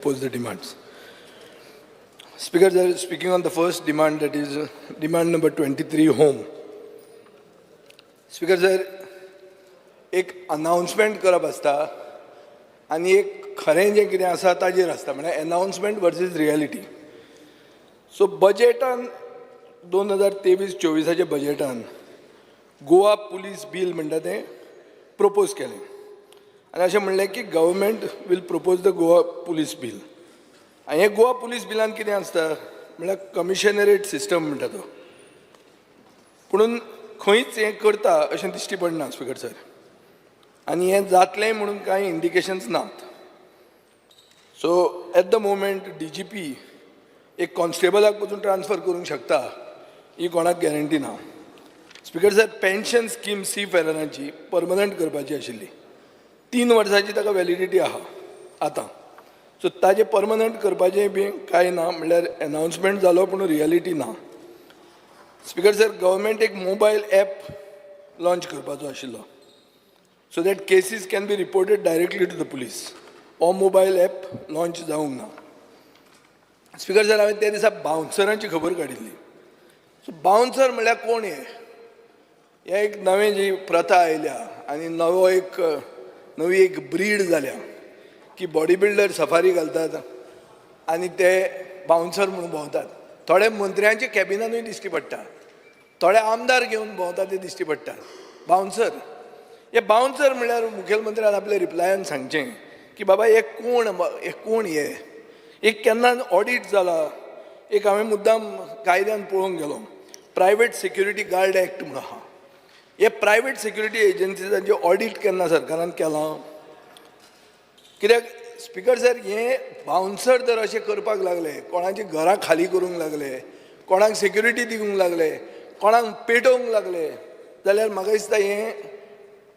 Oppose the demands. Speaker, sir, speaking on the first demand, that is demand number 23, home. Speaker, sir, एक announcement करप आसता आनी एक खरें जें कितें आसा ताजेर आसता, म्हळ्यार अनाउन्समेंट वर्सीस रियलिटी. सो बजेटान 2023-24च्या बजेटान गोवा पुलीस बील म्हणटा तें प्रपोज केलें आनी अशें म्हणलें की government will propose the Goa Police Bill. आनी हे गोवा पुलीस बिलान कितें आसता म्हणल्यार कमिशनरेट सिस्टम म्हणटा तो, पुणून खंयच हें करता अशें दिश्टी पडना, स्पिकर सर. आनी हें जातलें म्हणून कांय इंडिकेशन्स नात. So at the moment DGP एक कॉन्स्टेबलाक पसून ट्रान्सफर करूंक शकता ही कोणाक गॅरंटी ना. स्पिकर सर, पेन्शन स्कीम सी फेररांची परमनंट करपाची आशिल्ली. 3 वर्सांची ताका व्हॅलिडिटी आहा आतां. सो ताजें परमनंट करपाचें बी कांय ना, म्हणल्यार एनाउन्समेंट जालो पूण रियलिटी ना. स्पिकर सर, गव्हर्मेंट एक मोबायल एप लॉंच करपाचो आशिल्लो so that cases can be reported directly to the police. हो मोबायल एप लॉंच जावंक ना. स्पिकर सर, हांवें त्या दिसा बाउन्सरांची खबर काडिल्ली. सो बाउन्सर म्हणल्यार कोण हे? हे एक नवें जी प्रथा आयल्या आनी नवो एक नवी एक ब्रीड जाल्या की बॉडी बिल्डर सफारी घालतात आनी ते बाउन्सर म्हणून भोंवतात. थोडे मंत्र्यांच्या कॅबिनानूय दिश्टी पडटा, थोडे आमदार घेवन भोंवता ते दिश्टी पडटात बाउन्सर. हे बाउन्सर म्हणल्यार मुखेलमंत्र्यान आपल्या रिप्लायान सांगचें की बाबा, हे कोण, हे कोण, हे एक केन्ना ऑडीट जाला? एक हांवें मुद्दाम कायद्यान पळोवंक गेलो, प्रायवेट सिक्युरिटी गार्ड एक्ट म्हणून आहा. हे प्रायवेट सिक्युरिटी एजन्सीजांचे ऑडीट केन्ना सरकारान केलां? कित्याक स्पिकर सर, हे बाउन्सर जर अशें करपाक लागले, कोणाची घरां खाली करूंक लागले, कोणाक सेक्युरिटी दिवंक लागले, कोणाक पेटोवंक लागले जाल्यार म्हाका दिसता हें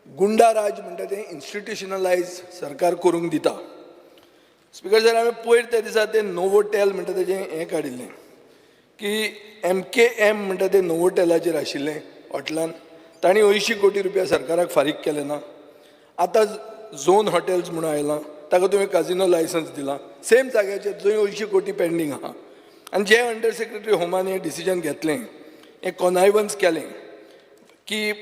गुंडा राज म्हणटा तें इन्स्टिट्युशनलायज सरकार करूंक दिता. स्पिकर सर, हांवें पयर त्या दिसा तें नोवोटेल म्हणटा तेजें हें काडिल्लें की एमकेएम म्हणटा तें नोवोटेलाचेर आशिल्लें हॉटेलान, तांणी 80 कोटी रुपया सरकाराक फारीक केले ना. आतां झोन हॉटेल्स म्हणून आयलां, ताका तुवें काजिनो लायसन्स दिलां सेम जाग्याचेर जंय 80 कोटी पेंडींग आहा. आनी जे अंडर सेक्रेटरी होमान हें डिसिजन घेतलें, हें कॉनायवन्स केलें की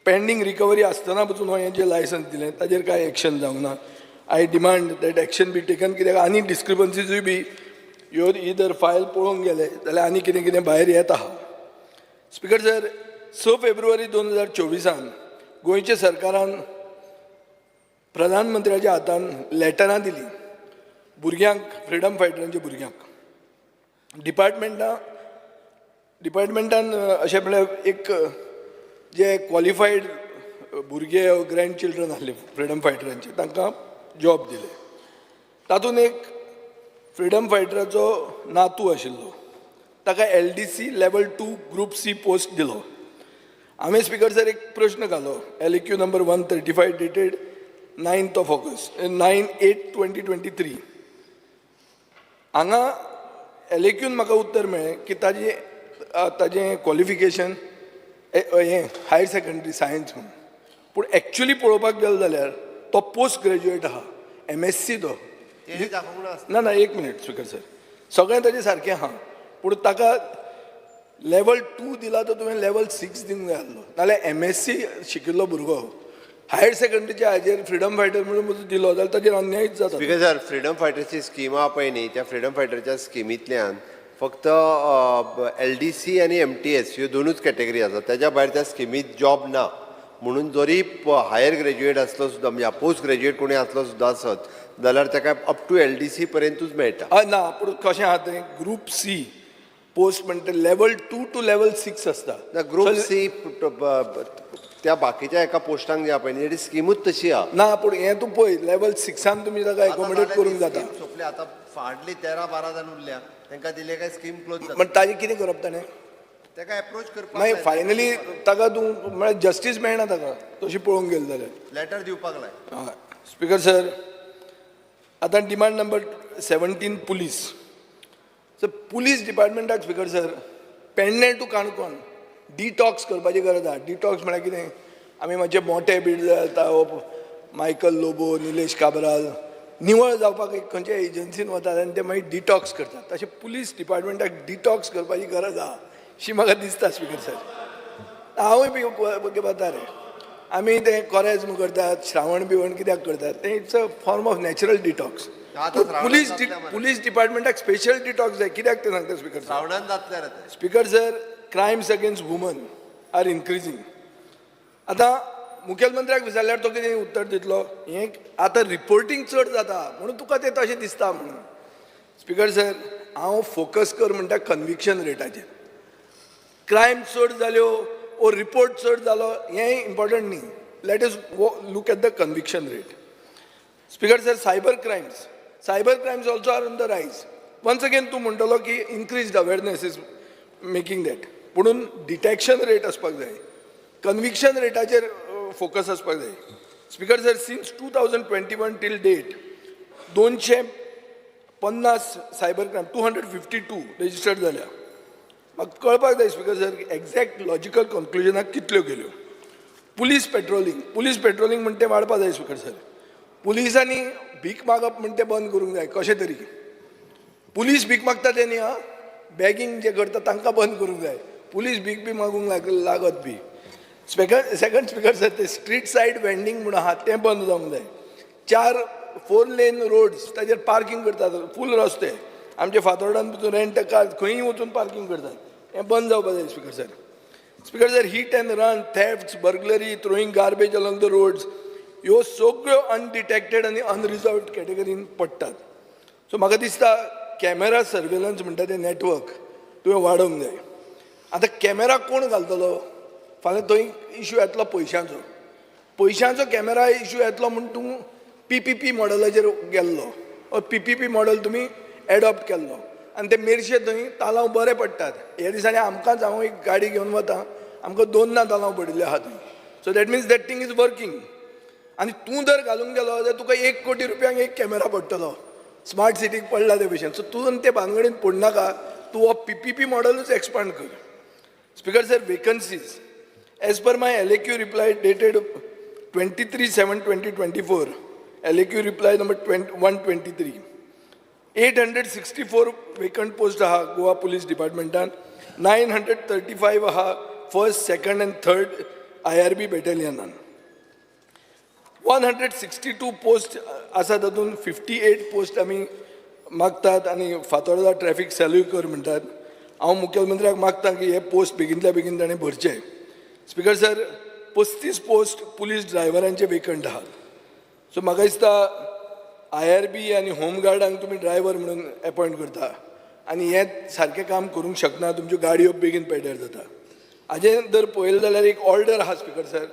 पेंडींग रिकवरी आसतना पसून हें जें लायसन्स दिलें ताजेर कांय एक्शन जावंक ना. I demand that action be taken, कित्याक आनी डिस्क्रिपन्सीजूय बी ह्यो ही जर फायल पळोवंक गेले जाल्यार आनी कितें कितें भायर येत आहा. स्पिकर सर, 6 फेब्रुवारी 2024आन गोंयच्या सरकारान प्रधानमंत्र्याच्या हातान लेटरां दिलीं भुरग्यांक, फ्रिडम फायटरांच्या भुरग्यांक. डिपार्टमेंटान अशें म्हळ्यार एक जे क्वॉलिफायड भुरगे, ग्रँड चिल्ड्रन आसले फ्रिडम फायटरांचे, तांकां जॉब दिले. तातूंत एक फ्रिडम फायटराचो नातू आशिल्लो, ताका LDC level 2 group C post दिलो. हांवें स्पिकर सर एक प्रश्न घालो, LAQ number 135 dated 9th of August, 9/8/2023. हांगा एलएक्यून म्हाका उत्तर मेळ्ळें की ताजें क्वॉलिफिकेशन हें हायर सेकंडरी सायन्स म्हणून, पूण एक्चुली पळोवपाक गेलो जाल्यार तो पोस्ट ग्रॅज्युएट आहा, एमएससी तो. तेणी दाखोवंक ना. ना ना, एक मिनीट स्पिकर सर. सगळें ताजें सारकें आहा, पूण ताका लेवल 2 दिला तो तुवें लेवल 6 दिवंक जाय आसलो. नाल्यार एमएससी शिकिल्लो भुरगो हायर सेकंडरीच्या हाजेर फ्रिडम फायटर म्हणून दिलो जाल्यार ताजेर अन्यायूच जाता. स्पिकर सर, फ्रिडम फायटरची स्कीम आहा पळय न्ही, त्या फ्रिडम फायटरच्या स्किमींतल्यान फक्त एलडीसी आनी एमटीएस ह्यो दोनूच कॅटेगरी आसा. त्याच्या भायर त्या स्किमीत जॉब ना. म्हणून जरी हायर ग्रॅज्युएट आसलो सुद्दां, म्हणजे पोस्ट ग्रॅज्युएट कोणी आसलो सुद्दां आसत जाल्यार ताका अप टू एलडीसी पर्यंतूच मेळटा. हय, ना, पूण कशें आहा तें, ग्रूप सी पोस्ट म्हणटा लेवल 2 टू लेवल 6 आसता. ना, ग्रुप सी त्या बाकीच्या एका पोस्टांक जे आहा पळय न्ही, तेजी स्किमूच तशी आहा. ना, पूण हें तूं पळय, लेवल 6आन तुमी ताका एकोमोडेट करूंक जाता. सोंपले आतां, हार्डली 13-12 जाण उरल्या. तांकां दिले काय स्कीम क्लोज जाता. पण ताजें कितें करप ताणें? ताका एप्रोच करपाक. मागीर फायनली ताका तूं म्हळ्यार जस्टीस मेळना ताका तशी पळोवंक गेले जाल्यार. लेटर दिवपाक लाय. हय स्पिकर सर, आतां demand number 17, police. So police डिपार्टमेंटाक, speaker sir, Pernem to Canacona detox करपाची गरज आहा. डिटॉक्स म्हळ्यार कितें, आमी मातशे मोटे बीड जाता, मायकल लोबो, निलेश काब्राल. निवळ जावपाक एक खंयच्या एजन्सीन वतात आनी ते मागीर डिटॉक्स करतात, तशें पुलीस डिपार्टमेंटाक डिटॉक्स करपाची गरज आहा शी म्हाका दिसता स्पिकर सर. हांवूय बी वता रे. आमी तें कोरेज्म करतात, श्रावण बिवण कित्याक करतात तें? It's a form of natural detox. आतां श्रावणांत पुलीस जातलें मरे. पुलीस डिपार्टमेंटाक स्पेशल डिटॉक्स जाय. कित्याक तें सांगता स्पिकर सर. श्रावणान जातलें रे तें. Speaker sir, crimes against women are increasing. आतां मुखेलमंत्र्याक विचारल्यार तो कितें उत्तर दितलो? हें आतां रिपोर्टींग चड जाता म्हणून तुका तें तशें दिसता म्हणून. स्पिकर सर, हांव फोकस कर म्हणटा कन्विक्शन रेटाचेर. क्रायम चड जाल्यो ओ रिपोर्ट चड जालो हें इम्पॉर्टंट न्ही. Let us look at the conviction rate. Speaker sir, cyber crimes, cyber crimes also are on the rise. Once again तूं म्हणटलो की increased awareness is making that, पुणून डिटॅक्शन रेट आसपाक जाय, कन्विक्शन रेटाचेर फोकस आसपाक जाय. Speaker sir, since 2021 till date 250 cyber crime, 252 registered जाल्या. म्हाका कळपाक जाय स्पिकर सर, एग्जॅक्ट लॉजिकल कन्क्लुजनाक कितल्यो गेल्यो. पुलीस पेट्रोलिंग, पुलीस पेट्रोलिंग म्हणटे तें वाडपा जाय स्पिकर सर. पुलिसांनी भीक मागप म्हणटे बंद करूंक जाय कशें तरी. पुलीस भीक मागता ते न्ही, आं, बॅगींग जे करता तांकां बंद करूंक जाय. पुलीस भीक बी मागूंक लागत बी. स्पिकर, सेकंड स्पिकर सर, ते स्ट्रीट सायड वेंडींग म्हूण आहा तें बंद जावंक जाय. चार फोर लेन रोड्स, ताजेर पार्कींग करतात फूल रस्ते. आमचे फातोर्डान वचून रेंट कार खंयूय वचून पार्कींग करतात, हें बंद जावपाक जाय speaker sir. Speaker sir, hit and run, thefts, burglary, throwing garbage along the roads, ह्यो सगळ्यो अनडिटेक्टेड आनी अनरिजॉल्वड कॅटेगरीन पडटात. सो म्हाका दिसता कॅमेरा सर्वेलन्स म्हणटा तें नॅटवर्क तुवें वाडोवंक जाय. आतां कॅमेरा कोण घालतलो? फाल्यां थंय इशू येतलो पयशांचो. पयशांचो कॅमेरा इशू येतलो म्हूण तूं पीपीपी मॉडलाचेर गेल्लो. पीपीपी मॉडल तुमी एडॉप्ट केल्लो आनी ते मेरशे थंय तालांव बरे पडटात. ह्या दिसांनी आमकांच, हांव एक गाडी घेवन वता, आमकां दोन ना तालांव पडिल्ले आहा थंय. So that means that thing is working. आनी तूं जर घालूंक गेलो जाल्यार तुका 1 कोटी रुपयांक एक कॅमेरा पडटलो. स्मार्ट सिटीक पडला ते भशेन. सो तूं ते भानगडीन पडनाका. तूं हो पीपीपी मॉडलूच एक्सपांड कर. Speaker sir, vacancies, as per my LAQ reply dated 23/7/2024, LAQ reply number 123, 864 vacant post आहा गोवा पुलीस डिपार्टमेंटान, 935 आहा first, second and third IRB बॅटेलियनान. 162 post आसा, तातूंत 58 पोस्ट आमी मागतात आनी फातोर्डा ट्रॅफिक सेलूय कर म्हणटात. हांव मुखेलमंत्र्याक मागता की हे पोस्ट बेगीनल्या बेगीन ताणें भरचे. स्पिकर सर, 35 पोस्ट पुलीस ड्रायव्हरांचे वेकंट आहात. सो म्हाका दिसता आयआरबी आनी होमगार्डांक तुमी ड्रायव्हर म्हणून एपॉयंट करता आनी हें सारकें काम करूंक शकना. तुमच्यो गाडयो बेगीन पेड्ड्यार जाता. हाजें जर पळयलें जाल्यार एक ऑर्डर आहा स्पिकर सर,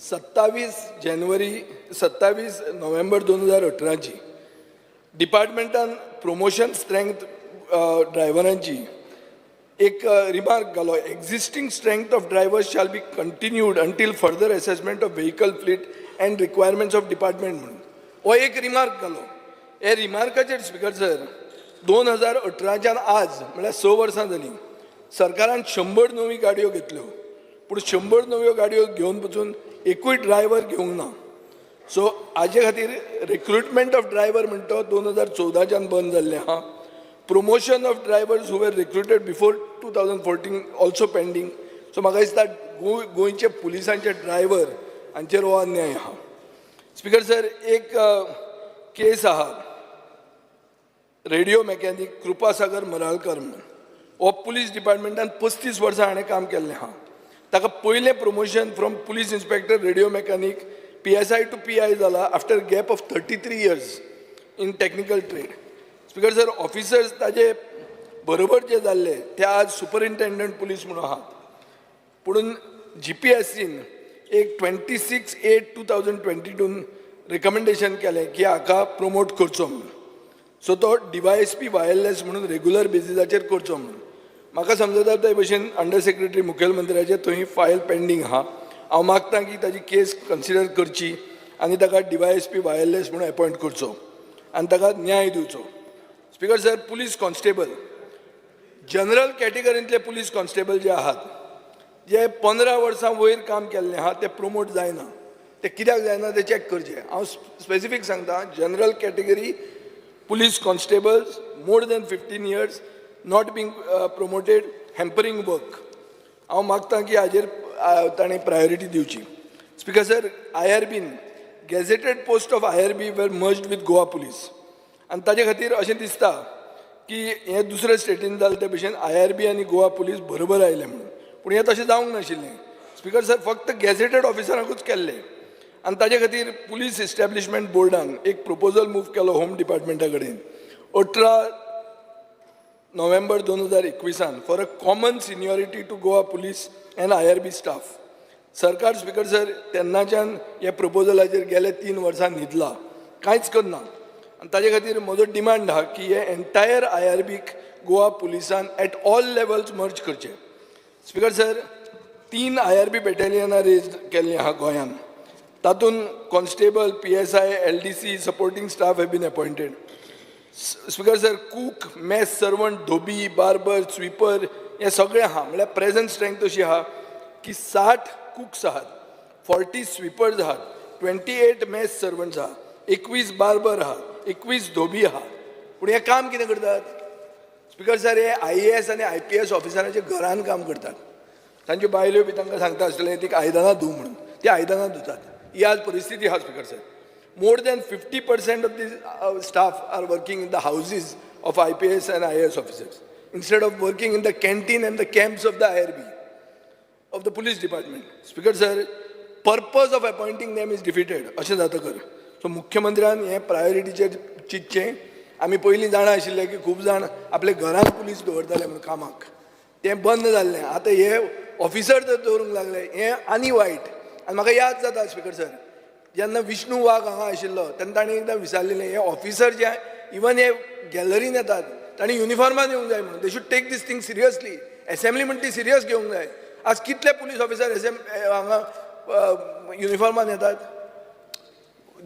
27 जानेवारी, 27 नोव्हेंबर 2018ची. डिपार्टमेंटान प्रमोशन स्ट्रेंथ ड्रायव्हरांची एक रिमार्क घालो, "Existing strength of drivers shall be continued until further assessment of vehicle fleet and requirements of department" म्हणून हो एक रिमार्क घालो. हे रिमार्काचेर स्पिकर सर, 2018च्यान आज म्हळ्यार 6 वर्सां जालीं, सरकारान 100 नवी गाडयो घेतल्यो, पूण 100 नव्यो गाडयो घेवन पसून एकूय ड्रायव्हर घेवंक ना. सो हाजे खातीर रिक्रुटमेंट ऑफ ड्रायव्हर म्हणटा तो 2014च्यान बंद जाल्लें आहा. Promotion of drivers who were recruited before 2014 also pending. So म्हाका दिसता गोंयचे पुलिसांचे ड्रायव्हर हांचेर हो अन्याय आहा. स्पिकर सर, एक केस आहा, रेडिओ मॅकॅनीक कृपासागर मराळकर म्हणून. हो पुलीस डिपार्टमेंटान 35 वर्सां हाणें काम केल्लें आहा. ताका पयलें promotion from police inspector radio mechanic PSI to PI जाला after gap of 33 years in technical trade. Speaker sir, officers ताजे बरोबर जे जाल्ले ते आज सुपरिंटेंडंट पुलीस म्हणून आहात. पुणून जीपीएससीन एक 26/8/2022न रिकमेंडेशन केलें की हाका प्रमोट करचो म्हणून. सो तो डीवायएसपी वायरलेस म्हणून रेगुलर बेजिसाचेर करचो म्हणून. म्हाका समजता ते भशेन अंडर सेक्रेटरी मुखेलमंत्र्याचे थंय फायल पेंडींग आहा. हांव मागता की ताजी केस कन्सिडर करची आनी ताका डीवायएसपी वायरलेस म्हणून एपॉयंट करचो आनी ताका न्याय दिवचो. Speaker sir, police constable, general कॅटेगरींतले police constable जे आहात, जे 15 वर्सां वयर काम केल्लें आहा, ते प्रमोट जायना. ते कित्याक जायना तें चॅक करचें. हांव स्पेसिफीक सांगता, general category police constables more than 15 years not being promoted, hampering work. हांव मागता की हाजेर ताणें प्रायोरिटी दिवची. स्पिकर सर, आय आर बीन gazetted post of IRB were merged with Goa Police आनी ताजे खातीर अशें दिसता की हें दुसऱ्या स्टेटीन जालें ते भशेन I R B आनी गोवा पुलीस बरोबर आयले म्हणून, पूण हें तशें जावंक नाशिल्लें स्पिकर सर. फक्त गॅझेटेड ऑफिसरांकूच केल्लें आनी ताजे खातीर पुलीस इस्टॅब्लिशमेंट बोर्डान एक प्रपोजल मूव केलो होम डिपार्टमेंटा कडेन 18 नोव्हेंबर 2021आन for a common seniority to Goa Police and IRB staff. सरकार स्पिकर सर तेन्नाच्यान ह्या प्रपोजलाचेर गेले 3 वर्सां न्हिदला, कांयच करना. आनी ताजे खातीर म्हजो डिमांड आहा की हे entire I R beak Goa पुलिसान एट ऑल लेवल्स मर्ज करचे. स्पिकर सर, तीन I R B बॅटेलियनां रेज केल्लीं आहा गोंयांत. तातूंत constable, PSI, LDC, supporting staff have been appointed. Speaker sir, cook, mess servant, Dhobi, barber, sweeper हे सगळे आहा. म्हणल्यार प्रेझंट स्ट्रेंथ अशी आहा की 60 कुक्स आहात, 40 स्वीपर्स आहात, 28 मेस सर्वंट्स आहा, 21 बार्बर आहा, 21 धोबी आहा. पूण हें काम कितें करतात स्पिकर सर? हे I A S आनी I P S ऑफिसरांच्या घरान काम करतात. तांच्यो बायल्यो बी तांकां सांगता आसतलें ती आयदनां धूव म्हणून, ती आयदनां धुतात. ही आज परिस्थिती आहा speaker sir. More than 50% of the staff are working in the houses of IPS and IAS officers instead of working in the canteen and the camps of the IRB, of the police department. Speaker sir, purpose of appointing them is defeated. अशें जातकर so मुख्यमंत्र्यान हें प्रायोरिटीचेर चिंतचें. आमी पयलीं जाणा आशिल्ले की खूब जाण आपल्या घरान पुलीस दवरताले म्हणून कामाक, तें बंद जाल्लें. आतां हे ऑफिसर जर दवरूंक लागले, हें आनी वायट. आनी म्हाका याद जाता स्पिकर सर, जेन्ना विष्णू वाघ हांगा आशिल्लो तेन्ना ताणें एकदां विचारलेलें, हे ऑफिसर जे इवन हे गॅलरीन येतात तांणी युनिफॉर्मान येवंक जाय म्हणून. They should take this thing seriously. Assembly म्हण ती सिरियस घेवंक जाय. आज कितले पुलीस ऑफिसर एसेम हांगा युनिफॉर्मान येतात?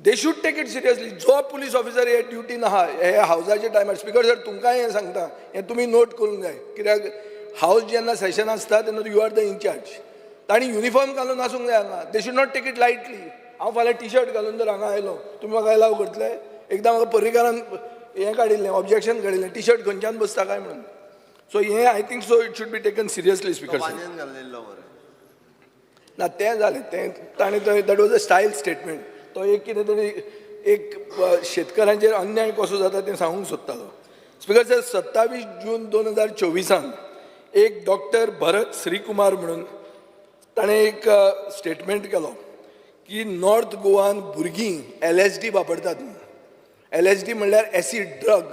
They should take it seriously. जो पुलीस ऑफिसर हे ड्युटीन आहा हे हावजाच्या टायमार, स्पिकर सर, तुमकांय हें सांगता, हें तुमी नोट करूंक जाय, कित्याक हावज जेन्ना सेशन आसता तेन्ना you are the incharge. तांणी युनिफॉर्म घालून आसूंक जाय हांगा. They should not take it lightly. हांव फाल्यां टी शर्ट घालून जर हांगा आयलो, तुमी म्हाका एलाव करतले? एकदां म्हाका पर्रीकारान हें काडिल्लें, ऑब्जेक्शन काडिल्लें, टी शर्ट खंयच्यान बसता काय म्हणून. सो हें I think so it should be taken seriously, Speaker sir. बानयन घालिल्लो मरे. ना, तें जालें, तें ताणें थंय that was a style statement. तो एक कितें तरी एक शेतकारांचेर अन्याय कसो जाता तें सांगूंक सोदतालो. स्पिकर सर, 27 जून 2024आन एक डॉक्टर भरत श्रीकुमार म्हणून ताणें एक स्टेटमेंट केलो की नॉर्थ गोवान भुरगीं एलएसडी वापरतात म्हणून. एलएसडी म्हणल्यार acid drug,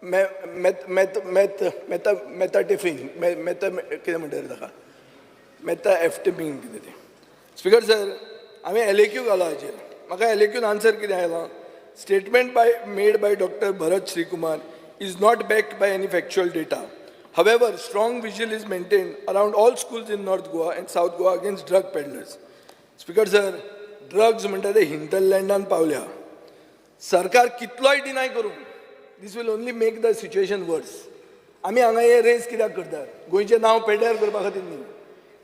meth meth meth meth methamphetamine, meth कितें म्हणटा रे ताका, मेथाएम्फेटामीन कितें तें. स्पिकर सर, हांवें एलएक्यू घालो हाचेर. म्हाका एलएक्यून आन्सर कितें आयला? Statement by made by Doctor Bharat Sreekumar is not backed by any factual data. However, strong vigil is maintained around all schools in North Goa and South Goa against drug peddlers. Speaker sir, drugs म्हणटा ते हिंटरलँडान पावल्या. सरकार कितलोय deny करूं, this will only make the situation worse. आमी हांगा हे rays कित्याक करतात? गोंयचें नांव पेड्ड्यार करपा खातीर न्ही,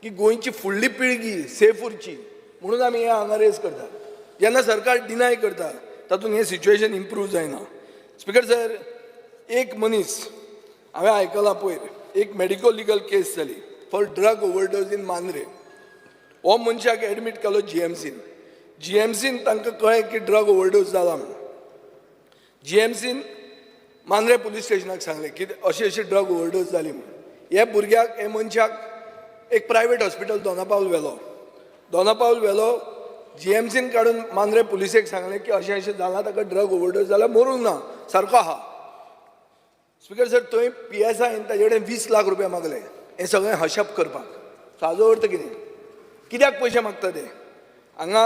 की गोंयची फुडली पिळगी सेफ उरची म्हणून आमी हे हांगा रेज करतात. जेन्ना सरकार डिनाय करता, तातूंत हें सिच्युएशन इम्प्रूव जायना. स्पिकर सर, एक मनीस हांवें आयकलां, पयर एक मेडिको लिगल केस जाली for drug overdose in Mandrem. हो मनशाक एडमीट केलो जीएमसीन. जीएमसीन तांकां कळ्ळें की ड्रग ओवरडोज जाला म्हणून. जीएमसीन मांद्रे पुलीस स्टेशनाक सांगलें की अशी अशी ड्रग ओवरडोज जाली म्हणून. हे भुरग्याक, हे मनशाक एक प्रायवेट हॉस्पिटल दोनापावल व्हेलो. दोनापावल व्हेलो, जीएमसीन काडून मांद्रे पुलिसेक सांगलें की अशें अशें जालां, ताका ड्रग ओवरडोज जाला, मरूंक ना, सारको आहा. स्पिकर सर, थंय पी एस आयन ताजे कडेन 20 लाख रुपया मागले हें सगळें हशप करपाक. सो हाजो अर्थ कितें? कित्याक पयशे मागता ते हांगा?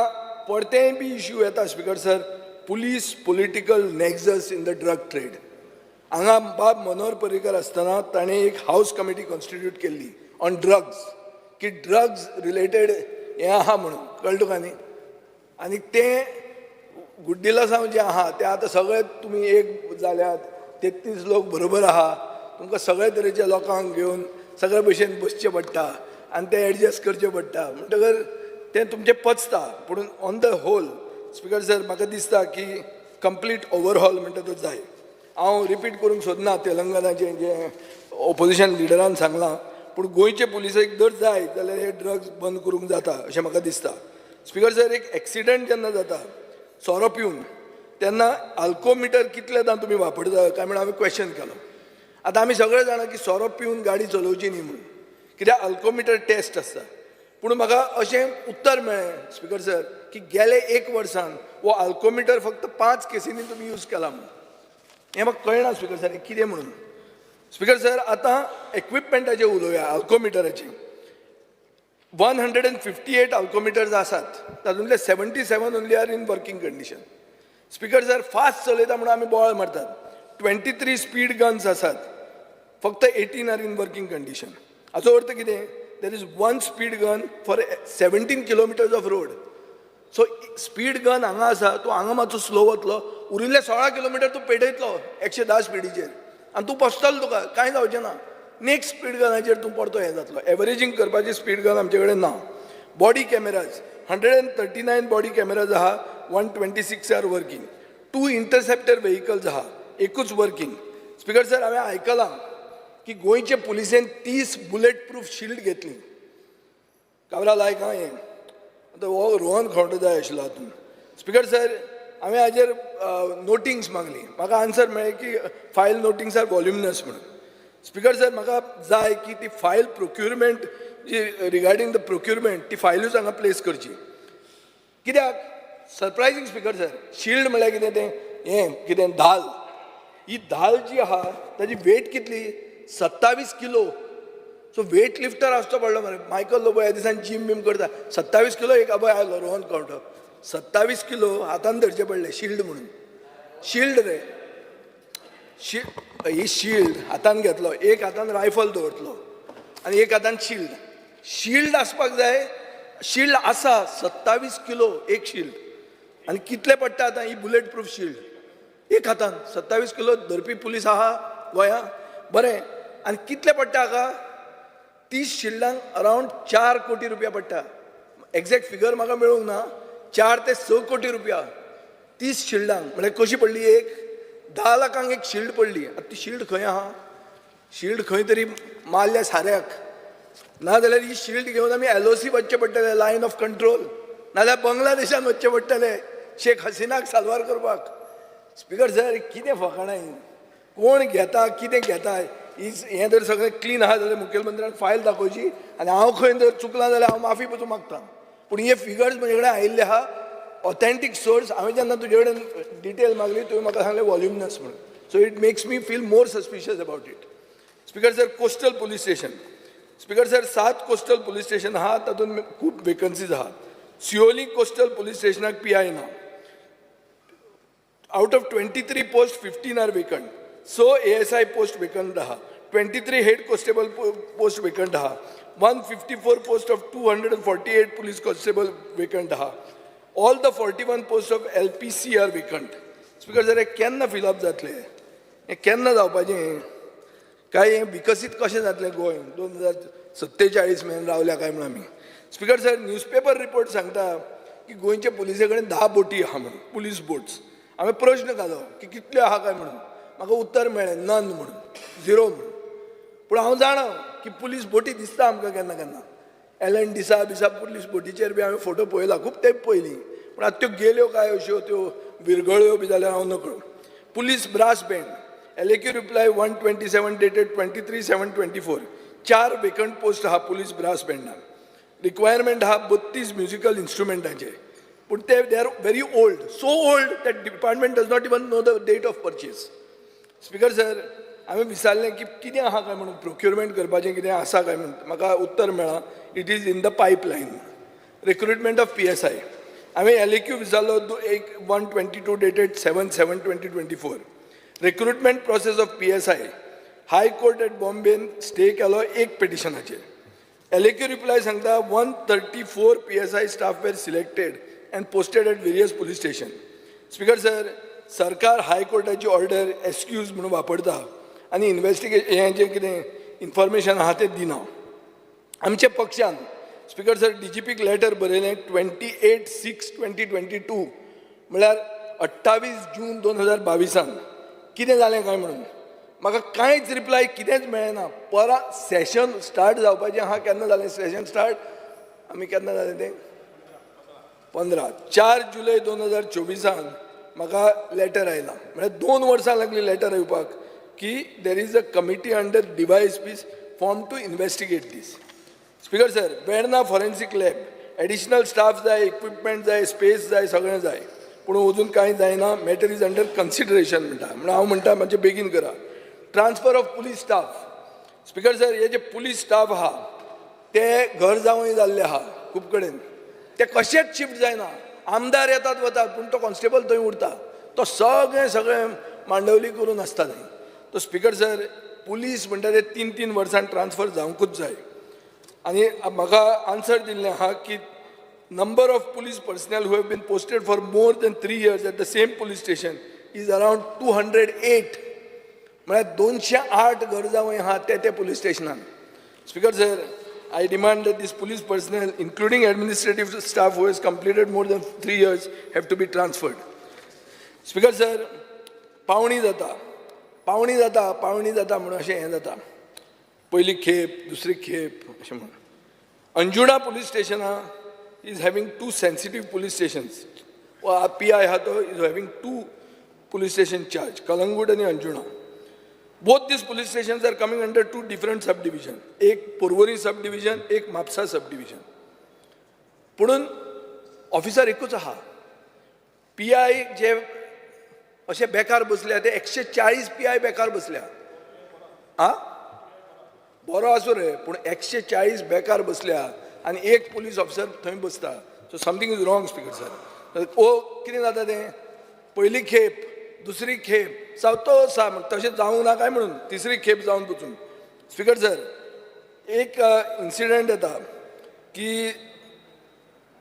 परतेंय बी इश्यू येता speaker sir, police political nexus in the drug trade. हांगा बाब मनोहर पर्रीकर आसतना ताणें एक हावज कमिटी कॉन्स्टिट्यूट केल्ली ऑन ड्रग्स, की ड्रग्स रिलेटेड हें आहा म्हणून, कळ्ळें तुका न्ही? आनी तें गुड्डीलासांव जें आहा तें आतां सगळे तुमी एक जाल्यात, 33 लोक बरोबर आहा. तुमकां सगळे तरेच्या लोकांक घेवन सगळे भशेन बसचें पडटा आनी तें एडजस्ट करचें पडटा. म्हणटकर तें तुमचें पचता. पूण on the whole, Speaker sir, म्हाका दिसता की कंप्लीट ओवरहॉल म्हणटा तो जाय. हांव रिपीट करूंक सोदना तेलंगनाचें जें ओपोजिशन लिडरान सांगलां, पूण गोंयचे पुलिसेक जर जाय जाल्यार हे ड्रग्स बंद करूंक जाता अशें म्हाका दिसता. स्पिकर सर, एक एक्सिडंट जेन्ना जाता सोरो पिवन, तेन्ना आल्कोमिटर कितलेदां तुमी वापरता काय म्हण हांवें क्वेश्चन केलो. आतां आमी सगळे जाणा की सोरो पिवन गाडी चलोवची न्ही म्हणून, कित्याक अल्कोमिटर टेस्ट आसता. पूण म्हाका अशें उत्तर मेळ्ळें, स्पिकर सर, की गेले एक वर्सान हो अल्कोमिटर फक्त पांच केसींनी तुमी यूज केला म्हणून. हें म्हाका कळना, स्पिकर सर, हें कितें म्हणून. स्पिकर सर, आतां एक्विपमेंटाचेर उलोवया. अल्कोमिटराचेर 158 alcometers आसात, तातूंतले 77 only are in working condition. Speaker sir, fast चलयता म्हणून आमी बोवाळ मारतात. 23 स्पीड गन्स आसात, फक्त 18 are in working condition. हाचो अर्थ कितें? There is one speed gun for 17 kilometers of road. So speed gun हांगा आसा, तूं हांगा मातसो स्लो वतलो, उरिल्ले 16 किलोमिटर तूं पेटयतलो 110 स्पिडीचेर आनी तूं बसतलो, तुका कांय जावचें ना. नेक्स्ट स्पीड गनाचेर तूं परतो हें जातलो. एवरेजींग करपाची स्पीड गन आमचे कडेन ना. Body cameras, 139 body cameras आहा, 126 are working. Two interceptor vehicles आहा, एकूच वर्कींग. स्पिकर सर, हांवें आयकलां की गोंयचे पुलिसेन 30 बुलेट प्रूफ शिल्ड घेतली. काब्राल, आयक आं, हें आतां हो रोहन खंवटो जाय आशिल्लो हातूंत. स्पिकर सर, हांवें हाजेर नोटिंग्स मागली. म्हाका आन्सर मेळ्ळें की फायल नोटिंग्स are voluminous म्हणून. स्पिकर सर, म्हाका जाय की ती फायल प्रोक्युरमेंट जी रिगार्डींग the procurement, ती फायलूच हांगा प्लेस करची. कित्याक सरप्रायझींग, स्पिकर सर, शिल्ड म्हळ्यार कितें तें हें कितें धाल. ही धाल जी आहा ताजी वेट कितली? 27 किलो. सो वेट लिफ्टर आसचो पडलो मरे. मायकल लोबो ह्या दिसान जीम बीम करता. 27 किलो एक अभय आयलो रोहन खंवटो, 27 किलो हातान धरचे पडले शिल्ड म्हणून. शिल्ड रे, ही शिल्ड हातान घेतलो, एक हातान रायफल दवरतलो आनी एक हातान शिल्ड. शिल्ड आसपाक जाय. शिल्ड आसा, 27 किलो एक शिल्ड. आनी कितले पडटा आतां ही बुलेट प्रूफ शिल्ड? एक हातान 27 किलो धरपी पुलीस आहा गोंया? बरें, आनी कितले पडटा हाका? 30 शिल्डांक अरावंड 4 कोटी रुपया पडटा. एग्जॅक्ट फिगर म्हाका मेळूंक ना. 4 ते 6 कोटी रुपया 30 शिल्डांक. म्हळ्यार कशी पडली एक? 10 लाखांक एक शिल्ड पडली. आतां ती शिल्ड खंय आहा? शिल्ड खंय तरी मारल्या साऱ्याक. नाजाल्यार ही शिल्ड घेवन आमी एलओसी वचचें पडटलें, लायन ऑफ कंट्रोल, नाजाल्यार बांगलादेशान वचचें पडटलें शेख हसिनाक साल्वार करपाक. स्पिकर सर, कितें फकाणां हीं? कोण घेता, कितें घेता? ही हें जर सगळें क्लीन आहा जाल्यार मुखेलमंत्र्यान फायल दाखोवची आनी हांव खंय जर चुकलां जाल्यार हांव माफी पसून मागता. पूण हे फिगर्स म्हजे कडेन आयिल्ले आहा, ऑथेंटीक सोर्स. हांवें जेन्ना तुजे कडेन डिटेल मागली, तुवें म्हाका सांगलें वॉल्युमनस म्हणून. So it makes me feel more suspicious about it. Speaker sir, coastal police station. Speaker sir, सात कोस्टल पुलीस स्टेशन आहा, तातूंत खूब वेकन्सीज आहा. सिओली कोस्टल पुलीस स्टेशनाक पीआय ना. Out of 23 post, 15 are vacant. So ASI post vacant आहा, 23 head constable post vacant आहा, 154 post of 248 police constable vacant आहा. All the 41 post of LPC are vacant. Speaker sir, हे केन्ना fill up जातले? हें केन्ना जावपाचें? हें काय हें विकसीत कशें जातलें गोंय? 2047 मेरेन रावल्या काय म्हणून आमी? स्पिकर सर, न्यूजपेपर रिपोर्ट सांगता की गोंयच्या पुलिसे कडेन 10 बोटी आहा म्हणून, पुलीस बोट्स. हांवें प्रश्न घालो की कितल्यो आहा काय म्हणून. म्हाका उत्तर मेळ्ळें नन म्हणून, झिरो म्हणून. पूण हांव जाणा की पुलीस बोटी दिसता आमकां केन्ना केन्ना. एलन डिसा बिसा पुलीस बोटीचेर बी हांवें फोटो पळयला खूब तेंप पयलीं. पूण आतां त्यो गेल्यो काय, अश्यो त्यो विरगळ्यो बी जाल्यार हांव नकळो. Police brass band, LAQ reply 127 dated 23/7/24. चार वेकंट पोस्ट आहा पुलीस ब्रास बँडान. रिक्वायरमेंट आहा 32 म्युजिकल इन्स्ट्रुमेंटाचे, पूण ते they are very old, so old that department does not even know the date of purchase. Speaker sir, हांवें विचारलें की कितें आहा काय म्हणून, प्रोक्युरमेंट करपाचें कितें आसा काय म्हणून. म्हाका उत्तर मेळ्ळां, it is in the pipeline. Recruitment of PSI, हांवें एलएक्यू विचारलो एक 122 dated 7/7/2024, recruitment process of PSI. High Court at बॉम्बेन stay केलो एक पिटिशनाचेर. एलएक्यू रिप्लाय सांगता, 134 PSI staff were selected and posted at various police station. Speaker sir, सरकार हायकोर्टाची ऑर्डर एक्सक्यूज म्हणून वापरता आनी इन्वेस्टिगेशन हें जें कितें इन्फॉर्मेशन आहा तें दिना. आमच्या पक्षान स्पिकर सर, डीजीपीक लेटर बरयलें 28/6/2022, म्हळ्यार 28 जून 2022न, कितें जालें काय म्हणून. म्हाका कांयच रिप्लाय कितेंच मेळ्ळें ना. परत सेशन स्टार्ट जावपाचें आहा. केन्ना जालें सेशन स्टार्ट आमी? केन्ना जालें तें? 15, 4 जुलय 2024न म्हाका लेटर आयलां. म्हळ्यार 2 वर्सां लागलीं लेटर येवपाक की there is a committee under DySPs formed to investigate this. Speaker sir, Verna forensic lab additional staff जाय, इक्विपमेंट जाय, स्पेस जाय, सगळें जाय, पूण अजून कांय जायना. Matter is under consideration म्हणटा. म्हणून हांव म्हणटा, मातशें बेगीन करा. Transfer of police staff. Speaker sir, हे जे पुलीस स्टाफ आहा ते घर जावंय जाल्ले आहा खूब कडेन. ते कशेच शिफ्ट जायना. आमदार येतात वतात, पूण तो कॉन्स्टेबल थंय उरता. तो सगळें सगळें मांडवली करून आसता थंय तो. स्पिकर सर, पुलीस म्हणटा ते तीन तीन वर्सां ट्रान्सफर जावंकूच जाय. आनी म्हाका आन्सर दिल्लें आहा की number of police personnel who have been posted for more than 3 years at the same police station is around 208. म्हळ्यार 208 घर जावंय आहा ते ते police स्टेशनान. Speaker sir, I demand that this police personnel, including administrative staff who has completed more than 3 years, have to be transferred. Speaker sir, पावणी जाता, पावणी जाता, पावणी जाता म्हणून अशें हें जाता, पयली खेप, दुसरी खेप अशें म्हणून. अंजुणा पुलीस स्टेशना is having two sensitive police stations. PI आहा तो is having two police station charge, Calangute आनी Anjuna. Both these police stations are coming under two different subdivision, एक पोरवरी सब डिविजन, एक म्हापसा सब डिविजन. पुणून ऑफिसर एकूच आहा. पी I जे अशे बेकार बसल्या ते 140 पी I बेकार बसल्या. आ बरो आसूं रे, पूण 140 बेकार बसल्या आनी एक पुलीस ऑफिसर थंय बसता, so something is wrong, Speaker sir. ओ कितें जाता तें, पयली खेप, दुसरी खेप, चवथो सा तशें जावंक ना काय म्हणून तिसरी खेप जावन पसून. स्पिकर सर, एक इन्सिडंट येता की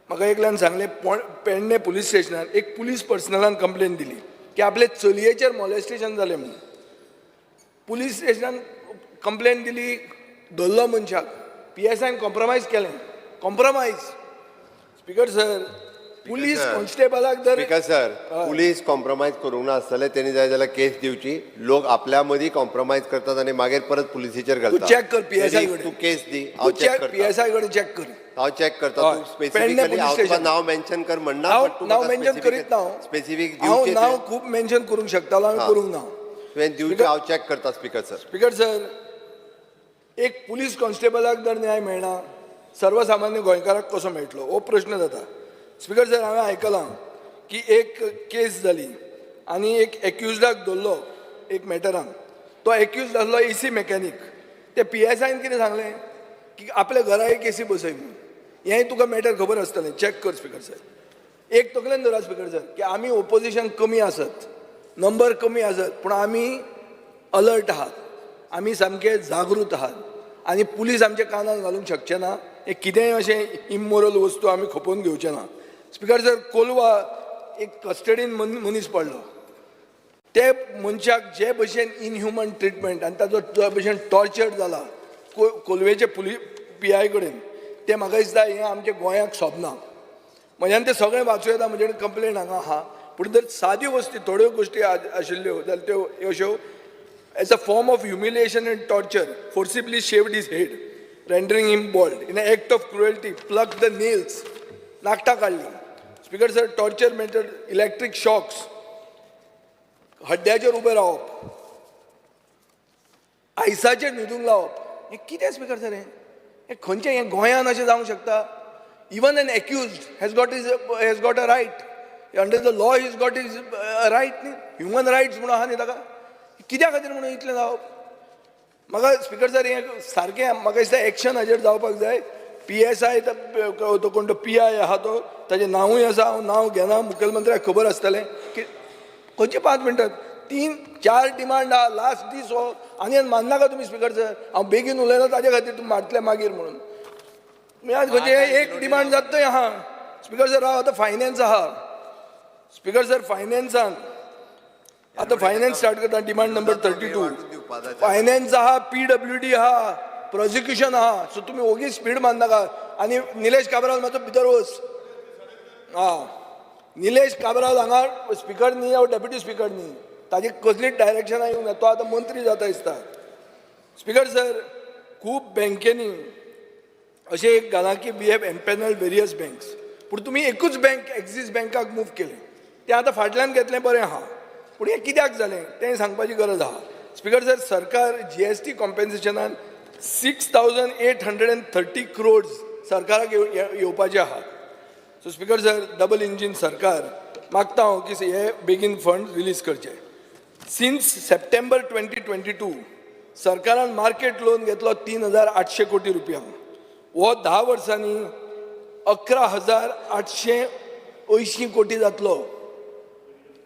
म्हाका एकल्यान सांगलें, पेडणे पुलीस स्टेशनार एक पुलीस पर्सनलान कंप्लेन दिली की आपले चलयेचेर मॉलेस्टेशन जालें म्हणून. पुलीस स्टेशनान कंप्लेन दिली, धरलो मनशाक, पी एस आयन कॉम्प्रोमायज केलें. Compromise, speaker sir, police sir. कॉन्स्टेबलाक जर स्पीकर सर, पुलीस कॉम्प्रोमायज करूंक ना आसतले. तेणी जाय जाल्यार केस दिवची. लोक आपल्या मदीं कॉम्प्रोमायज करतात आनी मागीर परत पुलिसीचेर घालतात. चेक कर PSI कडेन. तूं केस दी, हांव तूं चेक चॅक करता. पी एस I कडेन चॅक कर. हांव चेक करता. हय. तूं पेडणे स्पेसिफिकली पुलीस हांव तुका स्टेशन. नांव मेन्शन कर म्हणना. हांव बट तूं नांव म्हाका मेन्शन करीत ना. स्पेसिफीक हांव दिवचें. नांव खूब मेन्शन करूंक शकतालो हांवें, करूंक ना. तुवें दिवचें, हांव चेक करता स्पीकर सर. स्पीकर सर, एक पुलीस कॉन्स्टेबलाक जर न्याय मेळना, सर्वसामान्य गोंयकाराक कसो मेळटलो हो प्रश्न जाता. स्पीकर सर, हांवें आयकलां की एक केस जाली आनी एक एक्युजडाक धरलो एक मॅटरान. तो एक्युज आसलो एसी मॅकॅनीक. ते पी एस आयन कितें सांगलें की आपल्या घरा एक एसी बसय म्हणून. हेंय तुका मॅटर खबर आसतलें, चॅक कर. स्पीकर सर, एक तकलेन धरा स्पीकर सर, की आमी ओपोजिशन कमी आसत, नंबर कमी आसत, पूण आमी अलर्ट आहात, आमी सामके जागृत आहात आनी पुलीस आमच्या कानार घालूंक शकचे ना. हे कितेंय अशें इमोरल वस्तू आमी खपोवन घेवचे ना. स्पीकर सर, कोलवा एक कस्टडीन मनीस पडलो. ते मनशाक जे भशेन इनह्युमन ट्रिटमेंट आनी ताजो जे भशेन टॉर्चर जाला कोलवेचे पुलीस पी I कडेन, तें म्हाका दिसता हें आमच्या गोंयाक सोबना. म्हज्यान तें सगळें वाचूं येता, म्हजे कडेन कंप्लेन हांगा आहा. पूण जर साद्यो वस्ती, थोड्यो गोश्टी आशिल्ल्यो जाल्यार त्यो अश्यो: as a form of humiliation and torture, forcibly shaved his head, rendering him bald. In an act of cruelty, plucked the nails, नाकटां काडली. Speaker sir, torture method, electric shocks, हड्ड्याचेर उबें रावप, आयसाचेर न्हिदूंक लावप. हें कितें स्पीकर सर? हें हें खंयचें? हें गोंयान अशें जावंक शकता? Even an accused has got a right under the law, he's got his right न्ही, ह्युमन रायट्स म्हणून आहा न्ही ताका. कित्या खातीर म्हणून इतलें जावप? म्हाका स्पीकर सर, हें सारकें म्हाका दिसता एक्शन हाजेर जावपाक जाय. पी एस I तो कोण तो पी I आहा तो, ताजें नांवूय आसा, हांव नांव घेना. मुखेलमंत्र्याक खबर आसतलें की खंयची. 5 मिनटां, तीन चार डिमांड आहा. लास्ट दीस हो आनी माननाका तुमी. स्पीकर सर, हांव बेगीन उलयना ताजे खातीर तुमी मारतले मागीर म्हणून. तुमी आज खंयचे एक डिमांड जाता थंय आहा. स्पीकर सर, हांव आतां फायनान्स आहा. स्पीकर सर, फायनान्सान आतां फायनान्स स्टार्ट करता. Demand number 32. Finance आहा, पी डब्ल्यू डी आहा, प्रोसिक्युशन आहा. सो तुमी ओगीच स्पीड मारनाका. आनी निलेश काब्राल मातसो भितर वच. आं, निलेश काब्राल हांगा स्पिकर न्ही हांव डेप्युटी स्पिकर न्ही, ताजी कसलीच डायरेक्शनां येवंक ना. तो आतां मंत्री जाता दिसता. स्पिकर सर, खूब बँकेनी अशें एक घालां की we have empanelled various banks, पूण तुमी एकूच बँक एक्झीस बँकाक मूव केलें. तें आतां फाटल्यान घेतलें, बरें आहा, पूण हें कित्याक जालें तें सांगपाची गरज आहा. स्पिकर सर, सरकार जीएसटी कॉम्पेन्सेशनान 6,830 crores सरकाराक येवपाचे आहा. So speaker sir, double engine सरकार मागता हांव की हे बेगीन फंड रिलीज करचे. सिन्स सप्टेंबर 2022 सरकारान मार्केट लोन घेतलो 3,800 कोटी रुपया. हो 10 वर्सांनी 11,880 कोटी जातलो.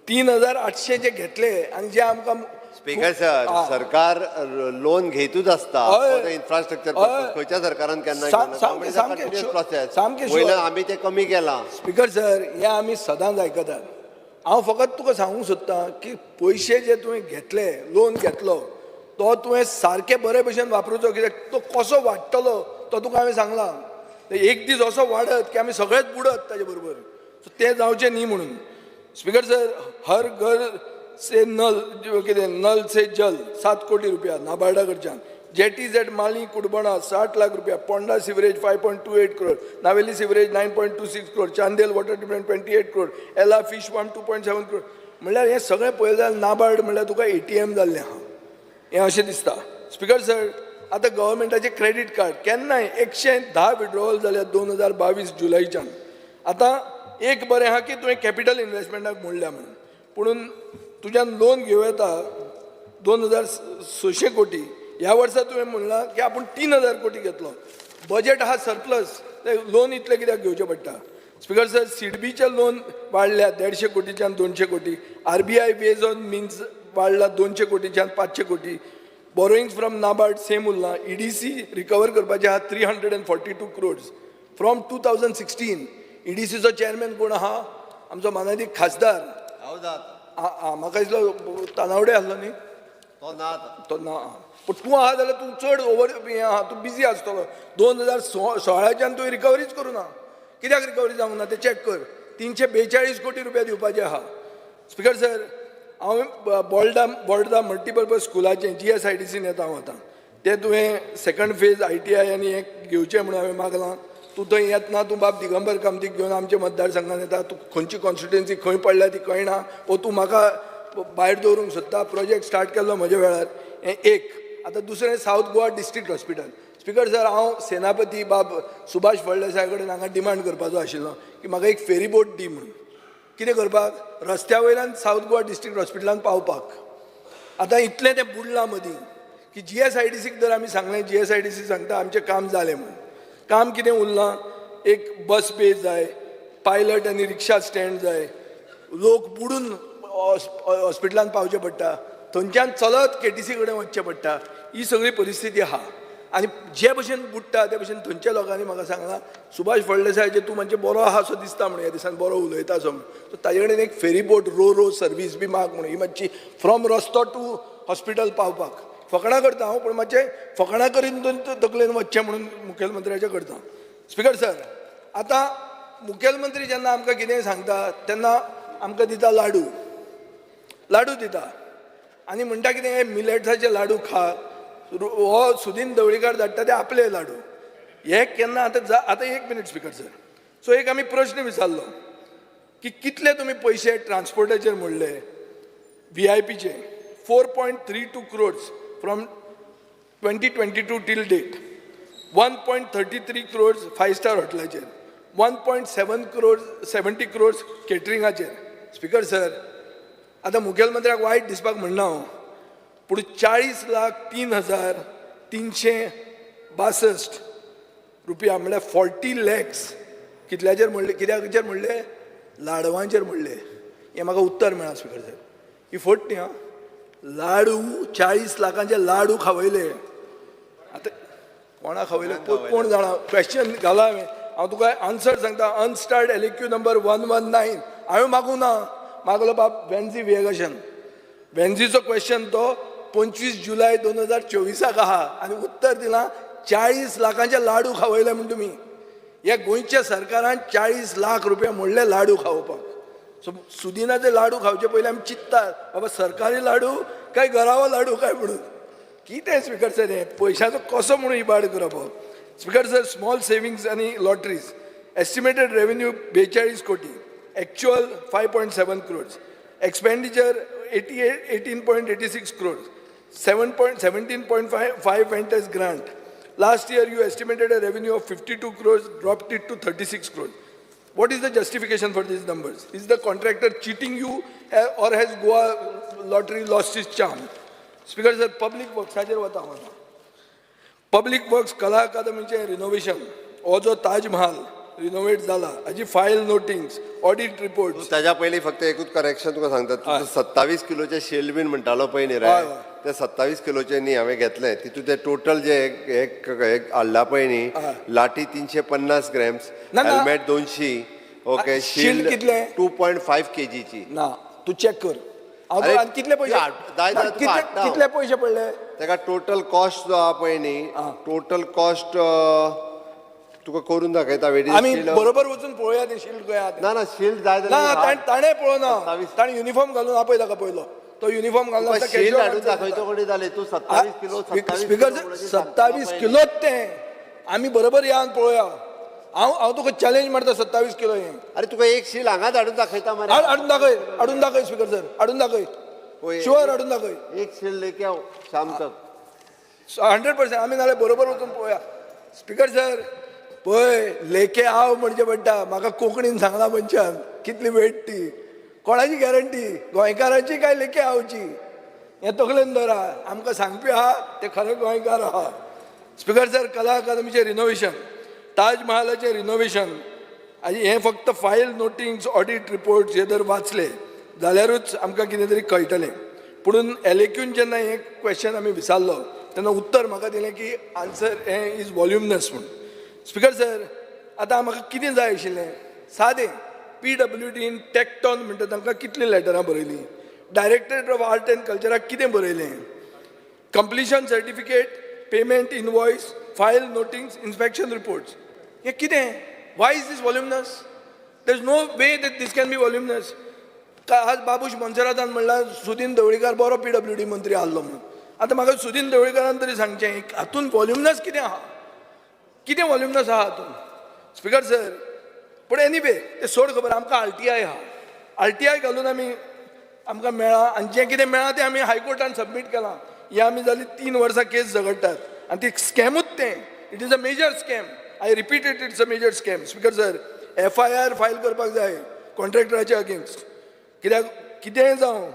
3,800 जे घेतले आनी जे आमकां स्पीकर सर, सरकार लोन घेतूच आसता फॉर the infrastructure. खंयच्या सरकारान केन्ना सामकें प्रोसेस सामकें sure. वयल्यान आमी ते कमी केलां. स्पीकर सर, हें आमी सदांच आयकतात. हांव फकत तुका सांगूंक सोदतां की पयशे जे तुवें घेतले, लोन घेतलो, तो तुवें सारके बरे भशेन वापरुचो, कित्याक तो कसो वाडटलो तो तुका हांवें सांगलां. एक दीस असो वाडत की आमी सगळेच बुडत ताजे बरोबर. सो तें जावचें न्ही म्हणून. स्पीकर सर, हर घर से नल, कितें नल से जल, 7 कोटी रुपया नाबार्डा कडच्यान. जेटीज एट माली कुडबणा 60 लाख रुपया. Ponda sewerage 5.28 crore, Navelim sewerage 9.26 crore, Chandel water treatment 28 crore, Ela fish farm 2.7 crore. म्हणल्यार हें सगळें पळयलें जाल्यार नाबार्ड म्हणल्यार तुका एटीएम जाल्लें आहा हें अशें दिसता. स्पिकर सर, आतां गव्हर्मेंटाचें क्रेडीट कार्ड केन्नाय 110 विड्रॉवल जाल्या 2022 जुलयच्यान. आतां एक बरें आहा की तुवें कॅपिटल इन्वेस्टमेंटाक म्हणल्या म्हणून, पुणून तुज्यान लोन घेवं येता 2,600 कोटी. ह्या वर्सा तुवें म्हणलां की आपूण 3,000 कोटी घेतलो. बजेट आहा सरप्लस, ते लोन इतलें कित्याक घेवचें पडटा? स्पिकर सर, सिडबीचें लोन वाडल्या 150 कोटीच्यान 200 कोटी. आरबीआय वेज ऑन मिन्स वाडला 200 कोटीच्यान 500 कोटी. बोरोइंग्स फ्रॉम नाबार्ड सेम उरलां. ईडीसी रिकवर करपाचें आहा 342 crores from 2016. ईडीसीचो चेअरमॅन कोण आहा? आमचो मानादीक खासदार. हांव जाता. आ आ, म्हाका दिसलो तानावडे आसलो न्ही. तो ना आतां. तो ना, पूण तूं आहा जाल्यार तूं चड ओवर हें आहा, तूं बिजी आसतलो. 2016च्यान तुवें रिकवरीच करूं ना. कित्याक रिकवरी जावंक ना तें चॅक कर. 342 कोटी रुपया दिवपाचे आहा. स्पिकर सर, हांव बोल्डा बोल्डा मल्टीपर्पज स्कुलाचें जीएसआयडीसीन येता हांव आतां. तें तुवें सेकंड फेज आयटीआय आनी हें घेवचें म्हणून हांवें मागलां. तूं थंय येतना तूं बाब दिगंबर कामतीक घेवन आमच्या मतदारसंघात येता. तूं खंयची कॉन्स्टिट्युएन्सी खंय पडल्या ती कळना वो तूं म्हाका भायर दवरूंक सोदता. प्रोजेक्ट स्टार्ट केल्लो म्हज्या वेळार. हें एक. आतां दुसरें south Goa district hospital. Speaker sir, हांव सेनापती बाब सुभाष फळदेसाय कडेन हांगा डिमांड करपाचो आशिल्लो की म्हाका एक फेरीबोट दी म्हणून. कितें करपाक? रस्त्या वयल्यान सावथ गोवा डिस्ट्रिक्ट हॉस्पिटलान पावपाक. आतां इतलें तें बुडलां मदीं की जीएसआयडीसीक जर आमी सांगलें, जीएसआयडीसी सांगता आमचें काम जालें म्हणून. काम कितें उरलां? एक बस पे जाय, पायलट आनी रिक्षा स्टँड जाय. लोक बुडून हॉस्पिटलान पावचें पडटा, थंयच्यान चलत केटीसी कडेन वचचें पडटा. ही सगळी परिस्थिती आहा आनी जे भशेन बुडटा ते भशेन थंयच्या लोकांनी म्हाका सांगलां, सुभाष फळदेसायाचे तूं मातशें बरो आहा असो दिसता म्हणून, ह्या दिसान बरो उलयता असो म्हणून. सो ताजे कडेन एक फेरीबोट रो रो सर्वीस बी माग म्हणून, ही मातशी फ्रॉम रस्तो टू हॉस्पिटल पावपाक. फकाणां करता हांव, पूण मातशें फकाणां करीन तकलेन वचचें म्हणून मुखेलमंत्र्याचें करता. स्पिकर सर, आतां मुखेलमंत्री जेन्ना आमकां कितेंय सांगता तेन्ना आमकां दिता लाडू. लाडू दिता आनी म्हणटा कितें, हे मिलेट्साचे लाडू खा. हो सुदीन ढवळीकार धाडटा ते आपले लाडू. हे केन्ना आतां जा. आतां एक मिनीट स्पिकर सर. सो एक आमी प्रश्न विचारलो की कितले तुमी पयशे ट्रान्सपोर्टाचेर मोडले व्हीआयपीचे? 4.32 crores from 2022 till date, 1.33 crores five star हॉटेलाचेर, 1.7 crores, 70 crores केटरिंगाचेर. Speaker sir, आतां मुखेलमंत्र्याक वायट दिसपाक म्हणना हांव, पूण 40,03,362 रुपया म्हणल्यार 40 लॅक्स कितल्याचेर म्हणले? कित्याचेर म्हणले? लाडवांचेर म्हणले. हें म्हाका उत्तर मेळ्ळां स्पिकर सर. ही फट न्ही आं. लाडू, 40 लाखांचे लाडू खावयले. आतां कोणा खावयले कोण जाणा. क्वेश्चन घाला हांवें. हांव तुका आन्सर सांगता. Unstarred LAQ number 119 हांवें मागूं ना. मागलो बाब वेन्झी विएगाशान. वेन्झीचो क्वेश्चन तो 25 जुलय 2024 आहा आनी उत्तर दिलां 40 लाखांचे लाडू खावयले म्हूण तुमी. ह्या गोंयच्या सरकारान 40 लाख रुपया मोडले लाडू खावोवपाक. सो सुदिनाचे लाडू खावचे पयलीं आमी चिंततात, बाबा, सरकारी लाडू काय घरावो लाडू काय म्हणून. कितें स्पीकर सर, हें पयशाचो कसो म्हणून इबाड करप? स्पीकर सर, स्मॉल सेविंग्स आनी लॉटरीज, एस्टिमेटेड रेवेन्यू 42 कोटी, actual 5.7 crores, expenditure 88 18.86 crores, 7 point 17.55 went as grant. Last year you estimated a revenue of 52 crores, dropped it to 36 crores. What is the justification for these numbers? Is the contractor cheating you or has Goa lottery lost its charm? Speaker sir, public वर्क्साचेर वता हांव आतां. Public works, कला अकादमीचें renovation, हो जो Taj Mahal renovate जाला, हाजी file notings, audit report. ताज्या पयलीं फक्त एकूच करेक्शन तुका सांगता. तूं 27 किलोचे शिल्ड बीन म्हणटालो पळय न्ही रे, हय, हय. ते 27 किलोचे न्ही हांवें घेतले. तितून ते टोटल जे एक एक हाडला पळय न्ही, लाठी 350 ग्रॅम्स, ना, ना. Helmet 200, okay. शिल्ड कितले? 2.5 केजीची. ना, तूं चॅक कर. हांव अरे, तुका आनी कितले पयशे जाय ना, जाल्यार तुका हाडटा हांव. कितले पयशे पडले? ताका टोटल कॉस्ट जो आहा पळय न्ही, टोटल कॉस्ट तुका करून दाखयता वेडी. आमी बरोबर वचून पळोवया ते शिल्ड खंय आहा तें. ना ना, शिल्ड जाय ना. जाल्यार ताणें पळोवना. 27. ताणें युनिफॉर्म घालून आपय ताका पयलो, तो युनिफॉर्म घालून तुका शिल्ड हाडून दाखयतो कडेन जालें. तूं 27 किलो, 27 स्पीकर, किलो म्हणून सांगता 27 पळय न्ही. किलोच तें. आमी बरोबर या आनी पळोवया. हांव हांव तुका चॅलेंज मारता, 27 किलो हें. अरे, तुका एक शील हांगाच हाडून दाखयता मरे. हाडून दाखय, हाडून दाखय स्पीकर सर, हाडून दाखय. पळय. शुअर, हाडून दाखय. एक शील्ड लेके आओ शाम तक. 100%. आमी नाल्यार बरोबर वचून पळोवया. स्पीकर सर, पळय, लेके आव म्हणचे पडटा म्हाका. कोंकणीन सांगला मनशान कितली वेट ती. कोणाची गॅरंटी, गोंयकाराची काय लेके आवची? हें तकलेन दवरा. आमकां सांगपी आहा ते खरे गोंयकार आहा. स्पीकर सर, कला अकादमीचें रिनोवेशन, ताजमहालाचें रिनोवेशन आनी हें फक्त फायल नोटिंग्स, ऑडिट रिपोर्ट्स हे जर वाचले जाल्यारूच आमकां कितें तरी कळटलें. पुणून एलएक्यून जेन्ना हें क्वेश्चन आमी विचारलो तेन्ना उत्तर म्हाका दिलें की आन्सर हें is वॉल्युमनस म्हूण. स्पीकर सर, आतां म्हाका कितें जाय आशिल्लें, सादें, पीडब्ल्यूडीन टॅक्टॉन म्हणटा तांकां कितलीं लेटरां बरयलीं, डायरेक्टरेट ऑफ आर्ट एंड कल्चराक कितें बरयलें, completion certificate, payment invoice, file notings, inspection reports, हें कितें? Why is this voluminous? There is no way that this can be voluminous. आज बाबूश मोन्सेरातान म्हणला सुदीन ढवळीकार बरो पीडब्ल्यूडी मंत्री आहलो म्हणून. आतां म्हाका सुदीन ढवळीकारान तरी सांगचें, हातून वॉल्युमनस कितें आहा? कितें वॉल्युमनस आहा हातून, स्पीकर सर? पूण एनीवे, ते सोड खबर. आमकां आरटीआय आहा. आरटीआय घालून आमी आमकां मेळ्ळां आनी जें कितें मेळ्ळां तें आमी हायकोर्टान सबमीट केलां. हें आमी जाली 3 वर्सां केस झगडटात आनी ती स्कॅमूच तें. It is a major scam. I repeat it, it's a major scam. Speaker sir, FIR file करपाक जाय कॉन्ट्रॅक्टराच्या अगेन्स्ट. कित्याक, कितेंय जावं,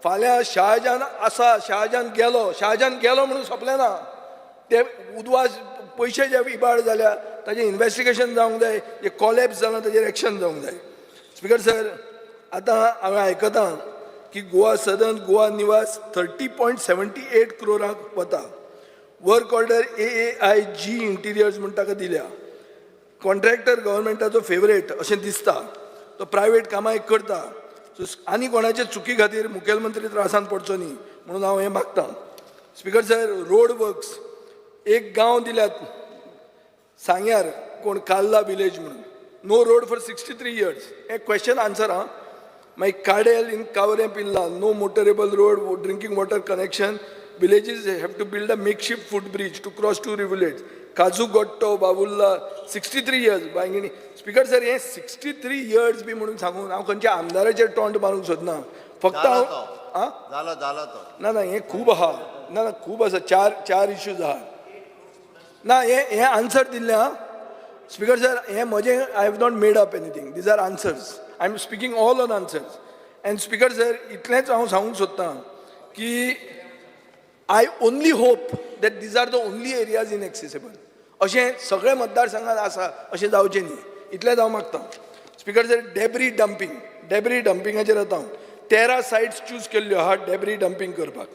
फाल्यां शाहजहान आसा, शाहजहान गेलो, शाहजहान गेलो म्हणून सोंपलें ना ते. उदवास पयशे जे इबाड जाल्या ताजें इन्वेस्टिगेशन जावंक जाय. जे कॉलेप्स जाला ताजेर एक्शन जावंक जाय. स्पीकर सर, आतां हांवें आयकतां की गोवा सदन, गोवा निवास 30.78 क्रोराक वता. Work order AAIG interiors म्हूण ताका दिल्या. कॉन्ट्रॅक्टर गव्हर्मेंटाचो फेवरेट अशें दिसता. तो प्रायवेट कामां एक करता. सो आनी कोणाचे चुकी खातीर मुखेलमंत्री त्रासान पडचो न्ही म्हणून हांव हें मागतां. स्पीकर सर, रोड वर्क्स, एक गांव दिल्यात सांग्यार, कोण कार्ला विलेज म्हणून, no road for 63 years. हें क्वेश्चन आन्सर आं. मागीर काडेल इन कावरें पिल्ला, no motorable road, drinking water connection, villages have to build a makeshift foot bridge to cross two rivulets. काजू गोट्टो बाबुल्ला, 63 years Bainguinim. Speaker sir, हे 63 इयर्स बी म्हणून सांगून हांव खंयच्या आमदाराचेर टोंट मारूंक सोदना. फक्त जाला हांव तो. आं. जालो, जालो तो. ना ना, हें खूब आहा. ना ना, खूब आसा. चार चार इश्यूज आहा. ना, हें हें आन्सर दिल्लें आं. स्पीकर सर, हें म्हजें, I have not made up anything. These are answers. I am speaking all on answers. And speaker sir, इतलेंच हांव सांगूंक सोदतां की I only hope that these are the only areas inaccessible. अशें सगळे मतदारसंघात आसा अशें जावचें न्ही, इतलेंच हांव मागतां. Speaker sir, debris dumping, debris डंपिंगाचेर आतां हांव 13 सायट्स चूज केल्ल्यो आहा डेब्री डंपींग करपाक.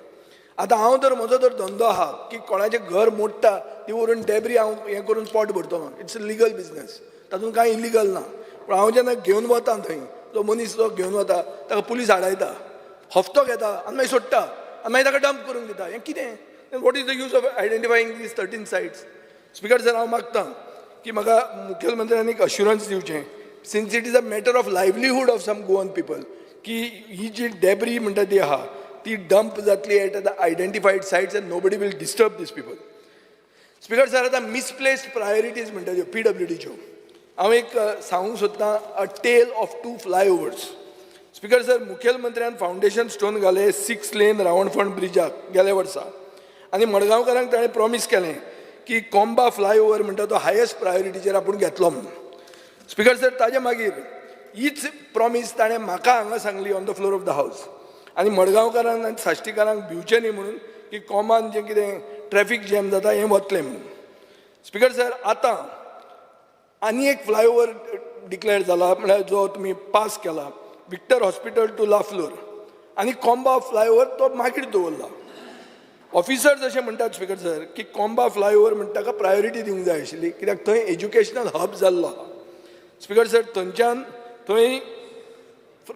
आतां हांव तर म्हजो तर धंदो आहा की कोणाचें घर मोडटा ती व्हरून डेब्री हांव हें करून पोट भरतलो. It's a legal business, तातूंत कांय इलिगल ना. पूण हांव जेन्ना घेवन वता थंय, जो मनीस जो घेवन वता ताका पुलीस आडायता, हप्तो घेता आनी मागीर सोडटा आनी मागीर ताका डंप करूंक दिता. हें कितें? What is the use of identifying these 13 sites? Speaker sir, हांव मागतां की की म्हाका मुखेलमंत्र्यान एक अश्युरन्स दिवचें, since it is a matter of livelihood of some Goan people, की ही जी डेब्री म्हणटा ती आहा ती डंप जातली at the identified sites and nobody will disturb these people. Speaker sir, आतां मिसप्लेस्ड प्रायोरिटीज म्हणटा त्यो पीडब्ल्यूडीच्यो, हांव एक सांगूंक सोदतां, a tale of two flyovers. Speaker sir, मुखेलमंत्र्यान foundation stone घाले सिक्स लेन रावणफण ब्रिजाक गेल्या वर्सा आनी मडगांवकारांक ताणें प्रॉमीस केलें की कोंबा फ्लायओवर म्हणटा तो हायस्ट प्रायोरिटीचेर आपूण घेतलो म्हणून. स्पीकर सर, ताजे मागीर हीच प्रॉमीस ताणें म्हाका हांगा सांगली on the floor of the house आनी मडगांवकारांक आनी साश्टीकारांक भिवचें न्ही म्हणून की कोंबान जें कितें ट्रॅफीक जॅम जाता हें वतलें म्हणून. स्पीकर सर, आतां आनी एक फ्लायओवर डिक्लेअर जाला, म्हळ्यार जो तुमी पास केला, विक्टर हॉस्पिटल टू लाफ्लोर, आनी कोंबा फ्लायओवर तो मागीर दवरला. ऑफिसर्स अशें म्हणटात, स्पीकर सर, की कोंबा फ्लायओवर म्हणटा ताका प्रायोरिटी दिवंक जाय आशिल्ली, कित्याक थंय एज्युकेशनल हब जाल्लो आहा. स्पीकर सर, थंयच्यान थंय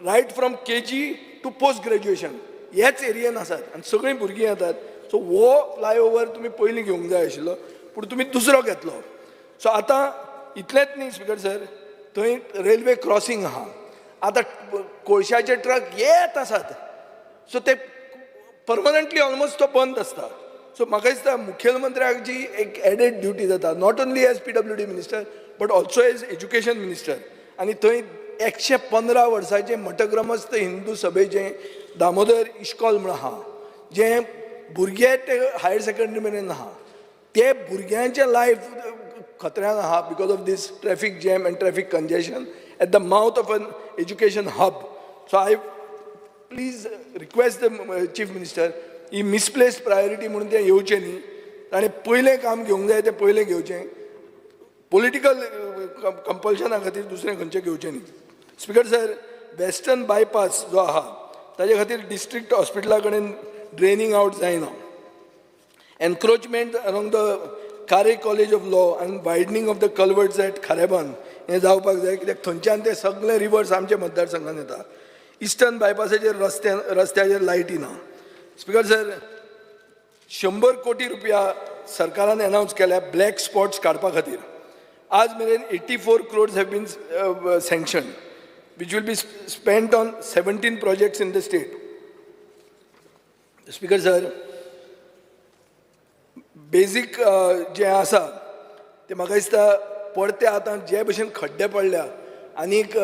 right from KG to post graduation ह्याच एरियेन आसात आनी सगळीं भुरगीं येतात. सो हो फ्लायओवर तुमी पयलीं घेवंक जाय आशिल्लो, पूण तुमी दुसरो घेतलो. सो आतां इतलेंच न्ही, स्पीकर सर, थंय रेल्वे क्रॉसींग आहा. आतां कोळशाचे ट्रक येत आसात, सो ते परमनंटली ऑलमोस्ट तो बंद आसता. सो म्हाका दिसता मुखेलमंत्र्याक जी एक एडेड ड्युटी जाता, not only as PWD minister but also as education minister, आनी थंय 115 वर्सांचें मठग्रमस्थ हिंदू सभेचें दामोदर इश्कॉल म्हूण आहा, जें भुरगे ते हायर सेकंडरी मेरेन आहा, ते भुरग्यांचें लायफ खतऱ्यान आहा because of this traffic jam and traffic congestion at the mouth of an education hub. So I please request the Chief Minister, he misplaced priority म्हणून तें येवचें न्ही. ताणें पयलें काम घेवंक जाय तें पयलें घेवचें, पॉलिटिकल कंपल्शना खातीर दुसरें खंयचें घेवचें न्ही. स्पीकर सर, वेस्टर्न बायपास जो आहा ताजे खातीर डिस्ट्रिक्ट हॉस्पिटला कडेन ड्रेनींग आवट जायना. Encroachment along the Kare College of Law and widening of the culverts at Kharebandh हें जावपाक जाय, कित्याक थंयच्यान ते सगळे रिवर्स आमच्या मतदारसंघात येता. इस्टर्न बायपासाचेर रस्त्याचेर लायटी ना. स्पीकर सर, 100 कोटी रुपया सरकारान अनावन्स केल्या ब्लॅक स्पॉट्स काडपा खातीर. आज मेरेन 84 crores have been sanctioned, which will be spent on 17 projects in the state. Speaker sir, basic जें आसा तें म्हाका दिसता परते आतां जे भशेन खड्डे पडल्या आनीक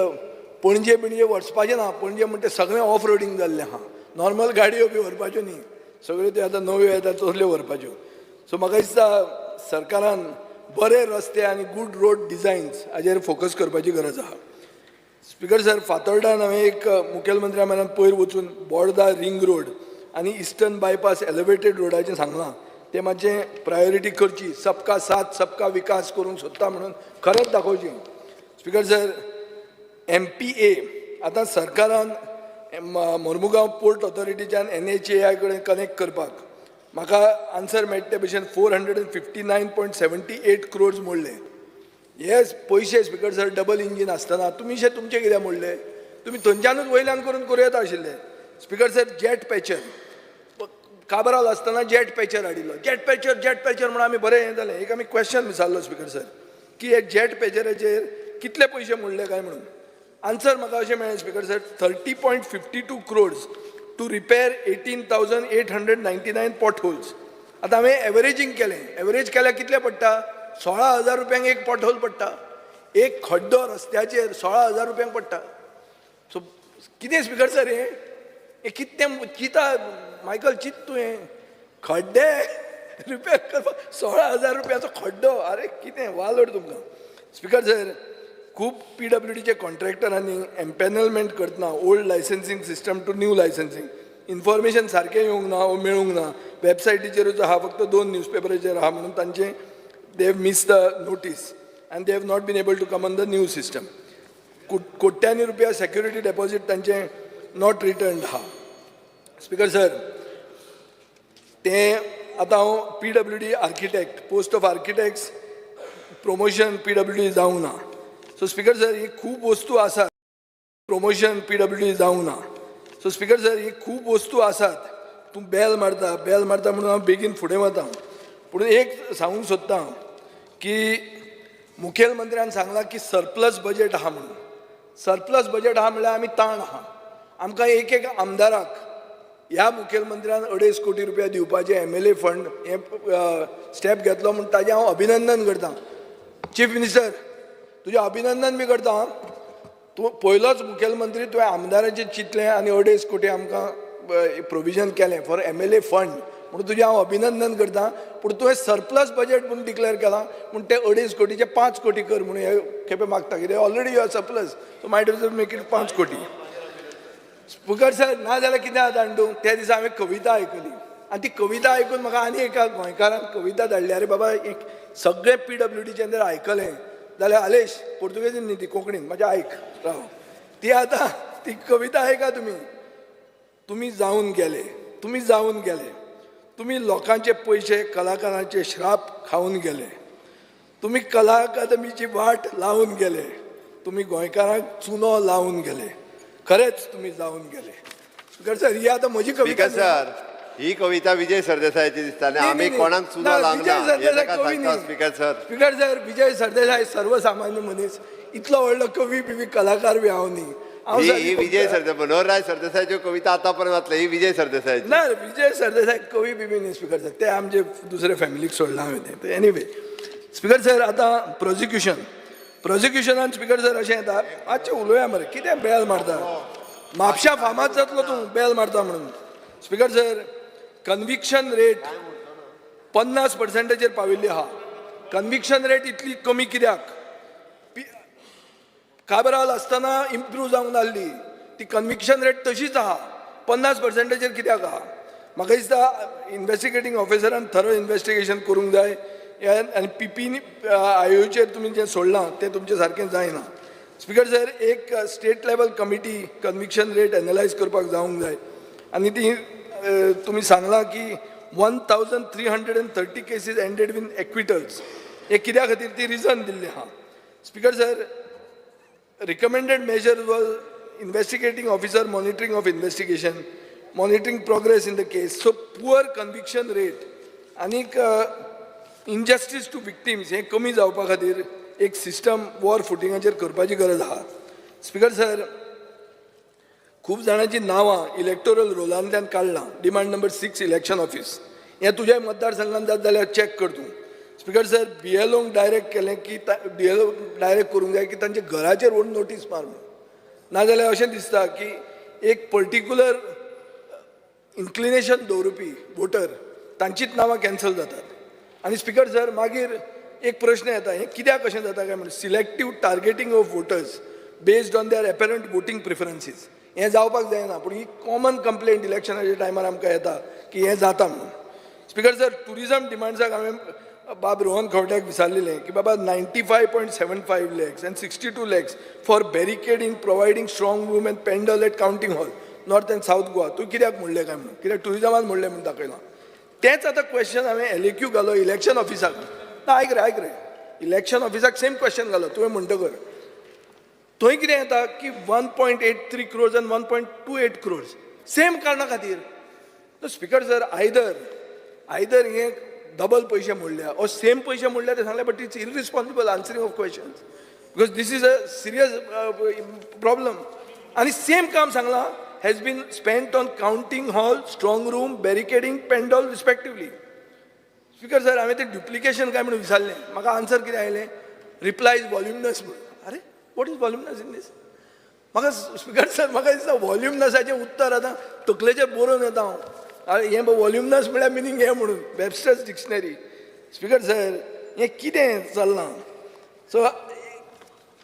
पणजे बिणजे वचपाचें ना. पणजे म्हणटा सगळें ऑफ रोडींग जाल्लें आहा. नॉर्मल गाडयो बी व्हरपाच्यो न्ही, सगळ्यो त्यो आतां नव्यो येतात तसल्यो व्हरपाच्यो. सो म्हाका दिसता सरकारान बरे रस्ते आनी गूड रोड डिजायन्स हाजेर फोकस करपाची गरज आहा. स्पीकर सर, फातोर्डान हांवें एक मुखेलमंत्र्या म्हऱ्यान पयर वचून बोर्दा रिंग रोड आनी इस्टर्न बायपास एलिवेटेड रोडाचें सांगलां, तें मातशें प्रायोरिटी करची. सबका साथ सबका विकास करूंक सोदता म्हणून खरेंच दाखोवची. स्पीकर सर, एमपीए आतां सरकारान मोर्मुगांव पोर्ट ऑथॉरिटीच्यान एनएचएआय कडेन कनेक्ट करपाक म्हाका आन्सर मेळटा ते भशेन 459.78 crores मोडले. हे पयशे, स्पीकर सर, डबल इंजीन आसतना तुमी शे तुमचे कित्याक मोडले? तुमी थंयच्यानूच वयल्यान करून करूं येता आशिल्ले. Speaker sir, jet patcher, Cabral आसतना जेट पॅचर हाडिल्लो. जेट पॅचर, जेट पॅचर म्हणून आमी बरें हें जालें. एक आमी क्वेश्चन विचारलो, स्पीकर सर, की हे जेट पॅचराचेर कितले पयशे मोडले काय म्हणून. आन्सर म्हाका अशें मेळ्ळें, Speaker sir, 30.52 crores to repair 18,899 pot holes. आतां हांवें एवरेजींग केलें. एवरेज केल्यार कितले पडटा? 16,000 रुपयांक एक पॉट होल पडटा. एक खड्डो रस्त्याचेर 16,000 रुपयांक पडटा. सो कितें, स्पीकर सर, हें हें कितें चिंता? मायकल, चिंत तूं, हें खड्डे रिपेर करपाक 16,000 रुपयाचो खड्डो. अरे, कितें वालोर तुमकां! स्पीकर सर, खूब पीडब्ल्यूडीचे कॉन्ट्रॅक्टरांनी एम्पॅनलमेंट करतना old licensing system to new licensing information सारकें येवंक ना वो मेळूंक ना. वेबसायटीचेरूच आहा, फक्त दोन न्यूजपेपराचेर आहा म्हणून तांचे they have missed the notice and they have not been able to come on the new system. कोट्यांनी रुपया सेक्युरिटी डेपॉझीट तांचे not return आहा. स्पीकर सर, तें आतां हांव PWD architect, post of architects promotion PWD जावंक ना. सो स्पीकर सर, ही खूब वस्तू आसात. प्रमोशन पीडब्ल्यूडी जावंक ना. सो स्पीकर सर, ही खूब वस्तू आसात. तूं बेल मारता, बेल मारता म्हणून हांव बेगीन फुडें वता. पूण एक सांगूंक सोदतां की मुखेलमंत्र्यान सांगलां की सरप्लस बजेट आहा म्हणून. सरप्लस बजेट आहा म्हणल्यार आमी ताण आहा. आमकां एक एक आमदाराक ह्या मुखेलमंत्र्यान 2.5 कोटी रुपया दिवपाचे एमएलए फंड हे स्टेप घेतलो म्हूण ताजें हांव अभिनंदन करता. चीफ मिनिस्टर, तुजें अभिनंदन बी करता आं. तूं पयलोच मुखेलमंत्री, तुवें आमदाराचें चिंतलें आनी 2.5 कोटी आमकां प्रोविजन केलें फॉर एमएलए फंड म्हणून तुजें हांव अभिनंदन करता. पूण तुवें सरप्लस बजेट म्हूण डिक्लेअर केलां म्हूण ते 2.5 कोटीचे 5 कोटी कर म्हणून हे खेपे मागता. कित्याक already you are surplus, so might as make it 5 कोटी. स्पिकर सर, ना जाल्यार कितें जाता जाणा तूं, त्या दिसा हांवें कविता आयकली आनी ती कविता आयकून म्हाका आनी एका गोंयकारान कविता धाडली. अरे बाबा, एक सगळें पीडब्ल्यूडीचें जर आयकलें जाल्यार, आलेश, पुर्तुगेजीन न्ही ती, कोंकणीन म्हाजें आयक राव. ती आतां ती कविता आयका तुमी. तुमी जावन गेले, तुमी जावन गेले, तुमी लोकांचे पयशे, कलाकारांचे श्राप खावन गेले. तुमी कला अकादमीची वाट लावन गेले. तुमी गोंयकारांक चुनो लावन गेले. खरेंच तुमी जावन गेले. स्पिकर सर, ही आतां म्हजी कविता स्पीकर सर, ही कविता विजय सरदेसायाची दिसता आनी न्ही, आमी न्ही. कोणाक चुनो ना, लावंक विजय ना हें सरदेसाय ताका कवी सांगता. न्ही. Speaker sir. Speaker sir, Vijay Sardesai सर्वसामान्य मनीस. इतलो व्हडलो कवी बिवी कलाकार बी हांव न्ही. हांव ही सर ही विजय सरदेसाय, मनोहरराय सरदेसायाच्यो कविता आतां पर्यंत वाचल्या. ही विजय सरदेसायाची. ना, विजय सरदेसाय कवी बिबी न्ही स्पिकर सर. ते आमचे दुसरे फॅमिलीक सोडलां हांवें तें. एनिवे स्पिकर सर, आतां प्रोसिक्युशन. प्रोसिक्युशनान स्पिकर सर अशें येता, मातशें उलोवया मरे. कितें बेल मारता? म्हापशा फामाद जातलो तूं बेल मारता म्हणून. स्पिकर सर, कन्विक्शन रेट 50 पर्संटाचेर पाविल्ली आहा. कन्विक्शन रेट इतली कमी कित्याक? काबराल आसतना इम्प्रूव जावंक नासली ती कन्विक्शन रेट तशीच आहा. 50 पर्संटाचेर कित्याक आहा? म्हाका दिसता इन्वेस्टिगेटींग ऑफिसरान थरो इन्वेस्टिगेशन करूंक जाय आनी पीपी आयोचेर तुमी जें सोडलां तें तुमचें सारकें जायना. स्पिकर सर, एक state level committee conviction rate analyse करपाक जावंक जाय. आनी ती तुमी सांगलां की 1330 cases ended with acquittals. हे कित्या खातीर ती रिजन दिल्ली आहा. Speaker sir, recommended measure was investigating officer monitoring of investigation, monitoring progress in the case. So poor conviction rate आनीक इनजस्टीस टू विक्टीम्स हें कमी जावपा खातीर एक सिस्टम वॉर फुटिंगाचेर करपाची गरज आहा. स्पिकर सर, खूब जाणांची नांवां इलेक्टोरल रोलांतल्यान काडलां. Demand number 6, election office. हें तुज्या मतदारसंघात जात जाल्यार चॅक कर तूं. स्पिकर सर, बीएलओंक डायरेक्ट केलें की बीएलओ डायरेक्ट करूंक जाय की तांच्या घराचेर व्हरून नोटीस मार म्हणून. नाजाल्यार अशें दिसता की एक पर्टिक्युलर इन्क्लिनेशन दवरुपी वोटर तांचीच नांवां कॅन्सल जातात. आनी स्पिकर सर, मागीर एक प्रश्न येता, हें कित्याक अशें जाता काय म्हणून. Selective targeting of voters based on their apparent voting preferences हें जावपाक जायना. पूण ही कॉमन कंप्लेंट इलेक्शनाच्या टायमार आमकां येता की हें जाता म्हणून. स्पिकर सर, टुरिजम डिमांड्साक हांवें बाब रोहन खंवट्याक विचारलेलें की बाबा, 95.75 lakhs and 62 lakhs for barricading, providing strong room and pandal at counting hall, North and South Goa, तूं कित्याक म्हणलें काय म्हणून. कित्याक टुरिजमान म्हणलें म्हणून दाखयलां. तेंच आतां क्वेश्चन हांवें एलएक्यू घालो इलेक्शन ऑफिसाक. ना, आयक रे, आयक रे. इलेक्शन ऑफिसाक सेम क्वेश्चन घालो तुवें म्हणटकर थंय कितें येता की 1.83 crores आनी 1.28 crores same कारणा खातीर. स्पिकर सर, आयदर हे डबल पयशे मोडल्या or same पयशे मोडल्या ते सांगले, but it's irresponsible answering of questions because this is a serious problem. आनी सेम काम सांगलां, has been spent on counting hall, strong room, barricading, pandal respectively. Speaker sir, हांवें तें डुप्लिकेशन काय म्हणून विचारलें. म्हाका आन्सर कितें आयलें? रिप्लाय is वॉल्युमनस म्हणून. अरे, what is voluminous in this? म्हाका स्पिकर सर, म्हाका दिसता वॉल्युमनसाचें उत्तर आतां तकलेचेर बरोवन येता हांव. अरे, हें वॉल्युमनस म्हळ्यार मिनींग हें म्हणून वेबस्टर्स डिक्शनरी. स्पिकर सर, हें कितें चल्लां? सो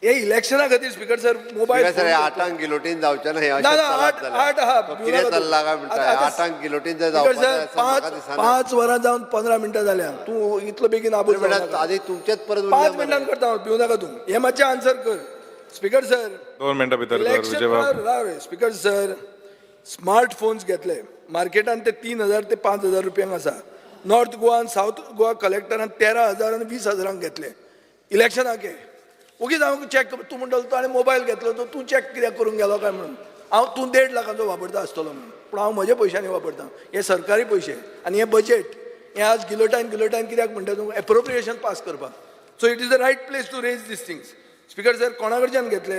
हे इलेक्शना खातीर स्पिकर सर, मोबायल सर, हे आठांक गिलोटीन जावचें ना हे. ना, अशें ना, चलत आठ जाल्यार आहा. तो कितें चल्लां काय म्हणटा? आठांक गिलोटीन जर स्पिकर जावपाचें सर, आसा म्हाका पांच दिसना. 5 वरां जावन 15 मिनटां जाल्या. तूं इतलो बेगीन आबूज म्हणल्यार जावं नाका. आदी तुमचेच परत 5 उरले. मिनटान करता हांव, भिवू नाका तूं. हें मातशें आन्सर कर स्पिकर सर. 2 मिनटां भितर कर. इलेक्शन विजयबाब. राव रे. स्पिकर सर, स्मार्ट फोन्स घेतले. मार्केटान ते 3000 ते 5000 रुपयांक आसा. नॉर्थ गोवा आनी सावथ गोवा कलेक्टरान 13,000 आनी 20 हजारांक घेतले इलेक्शनाक. हे ओगीच हांव चॅक, तूं म्हणटलो तूं आनी मोबायल घेतलो तो तूं चॅक कित्याक करूंक गेलो काय म्हणून. हांव तूं 1.5 लाखांचो वापरता आसतलो म्हणून, पूण हांव म्हज्या पयशांनी वापरता. हे सरकारी पयशे आनी हे बजेट हे आज गिलोटायन गिलोटायन कित्याक म्हणटा तूं? एप्रोप्रिएशन पास करपाक. So it is the right place to raise these things. Speaker sir, कोणा कडच्यान घेतले?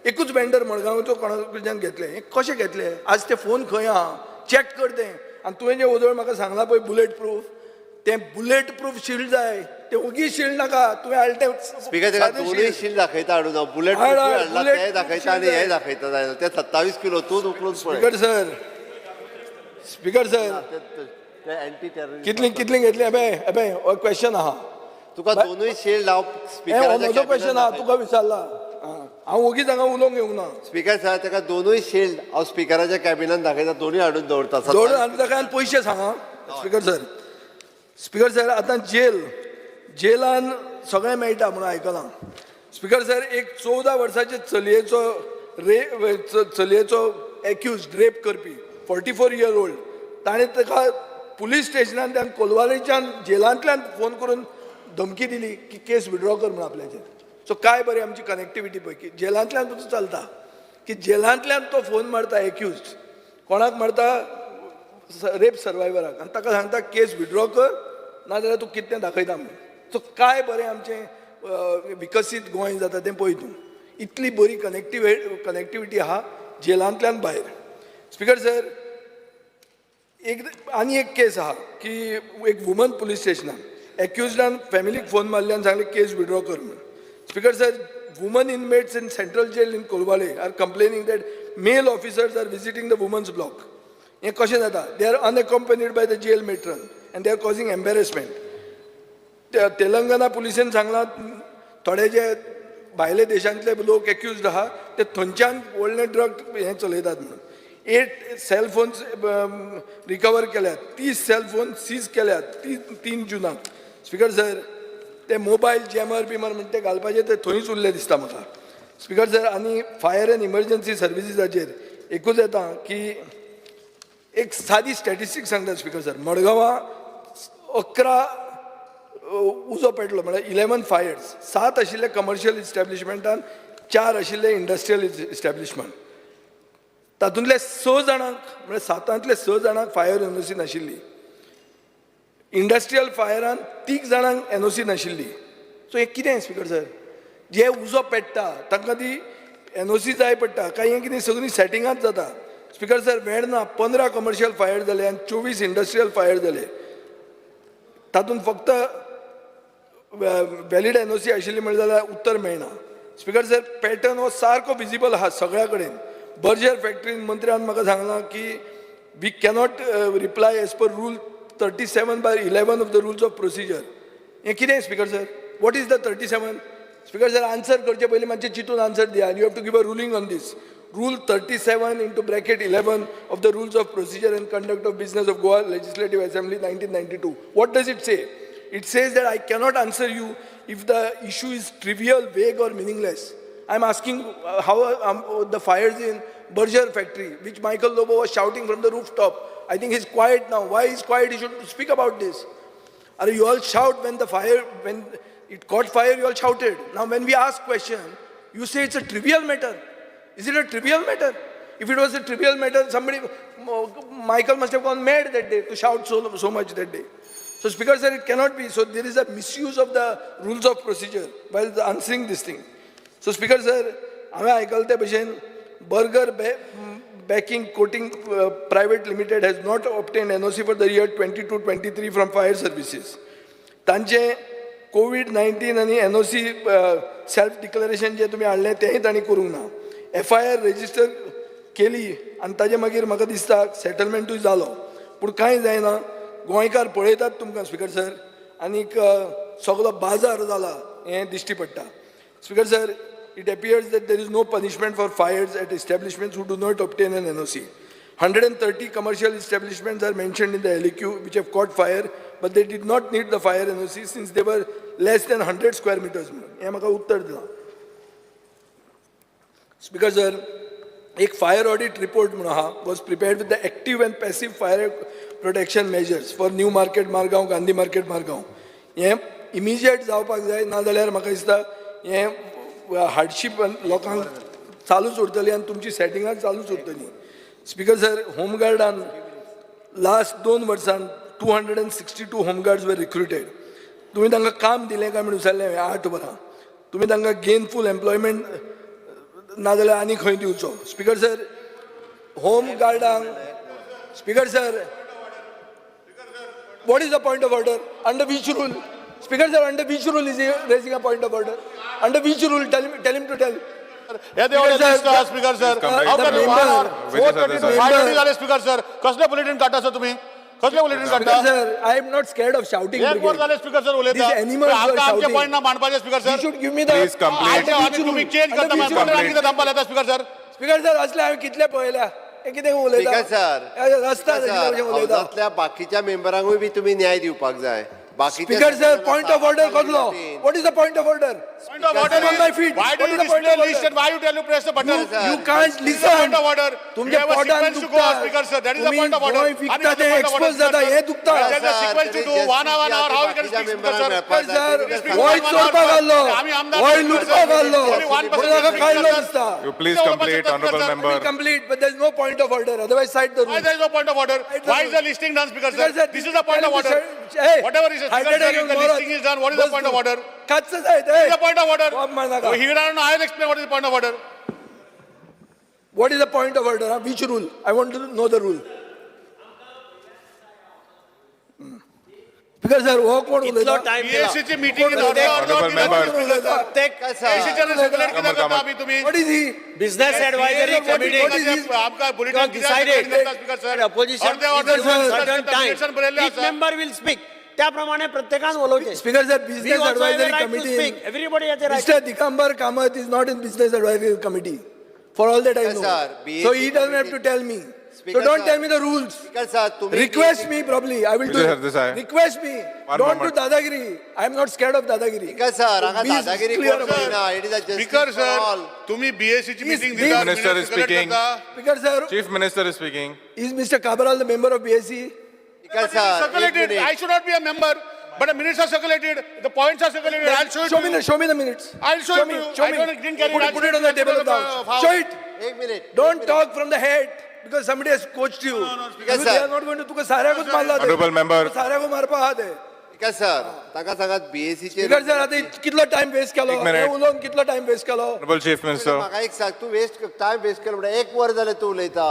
एकूच वेंडर मडगांवचो. कोणा कडच्यान घेतले हें? कशें घेतले? आज ते फोन खंय आहा, चॅक कर तें. आनी तुवें जें ओदोळ म्हाका सांगलां पळय बुलेट प्रूफ, तें बुलेट प्रूफ शिल्ड जाय. तें ओगी शिल्ड नाका. तुवें हाडलें तें स्पीकर, ताका सादें दोनूय shield. Shield दाखयता हाडून हांव. बुलेट हय, हय, हाडला bullet ते दाखयता आनी shield. हे दाखयता. जायना ते. 27 किलो तूं उखलून पळय. स्पीकर सर, स्पीकर सर, ते अँटी टेररिस्ट. कितली कितली घेतली? अबे अबे, हो क्वेश्चन आहा. तुका दोनूय शिल्ड हांव हें हो स्पिकराच्या म्हजो क्वेश्चन आहा, तुका विचारला. आं, हांव ओगीच हांगा उलोवंक येवंक ना. स्पीकर सर, ताका दोनूय शिल्ड हांव स्पिकराच्या कॅबिनान दाखयता. दोनूय हाडून दवरता. दोन आनी ताका आनी पयशे सांगा. स्पीकर सर, स्पीकर सर, आतां जेल जेलान सगळें मेळटा म्हणून आयकलां. स्पीकर सर, एक 14 वर्साचे चलयेचो रे चलयेचो एक्यूज, रेप करपी, 44 इयर ओल्ड, ताणें ताका पुलीस स्टेशनांतल्यान, कोलवालेच्यान जेलांतल्यान फोन करून धमकी दिली की केस विड्रॉ कर म्हणून आपल्याचेर. सो काय बरी आमची कनेक्टिविटी पळय की जेलांतल्यान तुजो चलता, की जेलांतल्यान तो फोन मारता एक्यूज. कोणाक मारता? रेप सर्वायवराक. आनी ताका सांगता, केस विड्रॉ कर, नाजाल्यार तूं कितें दाखयता म्हणून. सो काय बरें आमचें विकसीत गोंय जाता तें पळय तूं. इतली बरी कनेक्टिविटी आहा जेलांतल्यान भायर. स्पीकर सर, एक आनी एक केस आहा की एक वुमन पुलीस स्टेशनान एक्युजडान फॅमिलीक फोन मारले आनी सांगले, केस विड्रॉ कर म्हणून. Speaker sir, women inmates in Central Jail in Colvale are complaining that male officers are visiting the women's block. हें कशें जाता? They are unaccompanied by the jail matron and they are causing embarrassment. Telangana पुलिसेन सांगलां, थोडे जे भायले देशांतले लोक accused आहा ते थंयच्यान व्हडलें ड्रग हें चलयतात म्हणून. एट सेलफोन्स रिकवर केल्यात, 30 सेलफोन सीज केल्यात 3 जुनाक. स्पीकर सर, ते मोबायल जॅमर बिमर म्हणटा ते घालपाचे ते थंयच उरले दिसता म्हाका. स्पीकर सर, आनी फायर एंड इमर्जन्सी सर्विसीसाचेर एकूच येता की एक सादी स्टॅटिस्टीक सांगता. स्पीकर सर, मडगांवां 11 उजो पेटलो, म्हळ्यार 11 फायर्स. सात आशिल्ले कमर्शियल इस्टॅब्लिशमेंटान, चार आशिल्ले इंडस्ट्रियल इस्टॅब्लिशमेंट. तातूंतले स जाणांक, म्हळ्यार सातांतले स जाणांक फायर एनओसी नाशिल्ली. इंडस्ट्रियल फायरान तीग जाणांक एनओसी नाशिल्ली. सो हें कितें स्पीकर सर? जे उजो पेट्टा तांकां ती एनओसी जाय पडटा काय हें कितें सगळीं सेटिंगांच जाता? Speaker sir, Verna 15 commercial fire जाले आनी 24 इंडस्ट्रियल फायर जाले. तातूंत फक्त व्हॅलिड एनओसी आशिल्ली म्हणल्यार जाल्यार उत्तर मेळना. स्पीकर सर, पॅटर्न हो सारको विजिबल आहा सगळ्या कडेन. बर्जर फॅक्टरीन मंत्र्यान म्हाका सांगलां की we cannot reply as per rule 37/11 of the rules of procedure. हें कितें speaker sir? What is the 37? Speaker sir, answer करचे पयलीं मातशें चिंतून आन्सर दिया. You have to give a ruling on this. Rule 37 into bracket 11 of the Rules of Procedure and Conduct of Business of Goa Legislative Assembly, 1992. What does it say? It says that I cannot answer you if the issue is trivial, vague, or meaningless. I'm asking how the fires in Berger factory, which Michael Lobo was shouting from the rooftop. I think he's quiet now. Why he's quiet? He should speak about this. Are you all shout when the fire, when it caught fire, you all shouted. Now when we ask question, you say it's a trivial matter. Is it a trivial matter? If it was a trivial matter, somebody, Michael must have gone mad that day to shout so, so much that day. So Speaker sir, it cannot be. So there is a misuse of the rules of procedure while answering this thing. So Speaker sir, हांवें आयकलें ते भशेन Burger Baking Coating Private Limited has not obtained NOC for the year 22-23 from fire services. तांचे Covid 19 आनी NOC self declaration जे तुमी हाडलें तेंय तांणी करूंक ना. एफआयआर रजिस्टर केली आनी ताजे मागीर म्हाका दिसता सेटलमेंटूय जालो, पूण कांय जायना. गोंयकार पळयतात तुमकां स्पीकर सर, आनीक सगलो बाजार जाला हें दिश्टी पडटा. Speaker sir, it appears that there is no punishment for fires at establishments who do not obtain an NOC. 130 commercial establishments are mentioned in the LAQ which have caught fire, but they did not need the fire NOC since they were less than 100 square meters म्हणून हें म्हाका उत्तर दिलां. Speaker sir, एक fire audit report म्हणून आहा, was prepared with the active and passive fire protection measures for New Market Margao, Gandhi Market Margao. हें immediate जावपाक जाय, नाजाल्यार म्हाका दिसता हें हार्डशीप लोकांक चालूच उरतली आनी तुमची सेटिंगां चालूच उरतली. स्पीकर सर, होमगार्डान लास्ट 2 वर्सान 262 home guards were recruited. तुमी तांकां काम दिलें काय म्हूण विचारलें हांवें 8 वरां. तुमी तांकां गेनफूल एम्प्लॉयमेंट नाजाल्यार आनी खंय दिवचो. स्पिकर सर, होम गार्डांक, Speaker sir, what is the point of order? Under which rule? Speaker sir, under which rule is raising a point of order? Under which rule? Tell him to tell. हे देवळे Speaker sir, दिसता speaker sir. Please complete. The member. 4:30 5:30 जाले speaker sir. कसले bulletin काडटा sir तुम्ही? कसले bulletin speaker काडटा? Sir, I am not scared of shouting. एक वर झाले स्पीकर सर उलयता. These animals were आमकां आमचे shouting. Point ना मांडपाचे speaker You sir. Should give me the Please complete. आनी तुम्ही चेंज करता, Complete. कितें थांबपाक येता स्पीकर सर? स्पीकर सर, असले हांवें कितले पळयल्या. हे कितें उलयता? स्पीकर सर, रस्ता सर, उलयता. हावजांतल्या बाकीच्या मेंबरांकूय बी तुमी न्याय दिवपाक जाय. बाकीचे speaker sir, point of order कसलो? What is the point of order? Point of order I'm on my feet. Why do What you is the point display of order? List and why you tell you press the button? Sir. You can't listen. Point of order. तुमच्या You have a पोटान sequence to go, दुखता. Speaker sir. That is the तुम्ही point of order. Goa विकता ते expose जाता, हे दुखता. Sequence to do one hour, hour, how you can speak, speaker sir? Sir, Goa चोरपाक आसलो, गोंय लुटपाक आसलो, म्हणून ताका काडलो दिसता. You please complete, honorable member. Complete, but there is no point of order. Otherwise cite the Why rule. There is no point of order? Cite the Why is rule. the listing done, Speaker Speaker sir? sir, This is the point tell of him to order. Hey, Whatever is, heart Speaker sir, attack if the येवन listing is done, what is the bus point of तूं. Order? काच्च जायत, hey. What is the point of order? Bob मार नाका. He don't know. I will explain what is the point of order. What is the point of order? Which rule? I want to know the rule. Speaker sir, हो कोण इतलो उलयता? Time केला. PAC ची meeting Honorable member. कोण उलयता? प्रत्येक PAC च्या circulate कित्याक करता आमी तुम्ही? What is he? Business advisory committee What is his- आमकां bulletin कित्याक decided circulate करता, Speaker sir? that opposition अर्धे is order given sir. certain Petition time. बरयल्लें Each आसा. member will speak. त्याप्रमाणे प्रत्येकान उलोवचें. Speaker sir, We business also have a advisory right to committee. speak. Everybody has a right. Mr. Digambar Kamath is not in business advisory committee, for all that I Speaker know. sir, BAC So he doesn't have to committee- tell me. So Speaker don't sir. tell me the rules. Speaker sir, तुम्ही Request me probably, I will do Vijay it. Sardesai. Request me. One Don't do moment. dadagiri. I am not scared of dadagiri. Speaker sir, हांगा Be दादागिरी clear कोण about it. करिना. It is a justice Speaker for sir, all. तुम्ही BAC ची Please, meeting please. दिता, Minister is minutes circulate speaking. करता. Speaker sir, Chief Minister is speaking. is Mr. Cabral the member of BSc? Speaker sir, एक Circulated. Minute. I should not be a member, but the minutes are circulated. The points are circulated. I'll show it Show to me you. the, show me the minutes. I'll show Show it me, to you. show I me. didn't carry Put it. it, put it on the table of the house. Show it. एक minute. Don't talk from the head because somebody has coached you. Speaker You- They sir. are not going to, तुका साऱ्याकूच मारला ते. Honorable member. तुका साऱ्याकू मारपा आहा ते. Speaker sir, ताका सांगात बीएसी चे स्पीकर सर, आता कितलो टाइम वेस्ट केलो? एक minute. हे उलोवन कितलो टाइम वेस्ट केलो? Honorable Chief Minister. म्हाका एक सांग, तूं वेस्ट टायम वेस्ट केलो म्हणटा, एक वर जालें तूं उलयता.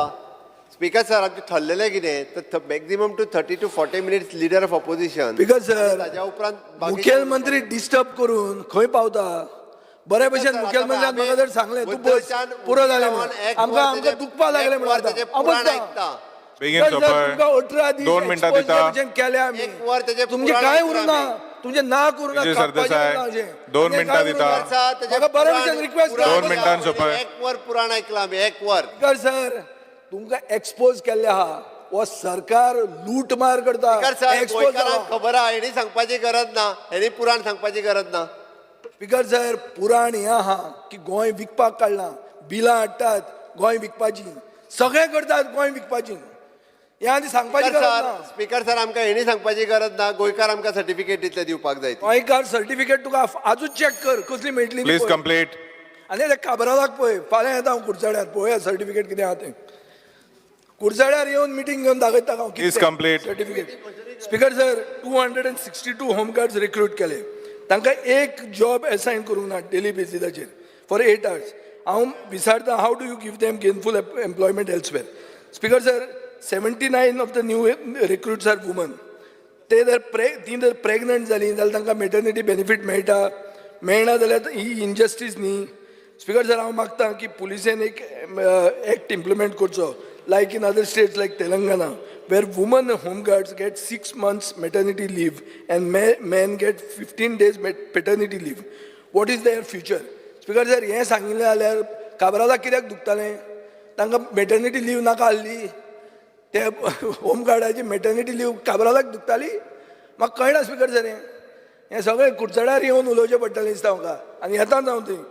स्पीकर सर, आमचें ठरलेलें कितें तर maximum to 30 to 40 minutes leader of opposition. Speaker sir, ताज्या उपरांत बाकीचे- मुखेलमंत्री डिस्टर्ब करून खंय पावता? बरे भशेन सर, मुखेलमंत्र्यान आता म्हाका जर सांगलें तूं बस, बुद्धाच्यान पुरो जालें उठून म्हणून. एक आमकां वर आमकां तेजें- दुखपाक लागलें एक म्हणून वर आतां. तेजें पुराण अबस्ता. ऐकता. बेगीन सर, सोंपय. तुमकां 18 दीस दोन मिनटां expose दिता. जे भशेन केल्या आमी. एक वर तेजें तुमचें पुराण कांय ऐकता उरूना, आमी. तुमचें नाक उरूना, विजय कापपाचें सरदेसाय, उरना अशें. दोन तुमचें मिनटां कांय दिता. उरूना. सर, तेजें म्हाका बरे पुराण- भशेन रिक्वेस्ट पुराण दोन मिनटां सोंपय. एक वर पुराण ऐकलां आमी, एक वर. स्पीकर सर, तुमकां एक्सपोज केल्लें आहा. हो सरकार लूटमार करता. स्पीकर सर, एक्सपोज गोंयकारांक खबर आहा, हेणी सांगपाची गरज ना, हेणी पुराण सांगपाची गरज ना. स्पीकर सर, पुराण हें आहा की गोंय विकपाक काडलां, बिलां हाडटात गोंय विकपाची, सगळें करतात गोंय विकपाची. हें आनी सांगपाची स्पीकर गरज सर, ना. स्पीकर सर, आमकां हेणी सांगपाची गरज ना, गोंयकार आमकां सर्टिफिकेट दितले दिवपाक जाय ती. गोंयकार सर्टिफिकेट तुका आजूच चॅक कर कसली मेळटली ती Please पळय. complete. आनी ते काबरालाक पळय, फाल्यां येता हांव कुडचड्यार, पळोवया सर्टिफिकेट कितें आहा तें. कुडचड्यार येवन मिटींग घेवन दाखयता हांव. Please complete. Certificate. Speaker sir, 262 home guards recruit केले. तांकां एक जॉब एसायन करूंक ना डेली बेसिसाचेर फॉर 8 आवर्स. हांव विचारता, how do you give them gainful employment elsewhere? Speaker sir, 79 of the new recruits are women. ते जर प्रे ती जर प्रेग्नंट जालीं जाल्यार तांकां मेटर्निटी बेनिफीट मेळटा? मेळना जाल्यार ही इनजस्टीस न्ही? स्पीकर सर, हांव मागता की पुलिसेन एक एक्ट इम्प्लिमेंट करचो like in other states like Telangana, where women home guards get 6 months maternity leave and men get 15 days paternity leave. What is their future? Speaker sir, हें सांगिल्लें जाल्यार काबरालाक कित्याक दुखतालें? तांकां मेटर्निटी लीव नाका आसली? ते होमगार्डाची मेटर्निटी लीव काबरालाक दुखताली? म्हाका कळना स्पीकर सर. हें हें सगळें कुडचड्यार येवन उलोवचें पडटलें दिसता म्हाका. आनी येताच हांव थंय.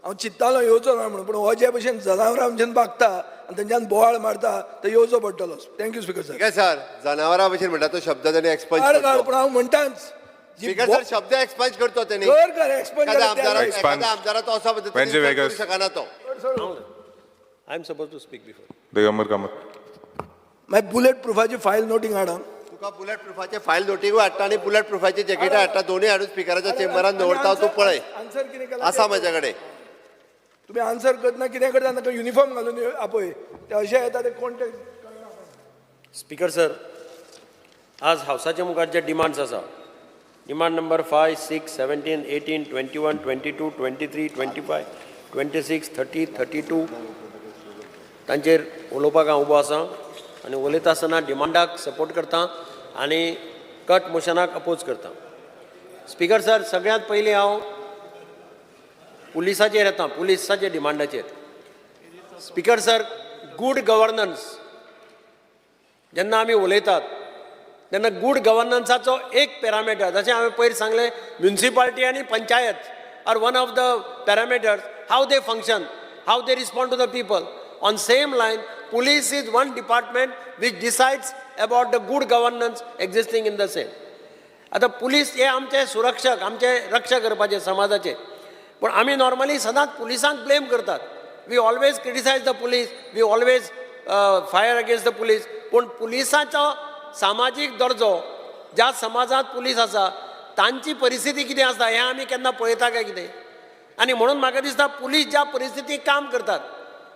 हांव चिंत्तालो येवचो ना म्हणून, पूण हो जे भशेन जनावरां भशेन वागता आनी तेंच्यान बोवाळ मारता, ते येवचो पडटलो. Thank you speaker sir. Speaker sir, जनावरां भशेन म्हणटा तो शब्द ताणें एक्सपंज काड काड, करतो. पूण हांव म्हणटाच जी स्पीकर सर, शब्द एक्सपंज करतो तेणी. कर कर एक्सपंज. एखाद्या आमदाराक Expunge. एखाद्या आमदाराचो असो पद्दतीन Venji insult Vegas. करूंक शकना तो. I am suppose to speak before. Digambar Kamath. मागीर बुलेट प्रुफाची फायल नोटींग हाड. तुका बुलेट प्रुफाचे फायल नोटीकूय हाडटा आनी बुलेट प्रुफाची जॅकेटां हाडटा, दोनूय हाडून स्पिकराच्या चेंबरान दवरता, तूं पळय. आन्सर कितें केलां? आसा म्हज्या कडेन. तुमी आन्सर करतना कितें करता, तांकां युनिफॉर्म घालून आपय. ते अशे येता, ते कोण ते. स्पीकर सर, आज हावसाच्या मुखार जे डिमांड्स आसा, demand number 5, 6, 17, 18, 21, 22, 23, 25, 26, 30, 32, तांचेर उलोवपाक हांव उबो आसा आनी उलयता आसतना डिमांडाक सपोर्ट करता आनी कट मोशनाक अपोज करता. स्पीकर सर, सगळ्यांत पयलीं हांव पुलिसाचेर येता, पुलिसाच्या डिमांडाचेर. स्पीकर सर, गूड गव्हर्नन्स जेन्ना आमी उलयतात तेन्ना गूड गव्हर्नन्साचो एक पॅरामिटर, जशें हांवें पयर सांगलें, म्युनिसिपालिटी आनी panchayat are one of the parameters, how they function, how they respond to the people. On same line, police is one department which decides about the good governance existing in the same. आतां police हे आमचे सुरक्षक, आमचे रक्षा करपाचे समाजाचे. पूण आमी normally सदांच पुलिसांक ब्लेम करतात. We always criticize the police, we always fire against the police. पूण पुलिसाचो सामाजीक दर्जो, ज्या समाजांत पुलीस आसा तांची परिस्थिती कितें आसा हें आमी केन्ना पळयता काय कितें? आनी म्हणून म्हाका दिसता, पुलीस ज्या परिस्थितीक काम करतात,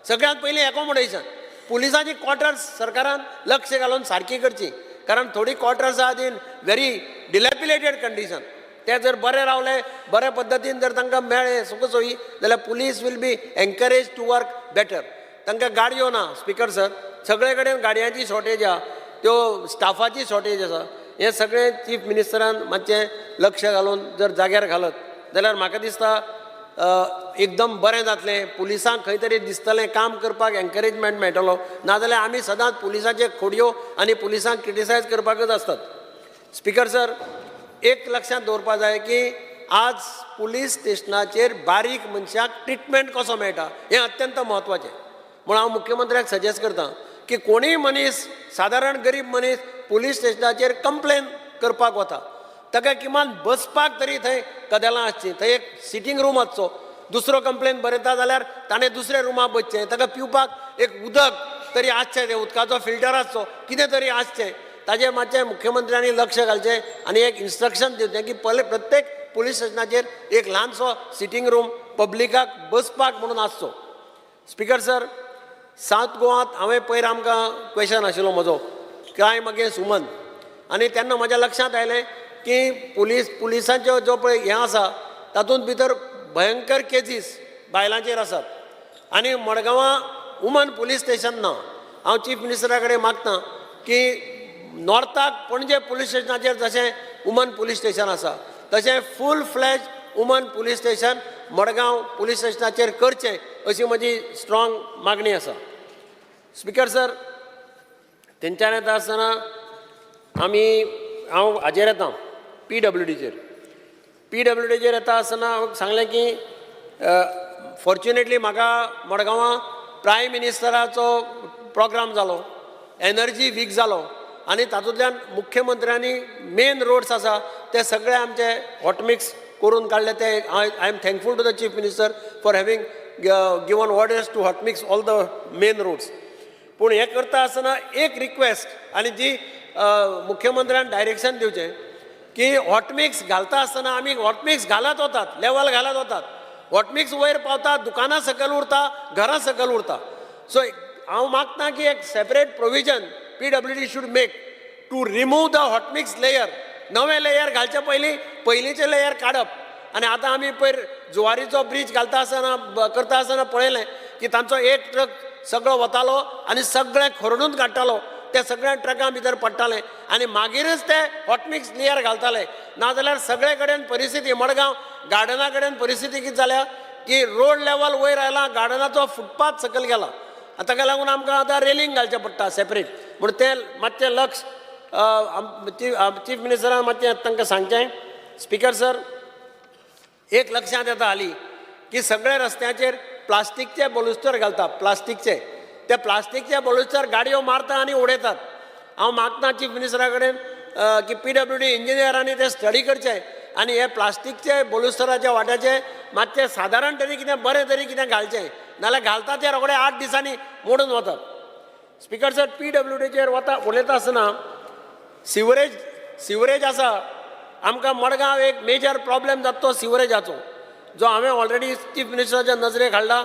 सगळ्यांत पयलीं एकोमोडेशन, पुलिसांची क्वॉर्टर्स सरकारान लक्ष घालून सारकी करची, कारण थोडी क्वॉर्टर्स आहात इन व्हेरी डिलेपिलेटेड कंडिशन. ते जर बरे रावले, बरे पद्दतीन जर तांकां मेळ्ळे सुखसोयी, जाल्यार police will be encourage to work better. तांकां गाडयो ना स्पीकर सर, सगळे कडेन गाडयांची शॉर्टेज आहा, त्यो स्टाफाची शॉर्टेज आसा. हें सगळें चीफ मिनिस्टरान मातशें लक्ष घालून जर जाग्यार घालत जाल्यार म्हाका दिसता एकदम बरें जातलें. पुलिसांक खंय तरी दिसतलें, काम करपाक एनकरेजमेंट मेळटलो. नाजाल्यार आमी सदांच पुलिसांचे खोडयो आनी पुलिसांक क्रिटिसायज करपाकच आसतात. स्पीकर सर, एक लक्षांत दवरपा जाय की आज पुलीस स्टेशनाचेर बारीक मनशाक ट्रिटमेंट कसो मेळटा हें अत्यंत म्हत्वाचें. म्हूण हांव मुख्यमंत्र्याक सजेस्ट करता की कोणीय मनीस, सादारण गरीब मनीस पुलीस स्टेशनाचेर कंप्लेन करपाक वता, ताका किमान बसपाक तरी थंय कदेलां आसचीं, थंय एक सिटींग रूम आसचो. दुसरो कंप्लेन बरयता जाल्यार ताणें दुसऱ्या रुमां बसचें. ताका पिवपाक एक उदक तरी आसचें, तें उदकाचो फिल्टर आसचो, कितें तरी आसचें. ताजेर मातशें मुख्यमंत्र्यांनी लक्ष घालचें आनी एक इन्स्ट्रक्शन दिवचें की पले प्रत्येक पुलीस स्टेशनाचेर एक ल्हानसो सिटींग रूम पब्लिकाक बसपाक म्हणून आसचो. स्पीकर सर, सावथ गोवात हांवें पयर आमकां क्वेशन आशिल्लो म्हजो क्रायम अगेन्स्ट वुमन, आनी तेन्ना म्हज्या लक्षांत आयलें की पुलिसांच्यो जो पळय हें आसा, तातूंत भितर भयंकर केजीस बायलांचेर आसात आनी मडगांवां वुमन पुलीस स्टेशन ना. हांव चीफ मिनिस्टरा कडेन मागता की नॉर्थाक पणजे पुलीस स्टेशनाचेर जशें वुमन पुलीस स्टेशन आसा, तशें full fledge woman police station Madgaon police स्टेशनाचेर करचें, अशी म्हजी स्ट्रॉंग मागणी आसा. स्पीकर सर, थंयच्यान येता आसतना आमी हांव हाजेर येता, पीडब्ल्यूडीचेर. पीडब्ल्यूडीचेर येता आसतना हांव सांगलें की फॉर्च्युनेटली म्हाका मडगांवां प्रायम मिनिस्टराचो प्रोग्राम जालो, एनर्जी वीक जालो आनी तातूंतल्यान मुख्यमंत्र्यांनी मेन रोड्स आसा ते सगळे आमचे हॉटमिक्स करून काडले. ते I am thankful to the Chief Minister for having given orders to hotmix all the main roads. पूण हें करता आसतना एक रिक्वेस्ट आनी जी मुख्यमंत्र्यान डायरेक्शन दिवचें की हॉटमिक्स घालता आसतना आमी हॉटमिक्स घालत वतात, लेवल घालत वतात, हॉटमिक्स वयर पावता, दुकानां सकयल उरता, घरां सकयल उरता. सो हांव मागता की एक separate provision PWD should make to remove the hot mix layer. नवें लेयर घालचे पयलीं पयलींचें लेयर काडप. आनी आतां आमी पयर जुवारीचो ब्रीज घालता आसतना करता आसतना पळयलें की तांचो एक ट्रक सगळो वतालो आनी सगळें खरडून काडटालो, ते सगळ्या ट्रकां भितर पडटाले आनी मागीरच ते हॉटमिक्स लेयर घालताले. नाजाल्यार सगळे कडेन परिस्थिती, मडगांव गार्डना कडेन परिस्थिती कितें जाल्या की रोड लेवल वयर आयला, गार्डनाचो फुटपाथ सकयल गेला. आनी ताका लागून आमकां आतां रेलिंग घालचें पडटा सेपरेट. म्हूण तें मातशें लक्ष चीफ मिनिस्टरान मातशें तांकां सांगचें. स्पीकर सर, एक लक्षांत येता हाली की सगळ्या रस्त्यांचेर प्लास्टीकचे बलुस्तर घालता, प्लास्टीकचे. ते प्लास्टीकचे बलुस्तर गाडयो मारता आनी उडयतात. हांव मागता चीफ मिनिस्टरा कडेन की पीडब्ल्यूडी इंजिनियरांनी ते स्टडी करचे आनी हे प्लास्टीकचे बलुस्तराच्या वाट्याचे मातशें सादारण तरी कितें बरें तरी कितें घालचें, नाल्यार घालता ते रोखडे 8 दिसांनी मोडून वतात. स्पीकर सर, पीडब्ल्यूडीचेर वता उलयता आसतना सिवरेज सिवरेज आसा. आमकां मडगांव एक मेजर प्रॉब्लेम जाता तो सिवरेजाचो, जो हांवें ऑलरेडी चीफ मिनिस्टराच्या नजरेक हाडला.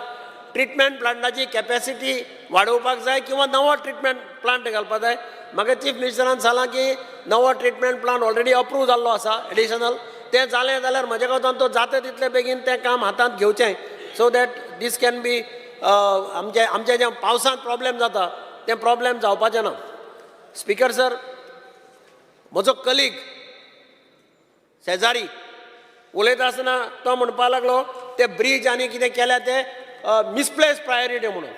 ट्रिटमेंट प्लांटाची कॅपॅसिटी वाडोवपाक जाय किंवा नवो ट्रिटमेंट प्लांट घालपाक जाय. म्हाका चीफ मिनिस्टरान सांगलां की नवो ट्रिटमेंट प्लांट ऑलरेडी अप्रूव जाल्लो आसा एडिशनल. तें जालें जाल्यार म्हज्या कोतान तो जाता तितले बेगीन तें काम हातांत घेवचें, so that this can be आमचे आमचे जें पावसांत प्रॉब्लेम जाता तें प्रॉब्लेम जावपाचें ना. स्पिकर सर, म्हजो कलीग शेजारी उलयता आसतना तो म्हणपाक लागलो ते ब्रीज आनी कितें केल्या ते मिसप्लेस प्रायोरिटी म्हणून.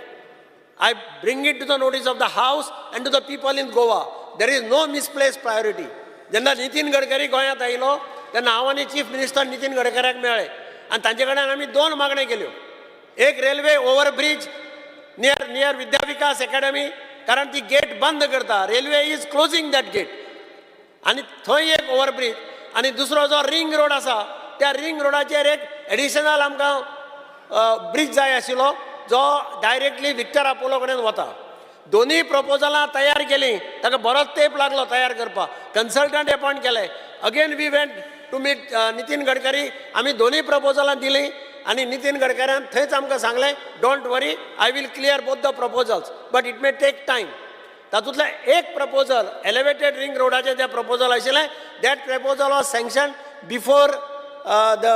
I bring it to the notice of the house and to the people in Goa, there is no misplaced priority. जेन्ना नितीन गडकरी गोंयांत आयलो तेन्ना हांव आनी चीफ मिनिस्टर नितीन गडकऱ्याक मेळ्ळे आनी तांचे कडेन आमी दोन मागण्यो केल्यो. एक railway overbridge near Vidya Vikas Academy, कारण ती गेट बंद करता, railway is closing that gate, आनी थंय एक ओवरब्रीज. आनी दुसरो जो रिंग रोड आसा त्या रिंग रोडाचेर एक एडिशनल आमकां ब्रीज जाय आशिल्लो जो डायरेक्टली विक्टर आपोलो कडेन वता. दोनूय प्रपोजलां तयार केलीं, ताका बरोच तेंप लागलो तयार करपाक. कन्सल्टंट एपॉयंट केले. Again we went to meet Nitin Gadkari. आमी दोनूय प्रपोजलां दिलीं आनी नितीन गडकऱ्यान थंयच आमकां सांगलें, "Don't worry, I will clear both the proposals, but it may take time." तातूंतलें एक प्रपोजल एलिवेटेड रिंग रोडाचें जें प्रपोजल आशिल्लें, that proposal was sanction before the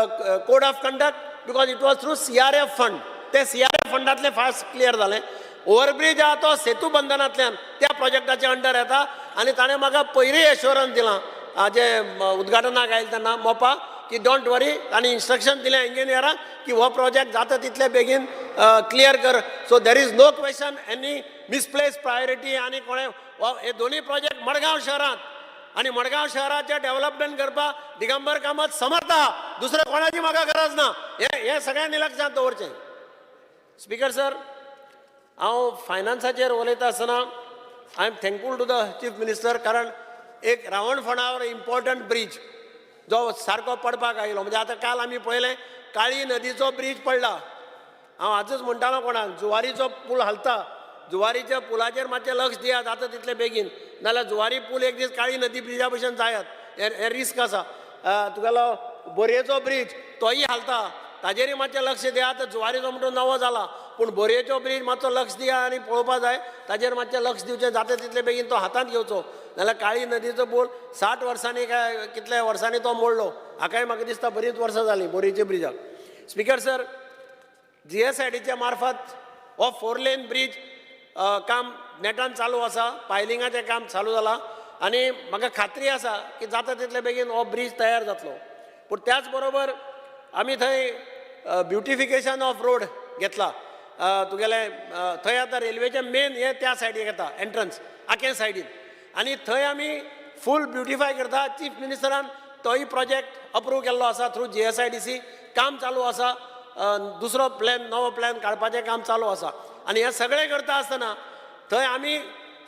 code of conduct because it was through CRF fund. ते CRF फंडांतलें fast clear जालें. Overbridge आहा तो सेतू बंधनांतल्यान त्या प्रोजेक्टाच्या अंडर येता आनी ताणें म्हाका पयरूय एश्योरन्स दिलां जे उद्घाटनाक आयले तेन्ना मोपा की don't worry, आनी इन्स्ट्रक्शन दिलें इंजिनियराक की हो प्रोजेक्ट जाता तितले बेगीन क्लियर कर. So there is no question any misplaced priority. आनी कोणें हे दोनूय प्रोजेक्ट मडगांव शहरांत आनी मडगांव शहराचें डेव्हलपमेंट करपाक दिगंबर कामत समर्थ आहा, दुसरें कोणाची म्हाका गरज ना. हें हें सगळ्यांनी लक्षांत दवरचें. स्पिकर सर, हांव फायनान्साचेर उलयता आसतना I am thankful to the Chief Minister, कारण एक रावणफोंडावर इम्पॉर्टंट ब्रीज जो सारको पडपाक आयलो. म्हणजे आतां काल आमी पळयलें, काळी नदीचो ब्रीज पडला. हांव आजच म्हणटालो कोणाक, जुवारीचो पूल हालता, जुवारीच्या पुलाचेर मातशें लक्ष दियात जाता तितले बेगीन, नाल्यार जुवारी पूल एक दीस काळी नदी ब्रिजा भशेन जायत, हें हें रिस्क आसा. तुगेलो बोरयेचो ब्रीज तोय हालता, ताजेरय मातशें लक्ष दिया. आतां जुवारीचो म्हणटो नवो जाला, पूण बोरयेचो ब्रीज मातसो लक्ष दिया आनी पळोवपा जाय. ताजेर मातशें लक्ष दिवचें, जाता तितले बेगीन तो हातांत घेवचो, नाल्यार काळी नदीचो पूल 60 वर्सांनी काय कितल्या वर्सांनी तो मोडलो. हाकाय म्हाका दिसता बरीच वर्सां जालीं बोरयेच्या ब्रिजाक. स्पिकर सर, जीएसआयडीच्या मार्फत हो फोर लेन ब्रीज काम नेटान चालू आसा. पायलिंगाचें काम चालू जालां आनी म्हाका खात्री आसा की जाता तितले बेगीन हो ब्रीज तयार जातलो. पूण त्याच बरोबर आमी थंय ब्युटिफिकेशन ऑफ रोड घेतला. तुगेले थंय आतां रेल्वेचें मेन हें त्या सायडीक येता एंट्रन्स आकें सायडीन आनी थंय आमी फूल ब्युटिफाय करता. चीफ मिनिस्टरान तोय प्रोजेक्ट अप्रूव केल्लो आसा. थ्रू जीएसआयडीसी काम चालू आसा. दुसरो प्लॅन, नवो प्लॅन काडपाचें काम चालू आसा. आनी हें सगळें करता आसतना थंय आमी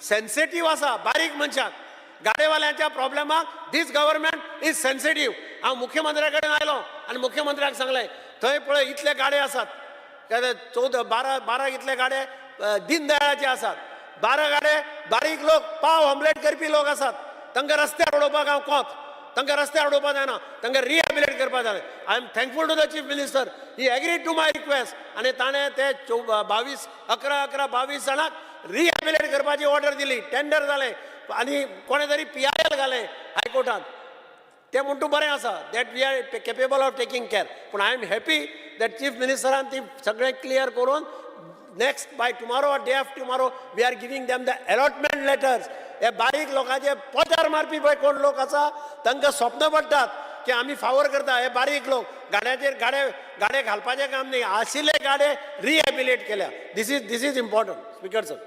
सेन्सिटीव आसा बारीक मनशाक, गाडेवाल्यांच्या प्रॉब्लेमाक this government is sensitive. हांव मुख्यमंत्र्या कडेन आयलो आनी मुख्यमंत्र्याक सांगलें, थंय पळय इतले गाडे आसात, 14 12 12 इतले गाडे दीनदयाळाचे आसात, 12 गाडे बारीक लोक, पाव ऑमलेट करपी लोक आसात. तांकां रस्त्यार उडोवपाक हांव कोत, तांकां रस्त्यार उडोवपाक जायना, तांकां रिहेबिलिटेट करपाक जाय. I am thankful to the Chief Minister, he agree to my request आनी ताणें ते चो 22 11 11 22 जाणांक रिहेबिलिटेट करपाची ऑर्डर दिली. टेंडर जालें आनी कोणें तरी पीआयएल घालें हायकोर्टात. तें म्हणटू बरें आसा that we are capable of taking care, पूण I am happy that chief मिनिस्टरान ती सगळें क्लियर करून next by tomorrow or day after tomorrow we are giving them the allotment letters. हे बारीक लोकांचे पोटार मारपी पळय कोण लोक आसा, तांकां स्वप्न पडटात की आमी फावर करता. हे बारीक लोक गाड्याचेर गाडे गाडे घालपाचें काम न्ही, आशिल्ले गाडे रिहेबिलिटेट केल्या. This is important, Speaker sir.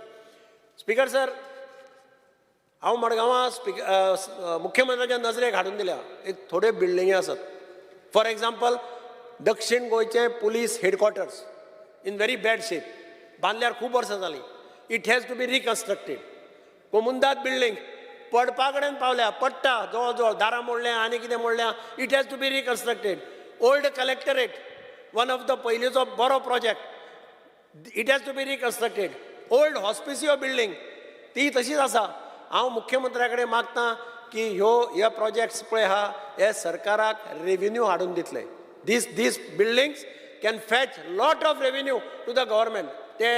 Speaker sir, हांव मडगांवां मुख्यमंत्र्याच्या नजरेक हाडून दिल्या एक थोड्यो बिल्डिंगी आसात. फॉर एग्जाम्पल, दक्षिण गोंयचे police headquarters in very bad shape, बांदल्यार खूब वर्सां जालीं. It has to be reconstructed. Comunidade building पडपा कडेन पावल्या, पडटा जवळ जवळ, दारां मोडल्या आनी कितें मोडल्या. It has to be reconstructed. Old collectorate, one of the पयलींचो बरो project, it has to be reconstructed. Old Hospicio building ती तशीच आसा. हांव मुख्यमंत्र्या कडेन मागता की ह्यो हे प्रोजेक्ट्स पळय आहा हे सरकाराक रेविन्यू हाडून दितले. These buildings can fetch lot of revenue to the government. ते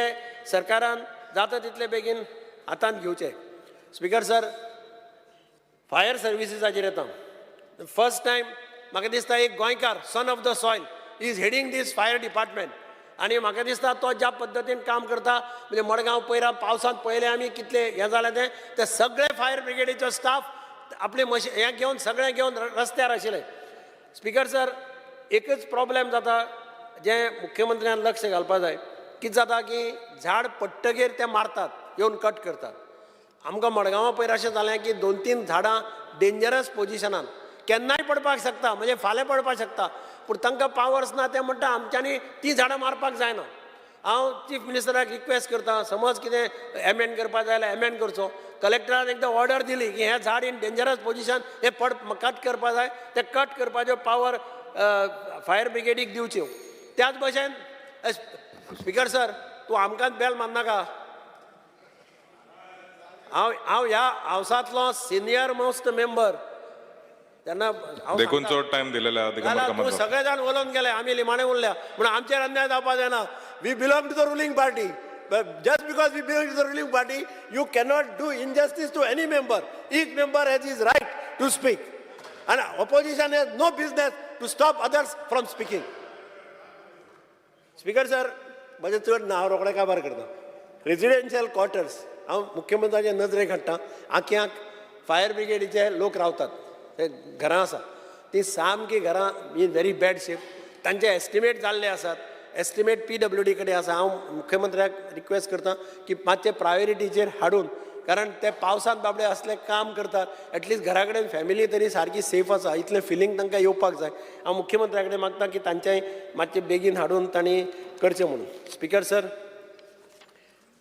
सरकारान जाता तितले बेगीन हातांत घेवचे. स्पिकर सर, फायर सर्विसीसाचेर येता. फर्स्ट टायम म्हाका दिसता एक गोंयकार, son of the soil, is heading this fire department. आनी म्हाका दिसता तो ज्या पद्दतीन काम करता, म्हणजे मडगांव पयरा पावसांत पळयलें आमी कितलें हें जालें तें, ते सगळे फायर ब्रिगेडीचो स्टाफ आपले मशीन हें घेवन सगळें घेवन रस्त्यार आशिल्ले. स्पिकर सर, एकच प्रॉब्लेम जाता जें मुख्यमंत्र्यान लक्ष घालपा जाय. कितें जाता की झाड पडटगीर ते मारतात, येवन कट करतात. आमकां मडगांवां पयर अशें जालें की दोन तीन झाडां डेंजरस पोजिशनान, केन्नाय पडपाक शकता, म्हणजे फाल्यां पडपाक शकता, पूण तांकां पावर्स ना. ते म्हणटा आमच्यांनी ती झाडां मारपाक जायना. हांव चीफ मिनिस्टराक रिक्वेस्ट करता, समज कितें एमेंड करपाक जाय जाल्यार एमेंड करचो. कलेक्टरान एकदां ऑर्डर दिली की हें झाड इन डेंजरस पोजिशन, हें पड कट करपा जाय, तें कट करपाच्यो पावर फायर ब्रिगेडीक दिवच्यो. त्याच भशेन स्पिकर सर, तूं आमकांच बेल मारनाका. हांव ह्या हावसांतलो सिनियर मोस्ट मेंबर तेन्ना हांव देखून सांगता. चड टायम दिलेला दिगंबर जाल्यार कामत तूं बाब. सगळे जाण उलोवन गेले, आमी निमाणे उरल्या म्हणून आमचेर अन्याय जावपा जायना. We belong to the ruling party. Just because we belong to the ruling party, you cannot do injustice to any member. Each member has his right to speak. And opposition has no business to stop others from speaking. Speaker sir, म्हजें चड ना, हांव रोखडें काबार करता. Residential quarters हांव मुख्यमंत्र्याच्या नजरेक हाडटा. आक्याक fire ब्रिगेडीचे लोक रावतात, ते घरां आसा, ती सामकी घरां इन व्हेरी बॅड शेप. तांचे एस्टिमेट जाल्ले आसात, एस्टिमेट पीडब्ल्यूडी कडेन आसा. हांव मुख्यमंत्र्याक रिक्वेस्ट करता की मातशें प्रायोरिटीचेर हाडून, कारण ते पावसांत बाबडे असले काम करतात, एटलिस्ट घरा कडेन फॅमिली तरी सारकी सेफ आसा इतलें फिलींग तांकां येवपाक जाय. हांव मुख्यमंत्र्या कडेन मागता की तांचें मातशें बेगीन हाडून तांणी करचें म्हणून. स्पिकर सर,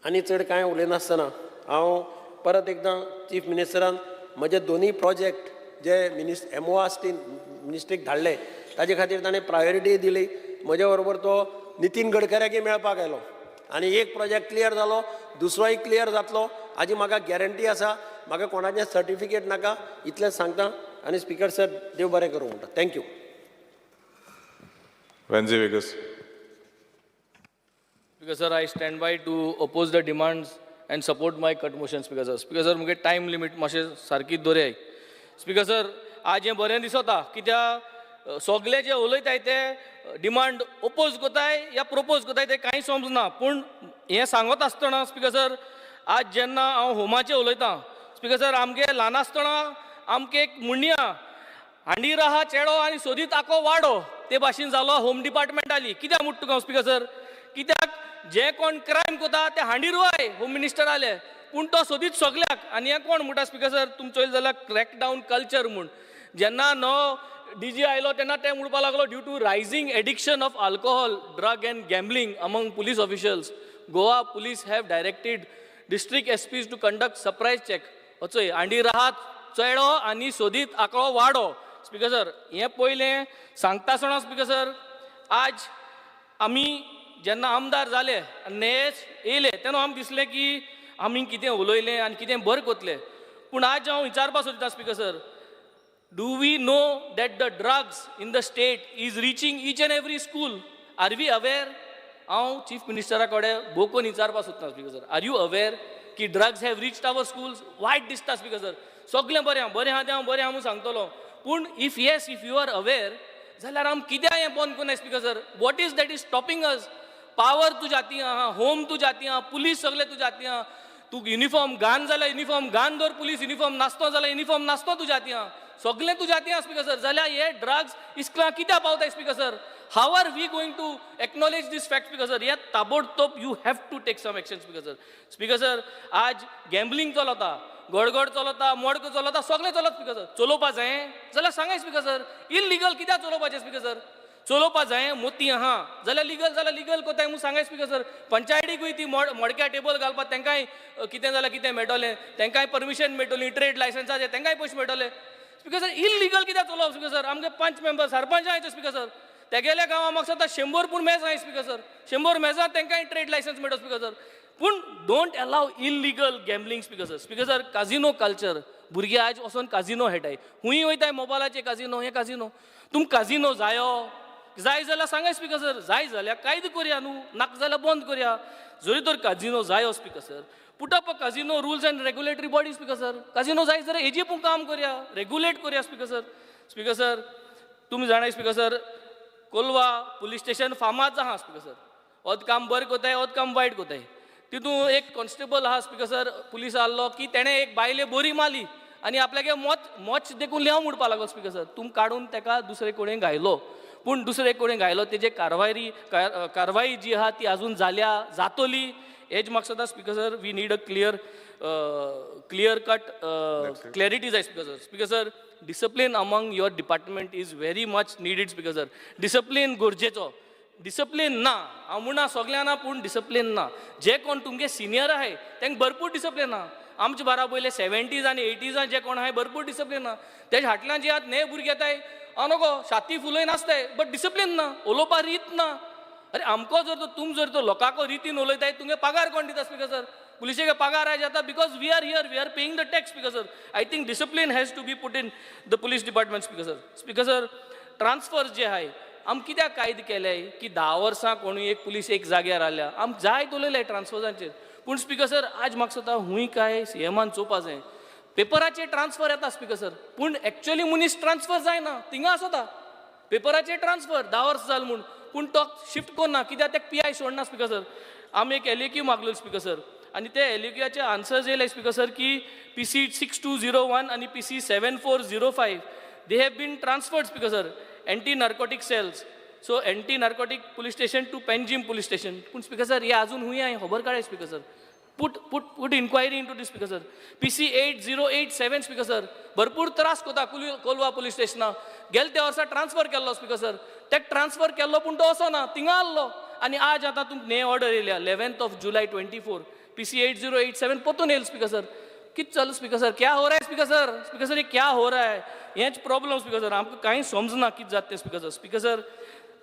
आनी चड कांय उलयनासतना हांव परत एकदां चीफ मिनिस्टरान म्हजे दोनूय प्रोजेक्ट जे मिनिस एमओआसटी मिनिस्ट्रीक धाडले ताजे खातीर ताणें प्रायोरिटी दिली. म्हजे बरोबर तो नितीन गडकऱ्याकय मेळपाक आयलो आनी एक प्रोजेक्ट क्लियर जालो, दुसरोय क्लियर जातलो हाजी म्हाका गॅरंटी आसा. म्हाका कोणाचें सर्टिफिकेट नाका, इतलेंच सांगता आनी स्पिकर सर, देव बरें करूं म्हणटा. Thank you. Venzy Viegas. Speaker sir, I stand by to oppose the demands and support my cut motion, Speaker sir. Speaker sir, मुगे टायम लिमीट मातशें सारकीच दवरयाय. स्पीकर सर, आज हें बरें दिसता कित्याक सगळे जे उलयताय ते डिमांड ओपोज कोताय या प्रपोज कोताय ते कांय समजना. पूण हें सांगत आसतना स्पीकर सर, आज जेन्ना हांव होमाचें उलयतां स्पीकर सर, आमगे ल्हान आसतना आमकां एक म्हणणी आहा, हांडीर आहा चेडो आनी सोदीत आको वाडो, ते भाशेन जालो होम डिपार्टमेंट आली. कित्याक म्हणटा तुका हांव स्पीकर सर, कित्याक जे कोण क्रायम कोता ते हांडीर वय होम मिनिस्टर आले, पूण तो सोदीत सगल्याक. आनी हें कोण म्हणटा स्पीकर सर, तुमी चोयलें जाल्यार क्रॅक डावन कल्चर म्हूण जेन्ना नवो डीजी आयलो तेन्ना ते म्हणपाक लागलो, due to rising addiction of alcohol, drug and gambling among police officials, Goa police have directed district SPs to conduct surprise check. वचय हांडीर आहात चेडो आनी सोदीत आंकडो वाडो. स्पीकर सर, हें पयलें सांगता आसतना स्पीकर सर, आज आमी जेन्ना आमदार जाले आनी नेच येयले तेन्ना आमकां दिसलें की आमी कितें उलयलें आनी कितें बरें कोतलें. पूण आज हांव विचारपाक सोदता speaker sir, do we know that the drugs in the state is reaching each and every school? Are we aware? हांव चीफ मिनिस्टरा कडेन भोव विचारपाक सोदता speaker sir, are you aware की drugs have reached our schools? वायट दिसता speaker sir. सगळें बरें आहा, बरें आहा तें हांव बरें आहा म्हूण सांगतलो, पूण if yes, if you are aware जाल्यार आम कित्याक हें बंद करुनाय speaker sir? What is that is stopping us? Power तुज्या हाती आहा, होम तुज्या हाती आहा, पुलीस सगळे तुज्या हाती आहा. तूं युनिफॉर्म घान जाल्यार युनिफॉर्म घान दवर, पुलीस युनिफॉर्म नासतो जाल्यार युनिफॉर्म नासतो तुज्या हाती आहा, सगळें तुज्या हाती आहा स्पीकर सर. जाल्यार हे ड्रग्स इस्कुलां कित्याक पावताय speaker sir? How are we going to acknowledge this fact, speaker sir? हे ताबडतोब you have to take some action, speaker sir. Speaker sir, आज गॅम्बलिंग चलता, गडगड चलता, मडको चलता, सगळें चलत स्पीकर सर. चलोवपा जाय जाल्यार सांगाय स्पीकर सर, इलिगल कित्याक चलोवपाचें स्पीकर सर? चलोवपा जाय मोती आहा जाल्यार लिगल, जाल्यार लिगल कोताय म्हूण सांगाय स्पीकर सर. पंचायतीकूय ती मोडक्या टेबल घालपाक तांकांय कितें जाल्यार कितें मेळटलें, तांकांय परमिशन मेळटली, ट्रेड लायसन्साचें तांकांय पयशे मेळटले स्पीकर सर. इलिगल कित्याक चलोवप स्पीकर सर? आमगे पंच मेंबर सरपंच आहाय स्पीकर सर, तेगेल्या गांवां म्हाका दिसता 100 पूण मेजां आहाय स्पीकर सर, 100 मेजां तांकांय ट्रेड लायसन्स मेळटा स्पीकर सर. पूण don't allow illegal gambling, speaker sir. Speaker sir, casino culture भुरगे आज वचोन काजिनो खेळटाय, हुंय वयताय मोबायलाचे काजिनो, हे काजिनो. तुम काजिनो जायो जाय जाल्यार सांगाय स्पिकर सर, जाय जाल्यार कायदो करया न्हू, नाका जाल्यार बंद करया. जरी तर काजिनो जायो speaker sir, put up a casino rules and regulatory body speaker sir. Casino जाय जाल्यार हेजी पूण काम करया, रेगुलेट करया स्पिकर सर. स्पिकर सर, तुमी जाणाय speaker sir, Colva police station फामाद आहा स्पिकर सर. अर्द काम बरें कोताय, अर्द काम वायट कोताय. तितून एक कॉन्स्टेबल आहा स्पिकर सर, पुलीस आहलो की तेणें एक बायले बरी मारली आनी आपल्यागे मोच मोच देखून लेंव म्हणपा लागलो स्पिकर सर. तुम काडून तेका दुसरे कडेन घायलो, पूण दुसरे कडेन घायलो तेजे कारवाई जी आहा ती आजून जाल्या जातली हेज म्हाका दिसता speaker sir. We need a clear cut clarity जाय speaker sir. Speaker sir, discipline among your department is very much needed speaker sir. Discipline गरजेचो, डिसिप्लीन ना हांव म्हणना सगळ्यां ना, पूण डिसिप्लीन ना. जे कोण तुमगे सिनियर आहाय तांकां भरपूर डिसिप्लीन आहा. आमचे बारा पयले 70s आनी 80s जे कोण आहाय भरपूर डिसिप्लीन आहा. तेजे फाटल्यान जे आतां ने भुरगे येताय हांव नको छाती फुलय नासताय, बट डिसिप्लीन ना, उलोवपा रीत ना. अरे आमको जर तो तुम जर तो लोकांको रितीन उलयताय, तुमगे पगार कोण दिता स्पिकर सर? पुलिशेक पगार आयज जाता because we are here, we are paying the tax speaker sir. I think discipline has to be put in the police department speaker sir. Speaker sir, transfer जे आहाय आम कित्याक कायदे केले की 10 वर्सां कोणूय एक पुलीस एक जाग्यार आल्या, आम जायत उलयले ट्रान्सफर्सांचेर. पूण स्पिकर सर, आज म्हाका दिसता हूंय काय सीएमान चोवपा जाय. पेपराचेर ट्रान्सफर येता स्पिकर सर, पूण एक्चुअली मनीस ट्रान्सफर जायना, थिंगा आसता पेपराचेर ट्रान्सफर 10 वर्सां जाल म्हूण, पूण तो शिफ्ट करना कित्याक तेका पी I सोडना स्पिकर सर. आमी एक LAQ मागलेलो स्पिकर सर, आनी ते LAQचे आन्सर्स येयले स्पिकर सर की PC 6201 आनी PC 7405 they have been transferred speaker sir, anti narcotic cells, so anti narcotic police station to Panjim police station. पूण स्पिकर सर हे आजून हुंय हांवें खबर काडय speaker sir. Put inquiry into this speaker sir. PC 8087 speaker sir, भरपूर त्रास कोता Colva police स्टेशना. गेले त्या वर्सा ट्रान्सफर केल्लो स्पिकर सर, तेका ट्रान्सफर केल्लो पूण तो वचना, थिंगा आहलो. आनी आज आतां तुमकां ने ऑर्डर येयल्या 11th of July 24, PC 8087 पोतून येयलो स्पिकर सर. कित चालू स्पिकर सर? क्या हो रहा है स्पिकर सर? स्पिकर सर, ये क्या हो रहा है? हेंच प्रॉब्लम स्पिकर सर, आमकां कांय समजना कितें जाता तें स्पिकर सर. स्पिकर सर,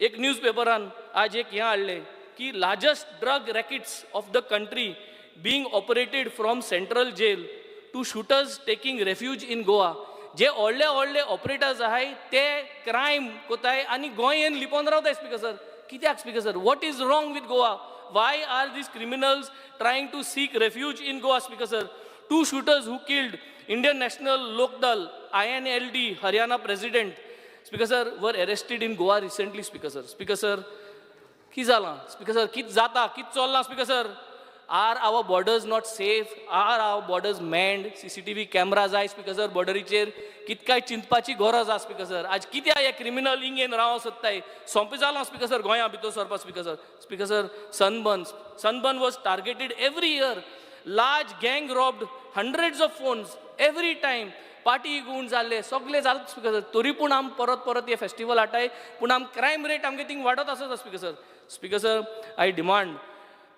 एक न्यूज पेपरान आज एक हें हाडलें की largest drug rackets of the country being operated from central jail to shooters taking refuge in Goa. जे व्हडले व्हडले ऑपरेटर्स आहाय ते क्रायम कोताय आनी गोंय येवन लिपोवन रावताय स्पिकर सर. कित्याक speaker sir? What is wrong with Goa? Why are these criminals trying to seek refuge in Goa speaker sir? Two shooters who killed Indian National Lok Dal INLD Haryana president speaker sir were arrested in Goa recently speaker sir. Speaker sir, कित जालां speaker sir? कित जाता, कित चल्लां speaker sir? Are our borders not safe? Are our borders manned? CCTV camera जाय speaker sir बॉर्डरीचेर. कित काय चिंतपाची गरज आसा स्पिकर सर. आज कित्याक हे क्रिमिनल हिंग येवन रावंक सोदताय? सोंपें जालां स्पिकर सर गोंया भितर सरपा speaker sir. Speaker sir, sunburn was targeted every year. Large gang robbed hundreds of phones every time. Party गुण जाल्ले सगळे जाले स्पिकर सर. तरी पूण आम परत परत हे फेस्टिवल हाडटाय, पूण आम क्रायम रेट आमगे थिंग वाडत आसता speaker sir. Speaker sir, I demand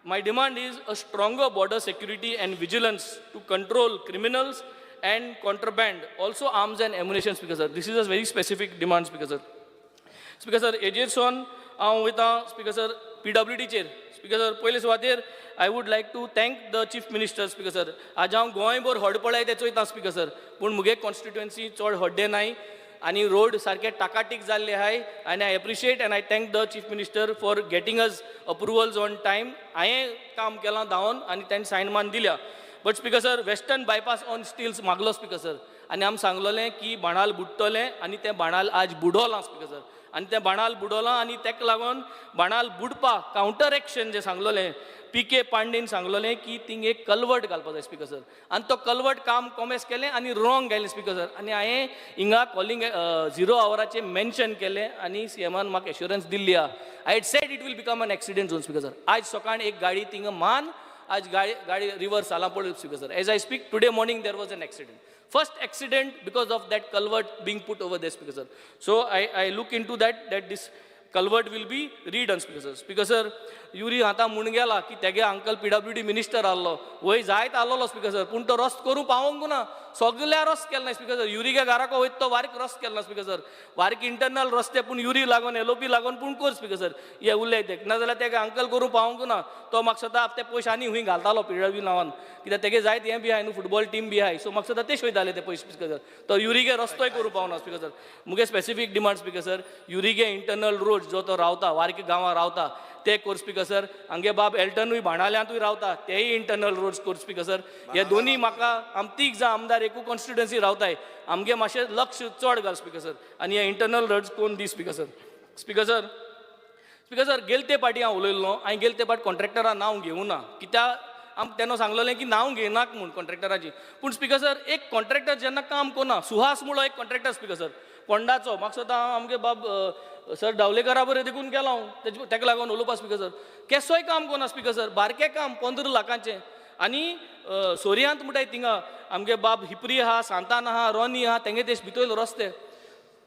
My demand is a stronger border security and vigilance to control criminals and contraband, also arms and ammunition, Speaker sir. This is a very specific demand, Speaker sir. Speaker sir, हेजेर सावन हांव वयता speaker sir PWDचेर. Speaker sir, पयले सुवातेर I would like to thank the chief minister speaker sir. आज हांव गोंयभर हड पळय ते चोयता स्पिकर सर, पूण मुगे कॉन्स्टिट्युएन्सी चड हड्डे नाय आनी रोड सारके टाकाटीक जाल्ले आहाय. आनी I appreciate and I thank the chief minister for getting us approvals on time. हांवें काम केलां धांवन आनी ताणें सायन मान दिल्या. But speaker sir, western bypass on stilts मागलो स्पिकर सर, आनी आमी सांगलोलें की बाणाल बुडटलें आनी तें बाणाल आज बुडोलां स्पिकर सर. आनी तें बाणाल बुडोलां आनी तेका लागून बाणाल बुडपा कावंटर एक्शन जें सांगलोलें P K Pandian सांगलोलें key thing एक कलवर्ट घालपा जाय स्पिकर सर. आनी तो कलवर्ट काम कॉमेस केलें आनी रॉंग घायलें स्पिकर सर. आनी हांवें हिंगा कॉलिंग झिरो आवराचेर मेन्शन केलें आनी सीएमान म्हाका एश्योरन्स दिल्ली आहा. I had said it will become an accident zone speaker sir. आज सकाळी एक गाडी थिंगा मान आज गाडी रिवर्स जाला पळय speaker sir. As I speak today morning there was an accident, first accident because of that culvert being put over there speaker sir. So I look into that this culvert will be redone, Speaker sir. Speaker sir, Yuri आतां म्हूण गेला की तेगे uncle PWD minister आहलो, वय जायत आहलोलो speaker sir, पूण तो रस्तो करूंक पावोंक ना. सगल्या रस्तो केलो ना स्पीकर सर. युरीगे घराको वयता तो बारीक रस्तो केलो ना स्पीकर सर. बारीक इंटरनल रस्ते, पूण युरी लागोन, एलओपी लागोन पूण कर स्पीकर सर. हे उलय ते नाजाल्यार तेगे अंकल करूंक पावोंक ना. तो म्हाका दिसता ते पयशे आनी खूंय घालतालो पीडब्ल्यू नांवान, कित्याक तेगे जायत हें बी आहाय न्हू, फुटबॉल टीम बी आहाय. सो म्हाका दिसता ते वयताले ते पयशे स्पीकर सर. तो युरीगे रस्तोय करूंक पावना स्पीकर सर. मुगे स्पेसिफीक डिमांड स्पीकर सर, युरीगे इंटरनल रोड जो तो रावता, वारके गांवां रावता ते कोर स्पीकर सर. हांगे बाब एल्टनूय बाणाल्यांतूय रावता, तेय इंटरनल रोड्स कोर स्पीकर सर. हे दोनी म्हाका, आम तीग जाण आमदार एकू कॉन्स्टिट्युएन्सी रावताय, आमगे मातशें लक्ष चड घाल स्पीकर सर आनी हे इंटरनल रोड्स कोन दी speaker sir. Speaker sir, speaker sir, गेल ते पाटी हांव उलयल्लो. हांवें गेल ते पाट कॉन्ट्रॅक्टरा नांव घेवना, कित्याक आम तेन्ना सांगलेलें की नांव घेयनाक म्हूण कॉन्ट्रॅक्टराची. पूण स्पीकर सर, एक कॉन्ट्रॅक्टर जेन्ना काम कोना, सुहास म्हणलो एक कॉन्ट्रॅक्टर स्पीकर सर, फोंडाचो. म्हाका दिसता आमगे बाब सर डावलेकरा बरें देखून गेलो हांव तेजे, तेका लागून उलोवपा स्पीकर सर. केसोय काम कोना स्पीकर सर, बारकें काम 15 लाखांचें. आनी सोरयांत म्हणटाय थिंगा आमगे बाब हिपरी आहा, सांतान आहा, रोनी आहा, तेंगे ते भितर रस्ते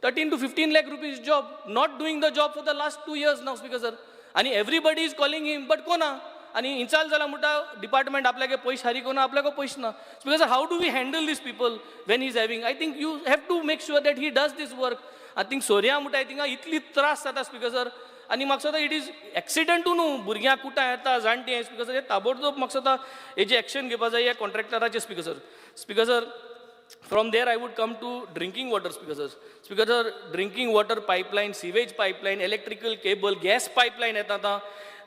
13 to 15 lakh rupees job, not doing the job for the last 2 years now, Speaker sir. आणि everybody is calling him, but कोना आणि इन्चाल जाला म्हणटा डिपार्टमेंट आपल्याक पयशे हारी कोना, आपल्याक पयशे ना. Speaker sir, how do we handle these people when he's having? I think you have to make sure that he does this work. I think सोरया म्हणटाय थिंगा इतली त्रास जाता स्पीकर सर. आनी म्हाका दिसता it is एक्सिडंटू न्हू, भुरग्यांक कुटां येता, जाणटीं. स्पीकर सर, हे ताबडतोब म्हाका दिसता हेजी एक्शन घेवपा जाय ह्या कॉन्ट्रॅक्टराचे speaker sir. Speaker sir, from there I would come to drinking water, Speaker sir. Speaker sir, drinking water pipeline, sewage pipeline, electrical cable, gas pipeline येता आतां,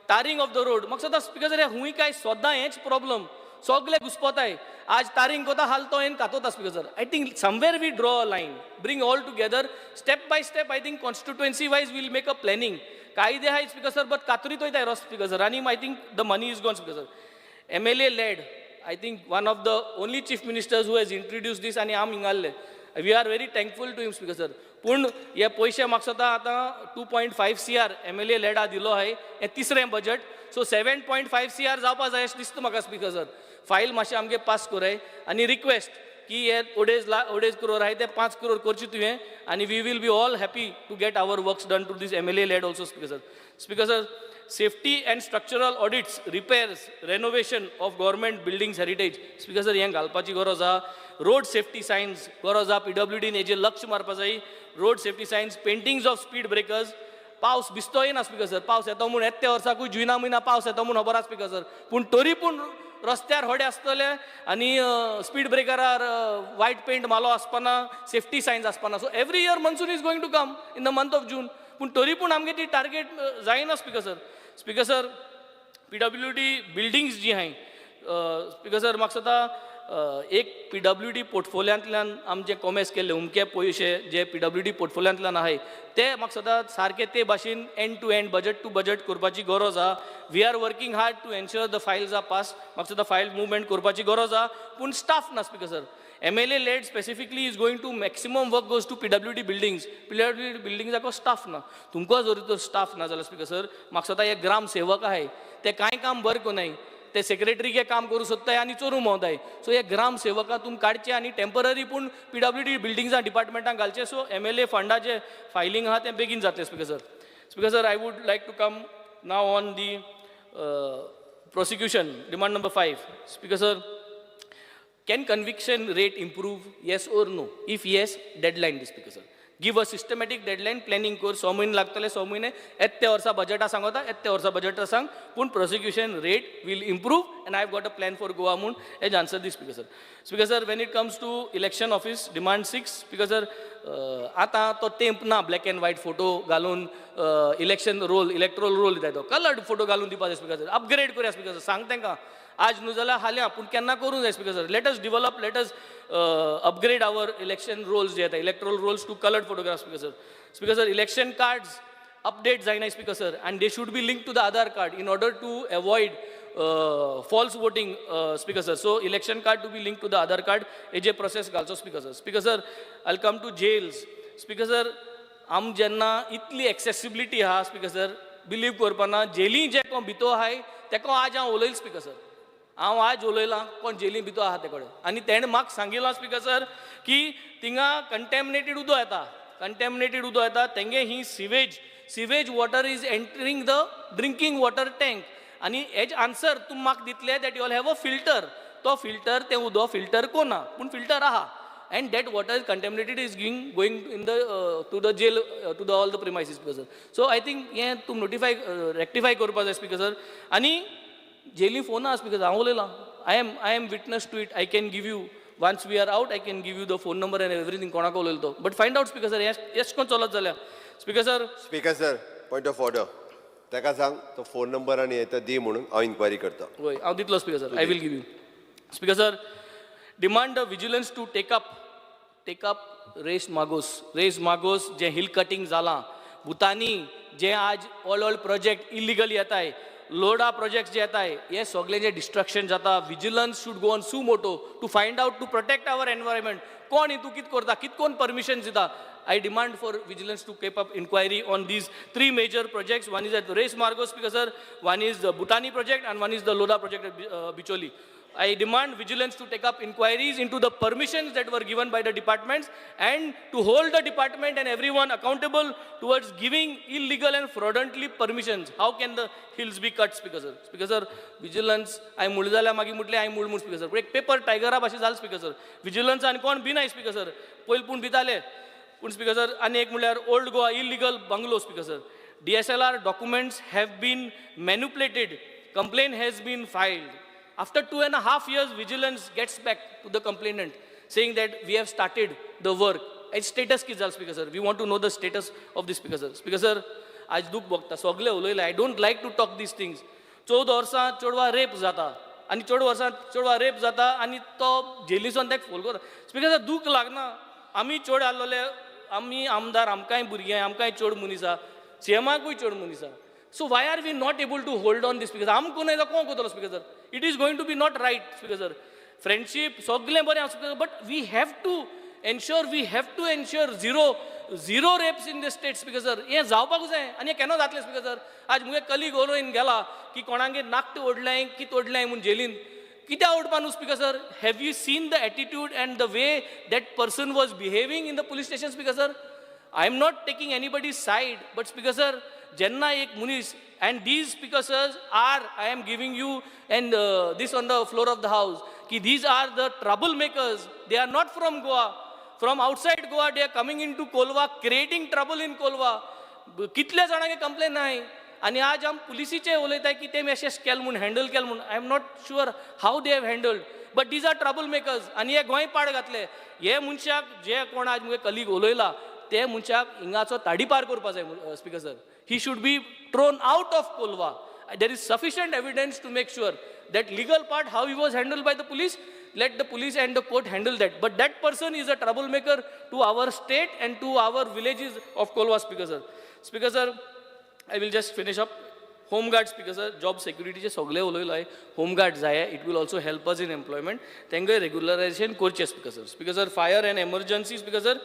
टारींग ऑफ the road. म्हाका दिसता स्पीकर सर, हुंय काय सद्दां हेंच प्रॉब्लम, सगळे घुसपोताय. आज टारींग कोता, हाल तो हेन कातोता. Speaker sir, I think somewhere we draw a line, bring all together step by step. I think constituency wise we'll make a planning. कायदे आहाय स्पीकर सर, बट कातरीत वयताय रस्तो स्पीकर सर, आनी I think the money is gone, Speaker sir. MLA LED, I think one of the only chief ministers who has introduced this. आनी आम हिंगाल्ले, we are very thankful to him, Speaker sir. पूण हे पयशे म्हाका दिसता आतां 2.5 CR MLA लेडा दिलो आहे, हें तिसरें budget, so 7.5 CR जावपा जाय अशें दिसता म्हाका. स्पीकर सर, फायल मातशें आमगे पास कोराय आनी रिक्वेस्ट की हे अडेज करोड आहाय ते 5 करोड करचे तुवें आनी we will be all happy to get our works done to this MLA LED also, Speaker sir. Speaker sir, safety and structural audits, repairs, renovation of government buildings heritage. Speaker sir, हें घालपाची गरज आहा. Road safety science गरज आहा. पीडब्ल्यूडीन हेजेर लक्ष मारपा जाय. Road safety signs, paintings of speed breakers. पावस बिस्तोय ना स्पीकर सर. पावस येतो म्हूण येत्या वर्साकूय जुना म्हयना पावस येतो म्हूण खबर आसा स्पीकर सर, पूण तरी पूण रस्त्यार होडे आसतले आनी स्पीड ब्रेकरार वायट पेंट मालो आसपाना, सेफ्टी सायन्स आसपाना. So every year monsoon is going to come in the month of June, पूण तरी पूण आमगे ती टार्गेट जायना speaker sir. Speaker sir, PWD buildings जी आहाय स्पीकर सर, म्हाका दिसता एक पीडब्ल्यूडी पोर्टफोलियांतल्यान आमचे कॉमेस केल्ले उमके पयशे जे पीडब्ल्यूडी पोर्टफोलियांतल्यान आहाय ते म्हाका दिसता सारके ते भाशेन end to end, budget to budget करपाची गरज आहा. We are working hard to ensure the files are pass. म्हाका दिसता फायल मुवमेंट करपाची गरज आहा, पूण स्टाफ ना speaker sir. MLA LED specifically is going to, maximum work goes to PWD buildings. PWD बिल्डिंग्साको staff ना. तुमकां जर तर स्टाफ ना जाल्यार स्पीकर सर, म्हाका दिसता हे ग्राम सेवक आहाय ते कांय काम बरें कोनाय, ते सेक्रेटरीके काम करूं सोदताय आनी चोरूं भोंवताय. सो हे ग्राम सेवका तुम काडचे आनी टेंपररी पूण पीडब्ल्यूडी बिल्डिंग्सां डिपार्टमेंटान घालचे, सो एमएलए फंडाचे फायलींग आहा तें बेगीन जातलें speaker sir. Speaker sir, I would like to come now on the prosecution, demand number 5. Speaker sir, can conviction rate improve? Yes or no? If yes, deadline this, Speaker sir. Give a systematic deadline, planning कर. 6 म्हयने लागतले, 6 म्हयने. येत्या वर्सा बजेटा सांगता, येत्या वर्सा बजेटा सांग, पूण prosecution rate will improve and I have got a plan for Goa म्हूण as answer the, Speaker sir. Speaker sir, when it comes to election office, demand 6, Speaker sir, आतां तो तेंप ना ब्लॅक अँड व्हायट फोटो घालून election role, electoral role दिता. तो coloured photo घालून दिवपा जाय स्पीकर सर. अपग्रेड करूया स्पीकर सर. सांग तांकां, आज न्हू जाल्यार हाल्यां, पूण केन्ना करूंक जाय speaker sir. Let us develop, let us upgrade our election rolls जे येता, electoral rolls to coloured photograph, Speaker sir. Speaker sir, election cards update जायना speaker sir, and they should be link to the Aadhaar card in order to avoid false voting, Speaker sir. So election card to be link to the Aadhaar card, हेजे process घालचो speaker sir. Speaker sir, I come to jails. Speaker sir, आम जेन्ना इतली accessibility आहा speaker sir, believe करपाना, jelly जे कोण भितर आहाय तेका आज हांव उलयलां स्पीकर सर. हांव आज उलयलां कोण जेली भितर आहा ते कडेन आनी तेणें म्हाका सांगिलां स्पीकर सर की थिंगा कंटेमिनेटेड उदक येता. कंटेमिनेटेड उदक येता तेंगे ही sewage water is entering the drinking water tank. आनी हेज आन्सर तुमी म्हाका दितले that you all have a filter. तो फिल्टर तें उदक फिल्टर कोना पूण फिल्टर आहा and that water is contaminated is going in the to the jail, to the all the premises, Speaker sir. So I think हें तूं notify rectify करपा जाय स्पीकर सर. आनी जेली फोन आहा स्पीकर, हांव उलयलां, I am witness to it. I can give you, once we are out, I can give you the phone number and everything कोणाक उलयलो तो. But find out, Speaker sir, हें एश कोन चलत जाल्यार speaker sir. Speaker sir, point of order. ताका सांग तो फोन नंबर आनी हे तो दी म्हणून हांव इन्क्वायरी करता. वय, हांव दितलो Speaker sir, I will give you. Speaker sir, demand the vigilance to take up Reis Magos. Reis Magos J hill cutting जालां भुतानी, जे आज ऑल ऑल प्रोजेक्ट इलिगल येताय, लोडा प्रोजेक्ट जे येताय, हे सगळे जे डिस्ट्रक्शन जाता, vigilance should go on suo motu to find out, to protect our environment. कोण हितू कित करता, कित कोण परमिशन दिता. I demand for vigilance to keep up inquiry on these three major projects. One is at Reis Magos, Speaker sir, one is the Bhutani project, and one is the Lodha project at Bicholi. I demand vigilance to take up inquiries into the permissions that were given by the departments and to hold the department and everyone accountable towards giving illegal and fraudulently permissions. How can the hills be cut, Speaker sir? Speaker sir, vigilance, हांवें म्हणलें जाल्यार मागीर म्हटलें हांवें म्हूण speaker sir. एक paper टायगरा भाशेन जालें स्पीकर सर. विजिलन्स आनी कोण भिनाय स्पीकर सर. पयलीं पूण भिताले पूण स्पीकर सर. आनी एक म्हणल्यार Old Goa illegal bungalow, Speaker sir. DSLR documents have been manipulated, complaint has been filed. After 2.5 years, vigilance gets back to the complainant saying that we have started the work. Its status कितें जालें speaker sir? We want to know the status of the speaker sir. Speaker sir, आज दूख भोगता सगळे उलयले. I don't like to talk these things. 14 वर्सां चेडवा rape जाता आनी 14 वर्सां चेडवा रेप जाता आनी तो जेलीसून ताका फोन करता. स्पीकर सर, दूख लागना. आमी चेड आहलोले, आमी आमदार, आमकांय भुरगीं, आमकांय चेड मनीस आहा, सीएमाकूय चेड मनीस आहा. So why are we not able to hold on this, speaker? आमकां न्हय जाल्यार कोण करतलो speaker sir? It is going to be not right, Speaker sir. Friendship सगळें बरें आसा, but we have to ensure, we have to ensure zero rapes in the state, Speaker sir. हें जावपाक जाय आनी हें केन्ना जातलें स्पीकर सर? आज मुगे कलीग उलोवन गेला की कोणागे नाकट ओडलें, कित ओडलें म्हूण जेलीन. कित्याक ओडपा न्हू speaker sir? Have you seen the attitude and the way that person was behaving in the police station, Speaker sir? I am not taking anybody side, but Speaker sir, जेन्ना एक मनीस, and these, Speaker sirs, are, I am giving you and this on the floor of the house की these are the trouble makers. They are not from Goa. From outside Goa they are coming into Colva, creating trouble in Colva. कितल्या जाणांक complain नाय आनी आज आम पुलिसीचे उलयताय की ते अशें केल म्हूण, हँडल केल म्हूण. I am not sure how they have handled, but these are trouble makers. आनी हे गोंय पाड घातले. हे मनशाक जे कोण आज मुगे कलीग उलयला ते मनशाक हिंगाचो ताडीपार करपा जाय, Speaker sir. He should be thrown out of Colva. There is sufficient evidence to make sure that legal part, how he was handled by the police, let the police and the court handle that. But that person is a troublemaker to our state and to our villages of Colva, Speaker sir. Speaker sir, I will just finish up. Home guard, Speaker sir, job security सगळे उलयलो आहे. Home guard जाय, it will also help us in employment. तांकां रेगुलरायझेशन करचें, Speaker sir. Speaker sir, fire and emergency, Speaker sir,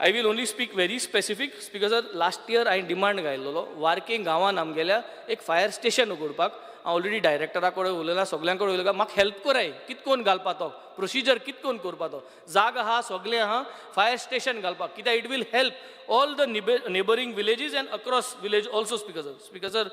I will only speak very specific. Speaker sir, last year हांवें demand घायलेलो वार्के गांवान आमगेल्या एक फायर स्टेशन उगडपाक. हांव already डायरेक्टरा कडेन उलयलां, सगल्यां कडेन उलयलां. म्हाका हेल्प कराय, कित कोन घालपा तो प्रोसिजर, कित कोन करपा तो. जाग आहा, सगलें आहा, फायर स्टेशन घालपाक, कित्याक it will help all the neighbouring villages and across village also, Speaker sir. Speaker sir,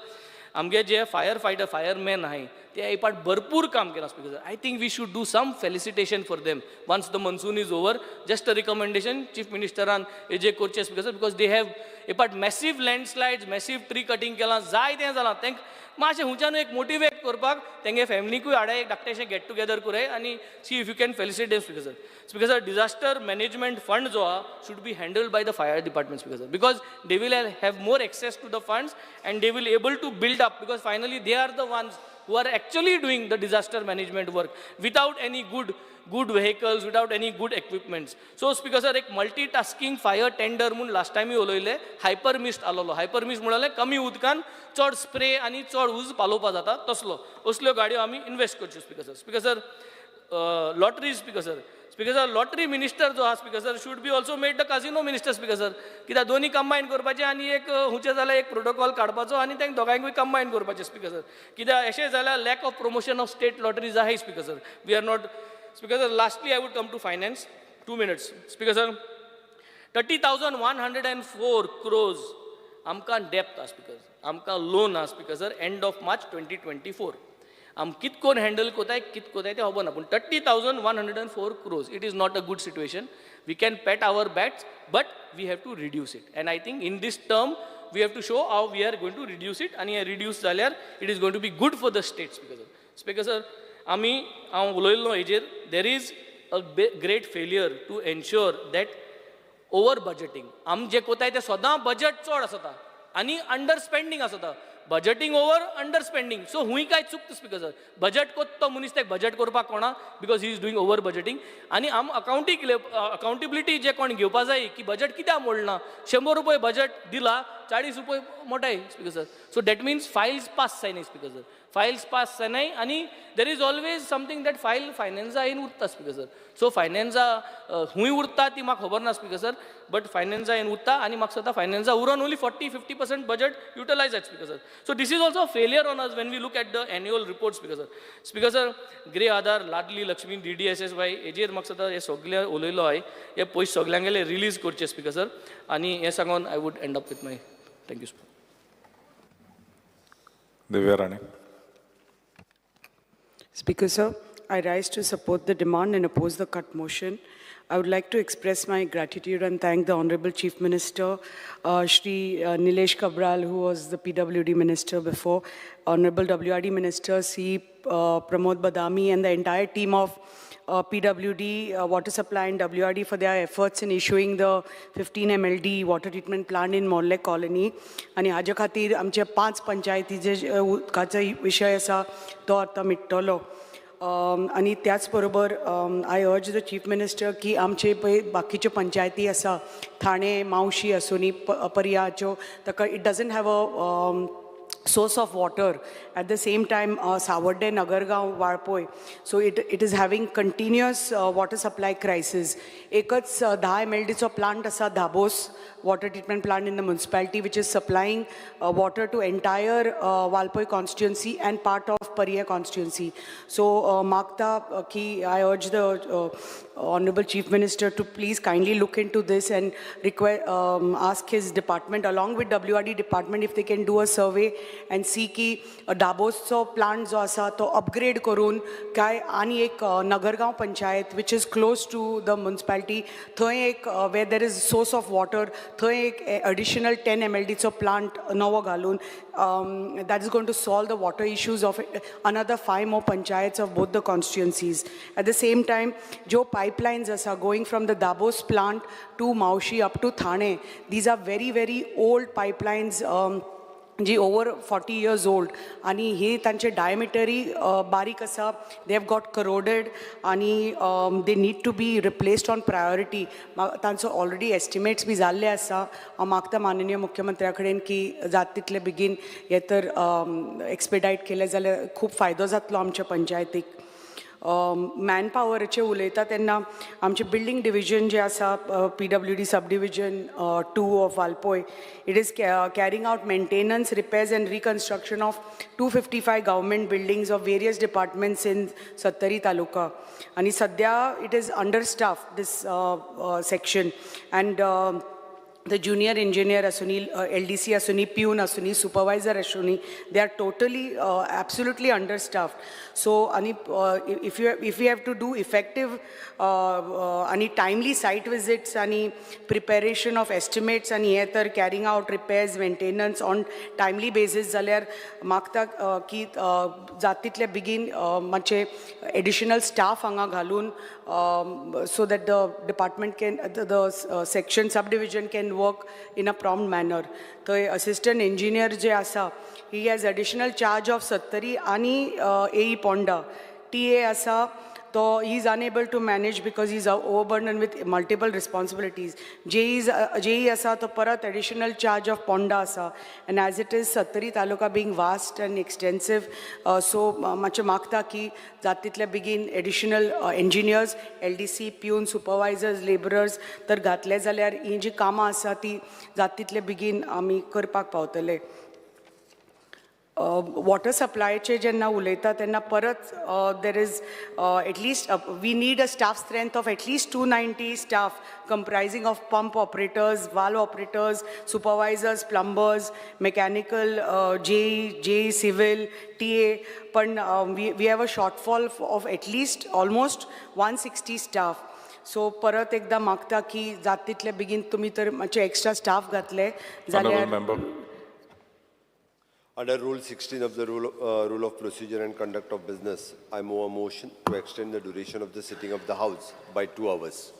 आमगे जे फायर फायटर, फायरमॅन आहाय, ते हे पाट भरपूर काम केलां, Speaker sir. I think we should do some felicitation for them once the monsoon is over. Just a recommendation, chief मिनिस्टरान हे जे करचें, speaker sir, because they have हे पाट massive landslides, massive tree cutting केलां, जाय तें जालां. तांकां मातशें हुंच्यान एक मोटिवेट करपाक तेंगे फॅमिलीकूय हाडाय, एक धाकटेशें गेट टुगेदर कराय आनी see if you can felicitate, Speaker sir. Speaker sir, disaster management fund जो आहा should be handled by the fire department, Speaker sir, because they will have more access to the funds and they will able to build up, because finally they are the ones who are actually doing the disaster management work without any good vehicles, without any good equipments. So speaker sir, एक multitasking fire tender म्हूण last टायमूय उलयले. Hyper mist आलोलो. Hyper mist म्हणल्यार कमी उदकान चड spray आनी चड उज पालोवपा जाता तसलो. असल्यो गाडयो आमी इन्वेस्ट करच्यो, Speaker sir. Speaker sir, lottery, Speaker sir. Speaker sir, lottery minister जो आहा, Speaker sir, should be also made the casino minister, Speaker sir. कित्याक दोनी कंबायन करपाचें आनी एक हुंचे जाल्यार एक प्रोटोकॉल काडपाचो आनी तांकां दोगांयकूय कंबायन करपाचें, स्पीकर सर. कित्याक अशें जाल्यार lack of promotion of state lotteries आहाय, Speaker sir. We are not, Speaker sir. Lastly, I would come to finance, 2 minutes, Speaker sir. 30,104 crores आमकां डेप्थ आसा स्पीकर, आमकां लोन आसा speaker sir, end of March 2024. आम कित कोन्न handle कोताय, कित कोताय तें खबर ना, पूण 30,104 crores, it is not a good situation. We can pat our backs, but we have to reduce it, and I think in this term we have to show how we are going to reduce it. आनी हें reduce जाल्यार it is going to be good for the state, speaker sir. Speaker sir, आमी हांव उलयल्लो हेजेर, there is a great failure to ensure that over budgeting. आमी जें कोताय तें सदां बजट चड आसता आनी अंडर स्पेंडींग आसता, budgeting over under spending. So हूंय काय चुकता स्पीकर सर. बजट कोत्ता तो मनीस तेका बजट करपाक कोणा, because he is doing over budgeting. आनी आम अकाउंटेबिलिटी जे कोण घेवपा जाय की बजट कित्याक मोडना. 100 रुपये बजट दिला, 40 रुपये मोटाय speaker sir. So that means files pass जायनाय स्पीकर सर, फायल्स पास जायनाय. आनी there is always something that file फायनान्सा येवन उरता स्पीकर सर. सो फायनान्सा खूंय उरता ती म्हाका खबर ना स्पीकर सर, बट फायनान्सा येवन उरता. आनी म्हाका दिसता फायनान्सा उरोन only 40-50% budget utilize जाता speaker sir. So this is also failure on us when we look at the annual report, speaker sir. Speaker sir, Grih Aadhar, Ladli Lakshmi, DDSSY हेजेर म्हाका दिसता हे सगळे उलयलो हांवें. हे पयशे सगल्यांगेले रिलीज करचे स्पीकर सर. आनी हें सांगून I would end up with my, thank you. Divya Rane. Speaker, sir, I rise to support the demand and oppose the cut motion. I would like to express my gratitude and thank the Honorable Chief Minister, Shri Nilesh Cabral, who was the PWD Minister before, Honorable WRD Minister C. Pramod Badami, and the entire team of PWD, Water Supply and WRD for their efforts in issuing the 15 MLD water treatment plant in Morle Colony. आनी हाजे खातीर आमचे पांच पंचायतीचे जे उदकाचो विशय आसा तो आतां मिट्टलो. आनी त्याच बरोबर I urge the Chief Minister की आमचे पळय बाकीच्यो पंचायती आसा, ठाणे, मावशी आसूनी, पर्याच्यो, ताका it doesn't have a source of water. At the same time, Savarde, Nagargaon, Valpoi. So it is having continuous water supply crisis. एकच 10 एम एल डीचो प्लांट आसा, Dabos water treatment plant in the municipality, which is supplying water to entire Valpoi constituency and part of Pariem constituency. So मागता की I urge the Honorable Chief Minister to please kindly look into this and request, ask his department along with WRD department if they can do a survey and see की दाबोसचो plant जो आसा तो upgrade करून काय आनी एक Nagargao panchayat, which is close to the municipality, थंय एक where there is source of water, थंय एक एडिशनल 10 एम एल डीचो प्लांट नवो घालून that is going to solve the water issues of another five more panchayats of both the constituencies. At the same time, जो pipelines आसा going from the Dabos plant to Maushi up to Thane, these are very, very old pipelines, ji over 40 years old. आनी ही तांचे डायमिटरी बारीक आसा, they have got corroded आनी they need to be replaced on priority. तांचो already estimates बी जाल्ले आसा. हांव मागता माननीय मुख्यमंत्र्या कडेन की जात तितले बेगीन हे तर एक्सपेडायट केले जाल्यार खूब फायदो जातलो आमच्या पंचायतीक. मॅन पावराचेर उलयता तेन्ना आमचें बिल्डींग डिविजन जें आसा, PWD sub division 2 of Valpoi, it is carrying out maintenance, repairs and reconstruction of 255 government buildings of various departments in Sattari taluka. आनी सद्या it is under staff, this section, and the junior engineer आसूनी, LDC आसूनी, peon आसूनी, supervisor आसूनी, they are totally, absolutely under staffed. So आनी if you have to do effective आनी timely site visits आनी preparation of estimates आनी हे तर carrying out repairs, maintenance on timely basis जाल्यार मागता की जात तितले बेगीन मातशे एडिशनल स्टाफ हांगा घालून so that the department can, the section, sub division can work in a prompt manner. थंय असिस्टंट इंजिनियर जे आसा, he has additional charge of Sattari आनी एई पोंडा. टीए आसा तो he is unable to manage because he is overburden with multiple responsibilities. JEE JEE आसा तो परत additional charge of Ponda आसा. And as it is, Sattari taluka being vast and extensive, so मातशें मागता की जात तितले बेगीन additional engineers, LDC, peon, supervisors, labourers तर घातले जाल्यार ही जी कामां आसा ती जात तितले बेगीन आमी करपाक पावतले. वॉटर सप्लायचे जेन्ना उलयता तेन्ना परत there is at least we need a staff strength of at least 290 staff comprising of pump operators, valve operators, supervisors, plumbers, mechanical, JE, JE civil, TA. पण we have a shortfall of at least almost 160 staff. So परत एकदा मागता की जात तितले बेगीन तुमी तर मातशे एक्स्ट्रा स्टाफ घातले Honorable जाल्यार member. Under Rule 16 of the Rule of Procedure and Conduct of Business, I move a motion to extend the duration of the sitting of the House by 2 hours.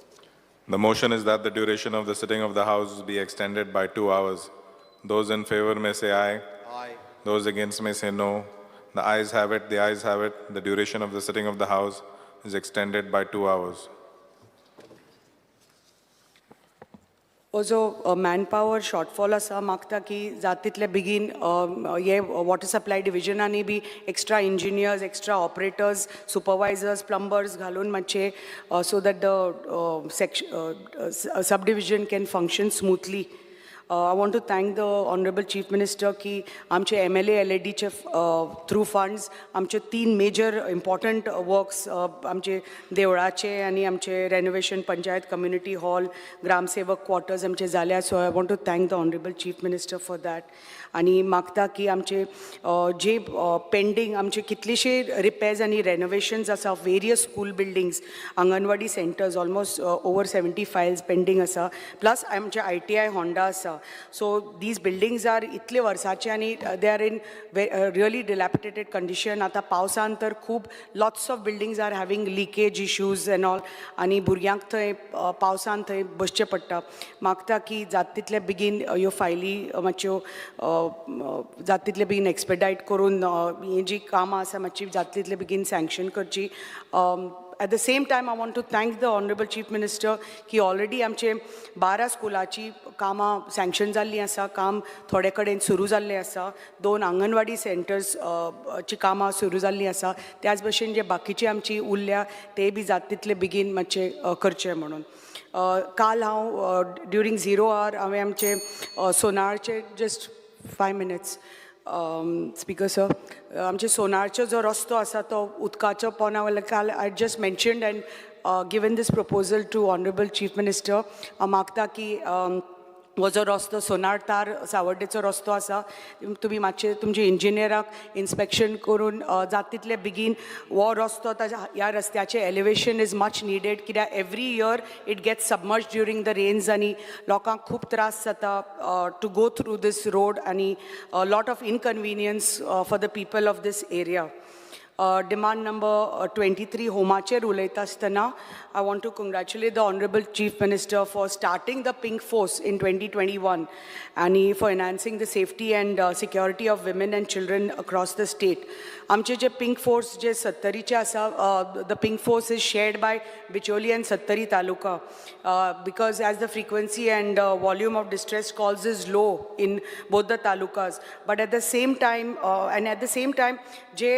The motion is that the duration of the sitting of the House be extended by 2 hours. Those in favor may say aye. Aye. Those against may say no. The ayes have it, the ayes have it. The duration of the sitting of the House is extended by 2 hours. हो जो man power shortfall आसा, मागता की जात तितले बेगीन हे water supply डिविजनांनी बी extra engineers, extra operators, supervisors, plumbers घालून मातशे so that the sub division can function smoothly. I want to thank the Honorable Chief Minister की आमचे एमएलए एलएडीचे थ्रू फंड्स आमचे तीन मेजर इम्पॉर्टंट वर्क्स, आमचे देवळाचे आनी आमचे रेनोवेशन पंचायत कम्युनिटी हॉल, ग्रामसेवक क्वॉर्टर्स आमचे जाल्या. So I want to thank the Honorable Chief Minister for that. आनी मागता की आमचे जे पेंडींग आमचे कितलेशे रिपेर्स आनी रेनोवेशन्स आसा, various school buildings, anganwadi centres, almost over 70 files pending आसा, प्लस आमचे आयटीआय होंडा आसा. सो these buildings are इतले वर्साचे आनी they are in really dilapidated condition. आतां पावसान तर खूब lots of buildings are having leakage issues and all आनी भुरग्यांक थंय पावसान थंय बसचें पडटा. मागता की जात तितले बेगीन ह्यो फायली मातश्यो जात तितले बेगीन एक्सपेडायट करून ही जी कामां आसा मातशी जात तितले बेगीन सँक्शन करची. At the same time, I want to thank the Honorable Chief Minister की ऑलरेडी आमचे 12 स्कुलाची कामां सँक्शन जाल्लीं आसा, काम थोडे कडेन सुरू जाल्लें आसा. दोन आंगणवाडी सेंटर्स ची कामां सुरू जाल्लीं आसा. त्याच भशेन जे बाकीची आमची उरल्या ते बी जात तितले बेगीन मातशे करचे म्हणून. काल हांव ड्युरींग झिरो our हांवें आमचे सोनारचे, just 5 minutes, Speaker sir, आमचे सोनारचो जो रस्तो आसा तो उदकाचो पोना वयल्या काल I just mentioned and given this proposal to Honorable Chief Minister. हांव मागता की हो जो रस्तो सोनार तार सावर्डेचो रस्तो आसा, तुमी मातशे तुमचे इंजिनियराक इन्स्पेक्शन करून जात तितले बेगीन हो रस्तो ताच्या ह्या रस्त्याचें एलिवेशन is much needed, कित्याक every year it gets submerge during the rains आनी लोकांक खूब त्रास जाता to go through this road आनी lot of inconvenience for the people of this area. Demand number 23, होमाचेर उलयता आसतना I want to congratulate the Honorable Chief Minister for starting the Pink Force in 2021 आनी for enhancing the safety and security of women and children across the state. आमचे जे pink force जे सत्तरीचे आसा, the Pink Force is shared by Bicholim and Sattari taluka because as the frequency and volume of distress calls is low in both the talukas. But at the same time, and at the same time, जे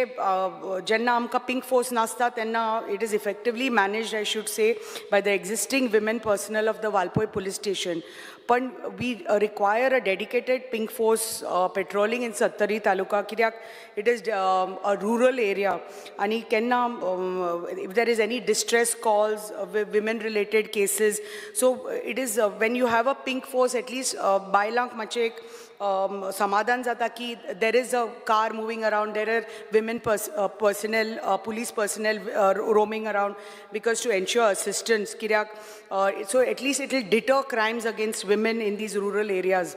जेन्ना आमकां pink force नासता तेन्ना it is effectively managed, I should say, by the existing women personnel of the Valpoi police station. पण we require a dedicated Pink Force patrolling in Sattari taluka, कित्याक it is a rural area आनी केन्ना if there is any distress calls, women related cases, so it is when you have a Pink Force, at least बायलांक मातशें एक समाधान जाता की there is a car moving around, there are women personnel, police personnel roaming around because to ensure assistance, कित्याक so at least it will deter crimes against women in these rural areas.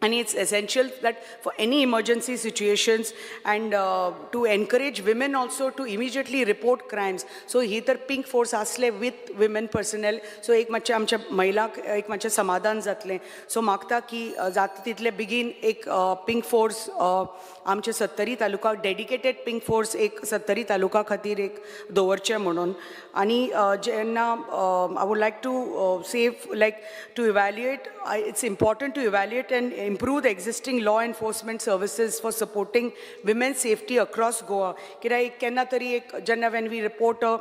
And it's essential that for any emergency situations and to encourage women also to immediately report crimes. So ही तर pink force असले with women personnel, so एक मातशें आमच्या महिलांक एक मातशें समाधान जातलें. सो मागता की जाता तितले बेगीन एक पिंक फोर्स आमचे Sattari taluka, dedicated pink force एक सत्तरी तालुका खातीर एक दवरचें म्हणून. आनी जेन्ना I would like to say, like, to evaluate, it's important to evaluate and improve the existing law enforcement services for supporting women safety across Goa. कित्याक एक केन्ना तरी एक जेन्ना when we report a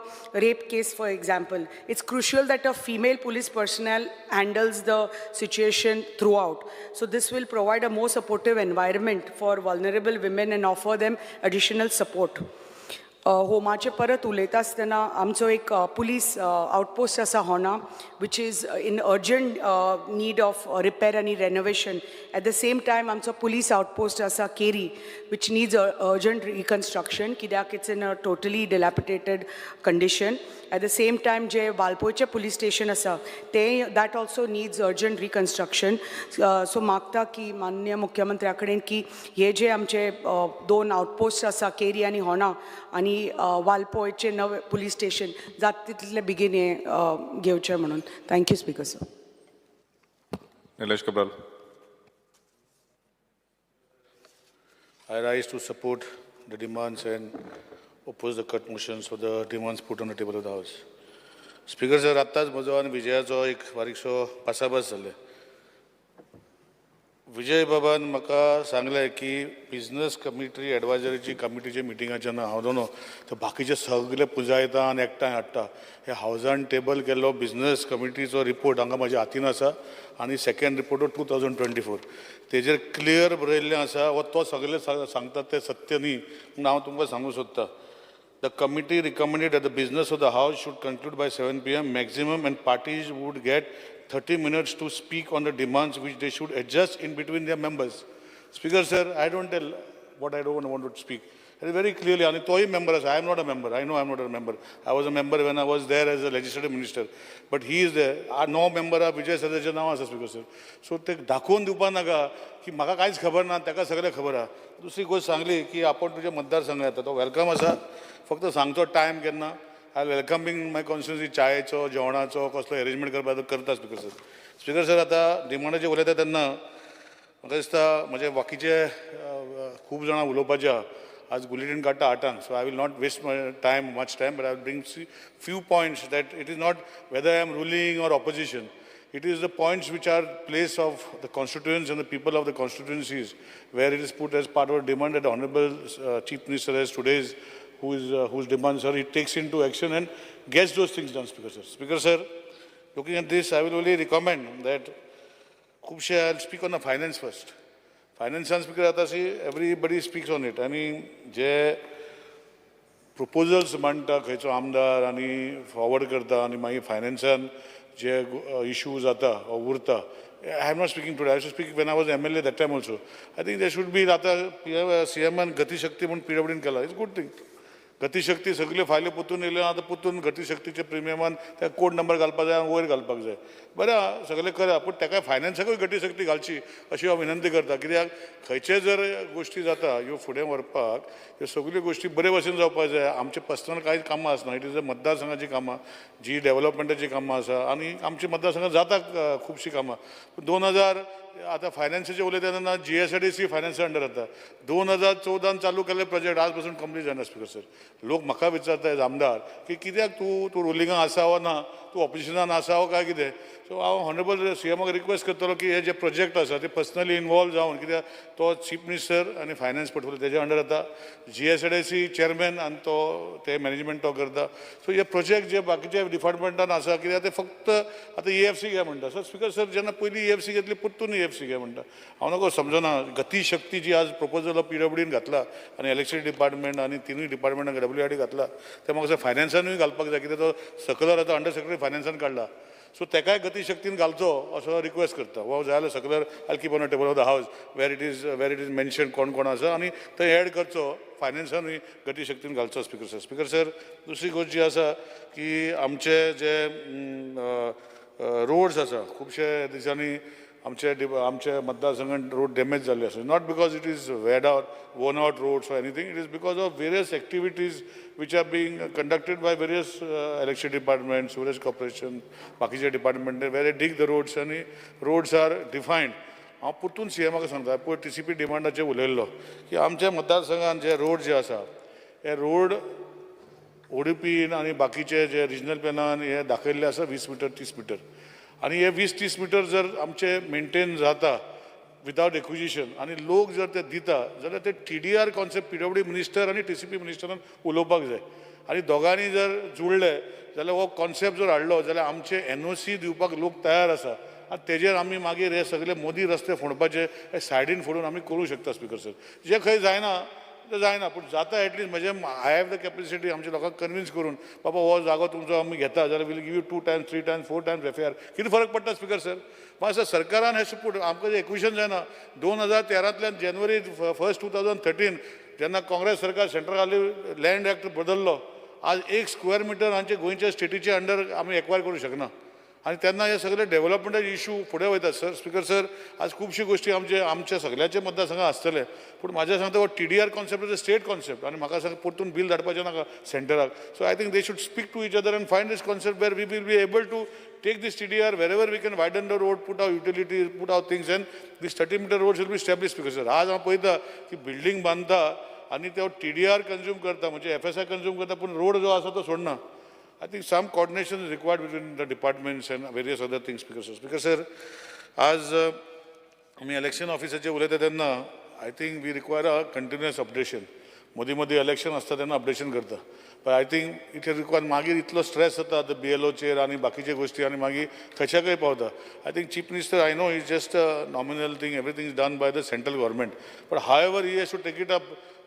rape case, for example, it's crucial that a female police personnel handles the situation throughout. So this will provide a more supportive environment for vulnerable women and offer them additional support. होमाचे परत उलयता आसतना आमचो एक police outpost आसा होना, which is in urgent need of repair आनी renovation. At the same time, आमचो police outpost आसा केरी, which needs urgent reconstruction, कित्याक it's in a totally dilapidated condition. At the same time, जे वालपोयचे पुलीस स्टेशन आसा तें, that also needs urgent reconstruction. So मागता की माननीय मुख्यमंत्र्या कडेन की हे जे आमचे दोन आउटपोस्ट आसा, केरी आनी होना आनी वालपोयचे नवे पुलीस स्टेशन, जाता तितले बेगीन हे घेवचें म्हणून. Thank you, Speaker sir. Nilesh Cabral. I rise to support the demands and oppose the cut motions for the demands put on the table of the House. Speaker sir, आत्ताच म्हजो आनी विजयाचो एक बारीकसो भासाभास जाले. विजय बाबान म्हाका सांगलें की बिजनस कमिटी एडवायजरीची कमिटीच्या मिटिंगाचे ना हांव न्हू ते बाकीचे सगळे पुंजायता आनी एकठांय हाडटा. हे हावजान टेबल केल्लो बिजनस कमिटीचो रिपोर्ट हांगा म्हज्या हातीन आसा आनी second report 2024, तेजेर क्लियर बरयल्लें आसा व तो सगळे सांगता तें सत्य न्ही म्हूण हांव तुमकां सांगूंक सोदतां. The committee recommended that the business of the House should conclude by 7 p.m. maximum and parties would get 30 minutes to speak on the demands, which they should adjust in between their members. Speaker sir, I don't tell what I don't want to speak. It is very clearly, आणि तोही member आसा. I am not a member. I know I am not a member. I was a member when I was there as a legislative minister. But he is there. No member आहा, विजय सरदेसाय नांव आसा speaker sir. So ते दाखोवन दिवपा नाका की म्हाका कांयच खबर ना, ताका सगळें खबर आहा. दुसरी गोश्ट सांगली की आपण तुज्या मतदारसंघात येता, तो welcome आसा. फक्त सांगचो टायम केन्ना. I welcoming my constituency. चायेचो, जेवणाचो कसलो एरेंजमेंट करपाचो करता स्पीकर सर. स्पीकर सर, आतां डिमांडाचेर उलयता तेन्ना म्हाका दिसता म्हजे बाकीचे खूब जाणां उलोवपाचे आहा. आज बुलेटीन काडटा 8आंक, so I will not waste my time, much time, but I will bring few points that it is not whether I am ruling or opposition. It is the points which are place of the constituents and the people of the constituencies, where it is put as part of a demand that the Honorable Chief Minister has today's, whose demands are, he takes into action and gets those things done, Speaker sir. Speaker sir, looking at this, I will only recommend that खुबशे, I speak on the finance first. फायनान्सान speaker आतां see, everybody speaks on it आनी जे proposals मांडटा खंयचो आमदार आनी forward करता आनी मागीर फायनान्सान जे इशू जाता वा उरता. I am not speaking today, I speak when I was MLA that time also. I think they should be, आतां सीएमान गतिशक्ती म्हूण पीडब्ल्यूडीन केला, it's good thing. गतिशक्ती सगल्यो फायल्यो पोतून येयल्यो, आतां पोतून गतिशक्तीचे प्रिमियमान त्या कोड नंबर घालपाक जाय आनी वयर घालपाक जाय. बरें आहा, सगळें करा, पूण ताका फायनान्साकूय गतिशक्ती घालची अशी हांव विनंती करता. कित्याक खंयचे जर गोश्टी जाता ह्यो फुडें व्हरपाक, ह्यो सगल्यो गोश्टी बरे भशेन जावपाक जाय. आमचे पर्सनल कांय कामां आसना, it is a मतदारसंघाची कामां, जी डेवलपमेंटाची कामां आसा आनी आमच्या मतदारसंघात जाता खुबशीं कामां. पूण 2000, आतां फायनान्साचें उलयता तेन्ना जीएसआयडीसी फायनान्सा अंडर जाता. 2014न चालू केल्ले प्रोजेक्ट आज पासून कंप्लीट जायना स्पीकर सर. लोक म्हाका विचारता एज आमदार की कित्याक तूं तूं रुलिंगाक आसा वा ना, तूं ऑपोजिशनान आसा वा काय कितें. सो हांव ऑनरेबल सीएमाक रिक्वेस्ट करतलो की हे जे प्रोजेक्ट आसा ते पर्सनली इनवॉल्व जावन, कित्याक तो चीफ मिनिस्टर आनी फायनान्स पोर्टफोलियो तेज्या अंडर जाता, जीएसआयडीसी चेअरमॅन आनी तो ते मॅनेजमेंट तो करता. सो हे प्रोजेक्ट जे बाकीच्या डिपार्टमेंटान आसा, कित्याक ते फक्त आतां ईएफसी घे म्हणटा. सर, स्पीकर सर, जेन्ना पयलीं ईएफसी घेतली, परतून ईएफसी घे म्हणटा, हांव नको समजना. गतिशक्ती जी आज प्रपोजल पीडब्ल्यूडीन घातला आनी इलेक्ट्रिसिटी डिपार्टमेंट आनी तिनूय डिपार्टमेंटाक डब्ल्यूआरडी घातला, ते म्हाका दिसता फायनान्सानूय घालपाक जाय, कित्याक तो सकलर आतां अंडर सेक्रेटरी फायनान्सान काडला. सो तेकाय गतिशक्तीन घालचो असो रिक्वेस्ट करता. वा जाय जाल्यार सकलर I keep on a table of the House where it is mention कोण कोण आसा आनी थंय एड करचो, फायनान्सानूय गतिशक्तीन घालचो स्पीकर सर. स्पीकर सर, दुसरी गोश्ट जी आसा की आमचे जे रोड्स आसा, खुबशे दिसांनी आमचे मतदारसंघात रोड डॅमेज जाल्ले आसा. Not because it is wear out, worn out roads or anything, it is because of various activities which are being conducted by various electricity department, sewerage corporation, बाकीचे department, where dig the roads आनी roads are defined. हांव परतून C एमाक सांगता, पयर TCP डिमांडाचेर उलयल्लो की आमच्या मतदारसंघात जे road जे आसा, हे रोड ओडीपीन आनी बाकीचे जे रिजनल प्लॅनान हे दाखयल्ले आसा 20 मिटर, 30 मिटर, आनी हे 20-30 मिटर जर आमचे मेंटेन जाता Without acquisition आनी लोक जर ते दिता जाल्यार ते TDR concept PWD minister आनी टीसीपी मिनिस्टरान उलोवपाक जाय आनी दोगांनी जर जुळ्ळे जाल्यार हो कॉन्सेप्ट जर हाडलो जाल्यार आमचे एनओसी दिवपाक लोक तयार आसा आनी तेजेर आमी मागीर हे सगळे मोदी रस्ते फोडपाचे हे सायडीन फोडून आमी करूं शकता स्पिकर सर. जे खंय जायना ते जायना, पूण जाता एटलिस्ट म्हजें I have the capacity आमच्या लोकांक कन्विन्स करून बाबा हो जागो तुमचो आमी घेता जाल्यार we'll give you two times, three times, four times FAR. कितें फरक पडटा स्पिकर सर? मातसो सरकारान हें सपोर्ट आमकां जें एक्विशन जायना. 2013तल्यान January 1, 2013 जेन्ना काँग्रेस सरकार सेंट्रल आसली, लँड एक्ट बदल्लो. आज एक स्क्वेअर मिटर आमचे गोंयच्या स्टेटीचे अंडर आमी एक्वायर करूं शकना आनी तेन्ना हे सगळे डेव्हलपमेंटाचे इशू फुडें वयता सर. स्पिकर सर, आज खुबशी गोश्टी आमचे आमच्या सगळ्याचे मतदारसंघात आसतले, पूण म्हाज्या सांगता हो TDR concept is a state concept आनी म्हाका सांग परतून बील धाडपाचें नाका सेंटराक. So I think they should speak to each other and find this concept where we will be able to take this TDR wherever we can widen the road, put our utilities, put our things, and these 30-meter roads will be established, because sir, आज हांव पळयता की building बांदता आनी ते TDR consume करता, म्हणजे FSI consume करता, पूण रोड जो आसा तो सोडना. I think some coordination is required between the departments and various other things, Speaker sir. Speaker sir, आज आमी इलेक्शन ऑफिसाचेर उलयता तेन्ना I think we require a continuous updation. मदीं मदीं इलेक्शन आसता तेन्ना अपडेशन करता, but I think it require मागीर इतलो स्ट्रेस जाता आतां बीएलओचेर आनी बाकीचे गोश्टी आनी मागीर खंयच्या खंय पावता. I think Chief Minister, I know is just a nominal thing, everything is done by the central government, but however he has to take it up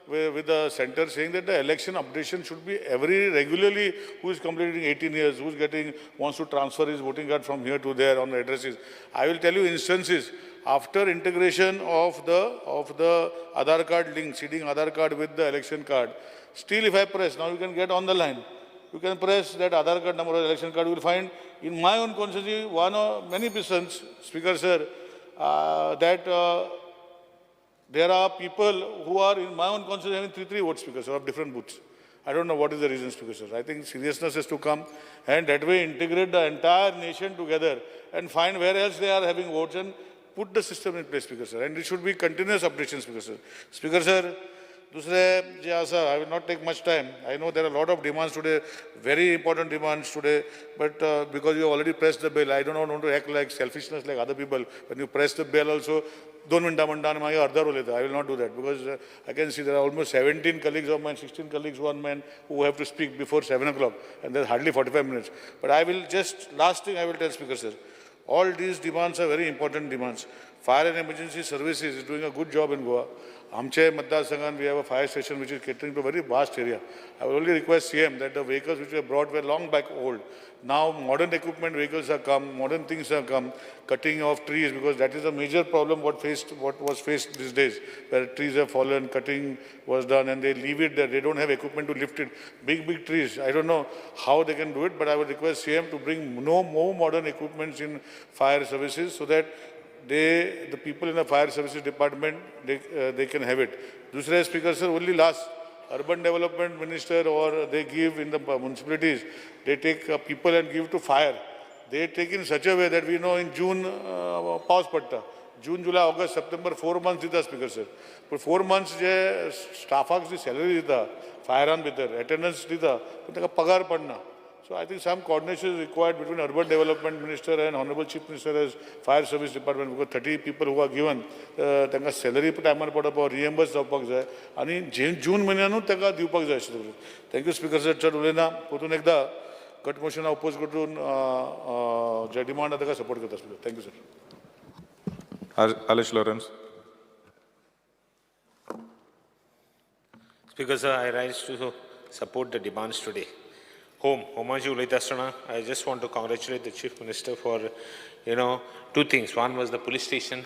with the center, saying that the election updation should be every regularly, who is completing 18 years, who is getting, wants to transfer his voting card from here to there on the addresses. I will tell you instances, after integration of the Aadhaar card link, seeding Aadhaar card with the election card, still if I press, now you can get on the line, you can press that Aadhaar card number or election card, you will find in my own constituency, one or many persons, Speaker sir, that there are people who are in my own constituency having three, three vote, Speaker sir, of different booths. I don't know what is the reason, Speaker sir. I think seriousness has to come and that way integrate the entire nation together and find where else they are having votes and put the system in place, Speaker sir. And it should be continuous updation, Speaker sir. Speaker sir, दुसरें जे आसा, I will not take much time. I know there are lot of demands today, very important demands today, but because you already press the bell, I don't want to act like selfishness like other people. When you press the bell also, दोन मिनटां म्हणटा आनी मागीर अर्दर उलयता. I will not do that because I can see there are almost 17 colleagues of mine, 16 colleagues who are mine who have to speak before 7 o'clock, and there's hardly 45 minutes. But I will just, last thing I will tell, Speaker sir, all these demands are very important demands. Fire and Emergency Services is doing a good job in Goa. आमचे मतदारसंघात we have a fire station which is catering to a very vast area. I will only request CM that the vehicles which were brought were long back old. Now modern equipment vehicles have come, modern things have come, cutting of trees, because that is a major problem what was faced these days, where trees have fallen, cutting was done, and they leave it there. They don't have equipment to lift it. Big, big trees. I don't know how they can do it, but I would request CM to bring no more modern equipments in fire services so that the people in the fire services department, they can have it. दुसरे Speaker sir, only last, urban development minister or they give in the municipalities, they take people and give to fire. They take in such a way that we know in June पावस पडटा. June, July, August, September, 4 months दिता speaker sir. पूण 4 months जे स्टाफाक जी salary दिता फायरान भितर एटेंडन्स दिता, पूण ताका पगार पडना. So I think some coordination is required between Urban Development Minister and Honorable Chief Minister as Fire Service Department, because 30 people who are given, तांकां सॅलरी टायमार पडप, रिएम्बर्स जावपाक जाय आनी जे जून म्हयन्यानूच ताका दिवपाक जाय आशिल्लें. Thank you speaker sir. चड उलयना. परतून एकदां कट मोशना ओपोज करून जे डिमांड आहा ताका सपोर्ट करता speaker. Thank you sir. Alish Lawrence. Speaker sir, I rise to support the demands today. Home, होमाची उलयता आसतना I just want to congratulate the Chief Minister for two things. One was the police station,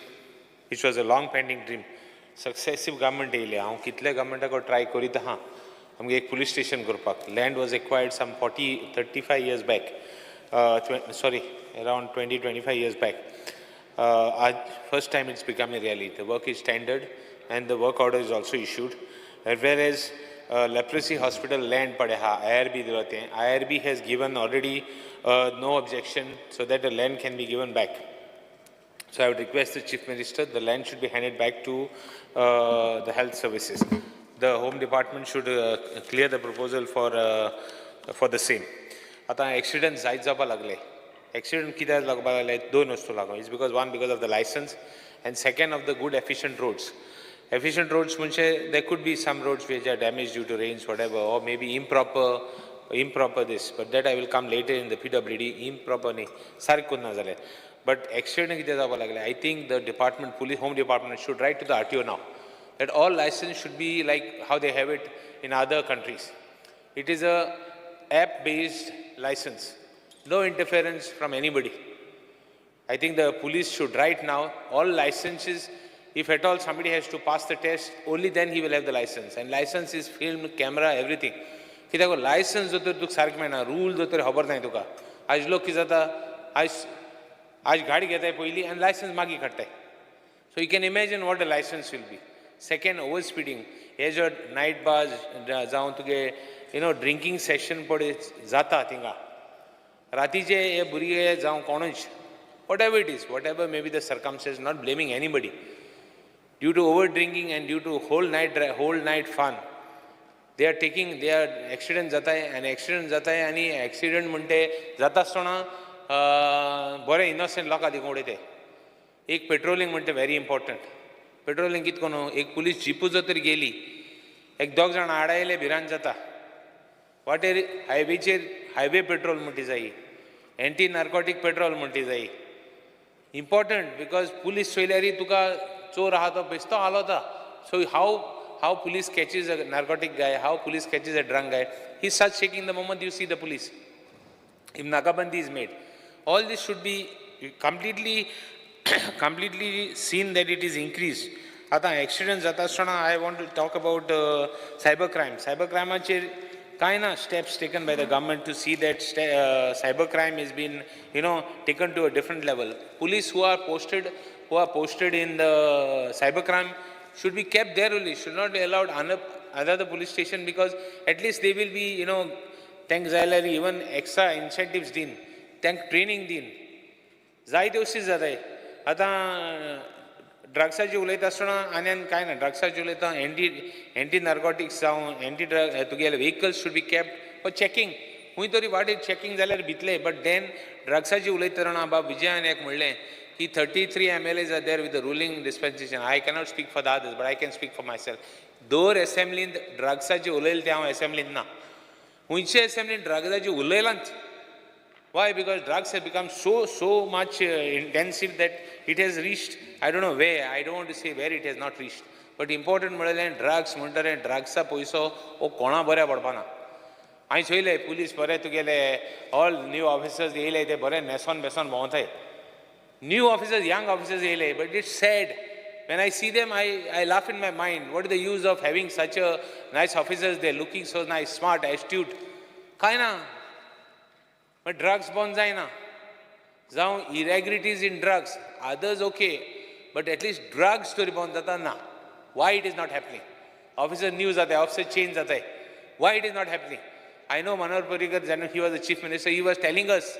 which was a long pending dream. Successive government येयले, हांव कितले गव्हर्मेंटाक try करीत आहा आमगे एक police station करपाक. Land was acquired some 40, 35 years back, sorry, around 20, 25 years back. आज first time it's become a reality. The work is tendered and the work order is also issued. And whereas leprosy hospital land पडे हा IRB दिलो तें, IRB has given already no objection so that the land can be given back. So I would request the Chief Minister, the land should be handed back to the health services. The Home Department should clear the proposal for the same. आतां accident जायत जावपा लागले. Accident कित्याक लागपाक लागले दोन वस्तू लागून. It's because one because of the licence and second of the good efficient roads. Efficient roads म्हणजे there could be some roads which are damage due to rains whatever or maybe improper this, but that I will come later in the PWD. Improper न्ही सारकें करूं ना जाल्यार, but accident कितें जावपाक लागले, I think the department, police, home department should write to the RTO now that all license should be like how they have it in other countries. It is a app based license, no interference from anybody. I think the police should write now all licenses, if at all somebody has to pass the test, only then he will have the license. And license is film, camera, everything. कित्याक licence जर तर तुका सारकें मेळना, rule जर तर खबर नाय तुका. आयज लोक कितें जाता, आयज गाडी घेताय पयलीं आनी लायसन्स मागीर काडटाय. So you can imagine what the licence will be. Second, over speeding. हे जो नायट बार्स जावं तुगे ड्रिंकींग सेशन पळय जाता थिंगा रातीचे, हे भुरगे जावं कोणूच, whatever it is, whatever may be the circumstance, not blaming anybody, due to over drinking and due to whole night fun, they are taking, they are accident जाताय आनी एक्सिडंट जाताय. आनी एक्सिडंट म्हणटे जाता आसतना बरें इनोसंट लोकां देखून उडयताय. एक पेट्रोलिंग म्हणटे व्हेरी इम्पॉर्टंट. पेट्रोलिंग कित करून एक पुलीस जिपू जर तर गेली, एक दोग जाण आडायले, भिरांत जाता वाटेर हायवेचेर. हायवे पेट्रोल म्हणटी जायी, एंटी नार्कोटीक पेट्रोल म्हणटी जायी. इम्पॉर्टंट because police चोयल्यारी तुका चोर आहा तो बेश्तो हालोता. So how police catches a narcotic guy, how police catches a drunk guy? He start shaking the moment you see the police. If nakabandi is made, all this should be completely seen that it is increased. आतां accident जाता आसतना I want to talk about cyber crime. Cyber क्रायमाचेर कांय ना steps taken by the government to see that cyber crime is been taken to a different level. Police who are posted in the cyber crime should be kept there only, should not be allowed another police station, because at least they will be, तांकां जाय जाल्यार even extra इन्सेंटिव्स दीन, तांकां training दीन. जायते अशी जाताय. आतां ड्रग्साची उलयता आसतना आनी आनी कांय ना, ड्रग्साची उलयता, एंटी नार्कोटिक्स जावं एंटी ड्रग तुगेले vehicles should be kept for checking. खंय तरी वाटेर चॅकिंग जाल्यार भितले. बट then ड्रग्साची उलयतना जाणा बाब विजयान एक म्हणलें की 33 MLAs are there with the ruling dispensation. I cannot speak for the others, but I can speak for my self. दर एसेंब्लींत ड्रग्साची उलयले ते हांव एसेंब्लींत ना, खंयचे एसेंब्लीन ड्रग्साची उलयलांच. Why? Because drugs have become so much intensive that it has reached, I don't know where, I don't want to say where it has not reached. But important म्हणलें drugs म्हणटरे ड्रग्सा पयसो हो कोणा बऱ्या पडपाना. हांवें चोयले पुलीस बरे तुगेले ऑल न्यू ऑफिसर्स येयले, ते बरे न्हेसोन बेसोन भोंवताय. न्यू ऑफिसर्स, यंग ऑफिसर्स येयले, but it's sad. When I see them, I laugh in my mind. What is the use of having such a nice officers? They're looking so nice, smart, astute. काय ना, but drugs बंद जायना. जावं irregularities in drugs, others okay, but at least drugs तरी बंद जाता ना. Why it is not happening? Officer new जाताय, ऑफिसर चेंज जाताय, why it is not happening? I know Manohar Parrikar, जेन्ना he was the chief minister, he was telling us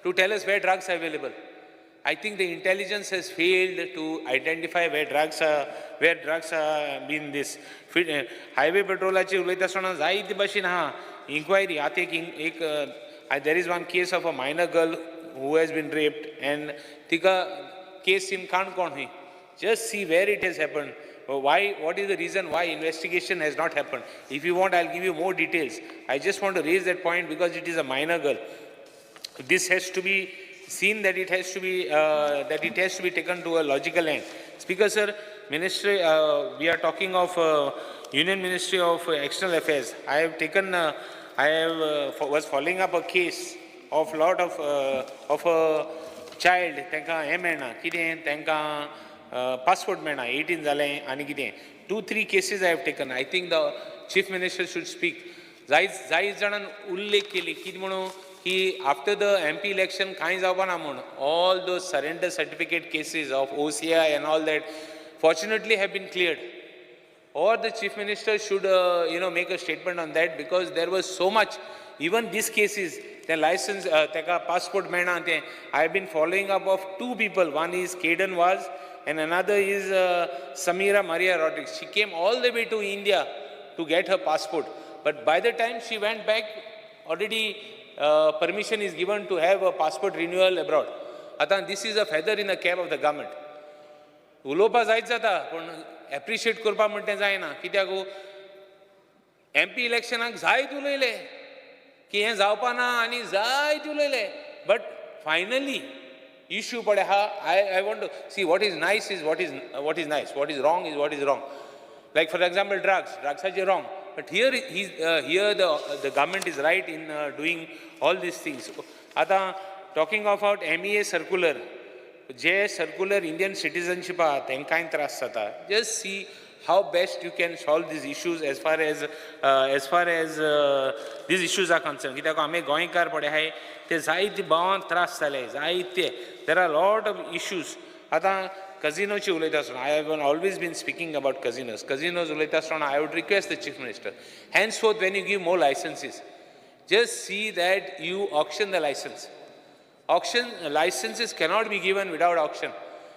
to tell us where drugs are available. I think the intelligence has failed to identify where drugs are been this. Highway पेट्रोलाची उलयता आसतना जायते भाशेन आहा enquiry. आतां एक there is one case of a minor girl who has been raped and तिका case in Canacona he. Just see where it has happened. Why, what is the reason why investigation has not happened? If you want, I'll give you more details. I just want to raise that point because it is a minor girl. This has to be seen that it has to be taken to a logical end. Speaker sir, Ministry, we are talking of Union Ministry of External Affairs. I have taken, I have was following up a case of lot of a child. तांकां हें मेळना कितें, तांकां passport मेळना, 18 जालें आनी कितें. Two three cases I have taken. I think the Chief Minister should speak. जायत जाणान उल्लेख केली कितें म्हणून की after the MP election कांय जावपा ना म्हूण. All those surrender certificate cases of OCI and all that fortunately have been cleared, or the Chief Minister should make a statement on that, because there was so much, even these cases, the license, ताका passport मेळना तें. I have been following up of two people. One is Caden Vaz and another is Samira Maria Rodriguez. She came all the way to India to get her passport, but by the time she went back, already permission is given to have a passport renewal abroad. आतां this is a feather in the cap of the government. उलोवपा जायत जाता पूण appreciate करपा म्हणटा तें जायना. कित्याक एमपी इलेक्शनाक जायत उलयले की हें जावपा ना आनी जायत उलयले, बट फायनली इशू पळय आहा. I want to see what is nice is what is nice, what is wrong is what is wrong. Like for example drugs, ड्रग्साचे wrong, but here he here the government is right in doing all these things. आतां talking about MEA circular, J circular Indian citizenship आहा तांकांय त्रास जाता. Just see how best you can solve these issues as far as these issues are concerned. कित्याक आमी गोंयकार पळय आहाय ते जायते भावांक त्रास जाले जायते. There are lot of issues. आतां कजिनोची उलयता आसतना, I have always been speaking about casinos. Casinos उलयता आसतना, I would request the Chief Minister, henceforth when you give more licenses, just see that you auction the license. Auction licenses cannot be given without auction.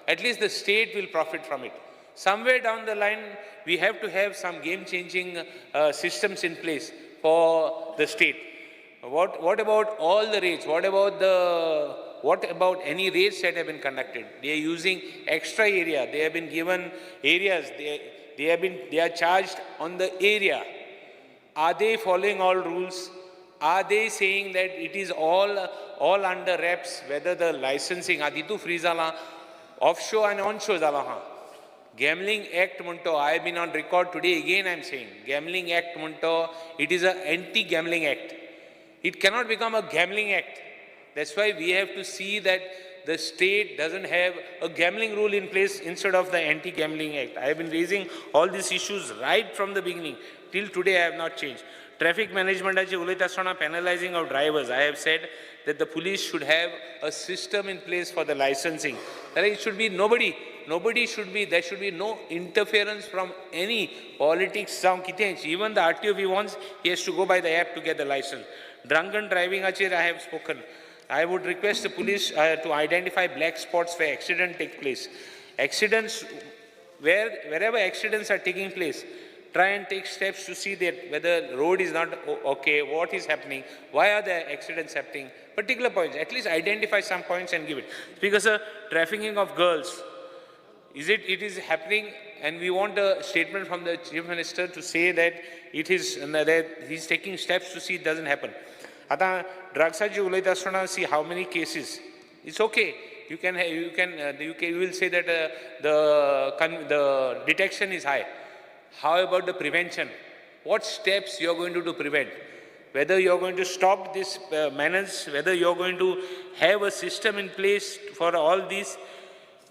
At least the state will profit from it. Somewhere down the line, we have to have some game changing systems in place for the state. What about all the raids? What about any raids that have been conducted? They are using extra area. They have been given areas. They are charged on the area. Are they following all rules? Are they saying that it is all under wraps, whether the licensing, तितू free जाला, offshore and onshore जाला हा. Gambling Act म्हणतो, I have been on record today, again I am saying, Gambling Act म्हणतो, it is a anti-gambling act. It cannot become a gambling act. That's why we have to see that the state doesn't have a gambling rule in place instead of the Anti-Gambling Act. I have been raising all these issues right from the beginning. Till today, I have not changed. Traffic management उलयता आसतना, penalizing of drivers. I have said that the police should have a system in place for the licensing. That it should be nobody should be, there should be no interference from any politics जावं कितेंच. Even the RTO, if he wants, he has to go by the app to get the license. Drunken driving आचेर I have spoken. I would request the police to identify black spots where accident take place. Accidents, wherever accidents are taking place, try and take steps to see that whether road is not okay, what is happening, why are the accidents happening, particular points, at least identify some points and give it. Because trafficking of girls, it is happening, and we want a statement from the Chief Minister to say that it is, that he's taking steps to see it doesn't happen. आतां ड्रग्साची उलयता आसतना, see how many cases. It's okay, you can you will say that the detection is high. How about the prevention? What steps you are going to do to prevent? Whether you are going to stop this menace, whether you are going to have a system in place for all these,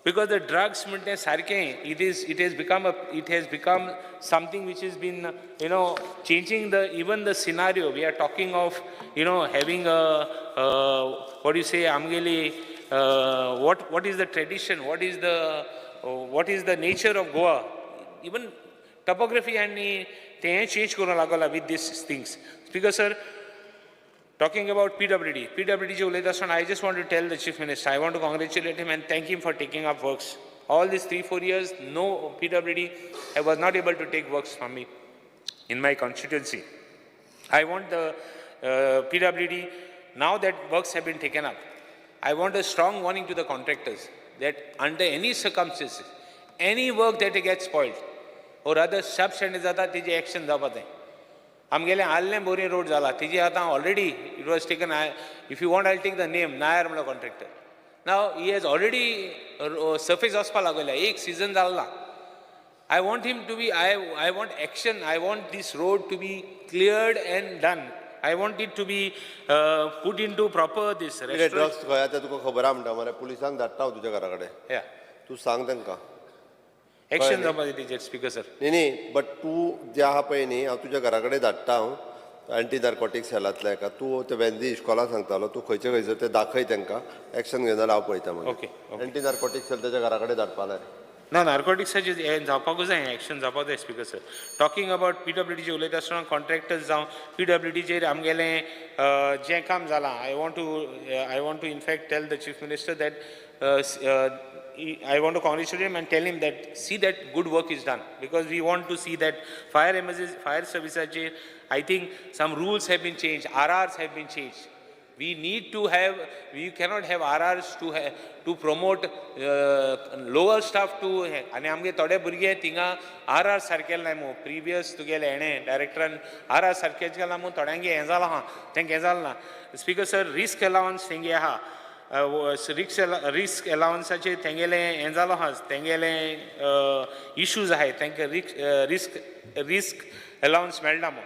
because the drugs म्हणटे सारकें, it has become something which has been changing the even the scenario. We are talking of having a what do you say, आमगेली what is the tradition, what is the nature of Goa, even topography आनी तें change करूंक लागला with these things. Speaker sir, talking about PWD, PWD चे उलयता आसतना, I just want to tell the Chief Minister, I want to congratulate him and thank him for taking up works. All these 3, 4 years, no PWD, I was not able to take works from me in my constituency. I want the PWD, now that works have been taken up, I want a strong warning to the contractors that under any circumstances, any work that gets spoiled, or rather substandard जाता, तेजी action जावपा जाय. आमगेलें आल्लें बोरी road जाला, तेजी आतां already it was taken. If you want, I take the name, Nair म्हणलो contractor. Now he has already surface वचपा लागल्या, एक सिजन जालो ना. I want him to be, I want action, I want this road to be cleared and done. I want it to be put into proper this कितें restaurant. Drugs खंय आसा तुका खबर आहा म्हणटा मरे. पुलिसांक धाडटा हांव तुज्या घरा कडेन. तूं सांग तांकां. Action जावपा जाय तेजेर, स्पीकर सर. न्ही न्ही, बट तूं जे आहा पळय न्ही, हांव तुज्या घरा कडेन धाडटा हांव एंटी नार्कोटीक सेलांतल्या एका. तूं ते वेंदी इश्कोला सांगतालो, तूं खंयचे खंयसर ते दाखय तांकां. एक्शन घेना जाल्यार हांव पळयता मागीर. Okay. Anti narcotic cell ताच्या घरा कडेन धाडपा जाय. ना, नार्कोटिक्साचे हें जावपाकूच जाय, एक्शन जावपाक जाय, स्पीकर सर. टॉकिंग अबाउट पीडब्ल्यूडीचे उलयता आसतना, कॉन्ट्रॅक्टर्स जावं पीडब्ल्यूडीचेर आमगेलें जें काम जालां, I want to in fact tell the Chief Minister that I want to congratulate him and tell him that see that good work is done, because we want to see that fire emergency, fire सर्विसाचेर I think some rules have been changed, RRs have been changed. We need to have, we cannot have RRs to promote lower staff to. आनी आमगे थोडे भुरगे थिंगा R R सारकेले नाय मू, previous तुगेले हेणें डायरेक्टरान R R सारकें केलां मू, थोड्यांगे हें जालां आहा, तेंकां हें जालें ना. स्पिकर सर, रिस्क एलावन्स तेंगे आहा, रिस्क एलावन्साचेर तेंगेलें हें जालो आहा, तेंगेलें इशूज आहाय, तेंकां रिस्क एलावन्स मेळना मू.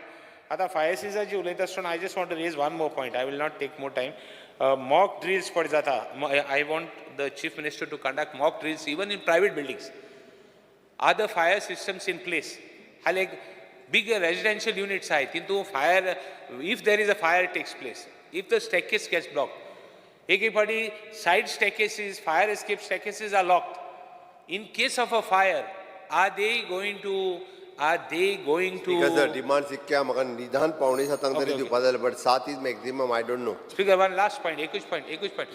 आतां फायर सिजाची उलयता आसतना I just want to raise one more point. I will not take more time. Mock drills पळय जाता, I want the Chief Minister to conduct mock drills even in private buildings. Are the fire systems in place? हाले एक big residential units आहाय, तितू fire, if there is a fire takes place, if the staircase gets block, एक एक फावटी side staircases, fire escape staircases are locked. In case of a fire, are they going to Because the demands इतक्या म्हाका निदान 6:45 तरी दिवपा जाय, but 7 is maximum, I don't know. Speaker, one last point, एकूच पॉयंट, एकूच पॉयंट.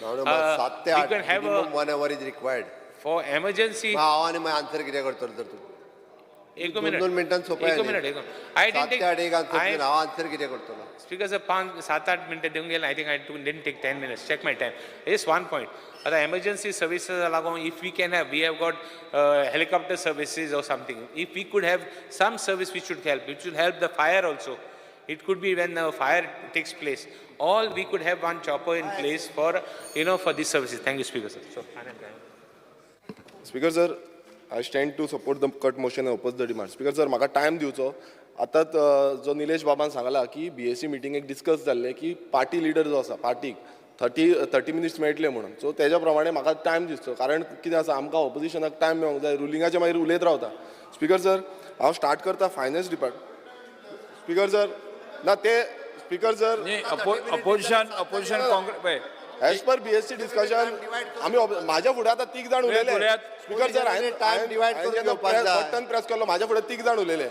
7 ते 8 minimum 1 hour is required. For emergency. हांव आनी मागीर आन्सर कितें करतलो तर तूं? एक दोन मिनट. दोन मिनटान सोंपें. एक मिनट, एक. I 7 ते 8 एक आन्सर दिवन हांव आन्सर कितें करतलो? स्पीकर सर, 5 7 8 मिनटां दिवंक गेलें. I think I didn't take 10 minutes. Check my time. Just one point. आतां एमर्जन्सी सर्विसीस लागून if we can have, we have got helicopter services or something, if we could have some service which should help, which should help the fire also. It could be when the fire takes place. All we could have one chopper in place for, you know, for these services. Thank you, Speaker sir. So, Speaker sir, I stand to support the cut motion and oppose the demand. Speaker sir, म्हाका time दिवचो. आतांच जो निलेश बाबान सांगला की BAC मिटिंगेक discuss जाल्लें की party leader जो आसा पार्टीक 30 मिनिट्स मेळटले म्हणून. सो तेज्या प्रमाणे म्हाका टायम दिसचो, कारण कितें आसा, आमकां ऑपोजिशनाक टायम मेळोंक जाय, रुलिंगाचे मागीर उलयत रावता. स्पीकर सर, हांव स्टार्ट करता फायनान्स डिपार्ट. स्पीकर सर, ना ते speaker sir, opposition Congress as per BSc discussion आमी म्हाज्या फुडें आतां 3 जाण उलयले. स्पीकर सर, हांवें टायम डिवायड करून घेवपाक जाय. बटन प्रेस केलो, म्हाज्या फुडें 3 जाण उलयले.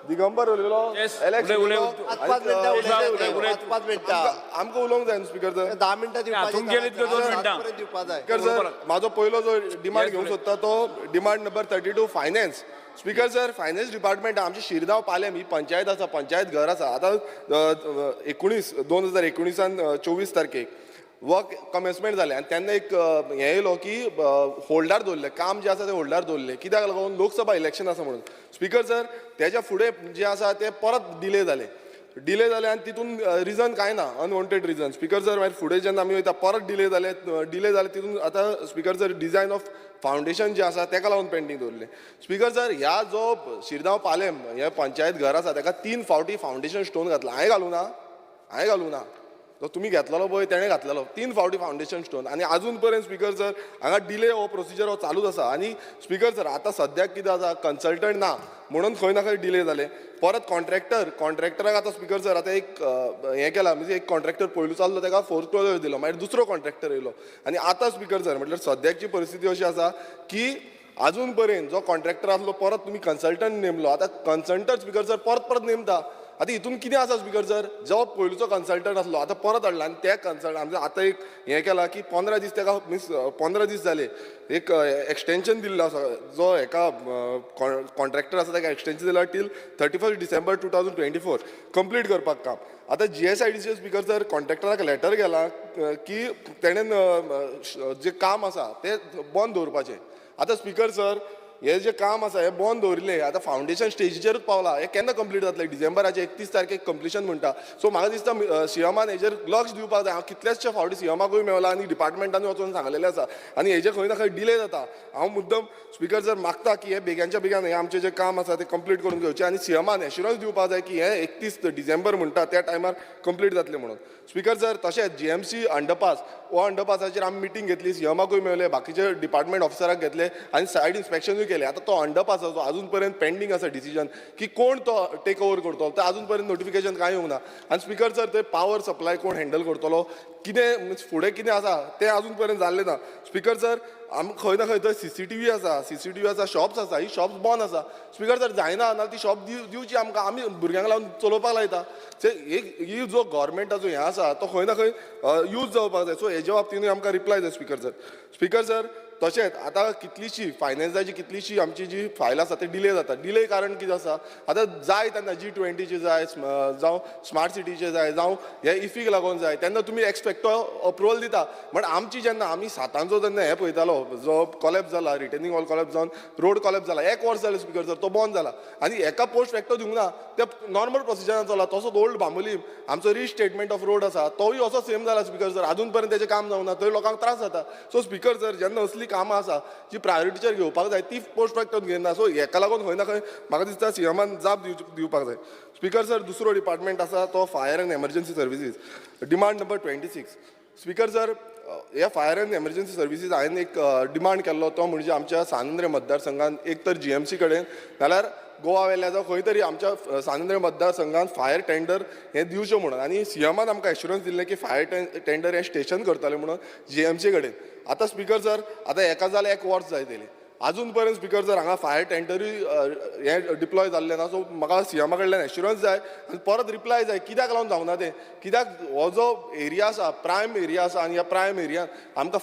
दिगंबर उलयलो, एलेक्स उलयलो, 5 मिनटां उलयले, 5 मिनटां आमकां उलोवंक जाय न्हू स्पीकर सर. 10 मिनटां हातूंत गेली तुका 2 मिनटां. दिवपा जाय. स्पीकर सर, म्हाजो पयलो जो डिमांड घेवंक सोदता तो demand number 32 finance. Speaker sir, finance department आमची शिरगांव पालेम ही पंचायत आसा, पंचायत घर आसा. आतां 2019 24 तारखेक वर्क कमेन्समेंट जालें आनी तेन्ना एक हें येयलो की होल्डार दवरलें काम, जें आसा तें होल्डार दवरलें. कित्याक लागून? लोकसभा इलेक्शन आसा म्हणून. स्पीकर सर, तेज्या फुडें जें आसा तें परत डिले जालें, डिले जालें आनी तितून रिजन कांय ना, अनवॉन्टेड रिजन. स्पीकर सर, मागीर फुडें जेन्ना आमी वयता परत डिले जाले, डिले जाले तितून आतां speaker sir design of foundation जें आसा तेका लागून पेंडींग दवरलें. स्पीकर सर, ह्या जो शिरगांव पालेम हे पंचायत घर आसा तेका 3 फावटी फावंडेशन स्टोन घातला. हांवें घालूं ना, हांवें घालूं ना, जो तुमी घेतलेलो पळय तेणें घातलेलो 3 फावटी फावंडेशन स्टोन. आनी आजून पर्यंत स्पीकर सर हांगा डिले हो प्रोसिजर हो चालूच आसा. आनी स्पीकर सर, आतां सद्याक कितें आसा, कन्सल्टंट ना म्हणून खंय ना खंय डिले जाले. परत कॉन्ट्रॅक्टराक आतां स्पीकर सर आतां एक हें केलां, म्हणजे एक कॉन्ट्रॅक्टर पयलू चाललो तेका फोर्थ क्लोजर दिलो, मागीर दुसरो कॉन्ट्रॅक्टर येयलो. आनी आतां स्पीकर सर म्हटल्यार सद्याची परिस्थिती अशी आसा की आजून पर्यंत जो कॉन्ट्रॅक्टर आसलो परत तुमी कन्सल्टंट नेमलो. आतां कन्सल्टंट स्पीकर सर परत परत नेमता. आतां हितून कितें आसा स्पीकर सर, जो पयलूचो कन्सल्टंट आसलो आतां परत हाडला आनी त्या कन्सल्टंट आमचो आतां एक हें केलां की 15 दीस तेका मिन्स 15 दीस जाले एक एक्सटेंशन दिल्लो आसा, जो हेका कॉन्ट्रॅक्टर आसा तेका एक्सटेंशन दिला till 31 December 2024 complete करपाक काम. आतां जीएसआयडीसी स्पीकर सर कॉन्ट्रॅक्टराक लेटर गेला की तेणेन जें काम आसा तें बंद दवरपाचें. आतां स्पीकर सर, हे जे काम आसा हें बंद दवरिल्लें, आतां फावंडेशन स्टेजीचेरूच पावला, हें केन्ना कंप्लीट जातलें? डिसेंबराचे 31 तारखेक कंप्लिशन म्हणटा. सो म्हाका दिसता सीएमान हेजेर लक्ष दिवपाक जाय. हांव कितलेशे फावटी सीएमाकूय मेवला आनी डिपार्टमेंटानूय वचून सांगलेलें आसा आनी हेजे खंय ना खंय डिले जाता. हांव मुद्दम स्पीकर सर मागता की हे बेग्यांच्या बेग्यान हें आमचें जें काम आसा तें कंप्लीट करून घेवचें आनी सीएमान एश्युरन्स दिवपाक जाय की हें 31 डिसेंबर म्हणटा त्या टायमार कंप्लीट जातलें म्हणून. स्पीकर सर, तशेंच जीएमसी अंडरपास, हो अंडरपासाचेर आमी मिटींग घेतली, सीएमाकूय मेवले, बाकीचे डिपार्टमेंट ऑफिसराक घेतले आनी सायड इन्स्पेक्शनूय केलें. आतां तो अंडरपासाचो अजून पर्यंत पेंडींग आसा डिसिजन की कोण तो टेक ओवर करतलो, तो अजून पर्यंत नोटिफिकेशन कांय येवंक ना. आनी स्पीकर सर, थंय पावर सप्लाय कोण हँडल करतलो, कितें फुडें कितें आसा तें अजून पर्यंत जाल्लें ना. स्पीकर सर, आम खंय ना खंय थंय सीसीटीव्ही आसा, सीसीटीव्ही आसा, शॉप्स आसा, ही शॉप्स बंद आसा. स्पीकर सर, जायना ना ती शॉप दिवची आमकां, आमी भुरग्यांक लावन चलोवपाक लायता. एक ही जो गव्हर्मेंटाचो हें आसा तो खंय ना खंय यूज जावपाक जाय. सो हेजे बाबतीनूय आमकां रिप्लाय जाय स्पीकर सर. स्पीकर सर, तशेंच आतां कितलीशी फायनान्साची कितलीशी आमची जी फायल आसा ती डिले जाता. डिले कारण कितें आसा, आतां जाय तेन्ना G20चे जाय, जावं स्मार्ट सिटीचे जाय, जावं हे इफीक लागून जाय, तेन्ना तुमी एक्सपेक्टो अप्रुवल दिता. बट आमची जेन्ना आमी सातांचो जेन्ना हें पळयतालो जो कॉलेप्स जाला, रिटेनिंग वॉल कॉलेप्स जावन रोड कॉलेप्स जाला, एक वर्स जालें स्पीकर सर तो बंद जाला आनी एका पोस्ट फॅक्टो दिवंक ना, ते नॉर्मल प्रोसिजरान चला. तसोच ओल्ड बांबोलीम आमचो रिस्टेटमेंट ऑफ रोड आसा तोय असो सेम जाला स्पीकर सर, आजून पर्यंत तेजें काम जावंक ना, थंय लोकांक त्रास जाता. सो स्पीकर सर जेन्ना असली कामां आसा जी प्रायोरिटीचेर घेवपाक जाय ती पोस्ट फॅक्टोन घेयना. सो हेका लागून खंय ना खंय म्हाका दिसता सीएमान जाप दिवपाक जाय. स्पीकर सर दुसरो डिपार्टमेंट आसा तो fire and emergency services, demand number 26. Speaker sir ह्या फायर अँड एमर्जन्सी सर्विसीस हांवें एक डिमांड केल्लो तो म्हणजे आमच्या सांत मतदारसंघान एक तर GMC कडेन नाल्यार गोवा वेल्या जावं खंय तरी आमच्या सांत मतदारसंघान फायर टेंडर हें दिवचें म्हणून, आनी सीएमान आमकां एश्युरन्स दिल्लें की फायर टेंडर हें स्टेशन करतलें म्हणून GMC कडेन. आतां स्पीकर सर आतां एका जाल्यार एक वर्स जाय तेली, आजून पर्यंत स्पीकर सर हांगा फायर टेंडरूय हें डिप्लॉय जाल्लें ना. सो म्हाका सीएमा कडल्यान एश्युरन्स जाय आनी परत रिप्लाय जाय कित्याक लागून जावना तें, कित्याक हो जो एरिया आसा प्रायम एरिया आसा आनी ह्या प्रायम एरियान आमकां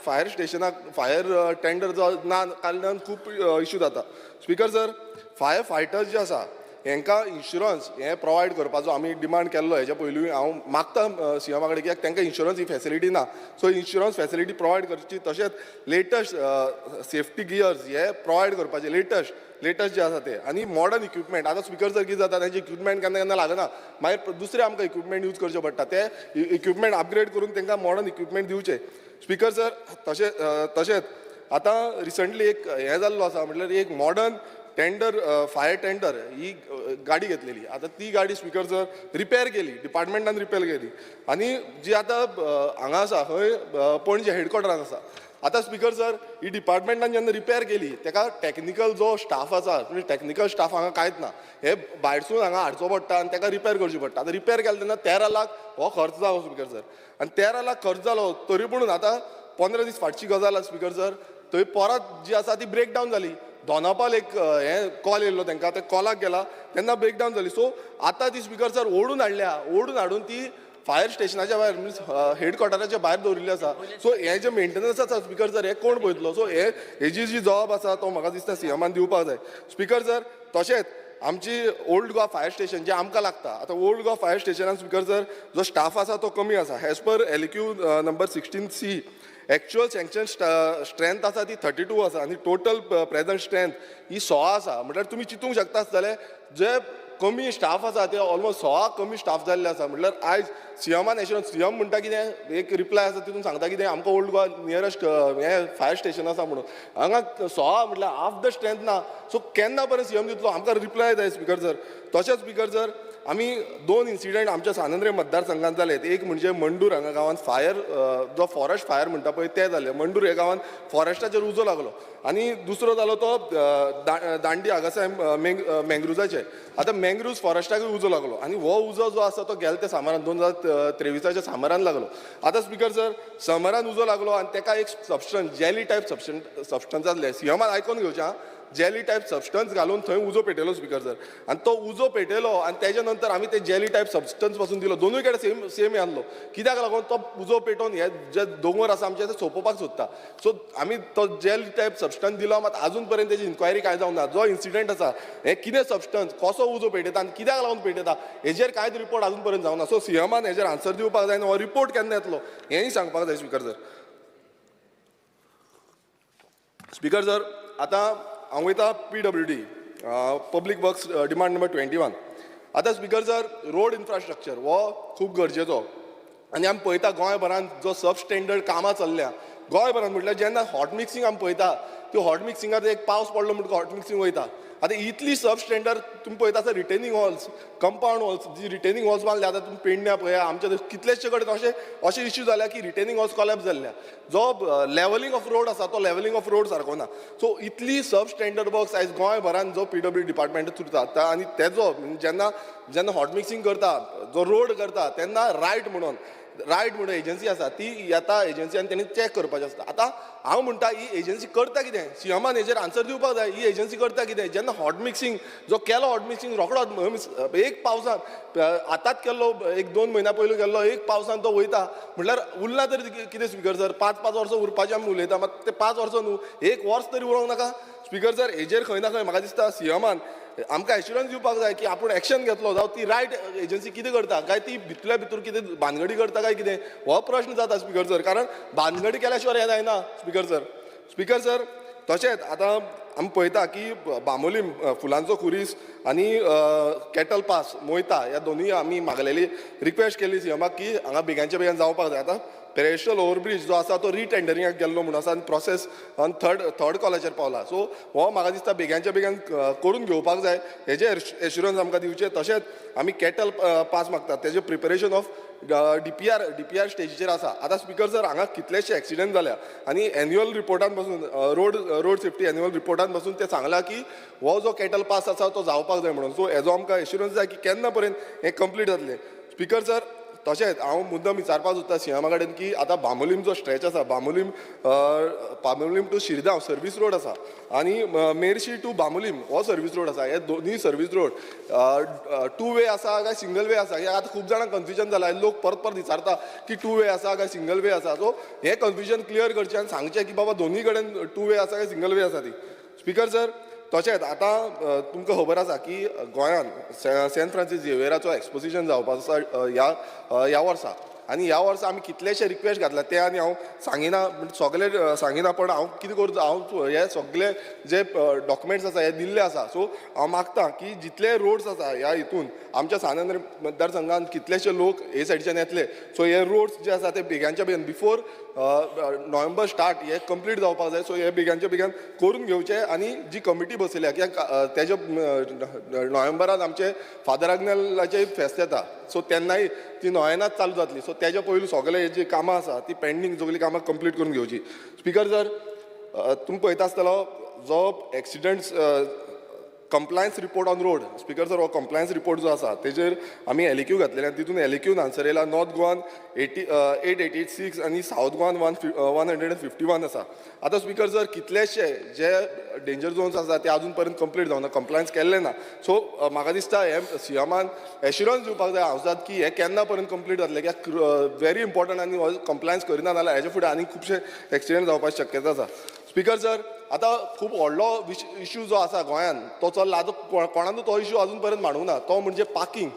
फायर स्टेशनाक फायर टेंडर जो ना कारणान खूब इश्यू जाता. स्पीकर सर फायर फायटर्स जे आसा हेंकां इन्शुरन्स हें प्रोवायड करपाचो आमी डिमांड केल्लो. हेच्या पयलूय हांव मागता सीएमा कडेन कित्याक तांकां इन्शुरन्स ही फेसिलिटी ना, सो इन्शुरन्स फेसिलिटी प्रोवायड करची. तशेंच लेटस्ट सेफ्टी गियर्स हे प्रोवायड करपाचे, लेटस्ट जे आसा ते, आनी मॉडर्न इक्विपमेंट. आतां स्पीकर सर कितें जाता तांचे इक्विपमेंट केन्ना केन्ना लागना, मागीर दुसरे आमकां इक्विपमेंट यूज करचे पडटा, ते इक्विपमेंट अपग्रेड करून तांकां मॉडर्न इक्विपमेंट दिवचे. स्पीकर सर तशेंच आतां रिसंटली एक हें जाल्लो आसा म्हटल्यार एक मॉडर्न टेंडर फायर टेंडर ही गाडी घेतलेली. आतां ती गाडी स्पीकर सर रिपेर केली, डिपार्टमेंटान रिपेर केली आनी जी आतां हांगा आसा खंय पणजे हेडक्वॉर्टरान आसा. आतां स्पीकर सर ही डिपार्टमेंटान जेन्ना रिपेर केली तेका टॅक्निकल जो स्टाफ आसा, म्हणजे टॅक्निकल स्टाफ हांगा कांयच ना, हे भायरसून हांगा हाडचो पडटा आनी तेका रिपेर करची पडटा. आतां रिपेर केलें तेन्ना 13 लाख हो खर्च जालो स्पीकर सर, आनी 13 लाख खर्च जालो तरी पूण आतां 15 दीस फाटची गजाल आसा स्पीकर सर, थंय परत जी आसा ती ब्रेक डावन जाली. दोनापाल एक हें कॉल येयल्लो तांकां, ते कॉलाक गेला तेन्ना ब्रेक डावन जाली. सो आतां ती स्पीकर सर ओडून हाडल्या, ओडून हाडून ती फायर स्टेशनाच्या भायर मिन्स हेडक्वॉर्टराच्या भायर दवरिल्ली आसा. सो हें जें मेंटेनन्स आसा स्पीकर सर हें कोण पळयतलो? सो हे हेजी जी जबाब आसा तो म्हाका दिसता सीएमान दिवपाक जाय. स्पीकर सर तशेंच आमची ओल्ड गोवा फायर स्टेशन जें आमकां लागता, आतां ओल्ड गोवा फायर स्टेशनान स्पीकर सर जो स्टाफ आसा तो कमी आसा. As per LQ number 16C actual sanction strength आसा ती 32 आसा आनी टोटल प्रेजंट स्ट्रेंथ ही 16 आसा. म्हटल्यार तुमी चिंतूंक शकता आसतले जे कमी स्टाफ आसा ते ऑलमोस्ट 16 कमी स्टाफ जाल्ले आसा. म्हटल्यार आयज सीएमान एश्युरन्स, सीएम म्हणटा कितें एक रिप्लाय आसा तितून सांगता कितें आमकां ओल्ड गोवा नियरस्ट हें फायर स्टेशन आसा म्हणून, हांगा 16 म्हटल्यार हाफ the strength ना. सो केन्ना पर्यंत सीएम दितलो आमकां रिप्लाय जाय स्पीकर सर. तशेंच स्पीकर सर आमी 2 इन्सिडंट आमच्या सांत मतदारसंघात जाले. एक म्हणजे मंडूर हांगा गांवांत फायर जो फॉरेस्ट फायर म्हणटा पळय ते जाले, मंडूर ह्या गांवांत फॉरेस्टाचेर उजो लागलो. आनी दुसरो जालो तो दांडी हांगासर मँग्रुजाचेर. आतां मँग्रुज फॉरेस्टाकूय उजो लागलो आनी हो उजो जो आसा तो गेले ते सामरान 2023 सामरान लागलो. आतां स्पीकर सर समरान उजो लागलो आनी ताका एक सबस्टन्स जेली टायप सबस्टन्स आसलें, सीएमान आयकोन घेवचें आं, जेली टायप सबस्टन्स घालून थंय उजो पेटयलो स्पीकर सर. आनी तो उजो पेटयलो आनी तेज्या नंतर आमी ते जेली टायप सबस्टन्स पासून दिलो, दोनूय कडेन सेम आहलो. कित्याक लागून तो उजो पेटोवन हे जे दोंगर आसा आमचे ते सोंपोवपाक सोदता. सो आमी तो जेली टायप सबस्टन्स दिलो, मात आजून पर्यंत तेजी इन्क्वायरी कांय जावंक ना. जो इन्सिडंट आसा हे कितें सबस्टन्स कसो उजो पेटयता आनी कित्याक लागून पेटयता हेजेर कांयच रिपोर्ट आजून पर्यंत जावंक ना. सो सीएमान हेजेर आन्सर दिवपाक जाय आनी हो रिपोर्ट केन्ना येतलो हेंय सांगपाक जाय स्पीकर सर. स्पीकर सर आतां हांव वयता PWD public works demand number 21. आतां स्पीकर सर रोड इन्फ्रास्ट्रक्चर हो खूब गरजेचो आनी आमी पळयता गोंयभरान जो सब स्टँडर्ड कामां चल्ल्या गोंयभरान, म्हटल्यार जेन्ना हॉट मिक्सिंग आमी पळयता ती हॉट मिक्सिंगार एक पावस पडलो म्हणटकच हॉट मिक्सिंग वयता. आतां इतली सब स्टँडर्ड तुमी पळयता आसतना रिटेनिंग वॉल्स, कंपावंड वॉल्स, जी रिटेनिंग वॉल्स बांदल्या आतां तुमी पेडण्या पळया, आमच्या कितलेशे कडेन अशे इश्यू जाल्या की रिटेनिंग वॉल्स कॉलेप्स जाल्ल्या. जो लेवलिंग ऑफ रोड आसा तो लेवलिंग ऑफ रोड सारको ना. सो इतली सब स्टँडर्ड वर्क्स आयज गोंयभरान जो PW department चलता आनी तेजो जेन्ना जेन्ना हॉट मिक्सिंग करता, जो रोड करता तेन्ना रायट म्हणून रायट म्हणून एजन्सी आसा, ती येता एजन्सी आनी तेणी चॅक करपाचें आसता. आतां हांव म्हणटा ही एजन्सी करता कितें, सीएमान हेजेर आन्सर दिवपाक जाय. ही एजन्सी करता कितें? जेन्ना हॉट मिक्सिंग जो केलो, हॉट मिक्सिंग रोकडो एक पावसान आतांच केल्लो, 1-2 म्हयन्या पयलू केल्लो, एक पावसान तो वयता म्हणल्यार उरला तरी कितें स्पिकर सर? 5-5 वर्सां उरपाचें आमी उलयता, मात ते 5 वर्सां न्हू, 1 वर्स तरी उरोंक नाका स्पिकर सर? हेजेर खंय ना खंय म्हाका दिसता सीएमान आमकां एश्युरन्स दिवपाक जाय की आपूण एक्शन घेतलो, जावं ती रायट एजन्सी कितें करता काय ती भितरल्या भितर कितें भानगडी करता काय कितें, हो प्रश्न जाता स्पिकर सर. कारण भानगडी केल्या शिवाय हें जायना स्पिकर सर. स्पिकर सर तशेंच आतां आमी पळयता की बांबोलीम फुलांचो खुरीस आनी कॅटल पास मोयता ह्या दोनूय आमी मागलेली रिक्वेस्ट केली सीएमाक की हांगा बेगानच्या बेगान जावपाक जाय. आतां पेरेस्टल ओवरब्रीज जो आसा तो रिटेंडरिंगाक गेल्लो म्हणून आसा आनी प्रोसेस ऑन थर्ड कॉलाचेर पावला. सो हो म्हाका दिसता बेगानच्या बेगान करून घेवपाक जाय, हेजे एश्युरन्स आमकां दिवचें. तशेंच आमी कॅटल पास मागतात, तेजें प्रिपेरेशन ऑफ डीपीआर स्टेजीचेर आसा. आतां स्पिकर सर हांगा कितलेशे एक्सिडंट जाल्या आनी एन्युअल रिपोर्टान पासून रोड सेफ्टी एन्युअल रिपोर्टान पासून ते सांगलां की हो जो कॅटल पास आसा तो जावपाक जाय म्हणून. सो हेजो आमकां एश्युरन्स जाय की केन्ना पर्यंत हें कंप्लीट जातलें स्पिकर सर. तशेंच हांव मुद्दम विचारपाक सोदता सीएमा कडेन की आतां बांबोलीम जो स्ट्रेच आसा, Bambolim to Shirgaon service road आसा आनी मेर्शी टू बांबोलीम हो सर्वीस रोड आसा, हे दोनूय सर्वीस रोड 2 वे आसा काय सिंगल वे आसा, हे आतां खूब जाणांक कन्फ्युजन जालां. लोक परत परत विचारता की 2 वे आसा काय सिंगल वे आसा. सो हें कन्फ्युजन क्लियर करचें आनी सांगचें की बाबा दोनूय कडेन 2 वे आसा काय सिंगल वे आसा ती स्पिकर सर. तशेंच आतां तुमकां खबर आसा की गोंयांत सेंट फ्रांसीस झेवियराचो एक्सपोजिशन जावपाचो आसा ह्या वर्सा आनी ह्या वर्सा आमी कितलेशे रिक्वेस्ट घातला ते आनी हांव सांगिना, सगळे सांगिना, पण हांव कितें करता, हांव हे सगळे जे डॉक्युमेंट्स आसा हे दिल्ले आसा. सो हांव मागता की जितले रोड्स आसा ह्या हितून आमच्या सान आंद्रे मतदारसंघान कितलेशे लोक हे सायडीच्यान येतले, सो हे रोड्स जे आसा ते बेगानच्या बेगीन बिफोर नोव्हेंबर स्टार्ट हे कंप्लीट जावपाक जाय. सो हे बेगानच्या बेगीन करून घेवचे आनी जी कमिटी बसयल्या कित्याक तेज्या नोव्हेंबरान आमचे फादर आग्नेलाचे फेस्त येता, सो तेन्नाय ती नोव्हेंनाच चालू जातली. सो तेज्या पयलू सगळे जी कामां आसा ती पेंडींग सगळीं कामां कंप्लीट करून घेवची. स्पिकर सर तुमी पळयता आसतलो जो accidents compliance report on road speaker sir, हो कंप्लायन्स रिपोर्ट जो आसा तेजेर आमी एलएक्यू घातलेले आनी तितून एलएक्यून आन्सर येयला नॉर्थ गोवान 886 आनी सावथ गोवान 151 आसा. आतां स्पिकर सर कितलेशे जे डेंजर झोन्स आसा ते आजून पर्यंत कंप्लीट जावना, कंप्लायन्स केल्लें ना. सो म्हाका दिसता हे सीएमान एश्युरन्स दिवपाक जाय हावजात की हे केन्ना पर्यंत कंप्लीट जातलें, कित्याक व्हेरी इम्पॉर्टंट आनी हो कंप्लायन्स करिना जाल्यार हेजे फुडें आनी खुबशे एक्सिडंट जावपाची शक्यता आसा. स्पिकर सर आतां खूब व्हडलो इशू जो आसा गोंयांत तो चल्ला, आतां कोणानूच तो इशू अजून पर्यंत मांडूंक ना, तो म्हणजे पार्किंग.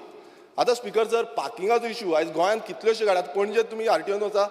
आतां स्पिकर सर पार्किंगाचो इशू आयज गोंयांत कितल्योश्यो गाडयो, आतां पणजे तुमी आरटीओन वचा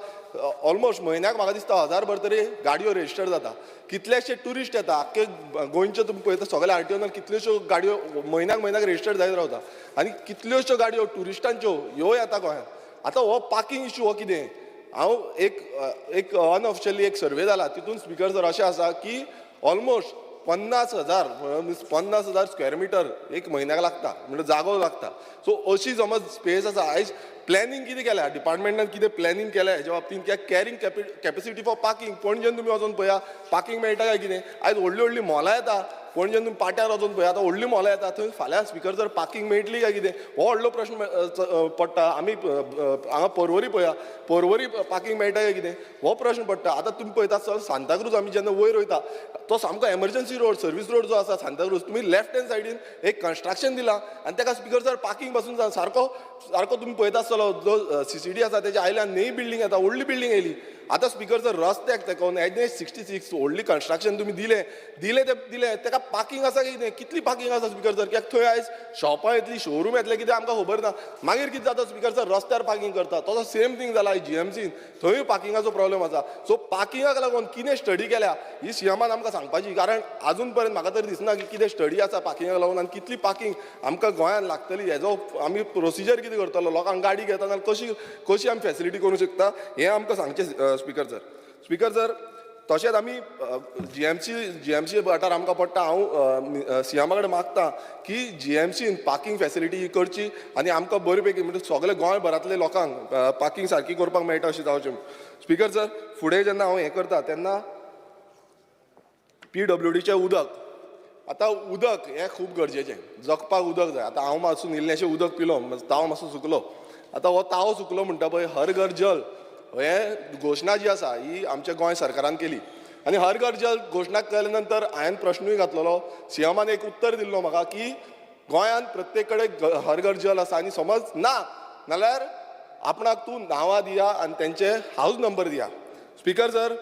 ऑलमोस्ट म्हयन्याक म्हाका दिसता 1000 तरी गाडयो रजिस्टर जाता, कितलेशे ट्युरिस्ट येता आख्खे गोंयचे, तुमी पळयता सगळे आरटीओन कितल्योश्यो गाडयो म्हयन्याक म्हयन्याक रजिस्टर जायत रावता आनी कितल्योश्यो गाडयो ट्युरिस्टांच्यो ह्यो येता गोंयांत. आतां हो पार्किंग इशू हो कितें, हांव एक अनऑफिशियली एक सर्वे जाला तितून स्पिकर सर अशें आसा की ऑलमोस्ट 50,000 स्क्वेअर मिटर एक म्हयन्याक लागता, म्हणजे जागो लागता. सो अशी समज स्पेस आसा. आयज प्लॅनिंग कितें केल्या डिपार्टमेंटान, कितें प्लॅनिंग केल्या हेज्या बाबतींत, कित्याक कॅरिंग कॅपेसिटी फॉर पार्किंग. पणजेन तुमी वचोन पळया पार्किंग मेळटा काय कितें, आयज व्हडलीं व्हडलीं मॉलां येता पणजेन, तुमी पाट्यार वचोन पळया आतां व्हडलीं मॉलां येता थंय फाल्यां स्पिकर जर पार्किंग मेळटली काय कितें, हो व्हडलो प्रश्न पडटा. आमी हांगा पर्वरी पळया, पर्वरी पार्किंग मेळटा काय कितें हो प्रश्न पडटा. आतां तुमी पळयता सर सांताक्रूज आमी जेन्ना वयर वयता तो सामको एमर्जन्सी रोड, सर्वीस रोड जो आसा सांताक्रूज, तुमी लेफ्ट हँड सायडीन एक कन्स्ट्रक्शन दिलां आनी ताका स्पिकर सर पार्किंग पासून सारको सारको तुमी पळयता आसतलो जो सीसीडी आसा तेज्या आयल्यान न्ही बिल्डींग येता, व्हडली बिल्डींग येयली. आतां स्पिकर सर रस्त्याक तेकोन NH 66 व्हडली कन्स्ट्रक्शन तुमी दिलें दिलें तें दिलें, ताका पार्किंग आसा कितें, कितली पार्किंग आसा स्पिकर सर, कित्याक थंय आयज शॉपां येतली, शोरूम येतले, कितें आमकां खबर ना. मागीर कितें जाता स्पिकर सर रस्त्यार पार्किंग करता, तसो सेम थींग जाला जीएमसीन, थंय पार्किंगाचो प्रॉब्लेम आसा. सो पार्किंगाक लागून कितें स्टडी केल्या ही सीएमान आमकां सांगपाची, कारण आजून पर्यंत म्हाका तरी दिसना की कितें स्टडी आसा पार्किंगाक लागून आनी कितली पार्किंग आमकां गोंयांत लागतली, हेजो आमी प्रोसिजर कितें करतलो, लोकांक गाडी घेता जाल्यार कशी कशी आमी फेसिलिटी करूंक शकता हें आमकां सांगचें स्पिकर सर. स्पिकर सर तशेंच आमी जीएमसी वाठार आमकां पडटा, हांव सीएमा कडेन मागता की जीएमसीन पार्किंग फेसिलिटी ही करची आनी आमकां बरे पैकी म्हणजे सगळे गोंयभरांतले लोकांक पार्किंग सारकी करपाक मेळटा अशें जावचें. स्पिकर सर फुडें जेन्ना हांव हें करता तेन्ना पीडब्ल्यूडीचें उदक, आतां उदक हें खूब गरजेचें, जगपाक उदक जाय. आतां हांव मातसो इल्लेंशें उदक पिलो, ताव मातसो सुकलो. आतां हो तावो सुकलो म्हणटा पळय, हर घर जल हे घोशणा जी आसा ही आमच्या गोंय सरकारान केली आनी हर घर जल घोशणा केले नंतर हांवें प्रश्नूय घातलेलो, सीएमान एक उत्तर दिल्लो म्हाका की गोंयांत प्रत्येक कडेन हर घर जल आसा आनी समज ना नाल्यार आपणाक तूं नांवां दिया आनी तेंचे हावज नंबर दिया. स्पिकर सर,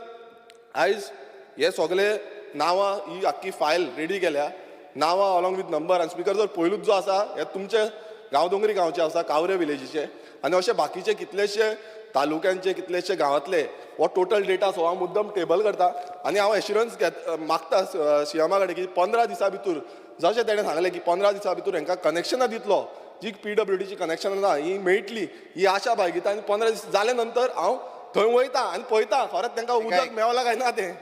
आयज हे सगळे नांवां ही आख्खी फायल रेडी केल्या, नांवां अलॉंग विथ नंबर. आनी स्पिकर सर, पयलूच जो आसा हे तुमचे गांवदोंगरी गांवचे आसा, कावरे विलेजीचे, आनी अशे बाकीचे कितलेशे तालुक्यांचे कितलेशे गांवांतले हो टोटल डेटा सो हांव मुद्दम टेबल करता आनी हांव एश्युरन्स घेत मागता सीएमा कडेन की 15 दिसां भितर, जशें तेणें सांगलें की 15 दिसां भितर हांकां कनेक्शनां दितलो, जी पीडब्ल्यूडीची कनेक्शनां ना ही मेळटली ही आशा बाळगिता. आनी 15 दीस जाले नंतर हांव थंय वयता आनी पळयता खरेंच तांकां उदक मेवलां काय ना तें.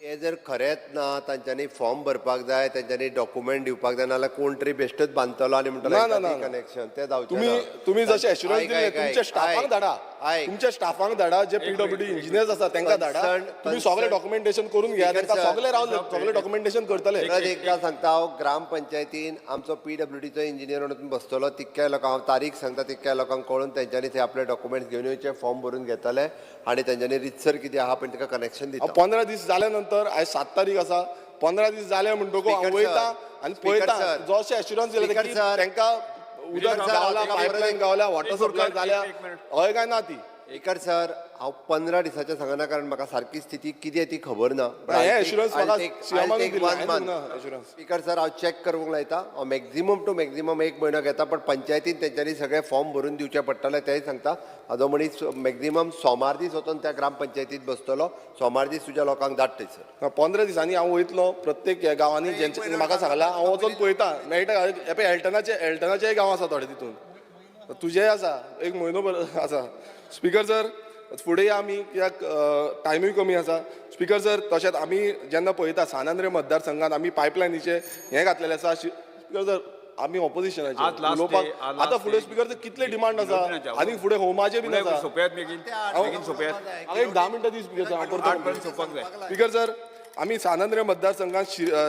हे जर खरेंच ना, तांच्यांनी फॉर्म भरपाक जाय, तांच्यांनी डॉक्युमेंट दिवपाक जाय, नाल्यार कोण तरी बेश्टच बांदतलो आनी म्हणटलो ना. कनेक्शन ते जावचें तुमी ना. तुमी जशें एश्युरन्स आयक, दिलें आयक, तुमच्या आयक, स्टाफांक धाडा, आयक. तुमच्या स्टाफांक धाडा, जे पीडब्ल्यूडी इंजिनियर्स आसा तांकां धाडा, तुमी सगळें डॉक्युमेंटेशन करून घेया, Speaker तांकां sir, सगळें रावले सगळें डॉक्युमेंटेशन करतले. परत एकदां सांगता हांव, ग्रामपंचायतीन आमचो पीडब्ल्यूडीचो इंजिनियर म्हणून बसतलो, तितक्या लोकांक हांव तारीख सांगता, तितक्या लोकांक कळून तेंच्यांनी ते आपले डॉक्युमेंट्स घेवन येवचे, फॉर्म भरून घेतले आनी तेंच्यांनी रितसर कितें आहा पण ताका कनेक्शन दिता. 15 दीस जाल्या नंतर आयज 7 तारीख आसा, 15 दीस जाले म्हणटकूच हांव Speaker वयता sir, आनी Speaker पळयता sir, जशें एश्युरन्स दिलें Speaker की sir, तांकां उदक Speaker sir, गावला, हांव पायपलायन गावल्या, वॉटर सप्लाय जाल्या, हय काय ना ती. स्पीकर सर, हांव 15 दिसाचें सांगना कारण म्हाका सारकी स्थिती कितें ती खबर ना. हे assurance म्हाका सीएमान दिल्लें, हांवें दिवंक ना assurance. Speaker sir, हांव चॅक करूंक लायता, हांव मॅक्झिमम टू मॅक्झिमम 1 म्हयनो घेता, पण पंचायतीन तेंच्यांनी सगळे फॉर्म भरून दिवचे पडटले तेंय सांगता. हाजो मनीस मॅक्झिमम सोमार दीस वचोन त्या ग्रामपंचायतीत बसतलो, सोमार दीस तुज्या लोकांक धाड थंयसर. 15 दिसांनी हांव वयतलो प्रत्येक ह्या गांवांनी, जेंचे म्हाका सांगलां हांव वचोन पळयता, मेळटा. हे पळय एल्टनाचेय गांव आसा थोडे तितून, तुजेय आसा, 1 म्हयनो भर आसा. स्पिकर सर, फुडें आमी कित्याक टायमूय कमी आसा. स्पिकर सर, तशेंच आमी जेन्ना पळयता सान आंद्रे मतदारसंघात आमी पायपलायनीचें हें घातलेलें आसा. स्पिकर सर, आमी ऑपोजिशनाचे आज last उलोवपाक day, आज आतां last फुडें day. Speaker sir कितले डिमांड आसा विरोधी आनी फुडें होमाचे बीन आसा. सोंपयात बेगीन, बेगीन सोंपयात. हांव एक 10 मिनटां दी स्पिकर सर, हांव करता 8 पर्यंत सोंपपाक जाय. स्पिकर सर, आमी सान आंद्रे मतदारसंघात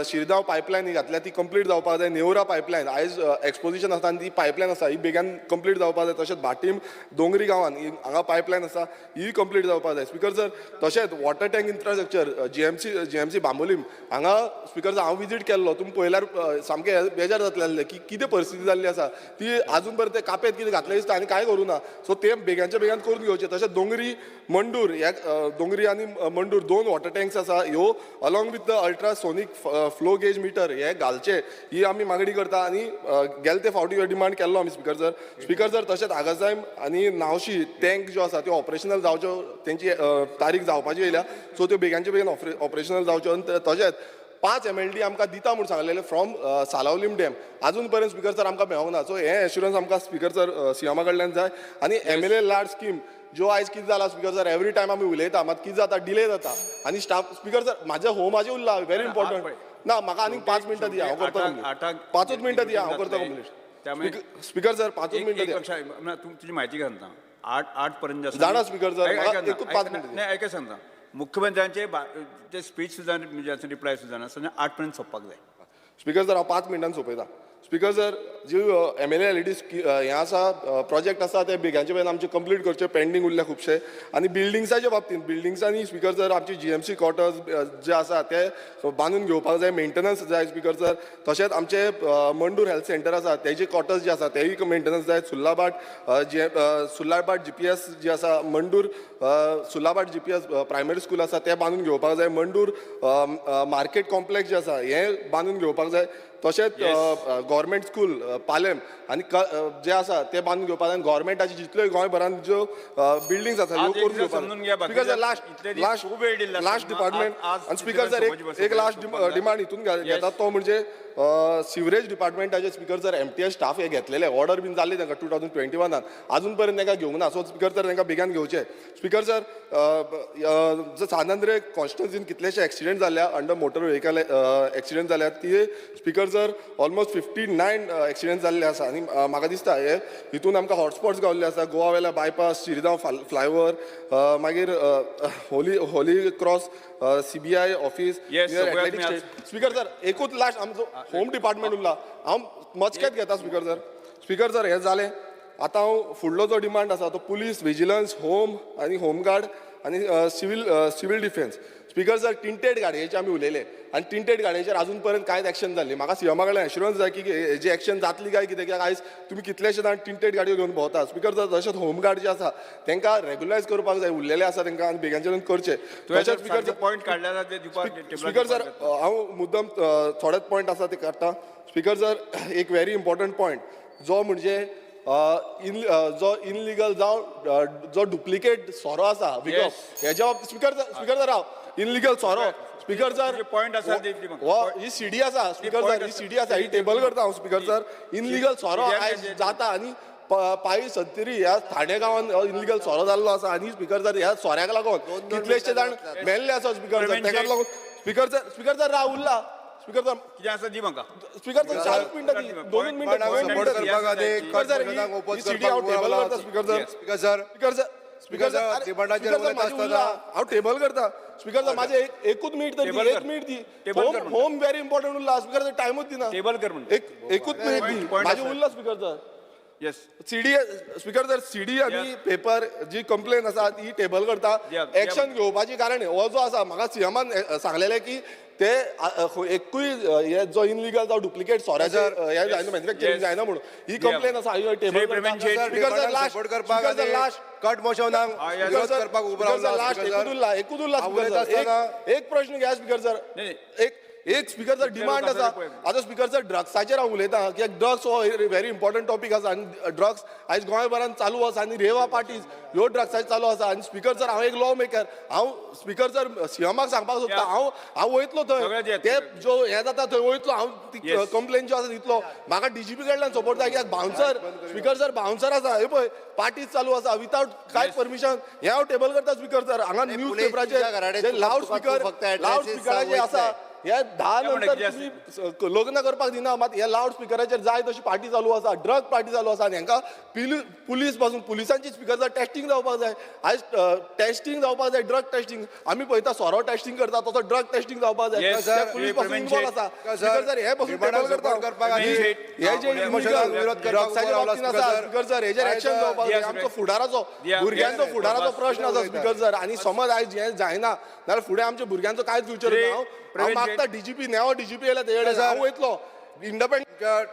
शिरगांव पायपलायन ही घातल्या ती कंप्लीट जावपाक जाय. नेवरा पायपलायन आयज एक्सपोजिशन आसा आनी ती पायपलायन आसा ही बेगीन कंप्लीट जावपाक जाय. तशेंच भाटीम दोंगरी गांवान हांगा पायपलायन आसा ही कंप्लीट जावपाक जाय. स्पिकर सर, तशेंच water tank infrastructure GMC Bambolim हांगा स्पिकर सर हांव विजीट केल्लो, तुमी पळयल्यार सामकें बेजार जातले आसले की कितें परिस्थिती जाल्ली आसा ती, आजून पर्यंत ते कापेत कितें घातलें दिसता आनी कांय करूं ना. सो ते बेगानच्या बेगान करून घेवचें. तशेंच दोंगरी मंडूर ह्या दोंगरी आनी मंडूर 2 वॉटर टँक्स आसा ह्यो along with the ultrasonic flow gauge meter हे घालचे ही आमी मागणी करता. आनी गेले ते फावटी डिमांड केल्लो आमी स्पिकर सर. स्पिकर सर, तशेंच आगासायम आनी नावशी टँक ज्यो आसा त्यो ऑपरेशनल जावच्यो, तेंची तारीख जावपाची येयल्या, सो त्यो बेगानच्या बेगीन ऑपरेशनल जावच्यो. आनी तशेंच 5 MLD आमकां दिता म्हूण सांगलेलें फ्रॉम सालावलीम डॅम, आजून पर्यंत स्पिकर सर आमकां मेळोंक ना. सो हे एश्युरन्स आमकां स्पिकर सर सीएमा कडल्यान जाय. आनी MLA large scheme ज्यो आयज कितें जाला स्पिकर सर, एवरी टायम आमी उलयता मात कितें जाता डिले जाता. आनी स्टाफ स्पिकर सर म्हाजें होमाचें उरला व्हेरी इम्पॉर्टंट ना, म्हाका आनीक 5 मिनटां दिया हांव करता कंप्लीट. 5 मिनटां दिया हांव करता कंप्लीट. स्पिकर सर 5 मिनटां दिया. तुजी म्हायती घालता 8 पर्यंत जाणा स्पिकर सर, एकूच 5 मिनटां. नाही ऐका सांगता, मुख्यमंत्र्यांचे ते स्पीच सुद्दां म्हणजे रिप्लाय सुद्दां ना, 8 पर्यंत सोंपपाक जाय. स्पिकर सर हांव 5 मिनटान सोंपयता. स्पिकर सर, जी MLA LED हें आसा प्रोजेक्ट आसा ते बेगानचे बेगीन आमचे कंप्लीट करचे, पेंडींग उरल्या खुबशे. आनी बिल्डिंग्साच्या बाबतींत बिल्डिंग्सांनी स्पिकर सर आमची GMC quarters जे आसा ते बांदून घेवपाक जाय, मेंटेनन्स जाय स्पिकर सर. तशेंच आमचे मंडूर हेल्थ सेंटर आसा तेजे क्वॉर्टर्स जे आसा तेय मेंटेनन्स जाय. सुर्लाभाट सुर्लाभाट GPS जे आसा, मंडूर सुर्लाभाट GPS primary school आसा ते बांदून घेवपाक जाय. मंडूर मार्केट कॉम्प्लेक्स जे आसा हें बांदून घेवपाक जाय. तशेंच गव्हर्मेंट स्कूल पालेम आनी जे आसा ते बांदून घेवपाक जाय. गव्हर्मेंटाचे जितल्यो गोंयभरान ज्यो बिल्डिंग्स आसा ह्यो करून घेवपाक. Speaker sir last last last department आनी स्पिकर सर एक लास्ट डिमांड हितून घेता तो म्हणजे सिवरेज डिपार्टमेंटाचे स्पिकर सर MTS staff हे घेतलेले, ऑर्डर बीन जाल्ली तांकां 2021 आजून पर्यंत तांकां घेवंक ना. सो स्पिकर सर तांकां बेगान घेवचे. स्पिकर सर सान आंद्रे कॉन्स्टिट्युन्सीन कितलेशे एक्सिडेंट जाल्या अंडर मोटर व्हेकल एक्सिडेंट जाल्या ती स्पिकर सर ऑलमोस्ट 59 एक्सिडेंट जाल्ले आसा. आनी म्हाका दिसता हे हितून आमकां हॉटस्पॉट्स गावल्ले आसा, गोवा वेल्या बायपास, शिरगांव फ्लायओवर, मागीर Holy Cross CBI office. Speaker sir एकूच लास्ट आमचो होम डिपार्टमेंट उरला, हांव मचक्यात घेता स्पिकर सर. स्पिकर सर हें जालें आतां हांव फुडलो जो डिमांड आसा तो पुलीस, विजिलन्स, होम आनी होमगार्ड आनी civil defence. Speaker sir, tinted गाडयेचे आमी उलयले आनी टिंटेड गाडयेचेर अजून पर्यंत कांयच एक्शन जाल्ली. म्हाका सीएमा कडल्यान एश्युरन्स जाय की हेजी एक्शन जातली काय कितें, कित्याक आयज तुमी कितलेशे जाण टिंटेड गाडयो घेवन भोंवता. स्पीकर सर, तशेंच होमगार्ड जे आसा तांकां रेगुलरायज करपाक जाय, उरलेले आसा तांकां आनी बेगांच्यान करचे. तशेंच स्पीकर पॉयंट काडले. स्पीकर सर, हांव मुद्दम थोडेच पॉयंट आसा ते काडटा. स्पीकर सर, एक व्हेरी इम्पॉर्टंट पॉयंट जो म्हणजे जो इनलिगल जावं जो डुप्लिकेट सोरो आसा विकप हेज्या बाबतीत. स्पीकर सर, हांव इनलिगल सोरो, स्पीकर सर, पॉयंट आसा ही सीडी आसा. स्पीकर सर, ही सीडी आसा, ही टेबल करता हांव. स्पीकर सर, इनलिगल सोरो आयज जाता आनी पाळी सत्तरी ह्या ठाणे गांवान इनलिगल सोरो जाल्लो आसा आनी स्पीकर सर ह्या सोऱ्याक लागून कितलेशे जाण मेल्ले आसा. स्पीकर सर, ताका लागून स्पीकर सर राव उरला. स्पीकर सर, कितें आसा दी म्हाका. स्पीकर सर, 4 मिनटां दी, 2 मिनटां. Speaker sir, speaker sir, speaker sir, हांव टेबल करता. स्पीकर सर, माझे एकूच मिनिट तरी, एक मिनिट दी. होम व्हेरी इम्पॉर्टंट उरला. स्पीकर सर, टायमूच दिना. टेबल कर म्हणटा. एकूच मिनिट दी, माझे उरला. Speaker sir, yes, CD. Speaker sir, CD आनी पेपर जी कंप्लेन आसा ती टेबल करता. एक्शन घेवपाची, कारण हो जो आसा म्हाका सीएमान सांगलेलें की ते एकूय हे जो इनलिगल जावं डुप्लिकेट सोऱ्याचे हे जायना, मॅन्युफॅक्चरींग जायना म्हणून ही कंप्लेन आसा. Table. Speaker sir, last, last cut मोशनाक विरोध करपाक उबो रावला. लास्ट एकूच उरला. स्पीकर सर, एक प्रश्न घ्या. स्पीकर सर, एक स्पीकर सर डिमांड आसा. आतां स्पीकर सर, ड्रग्साचेर हांव उलयतां, कित्याक ड्रग्स हो व्हेरी इम्पॉर्टंट टॉपीक आसा आनी ड्रग्स आयज गोंयभरान चालू आसा आनी रेवा पार्टीज ह्यो ड्रग्साचेर चालू आसा. आनी स्पीकर सर, हांव एक लॉ मेकर, हांव स्पीकर सर सीएमाक सांगपाक सोदता, हांव वयतलो थंय, ते जो हें जाता थंय वयतलो हांव, ती कंप्लेन ज्यो आसा दितलो. म्हाका डीजीपी कडल्यान सपोर्ट जाय, कित्याक बाउन्सर, स्पीकर सर, बाउन्सर आसा हे पळय पार्टीज चालू आसा विथआउट कांय परमिशन. हें हांव टेबल करता. स्पीकर सर, हांगा न्यूज पेपराचेर लावड स्पीकर, लावड स्पिकराचेर आसा हे 10 नंतर तुमी लग्न करपाक दिना, मात हे लावड स्पिकराचेर जाय तशी पार्टी चालू आसा, ड्रग पार्टी चालू आसा. आनी हांकां पुलीस पासून पुलिसांची स्पीकर सर टेस्टिंग जावपाक जाय. आयज टेस्टिंग जावपाक जाय, ड्रग टेस्टिंग. आमी पळयता सोरो टेस्टिंग करता तसो ड्रग टेस्टिंग जावपाक जाय. पुलीस पासून इनवॉल्व आसा. स्पीकर सर, हे पासून टेबल करता. हे जे ड्रग्साच्या बाबतीन आसा स्पीकर सर, हेजेर एक्शन जावपाक जाय. आमचो फुडाराचो, भुरग्यांचो फुडाराचो प्रश्न आसा स्पीकर सर. आनी समज आयज हें जायना जाल्यार फुडें आमच्या भुरग्यांचो कांयच फ्युचर ना. हांव मागता डीजीपी, नेवो डीजीपी येयला तेजे हांव वयतलो इंडिपेंडंट.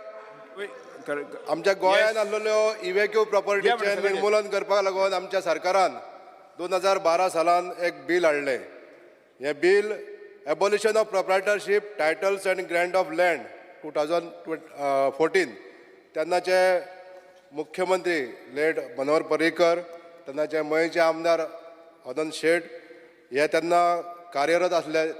आमच्या गोंयांत आसलेल्यो इव्हेक्यू प्रॉपर्टीचें निर्मूलन करपाक लागून आमच्या सरकारान 2012 सालान एक बील हाडलें. हें bill abolition of proprietorship titles and grant of land 2014. तेन्नाचे मुख्यमंत्री लेट मनोहर पर्रीकर, तेन्नाचे मयेचे आमदार मदन शेट हे तेन्ना कार्यरत आसले.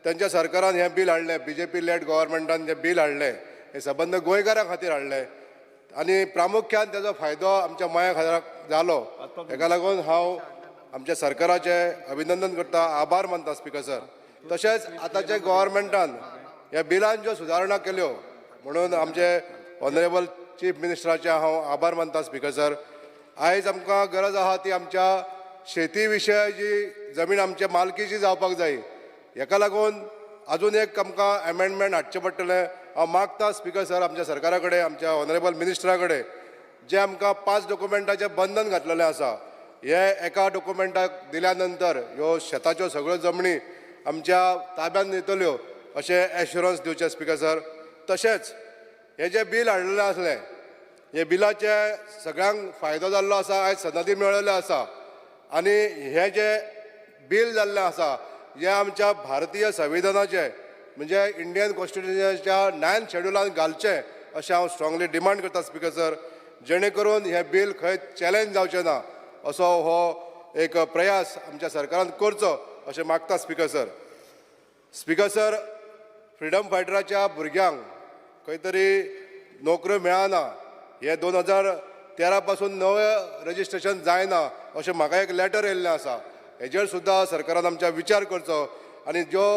तेंच्या सरकारान हें बील हाडलें, बीजेपी लेड गव्हर्मेंटान जें बील हाडलें हें सबंद गोंयकारां खातीर हाडलें आनी प्रामुख्यान तेजो फायदो आमच्या मया खातीर जालो. हेका लागून हांव आमच्या सरकाराचें अभिनंदन करता, आभार मानता स्पीकर सर. तशेंच आतांच्या गव्हर्मेंटान ह्या बिलान ज्यो सुदारणा केल्यो म्हणून आमचे ऑनरेबल चीफ मिनिस्टराचे हांव आभार मानता स्पीकर सर. आयज आमकां गरज आहा ती आमच्या शेती विशय जी जमीन आमच्या मालकीची जावपाक जाय, हेका लागून अजून एक आमकां एमेंडमेंट हाडचें पडटलें. हांव मागता स्पीकर सर आमच्या सरकारा कडेन, आमच्या ऑनरेबल मिनिस्टरा कडेन, जें आमकां 5 डॉक्युमेंटाचें बंधन घातलेलें आसा, हे एका डॉक्युमेंटाक दिल्या नंतर ह्यो शेताच्यो सगळ्यो जमनी आमच्या ताब्यांत येतल्यो अशें एश्युरन्स दिवचें स्पीकर सर. तशेंच हें जें बील हाडलेलें आसलें, हे बिलाचे सगळ्यांक फायदो जाल्लो आसा, आयज सनदी मेळिल्ल्यो आसा आनी हें जें बील जाल्लें आसा हें आमच्या भारतीय संविधानाचें म्हणजे इंडियन कॉन्स्टिट्युशनाच्या 9th शेड्युलान घालचें अशें हांव स्ट्रांगली डिमांड करता स्पीकर सर, जेणे करून हें बील खंय चॅलेंज जावचें ना असो हो एक प्रयास आमच्या सरकारान करचो अशें मागता speaker sir. Speaker sir, freedom फायटराच्या भुरग्यांक खंय तरी नोकऱ्यो मेळना, हे 2013 पासून नवें रजिस्ट्रेशन जायना अशें म्हाका एक लेटर येयल्लें आसा. हेजेर सुद्दां सरकारान आमच्या विचार करचो आनी ज्यो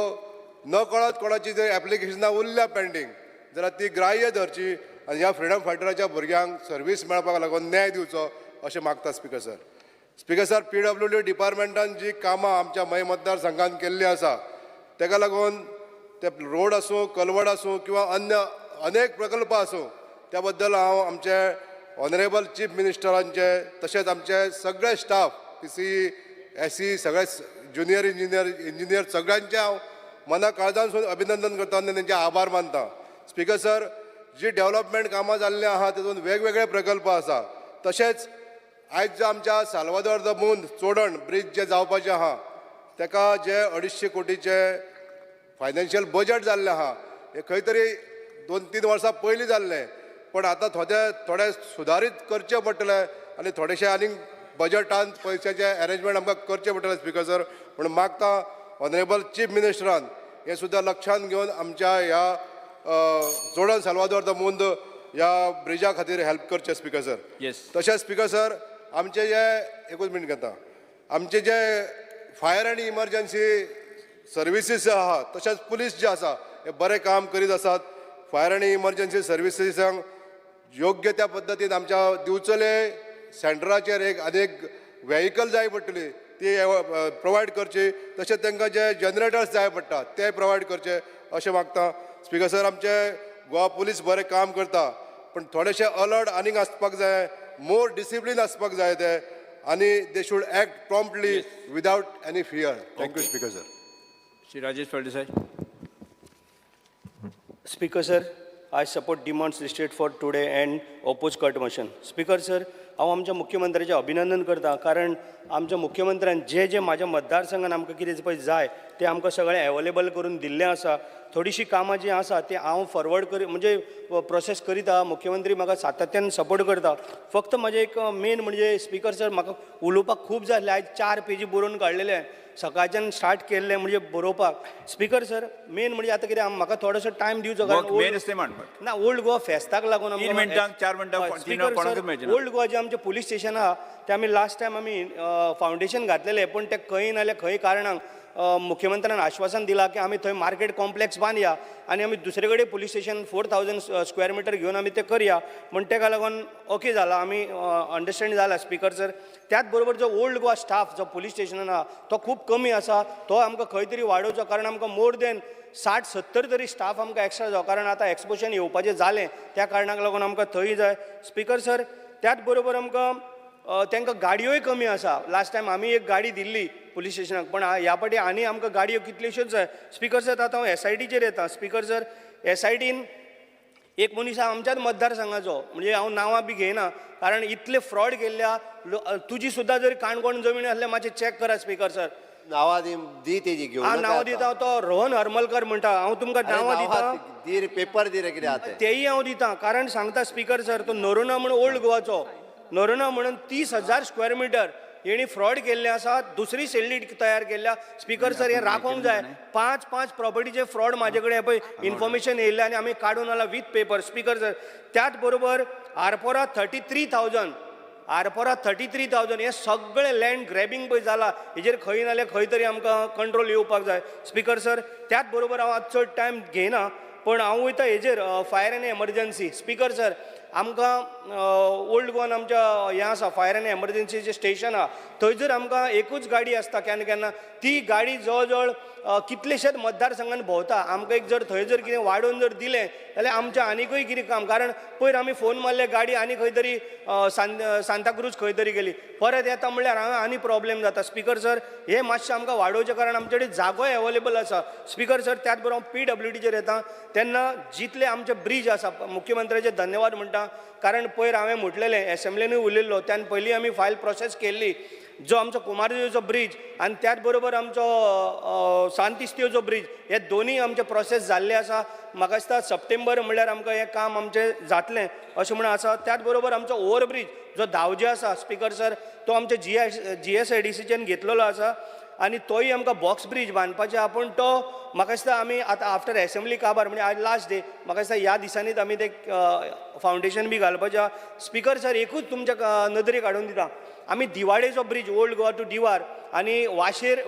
न कळत कोणाची जर एप्लिकेशनां उरल्या पेंडींग जाल्यार ती ग्राह्य धरची आनी ह्या फ्रिडम फायटराच्या भुरग्यांक सर्वीस मेळपाक लागून न्याय दिवचो अशें मागता speaker sir. Speaker sir, PWD डिपार्टमेंटान जी कामां आमच्या मये मतदारसंघान केल्लीं आसा तेका लागून ते रोड आसूं, कलवड आसूं किंवा अन्य अनेक प्रकल्प आसूं, त्या बद्दल हांव आमचे ऑनरेबल चीफ मिनिस्टरांचे तशेंच आमचे सगळे स्टाफ पीसी एसी सगळे ज्युनियर इंजिनियर इंजिनियर सगळ्यांचे हांव मना काळजानसून अभिनंदन करता आनी तेंचे आभार मानता. स्पीकर सर, जी डेव्हलपमेंट कामां जाल्लीं आहा तेतून वेगवेगळे प्रकल्प आसा. तशेंच आयज जो आमच्या Salvador the Mund Chodan bridge जे जावपाचें आहा तेका जे 250 कोटीचे फायनान्शियल बजट जाल्लें आहा हें खंय तरी 2-3 वर्सां पयलीं जाल्लें, पण आतां थोडे थोडे सुदारीत करचें पडटलें आनी थोडेशें आनीक बजटान पयशाचें एरेंजमेंट आमकां करचें पडटलें स्पीकर सर. पूण मागता ऑनरेबल चीफ मिनिस्टरान हें सुद्दां लक्षांत घेवन आमच्या ह्या चोडण साल्वादोर the Mund ह्या ब्रिजा खातीर हेल्प करचें स्पीकर सर. तशेंच स्पीकर सर, आमचे जे एकूच मिनट घेता, आमचे जे फायर आनी इमर्जन्सी सर्विसीस जे आहा तशेंच पुलीस जे आसा हे बरें काम करीत आसात. फायर आनी इमर्जन्सी सर्विसीसांक योग्य त्या पद्दतीन आमच्या दिवचले सेंटराचेर एक आनी एक व्हेहिकल जाय पडटली ती प्रोवायड करची, तशेंच तांकां जे जनरेटर्स जाय पडटा ते प्रोवायड करचे अशें मागता. स्पीकर सर, आमचे गोवा पुलीस बरें काम करता, पण थोडेशे अलर्ट आनीक आसपाक जाय, मोर डिसिप्लीन आसपाक जाय ते, आनी they should act promptly without any fear. Thank you speaker sir. Shri Rajesh Phaldesai. Speaker sir, I support demands listed for today and oppose cut motion. Speaker sir, हांव आमच्या मुख्यमंत्र्याचें अभिनंदन करता, कारण आमच्या मुख्यमंत्र्यान जे जे म्हाज्या मतदारसंघान आमकां कितें पळय जाय तें आमकां सगळें एवेलेबल करून दिल्लें आसा. थोडीशीं कामां जीं आसा तीं हांव फॉरवर्ड करी म्हणजे प्रोसेस करीत आहा. मुख्यमंत्री म्हाका सातत्यान सपोर्ट करता. फक्त म्हाजें एक मेन म्हणजे स्पीकर सर, म्हाका उलोवपाक खूब जाय आसलें. आयज 4 पेजी बरोवन काडलेले, सकाळच्यान स्टार्ट केल्लें म्हणजे बरोवपाक. स्पीकर सर, मेन म्हणजे आतां कितें म्हाका थोडोसो टायम दिवचो, कारण ना ओल्ड गोवा फेस्ताक लागून 3 मिनटांक 4 मिनटां ओल्ड गोवा जे आमचें पुलीस स्टेशन आहा तें आमी लास्ट टायम आमी फावंडेशन घातलेलें, पूण तें खंय नाल्यार खंय कारणाक मुख्यमंत्र्यान आश्वासन दिलां की आमी थंय मार्केट कॉम्प्लेक्स बांदया आनी आमी दुसरे कडेन पुलीस स्टेशन 4000 स्क्वेअर मिटर घेवन आमी तें करया म्हण तेका लागून ओके जाला, आमी अंडरस्टँड जाला स्पीकर सर. त्याच बरोबर जो ओल्ड गोवा स्टाफ जो पुलीस स्टेशनान आहा तो खूब कमी आसा, तो आमकां खंय तरी वाडोवचो, कारण आमकां मोर देन 60-70 तरी स्टाफ आमकां एक्स्ट्रा जावो, कारण आतां एक्सपोशन येवपाचें जालें त्या कारणाक लागून आमकां थंय जाय. स्पीकर सर, त्याच बरोबर आमकां तांकां गाडयोय कमी आसा. लास्ट टायम आमी एक गाडी दिल्ली पुलीस स्टेशनाक, पण ह्या फावटी आनी आमकां गाडयो कितल्योश्योच जाय. स्पीकर सर, आतां हांव एसआयटीचेर येता. स्पीकर सर, एसआयटीन एक मनीस आमच्याच मतदारसंघाचो, म्हणजे हांव नांवां बी घेयना, कारण इतले फ्रॉड केल्ल्या तुजी सुद्दां जर काणकोण जमीन आसल्यार मातशें चॅक करा स्पीकर सर. नांवां दी तेजी घेवन नांवां दिता, तो रोहन हरमलकर म्हणटा, हांव तुमकां नांवां दिता, दी पेपर दी रे कितें आतां तेय हांव दिता, कारण सांगता स्पीकर सर, तो नरोना म्हण ओल्ड गोवाचो नरोना म्हणून 30,000 स्क्वेअर मिटर हेणी फ्रॉड केल्ले आसा, दुसरी सेल्ली तयार केल्ल्या. स्पीकर सर, हें राखोवंक जाय. 5-5 प्रॉपर्टीचे फ्रॉड म्हाजे कडेन पळय इन्फॉर्मेशन येयल्लें आनी आमी काडून आला विथ पेपर. स्पीकर सर, त्याच बरोबर आरपोरा 33,000, आरपोरा 33,000 हें सगळें लँड ग्रॅबिंग पळय जाला, हेजेर खंय नाल्यार खंय तरी आमकां कंट्रोल येवपाक जाय. स्पीकर सर, त्याच बरोबर हांव आतां चड टायम घेयना, पण हांव वयता हेजेर fire and emergency. Speaker sir, आमकां ओल्ड गोवान आमच्या हें आसा फायर एन्ड एमर्जन्सीचें स्टेशन आहा, थंय जर आमकां एकूच गाडी आसता केन्ना केन्ना, ती गाडी जवळ जवळ कितलेशेच मतदारसंघान भोंवता. आमकां एक जर थंय जर कितें वाडोवन जर दिलें जाल्यार आमचें आनिकूय कितें काम, कारण पयर आमी फोन मारले गाडी आनी खंय तरी सांताक्रूज खंय तरी गेली, परत येता म्हणल्यार हांगा आनी प्रॉब्लेम जाता. स्पीकर सर, हें मातशें आमकां वाडोवचें, कारण आमचे कडेन जागोय एवेलेबल आसा. स्पीकर सर, त्याच बरोबर हांव पीडब्ल्यूडीचेर येता तेन्ना जितले आमचे ब्रीज आसा, मुख्यमंत्र्याचे धन्यवाद म्हणटा, कारण पयर हांवें म्हटलेलें एसेंब्लीनूय उलयल्लो, त्यान पयलीं आमी फायल प्रोसेस केल्ली, जो आमचो कुमारजुंवेचो ब्रीज आनी त्याच बरोबर आमचो सांतिस्तेवचो ब्रीज, हे दोनूय आमचे प्रोसेस जाल्ले आसा. म्हाका दिसता सप्टेंबर म्हणल्यार आमकां हें काम आमचें जातलें अशें म्हण आसा. त्याच बरोबर आमचो ओवरब्रीज जो धावजे आसा स्पीकर सर, तो आमच्या जीएसआयडीसीच्यान घेतलेलो आसा आनी तोय आमकां बॉक्स ब्रीज बांदपाचें आहा, पूण तो म्हाका दिसता आमी आतां आफ्टर एसेंब्ली काबार म्हणजे आज लास्ट डे, म्हाका दिसता ह्या दिसांनीच आमी ते फावंडेशन बी घालपाचें आहा. स्पीकर सर, एकूच तुमच्या नदरेक हाडून दिता, आमी दिवाडेचो bridge old Goa to Divar आनी वाशेर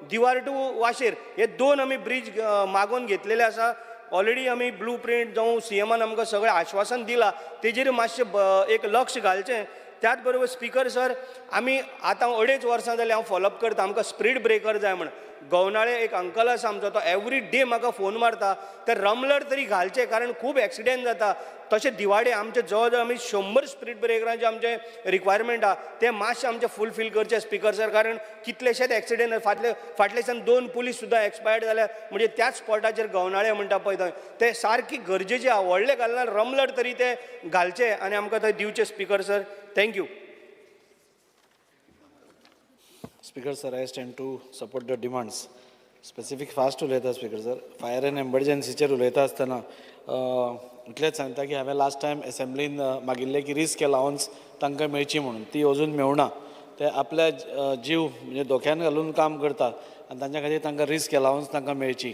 दिवार टू वाशेर हे 2 आमी ब्रीज मागोवन घेतलेले आसा. ऑलरेडी आमी ब्लू प्रिंट जावं सीएमान आमकां सगळें आश्वासन दिलां, तेजेर मातशें एक लक्ष घालचें. त्याच बरोबर स्पीकर सर, आमी आतां 2.5 वर्सां जालीं हांव फॉलोअप करता, आमकां स्पीड ब्रेकर जाय म्हण. गवनाळे एक अंकल आसा आमचो, तो एवरी डे म्हाका फोन मारता, ते रमलर तरी घालचे कारण खूब एक्सिडेंट जाता. तशें दिवाडे आमचे जवळ जवळ आमी 100 स्प्रीट ब्रेकरांचे आमचे रिक्वायरमेंट आहा, ते मातशें आमचे फुलफील करचे स्पिकर सर, कारण कितलेशेच एक्सिडेंट फाटले दिसान 2 पुलीस सुद्दां एक्सपायर्ड जाल्या, म्हणजे त्याच स्पॉटाचेर गवनाळे म्हणटा पळय थंय, ते सारकी गरजेचे आहा. व्हडले घालना रमलर तरी ते घालचे आनी आमकां थंय दिवचे speaker sir. Thank you. Speaker sir, I stand to support the demands. Specific fast उलयता स्पीकर सर. फायर एंड एमर्जन्सीचेर उलयता आसतना इतलेंच सांगता की हांवें लास्ट टायम एसेंब्लीन मागिल्लें की रिस्क अलावन्स तांकां मेळची म्हणून, ती अजून मेळना. ते आपल्या जीव म्हणजे धोक्यान घालून काम करता आनी तांच्या खातीर तांकां रिस्क अलावन्स तांकां मेळची.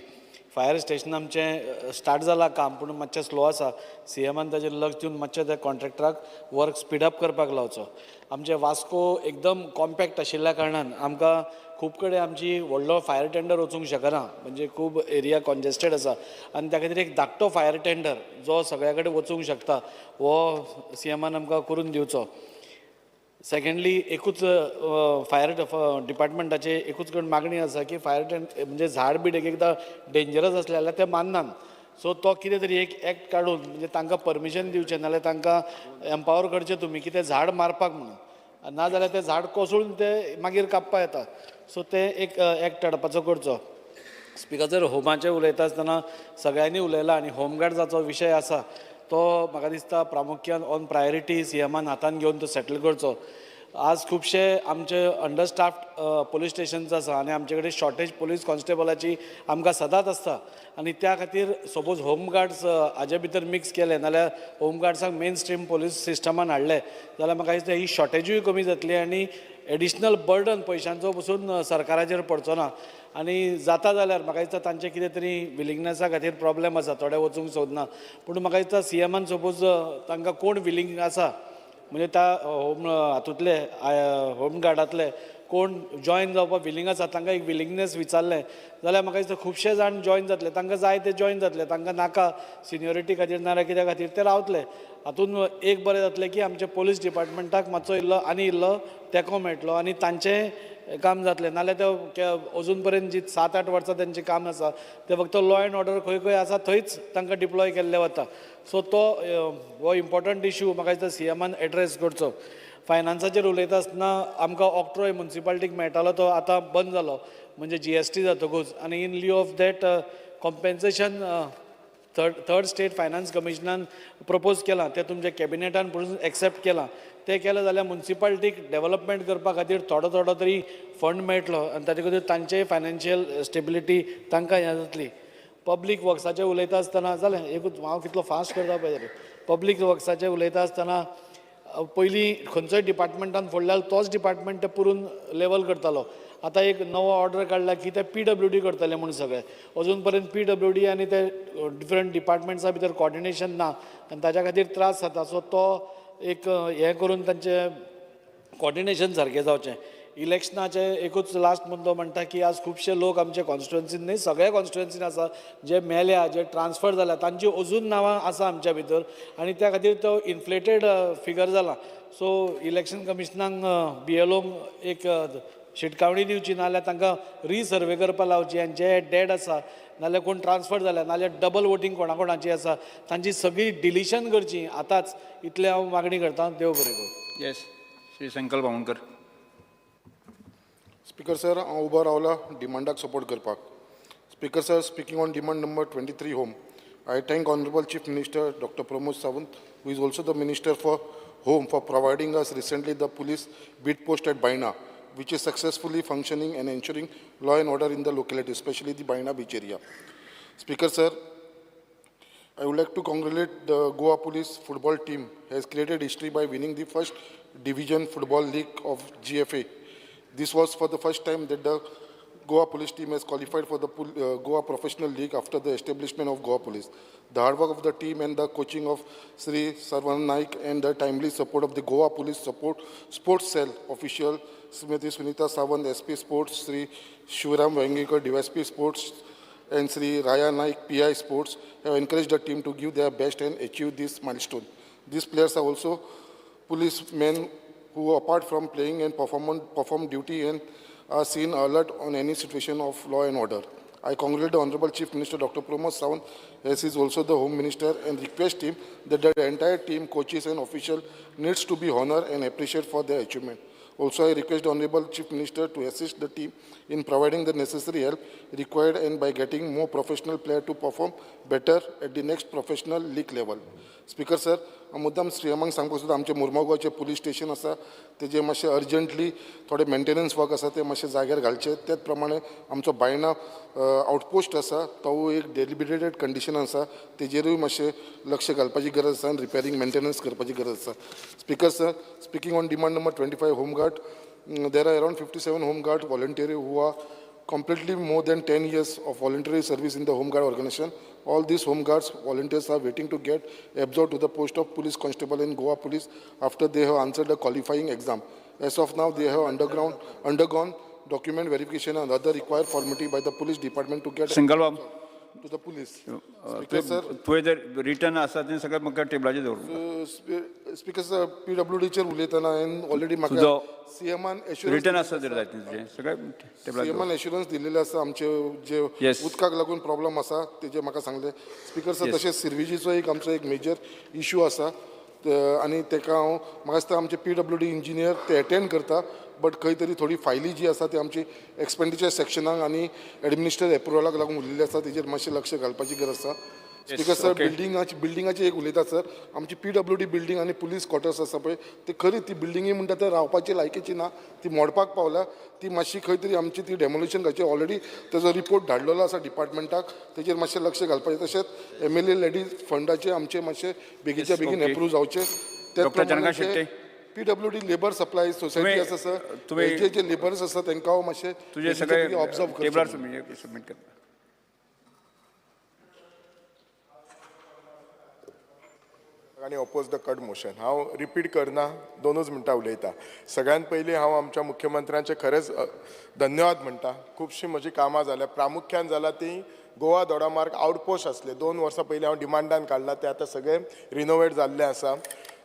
फायर स्टेशन आमचें स्टार्ट जालां काम, पूण मातशें स्लो आसा. सीएमान ताजेर लक्ष दिवन मातशें त्या कॉन्ट्रॅक्टराक वर्क स्पीड अप करपाक लावचो. आमचें वास्को एकदम कॉम्पॅक्ट आशिल्ल्या कारणान आमकां खूब कडेन आमची व्हडलो फायर टेंडर वचूंक शकना, म्हणजे खूब एरिया कॉन्जेस्टेड आसा आनी त्या खातीर एक धाकटो फायर टेंडर जो सगळ्या कडेन वचूंक शकता हो सीएमान आमकां करून दिवचो. सेकेंडली, एकूच फायर डिपार्टमेंटाचे एकूच कडेन मागणी आसा की फायर टेंडर म्हणजे झाड बीड एक एकदां डेंजरस आसलें जाल्यार तें माननात, सो तो कितें तरी एक एक्ट काडून म्हणजे तांकां परमिशन दिवचें, नाल्यार तांकां एम्पावर करचें तुमी की तें झाड मारपाक म्हणून, नाजाल्यार तें झाड कोसळून तें मागीर कापपा येता. सो तें एक एक्ट हाडपाचो करचो. स्पिकर सर, होमाचें उलयता आसतना सगळ्यांनी उलयलां आनी होमगार्ड्साचो विशय आसा तो म्हाका दिसता प्रामुख्यान ऑन प्रायोरिटी सीएमान हातान घेवन तो सेटल करचो. आज खुबशे आमचे अंडरस्टाफ्ड पोलीस स्टेशन्स आसा आनी आमचे कडेन शॉर्टेज पोलीस कॉन्स्टेबलाची आमकां सदांच आसता आनी त्या खातीर सपोज होमगार्ड्स हाजे भितर मिक्स केले नाल्यार होमगार्ड्सांक मेन स्ट्रीम पोलीस सिस्टमान हाडले जाल्यार म्हाका दिसता ही शॉर्टेजूय कमी जातली आनी एडिशनल बर्डन पयशांचो पसून सरकाराचेर पडचो ना. आनी जाता जाल्यार म्हाका दिसता तांचे कितें तरी विलिंगनेसा खातीर प्रॉब्लेम आसा, थोडे वचूंक सोदना, पूण म्हाका दिसता सीएमान सपोज तांकां कोण विलींग आसा म्हणजे त्या होम हातूंतले होमगार्डांतले कोण जॉयन जावपाक विलींग आसा तांकां एक विलिंगनेस विचारलें जाल्यार म्हाका दिसता खुबशे जाण जॉयन जातले. तांकां जाय ते जॉयन जातले, तांकां नाका सिनियोरिटी खातीर नाल्यार कित्या खातीर ते रावतले. हातूंत एक बरें जातलें की आमच्या पोलीस डिपार्टमेंटाक मातसो इल्लो आनी इल्लो तेंको मेळटलो आनी तांचें काम जातलें. नाल्यार ते अजून पर्यंत जी 7-8 वर्सां तेंचें काम आसा तें फक्त लॉ एंड ऑर्डर खंय खंय आसा थंयच तांकां डिप्लॉय केल्लें वता. सो तो हो इम्पॉर्टंट इशू म्हाका दिसता सीएमान एड्रेस करचो. फायनान्साचेर उलयता आसतना आमकां ऑक्ट्रॉय मुन्सिपालिटीक मेळटालो तो आतां बंद जालो, म्हणजे GST जातकूच, आनी in lieu of that compensation third state finance कमिशनान propose केलां, तें तुमच्या कॅबिनेटान पसून एक्सेप्ट केलां. तें केलें जाल्यार मुन्सिपालिटीक डेवलपमेंट करपा खातीर थोडो थोडो तरी फंड मेळटलो आनी ताजे खातीर तांचेय फायनान्शियल स्टेबिलिटी तांकां हें जातली. पब्लीक वर्क्साचें उलयता आसतना जालें एकूच हांव कितलो फास्ट करता पळय जालें. पब्लीक वर्क्साचें उलयता आसतना पयलीं खंयचोय डिपार्टमेंटान फोडल्यार तोच डिपार्टमेंट ते पुरून लेवल करतालो. आतां एक नवो ऑर्डर काडला की ते PWD करतले म्हूण सगळे. अजून पर्यंत PWD आनी ते डिफरंट डिपार्टमेंट्सा भितर कॉर्डिनेशन ना आनी ताच्या खातीर त्रास जाता. सो तो एक हें करून तांचें कॉर्डिनेशन सारकें जावचें. इलेक्शनाचे एकूच लास्ट मुद्दो म्हणटा की आज खुबशे लोक आमचे कॉन्स्टिट्युएन्सीन न्ही सगळ्या कॉन्स्टिट्युएन्सीन आसा जे मेल्या जे ट्रान्सफर जाल्या तांची अजून नांवां आसा आमच्या भितर आनी त्या खातीर तो इन्फ्लेटेड फिगर जाला. सो इलेक्शन कमिशनाक BLO एक शिटकावणी दिवची, नाल्यार तांकां रिसर्वे करपाक लावची आनी जे डेड आसा नाल्यार कोण ट्रान्सफर जाल्या नाल्यार डबल वोटींग कोणा कोणाची आसा तांची सगळी डिलिशन करची आतांच. इतलें हांव मागणी करता. देव बरें करूं. Yes, Shri Sankalp Amonkar. Speaker sir, हांव उबो रावला डिमांडाक सपोर्ट करपाक. Speaker sir, speaking on demand number 23 home, I thank honourable chief minister doctor Pramod Sawant, who is also the minister for home, for providing us recently the police beat post at Baina, which is successfully functioning and ensuring law and order in the locality, especially the Baina beach area. Speaker sir, I would like to congratulate the Goa Police football team has created history by winning the first division football league of GFA. This was for the first time that the Goa Police team has qualified for the Goa Professional League after the establishment of Goa Police. The hard work of the team and the coaching of Sri Sarvan Naik and the timely support of the Goa Police Support Sports Cell official Srimati Sunita Sawant, SP Sports, Sri Shivaram Vengekar, DSP Sports, and Sri Raya Naik, PI Sports, have encouraged the team to give their best and achieve this milestone. These players are also policemen who, apart from playing and perform duty and are seen alert on any situation of law and order. I congratulate the Honorable Chief Minister Dr. Pramod Sawant, as he is also the Home Minister, and request him that the entire team, coaches and officials needs to be honored and appreciated for their achievement. Also, I request the Honorable Chief Minister to assist the team in providing the necessary help required and by getting more professional players to perform better at the next professional league level. Speaker sir, मुद्दाम सीएमाक सांगपाक सोदता, आमचे मुर्मगांवचें police station आसा तेजें मातशें urgently थोडें maintenance work आसा तें मातशें जाग्यार घालचें. तेच प्रमाणे आमचो बायणा आउटपोस्ट आसा तो एक डेलिबिरेटेड कंडिशन आसा, तेजेरूय मातशें लक्ष घालपाची गरज आसा आनी रिपेरींग मेंटेनन्स करपाची गरज आसा. Speaker sir, speaking on demand number 25 home guard, there are around 57 home guard volunteer who are completely more than 10 years of voluntary service in the Home Guard organization. All these Home Guards volunteers are waiting to get absorbed to the post of police constable in Goa Police after they have answered the qualifying exam. As of now, they have undergone document verification and other required formality by the police department to get Singhal Babu to the police. Speaker sir, तुवें जर return आसा तें सगळें म्हाका टेबलाचेर दवर. Speaker sir, पीडब्ल्यूडीचेर उलयतना हांवें already म्हाका तुजो सीएमान एश्युरन्स रिटर्न आसा जर जाय तुजें सगळें टेबलार सीएमान दवर. एश्युरन्स दिलेले आसा, आमचे जे उदकाक लागून प्रॉब्लम आसा तेजे म्हाका सांगले. स्पीकर सर, तशेंच सिर्विजीचो एक आमचो एक मेजर इशू आसा आनी तेका हांव म्हाका दिसता आमचे पीडब्ल्यूडी इंजिनियर ते एटेंड करता, बट खंय तरी थोडी फायली जी आसा ती आमची एक्सपेंडिचर सेक्शनाक आनी एडमिनिस्ट्रेटिव एप्रुवलाक लागून उरलेली आसा, तेजेर मातशें लक्ष घालपाची गरज आसा. स्पीकर सर, बिल्डिंगाची एक उलयता सर, आमची पीडब्ल्यूडी बिल्डींग आनी पुलीस क्वॉर्टर्स आसा पळय, ती खरी ती बिल्डिंगी म्हणटा ते रावपाची लायकीची ना, ती मोडपाक पावल्या, ती मातशी खंय तरी आमची ती डेमोलिशन घालची. ऑलरेडी तेजो रिपोर्ट धाडलेलो आसा डिपार्टमेंटाक, तेजेर मातशें लक्ष घालपाचें. तशेंच एमएलए लेडीज फंडाचे आमचे मातशे बेगीनच्या बेगीन एप्रूव जावचे. Doctor Janaka Shetty, PWD labour supply society आसा सर, जे जे लेबर्स आसा तांकां मातशें तुजे सगळे ऑब्जर्व टेबलार करचें. सबमीट कर. आनी ओपोज the cut motion. हांव रिपीट करना, 2 मिनटां उलयता. सगळ्यात पयलीं हांव आमच्या मुख्यमंत्र्यांचे खरेंच धन्यवाद म्हणटा. खुबशीं म्हजीं कामां जाल्या, प्रामुख्यान जाला ती गोवा दोडामार्ग आउटपोस्ट आसले 2 वर्सां पयलीं हांव डिमांडान काडला, ते आतां सगळे रिनोवेट जाल्ले आसा,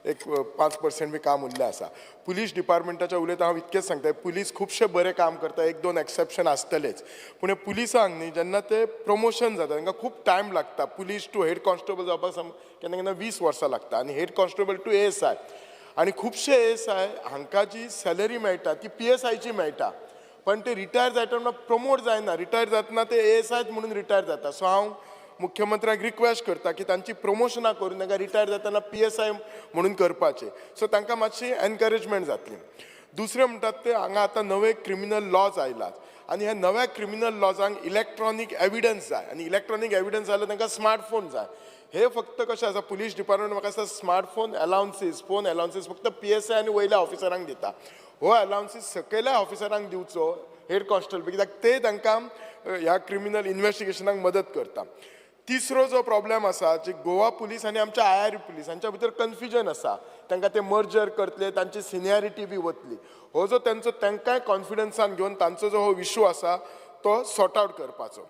एक 5% बी काम उरलें आसा. पुलीस डिपार्टमेंटाच्या उलयता हांव इतकेंच सांगता, पुलीस खुबशें बरें काम करता, 1-2 एक्सेप्शन आसतलेच, पूण हे पुलिसांक न्ही जेन्ना ते प्रमोशन जाता तांकां खूब टायम लागता. पुलीस टू हेड कॉन्स्टेबल जावपाक केन्ना केन्ना 20 वर्सां लागता आनी head constable to ASI, आनी खुबशे एएसआय हांकां जी सॅलरी मेळटा ती पीएसआयची मेळटा, पण ते रिटायर जायतना प्रमोट जायना, रिटायर जातना ते एएसआयच म्हणून रिटायर जाता. सो हांव मुख्यमंत्र्याक रिक्वेस्ट करता की तांची प्रमोशनां करून तांकां रिटायर जातना पीएसआय म्हणून करपाचें, सो तांकां मातशी एनकरेजमेंट जातली. दुसरें म्हणटात ते हांगा आतां नवे क्रिमिनल लॉज आयलात आनी ह्या नव्या क्रिमिनल लॉजांक इलेक्ट्रॉनीक एविडन्स जाय आनी इलेक्ट्रॉनीक एविडन्स जाल्यार तांकां स्मार्टफोन जाय. हे फक्त कशें आसा, पुलीस डिपार्टमेंट म्हाका दिसता स्मार्टफोन अलावन्सीस, फोन अलावन्सीस फक्त पीएसआय आनी वयल्या ऑफिसरांक दिता. हो अलावन्सीस सकयल्या ऑफिसरांक दिवचो, हेड कॉन्स्टेबल, कित्याक ते तांकां ह्या क्रिमिनल इन्वेस्टिगेशनाक मदत करता. तिसरो जो प्रॉब्लेम आसा, जे गोवा पुलीस आनी आमच्या आयआरयू पुलीस हांच्या भितर कन्फ्युजन आसा, तांकां ते मर्जर करतले, तांची सिनियरिटी बी वतली, हो जो तांचो तांकांय कॉन्फिडन्सान घेवन तांचो जो हो इशू आसा तो सॉर्ट आवट करपाचो.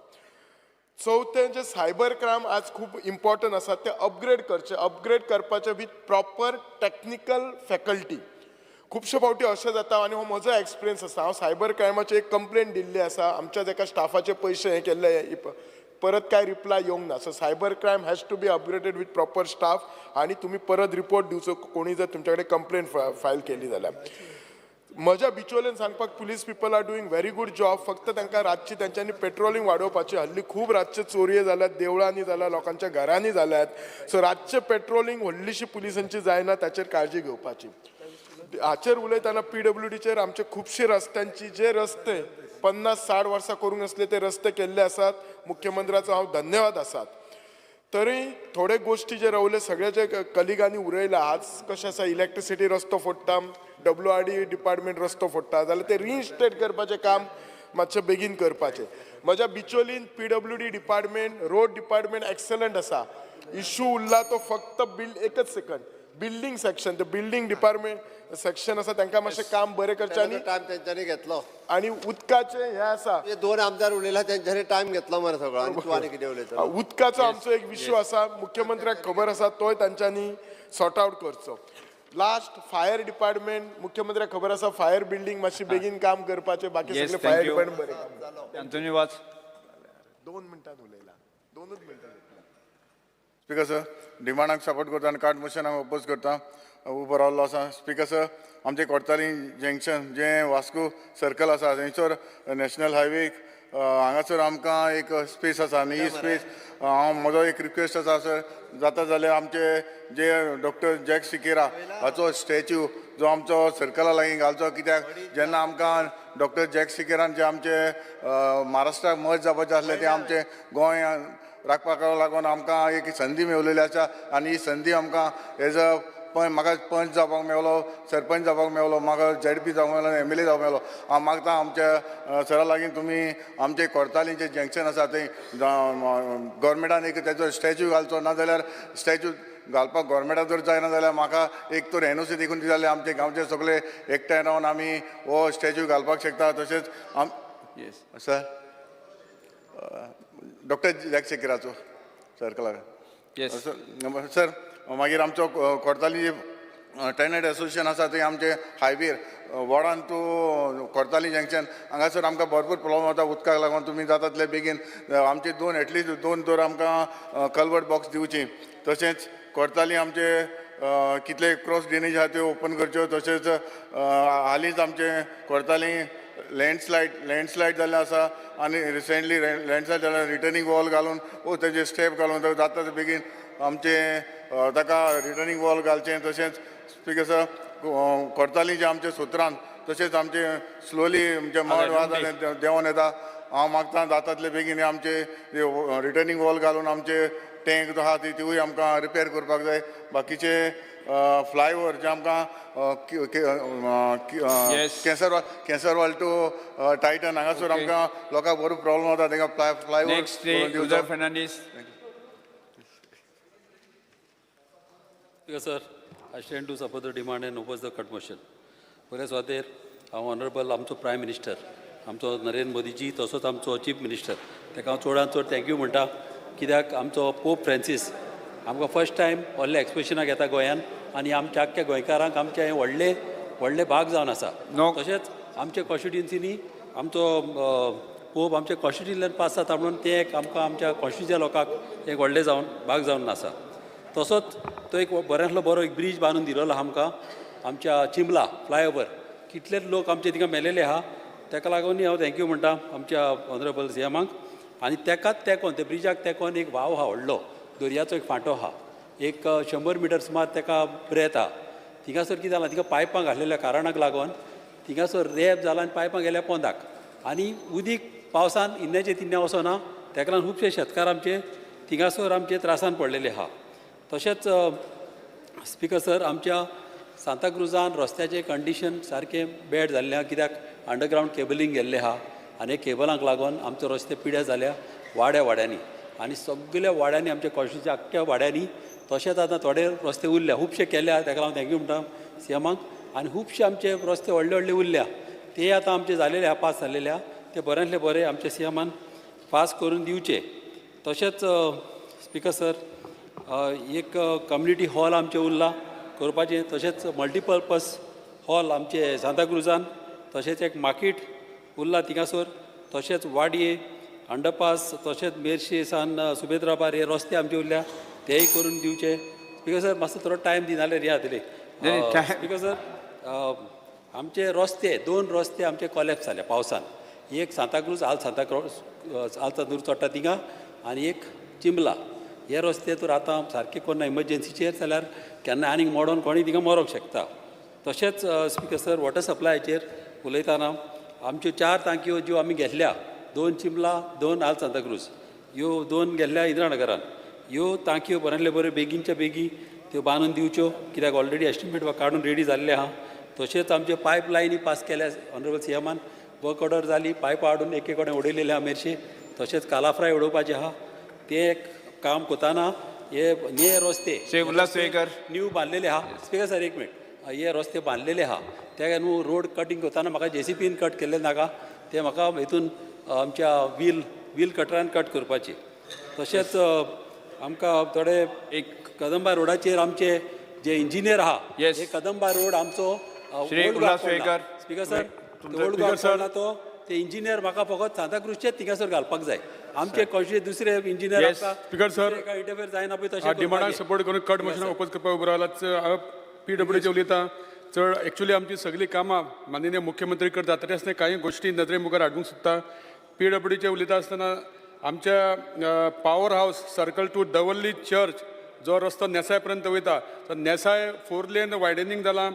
चवथें जे सायबर क्रायम आज खूब इम्पॉर्टंट आसा ते अपग्रेड करचे, अपग्रेड करपाचे वीथ प्रॉपर टॅक्निकल फॅकल्टी. खुबशे फावटी अशें जाता आनी हो म्हजो एक्सपिरियन्स आसा, हांव सायबर क्रायमाची एक कंप्लेन दिल्ली आसा, आमच्याच एका स्टाफाचे पयशे हे केल्ले, परत काय रिप्लाय येवंक ना. So cyber crime has to be upgraded with proper staff आनी तुमी परत रिपोर्ट दिवचो कोणी जर तुमच्या कडेन कंप्लेन फायल केली जाल्यार. म्हज्या बिचोलेन सांगपाक police people are doing very good job, फक्त तांकां रातची तांच्यांनी पेट्रोलिंग वाडोवपाची. हल्ली खूब रातचे चोरये जाल्यात, देवळांनी जाल्या, लोकांच्या घरांनी जाल्यात, सो रातचें पेट्रोलिंग व्हडलीशी पुलिसांची जायना, ताचेर काळजी घेवपाची. हाचेर उलयतना पीडब्ल्यूडीचेर आमचे खुबशे रस्त्यांची जे रस्ते 50-60 वर्सां करूंक नासले ते रस्ते केल्ले आसात, मुख्यमंत्र्याचो हांव धन्यवाद आसात. तरी थोडे गोश्टी जे रावले सगळे जे कलिगांनी उरयला, आज कशें आसा इलेक्ट्रिसिटी रस्तो फोडटा, डब्ल्यूआरडी डिपार्टमेंट रस्तो फोडटा, जाल्यार ते रिइन्स्टेट करपाचें काम मातशें बेगीन करपाचें. म्हज्या बिचोलीन PWD department, road department excellent आसा, इशू उरला तो फक्त एकच सेकंड बिल्डींग सेक्शन, ते बिल्डींग डिपार्टमेंट सेक्शन आसा तांकां मातशें काम बरें करचें आनी टायम तेंच्यांनी घेतलो आनी उदकाचें हें आसा, 2 आमदार उलयला तेंच्यांनी टायम घेतलो मरे सगळो, आनी तूं आनी कितें उलयता. उदकाचो आमचो एक विशय आसा, मुख्यमंत्र्याक खबर आसा, तोय तांच्यांनी सॉर्ट आवट करचो. लास्ट फायर डिपार्टमेंट, मुख्यमंत्र्याक खबर आसा फायर बिल्डींग मातशी बेगीन काम करपाचें, बाकी सगळे फायर डिपार्टमेंट बरें काम. अंतोनी वाज 2 मिनटां उलयला, 2 मिनटां. स्पीकर सर, डिमांडाक सपोर्ट करता आनी कार्ड मोशनाक ओपोज करता उबो रावल्लो आसा. स्पीकर सर, आमचें कोडताली जंक्शन जें वास्को सर्कल आसा थंयसर नॅशनल हायवे हांगासर आमकां एक स्पेस आसा आनी ही स्पेस हांव म्हजो एक रिक्वेस्ट आसा सर, जाता जाल्यार आमचे जे डॉक्टर जॅक सिकेरा हाचो स्टॅच्यू जो आमचो सर्कला लागीं घालचो, कित्याक जेन्ना आमकां डॉक्टर जॅक सिकेरान जे आमचे महाराष्ट्राक मत जावपाचें आसलें तें आमचें गोंय राखपाक लागून आमकां एक संदी मेवलेली आसा आनी ही संदी आमकां एज अ म्हाका पंच जावपाक मेवलो, सरपंच जावपाक मेवलो, म्हाका झेडपी जावपाक मेवलो, एम.एल.ए. जावपाक मेवलो. हांव मागता आमच्या सरा लागीं तुमी आमचे कोर्ताली जे जंक्शन आसा थंय गव्हर्मेंटान एक तेजो स्टॅच्यू घालचो, नाजाल्यार स्टॅच्यू घालपाक गव्हर्मेंटाक जर जायना जाल्यार म्हाका एक तर एनओसी देखून दी जाल्यार आमचे गांवचे सगळे एकठांय रावन आमी हो स्टॅच्यू घालपाक शकता. तशेंच आम सर डॉक्टर जॅक सिकेराचो सर्कलाक सर. मागीर आमचो कोर्ताली टेनंट एसोसिएशन आसा थंय आमचे हायवेर वॉर्डान टू कोर्ताली जंक्शन हांगासर आमकां भरपूर प्रॉब्लम जाता उदकाक लागून. तुमी जाता तितले बेगीन आमचे दोन एटलिस्ट दोन तर आमकां कलवर्ट बॉक्स दिवची. तशेंच कोर्ताली आमचे कितले क्रॉस ड्रेनेज आहा त्यो ओपन करच्यो. तशेंच हालींच आमचे कोर्ताली लँडस्लायड जाल्लें आसा आनी रिसेंटली लँडस्लायड जाल्यार रिटर्निंग वॉल घालून ओ तेजे स्टेप घालून जाता ते बेगीन आमचे ताका रिटर्निंग वॉल घालचें. तशेंच स्पीकर सर, कोर्ताली जे आमचे सुत्रान तशेंच आमचे स्लोली म्हणजे मड आसा देंवोन येता. हांव मागता जाता तितले बेगीन आमचे रिटर्निंग वॉल घालून आमचे टँक जो आहा तिवूय आमकां रिपेर करपाक जाय. बाकीचे फ्लायओवर जे आमकां केसरवाल टू टायटन हांगासर आमकां लोकांक बरो प्रॉब्लम जाता, तांकां flyover. Fernandes. Speaker sir, I stand to support the demand and oppose the cut motion. पयल्या सुवातेर हांव ऑनरेबल आमचो प्रायम मिनिस्टर आमचो नरेंद्र मोदीजी तसोच आमचो चीफ मिनिस्टर ताका हांव चडांत चड thank you म्हणटा, कित्याक आमचो पोप फ्रांसीस आमकां फर्स्ट टायम व्हडल्या एक्सपिशनाक येता गोंयान आनी आमच्या आख्ख्या गोंयकारांक आमचें हें व्हडलें व्हडलें भाग जावन आसा. तशेंच आमच्या कॉन्स्टिट्युएन्सीनी आमचो पोप आमच्या कॉन्स्टिट्युएन्सींतल्यान पास जाता म्हणून तें एक आमकां आमच्या कॉन्स्टिट्युएन्सीच्या लोकांक एक व्हडलें जावन भाग जावन आसा. तसोच तो एक बऱ्यांतलो बरो एक ब्रीज बांदून दिलेलो आहा आमकां आमच्या चिंबला फ्लायओवर, कितलेच लोक आमचे थिंगा मेलेले आहा, ताका लागूनय हांव thank you म्हणटा आमच्या ऑनरेबल सी एमाक. आनी तेकाच तेंकोन त्या ब्रिजाक तेंकोन एक वाव आहा व्हडलो दर्याचो एक फांटो आहा, एक 100 मिटर सुमार ताका ब्रेथ आहा. थिंगासर कितें जालां, थिंगा पायपां घातलेल्या कारणाक लागून थिंगासर रेप जाला आनी पायपां गेल्या पोंदाक आनी उदीक पावसान इन्नेचें तिन्ने वचना, ताका लागून खुबशे शेतकार आमचे थिंगासर आमचे त्रासान पडलेले आहा. तशेंच स्पीकर सर, आमच्या सांताक्रुजान रस्त्याचें कंडिशन सारकें बॅड जाल्लें आहा, कित्याक अंडरग्रावंड केबलिंग गेल्लें आहा आनी केबलांक लागून आमचो रस्ते पिड्यार जाल्या वाड्या वाड्यांनी आनी सगल्या वाड्यांनी आमच्या कॉन्स्टिट्युएन्सीच्या आख्ख्या वाड्यांनी. तशेंच आतां थोडे रस्ते उरल्या खुबशे केल्या, ताका लागून thank you म्हणटा सी एमाक. आनी खुबशे आमचे रस्ते व्हडले व्हडले उरल्या ते आतां आमचे जालेले आहा, पास जालेले आहा, ते बऱ्यांतले बरे आमचे सी एमान पास करून दिवचे. तशेंच स्पीकर सर, एक कम्युनिटी हॉल आमचें उरलां करपाचें, तशेंच मल्टिपर्पज हॉल आमचे सांताक्रुजान, तशेंच एक मार्केट उरलां थिंगासर, तशेंच वाडये अंडरपास, तशेंच मेरशे सान सुबेद्राबार हे रस्ते आमचे उरल्या तेय करून दिवचे. स्पीकर सर, मातसो थोडो टायम दिना जाल्यार हें जातलें. स्पीकर सर, आमचे रस्ते 2 रस्ते आमचे कॉलेप्स जाले पावसान, एक सांताक्रूज आल सांताक्रूज आल सांताक्रूज चडटा थिंगा आनी एक चिंबला. हे रस्ते तर आतां सारके कोन्ना इमर्जन्सीचेर जाल्यार केन्ना आनीक मोडोन कोणूय थिंगा मरोंक शकता. तशेंच स्पीकर सर, वॉटर सप्लायाचेर उलयतना आमच्यो 4 टांकयो ज्यो आमी घेतल्या, 2 चिंबला 2 आल सांताक्रूज, ह्यो 2 घेतल्या इंदिरानगरान, ह्यो टांकयो बऱ्यांतल्यो बऱ्यो बेगीनच्या बेगीन त्यो बांदून दिवच्यो, कित्याक ऑलरेडी एस्टिमेट काडून रेडी जाल्ले आहा. तशेंच आमच्यो पायप लायनी पास केल्या ऑनरेबल सी एमान, वर्क ऑर्डर जाली, पायपां हाडून एके कडेन उडयलेले आहा मेरशे. तशेंच कालाफ्राय उडोवपाचें आहा, तें एक काम करतना हे ने रस्ते न्यू बांदलेले आहा. स्पीकर सर एक मिनट, हे रस्ते बांदलेले आहा ते न्हू रोड कटींग करतना म्हाका जेसीबीन कट केल्ले नाका, ते म्हाका हितून आमच्या व्हील कटरान कट करपाचे. तशेंच आमकां थोडे एक कदंबा रोडाचेर आमचे जे इंजिनियर आहा हे कदंबा रोड आमचो श्री ओल्ड उल्हास गोवा पडला. वेळेकर. स्पीकर सर, तुमचो- ओल्ड गोवा स्पीकर सर. पडला तो ते इंजिनियर म्हाका फकत सांताक्रूजचे थिंगासर घालपाक जाय. आमचे कॉन्स्टिट्युएन्सी दुसरे engineer. Speaker sir. Interfere जायना पळय तशें. डिमांडाक सपोर्ट करून कट मोशनाक ओपोज करपाक उबो रावला. हांव पीडब्ल्यूडीचे उलयता. चड एक्चुली आमची सगळीं कामां माननीय मुख्यमंत्री करता, तरी आसतना कांय गोश्टी नदरे मुखार हाडूंक सोदता. पीडब्ल्यूडीचे उलयता आसतना आमच्या power house circle to Davorlim church जो रस्तो नेसाय पर्यंत वयता, तो नेसाय फोर लेन वायडनिंग जाला,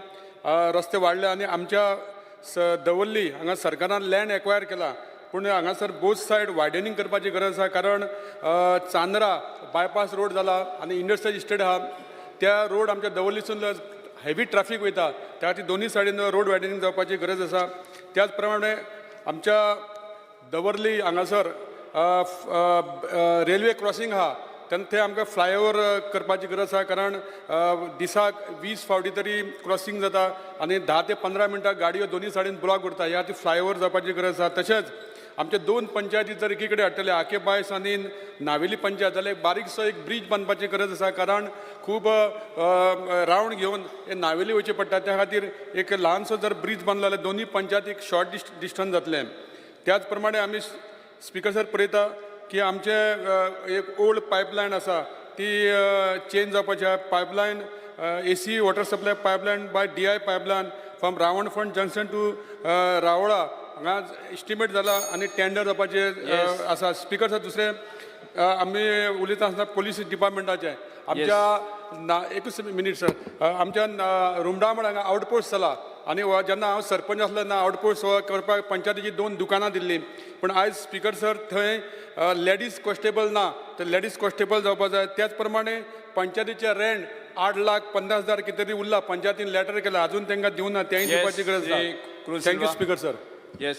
रस्ते वाडले आनी आमच्या दवर्ली हांगा सरकारान लँड एक्वायर केला, पूण हांगासर बोथ सायड वायडनिंग करपाची गरज आसा, कारण चांदरा बायपास रोड जाला आनी इंडस्ट्रियल इस्टेट आहा. त्या रोड आमच्या दवर्लीसून हेवी ट्राफीक वयता. त्या खातीर दोनूय सायडीन रोड वायडनिंग जावपाची गरज आसा. त्याच प्रमाणे आमच्या दवर्ली हांगासर रेल्वे क्रॉसिंग आहा, तेन्ना थंय आमकां फ्लायओवर करपाची गरज आसा, कारण दिसाक 20 फावटी तरी क्रॉसिंग जाता आनी 10 ते 15 मिनटां गाडयो दोनूय सायडीन ब्लॉक उरता. ह्या खातीर फ्लायओवर जावपाची गरज आसा. तशेंच आमचे दोन पंचायती जर एकी कडेन हाडटले, आके बायस आनी नावेली पंचायत, जाल्यार एक बारीकसो एक ब्रीज बांदपाची गरज आसा, कारण खूब रावंड घेवन हे नावेली वयचें पडटा. त्या खातीर एक ल्हानसो जर ब्रीज बांदलो जाल्यार दोनूय पंचायतीक शॉर्ट डिस्टन्स जातलें. त्याच प्रमाणे आमी, स्पिकर सर, पळयता की आमचे एक ओल्ड पायपलायन आसा, ती चेंज जावपाची आहा. Pipeline, AC water supply pipeline by DI pipeline from Ravanfond junction to Ravla हांगा एस्टिमेट जाला आनी टेंडर जावपाचे आसा. स्पिकर सर, दुसरें आमी उलयता आसतना पोलीस डिपार्टमेंटाचें आमच्या ना, एकूच मिनीट सर. आमच्या रुमडामळ हांगा आउटपोस्ट जाला आनी जेन्ना हांव सरपंच आसलो तेन्ना आउटपोस्ट करपाक पंचायतीची दोन दुकानां दिल्लीं, पूण आयज, स्पिकर सर, थंय लेडीज कॉन्स्टेबल ना, तर लेडीज कॉन्स्टेबल जावपा जाय. त्याच प्रमाणे पंचायतीचें रेंट 8,50,000 कितें तरी उरला. पंचायतीन लेटर केला, अजून तांकां दिवना, तेंय दिवपाची गरज श्री आसा. Cruz thank you, Silva. Speaker sir. Yes.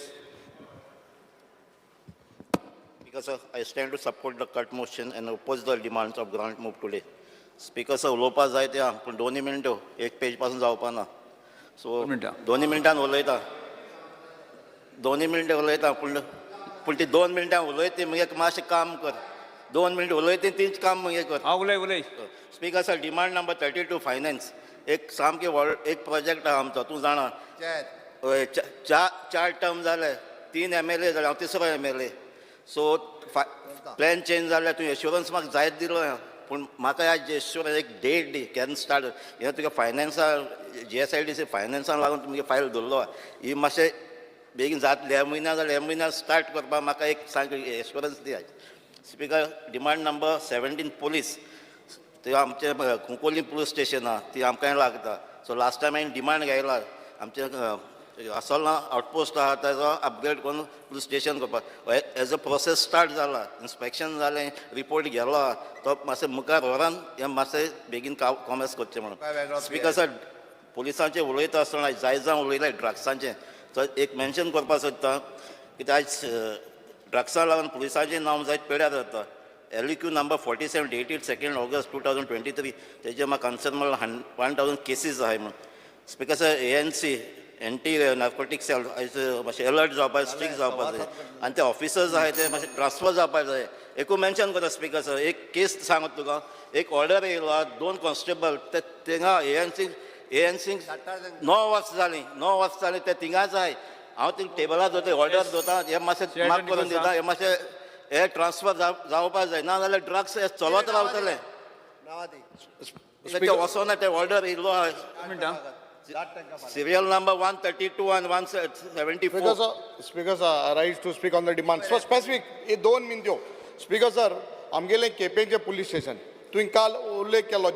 Speaker sir, I stand to support the cut motion and oppose the demands of grant moved today. Speaker sir, उलोवपा जाय ते आहा, पूण दोनूय मिनटो एक पेज पासून जावपा ना. सो मिनटां. दोनूय मिनटान उलयता, दोनूय मिनटां उलयता, पूण पूण ती 2 मिनटां उलयती मागीर मातशें काम कर. 2 मिनट उलयती, तीच काम मागीर कर. हा, उलय उलय. Speaker sir, demand number 32, finance. एक सामकें व्हड एक प्रोजेक्ट आहा आमचो, तूं जाणा. हय, चार चार टर्म जाले, तीन एमएलए जाले, हांव तिसरो एमएलए. सो प्लॅन चेंज जाले. तुवें एश्योरन्स म्हाका जायत दिलो, पूण म्हाका आज एश्योरन्स एक डेट दी केन्ना स्टार्ट. हें तुगे फायनान्सा, जीएसआयडीसी फायनान्सान लागून तुमगे फायल धरलो. ही मातशें बेगीन जातले ह्या म्हयन्या जाल्यार ह्या म्हयन्याक स्टार्ट करपाक म्हाका एक सांग, एश्योरन्स दी. Speaker, demand number 17, police. ते आमचे कुंकोली पुलीस स्टेशन आहा, ती आमकांय लागता. सो लास्ट टायम हांवें डिमांड घायला, आमचे असोल्णा आउटपोस्ट आहा ताजो अपग्रेड करून पुलीस स्टेशन करपाक. एज अ प्रोसेस स्टार्ट जाला, इन्स्पेक्शन जालें, रिपोर्ट गेलो आहा, तो मातशें मुखार व्हरान हें मातशें बेगीन कॉमर्स करचें म्हणून. स्पिकर सर, पुलिसांचें उलयता आसतना जाय जावन उलयलें ड्रग्सांचें, तो एक मेन्शन करपाक सोदता कित्याक आयज ड्रग्सां लागून पुलिसांचें नांव जायत पेड्यार जाता. LEQ number 47 dated 2nd August 2023, तेजे म्हाका कन्सर्न म्हणल्यार 1000 केसीस आहाय म्हणून. Speaker sir, ANC, anti narcotic cell आयज मातशें अलर्ट जावपाक, स्ट्रिक्ट जावपाक जाय आनी ते ऑफिसर्स आहाय ते मातशे ट्रान्सफर जावपाक जाय. एकू मेन्शन करता स्पिकर सर, एक केस सांगता तुका. एक ऑर्डर येयलो, दोन कॉन्स्टेबल ते थिंगा एएनसी 9 वर्सां जालीं, 9 वर्सां जालीं ते थिंगाच आहाय. हांव ते टेबलार दवरता, ऑर्डर दवरता. हे मातशें माफ करून दिता. हे मातशें हे ट्रान्सफर जावपाक जाय, ना जाल्यार ड्रग्स हे चलत रावतले. ते वचोना, ते ऑर्डर येयलो. Serial number 132 and 174. Speaker sir, Speaker sir, I rise to speak on the demand. So specific, हे दोन मिनट्यो. स्पीकर सर, आमगेलें केपेंचें पुलीस स्टेशन तुवें काल उल्लेख केलो,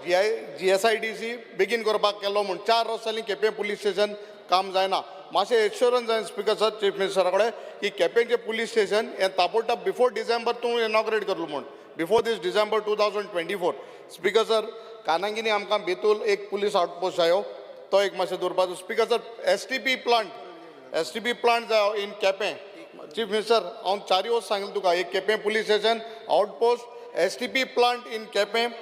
जीएसआयडीसी बेगीन करपाक केलो म्हूण. 4 वर्सां जालीं केपें पुलीस स्टेशन काम जायना. मातशें एश्योरन्स जाय स्पीकर सर चीफ मिनिस्टरा कडेन की केपेंचें पुलीस स्टेशन हें ताबडतोब बिफोर डिसेंबर तूं इनॉग्रेट करलो म्हूण, before this December 2024. Speaker sir, कानांगिनी आमकां बेतूल एक पुलीस आउटपोस्ट जायो, तो एक मातशें दवरपाचो. Speaker sir, STP plant जायो इन केपें. चीफ मिनिस्टर, हांव चारय वर्स सांगलें तुका, एक Quepem police station outpost, STP plant in Quepem.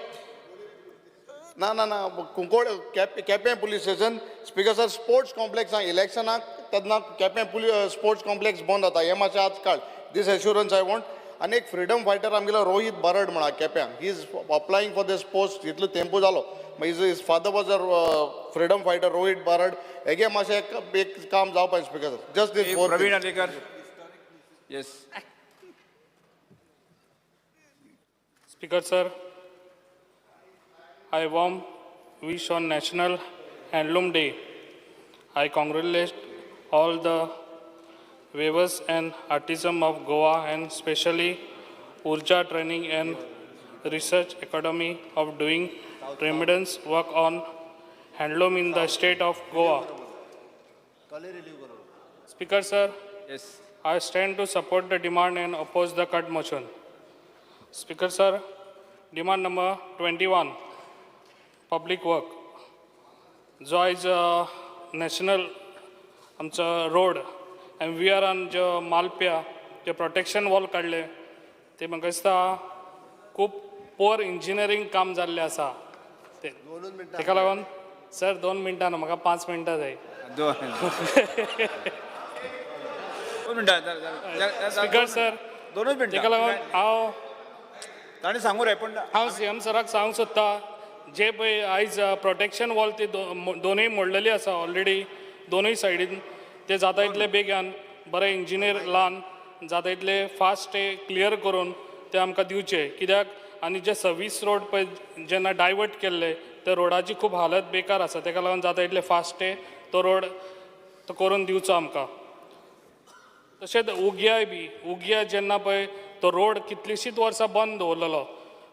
ना ना ना, कुंकोळ Quepem police station. Speaker sir, sports complex आहा, इलेक्शनाक तेन्ना केपें पुलीस स्पोर्ट्स कॉम्प्लेक्स बंद जाता. हें मातशें आज काड. This assurance I want. आनी एक फ्रिडम फायटर आमगेलो रोहीत बरड म्हणा केप्यां, he is applying for this post. इतलो तेंपू जालो. His father was a freedom fighter, Rohit Barad. हेगे मातशें एक काम जावपाक Speaker sir, just this four. Praveen Alekar. Yes. Speaker sir, I warm wish on National Handloom Day. I congratulate all the weavers and artisans of Goa and especially Urja Training and Research Academy of doing tremendous work on handloom in the state of Goa. Speaker sir, yes. I stand to support the demand and oppose the cut motion. Speaker sir, demand number 21, public work. जो आयज national आमचो road M V Aran जो मालप्या जे protection wall काडले ते म्हाका दिसता खूब poor engineering काम जाल्लें आसा. ते ताका लागून सर 2 मिनटां न्हू, म्हाका 5 मिनटां जाय. 2 मिनटां. स्पीकर सर, 2 मिनटां. ताका लागून हांव ताणें सांगू रे, पूण हांव सी एम सराक सांगूंक सोदता, जे पळय आयज प्रोटेक्शन वॉल ती दोनूय मोडलेली आसा ऑलरेडी दोनूय सायडीन, ते जाता इतले बेगान बरे इंजिनियर लावन जाता इतले फास्ट ते क्लियर करून ते आमकां दिवचे. कित्याक आनी जे सर्वीस रोड पळय जेन्ना डायवर्ट केल्ले त्या रोडाची खूब हालत बेकार आसा, ताका लागून जाता इतले फास्ट ते तो रोड तो करून दिवचो आमकां. तशेंच उग्याय बी उग्या जेन्ना पळय तो रोड कितलींशींच वर्सां बंद दवरलेलो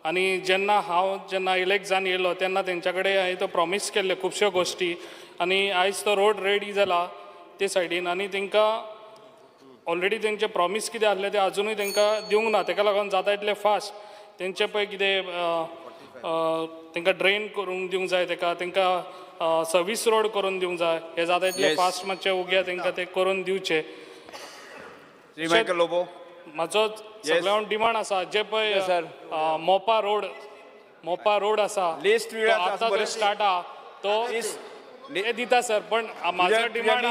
आनी जेन्ना हांव जेन्ना इलेक्ट जावन येयलो तेन्ना तेंच्या कडेन हांवें तो प्रॉमीस केल्ले खुबश्यो गोश्टी आनी आयज तो रोड रेडी जाला ते सायडीन आनी तांकां ऑलरेडी तेंचे प्रॉमीस कितें आसलें तें आजुनूय तांकां दिवंक ना. ताका लागून जाता इतलें फास्ट तेंचे पळय कितें तांकां ड्रेन करूंक दिवंक जाय, ताका तांकां सर्वीस रोड करून दिवंक जाय. हें जाता इतलें फास्ट मातशें उग्या तांकां तें करून दिवचें. श्री मायकल लोबो, म्हाजो सगळ्यांक डिमांड आसा जे पळय मोपा रोड, मोपा रोड आसा आतां जो स्टार्ट आहा तो ते दिता सर, पण म्हाजो demand.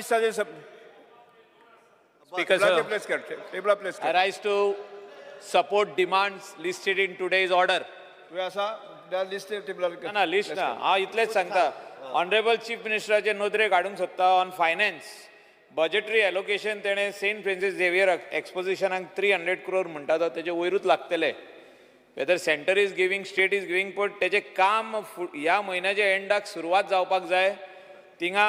Speaker sir, I rise to support demands listed in today's order. ना लिस्ट ना, हांव इतलेंच सांगता, ऑनरेबल चीफ मिनिस्टराचे नदरेक हाडूंक सोदता ऑन फायनान्स बजेटरी एलोकेशन. तेणें सेंट फ्रांसीस झेवियर एक्सपोजिशनाक 300 क्रोर म्हणटा, तो तेजे वयरूच लागतले. Whether centre is giving, state is giving, पण तेजें काम ह्या म्हयन्याच्या एंडाक सुरवात जावपाक जाय. थिंगा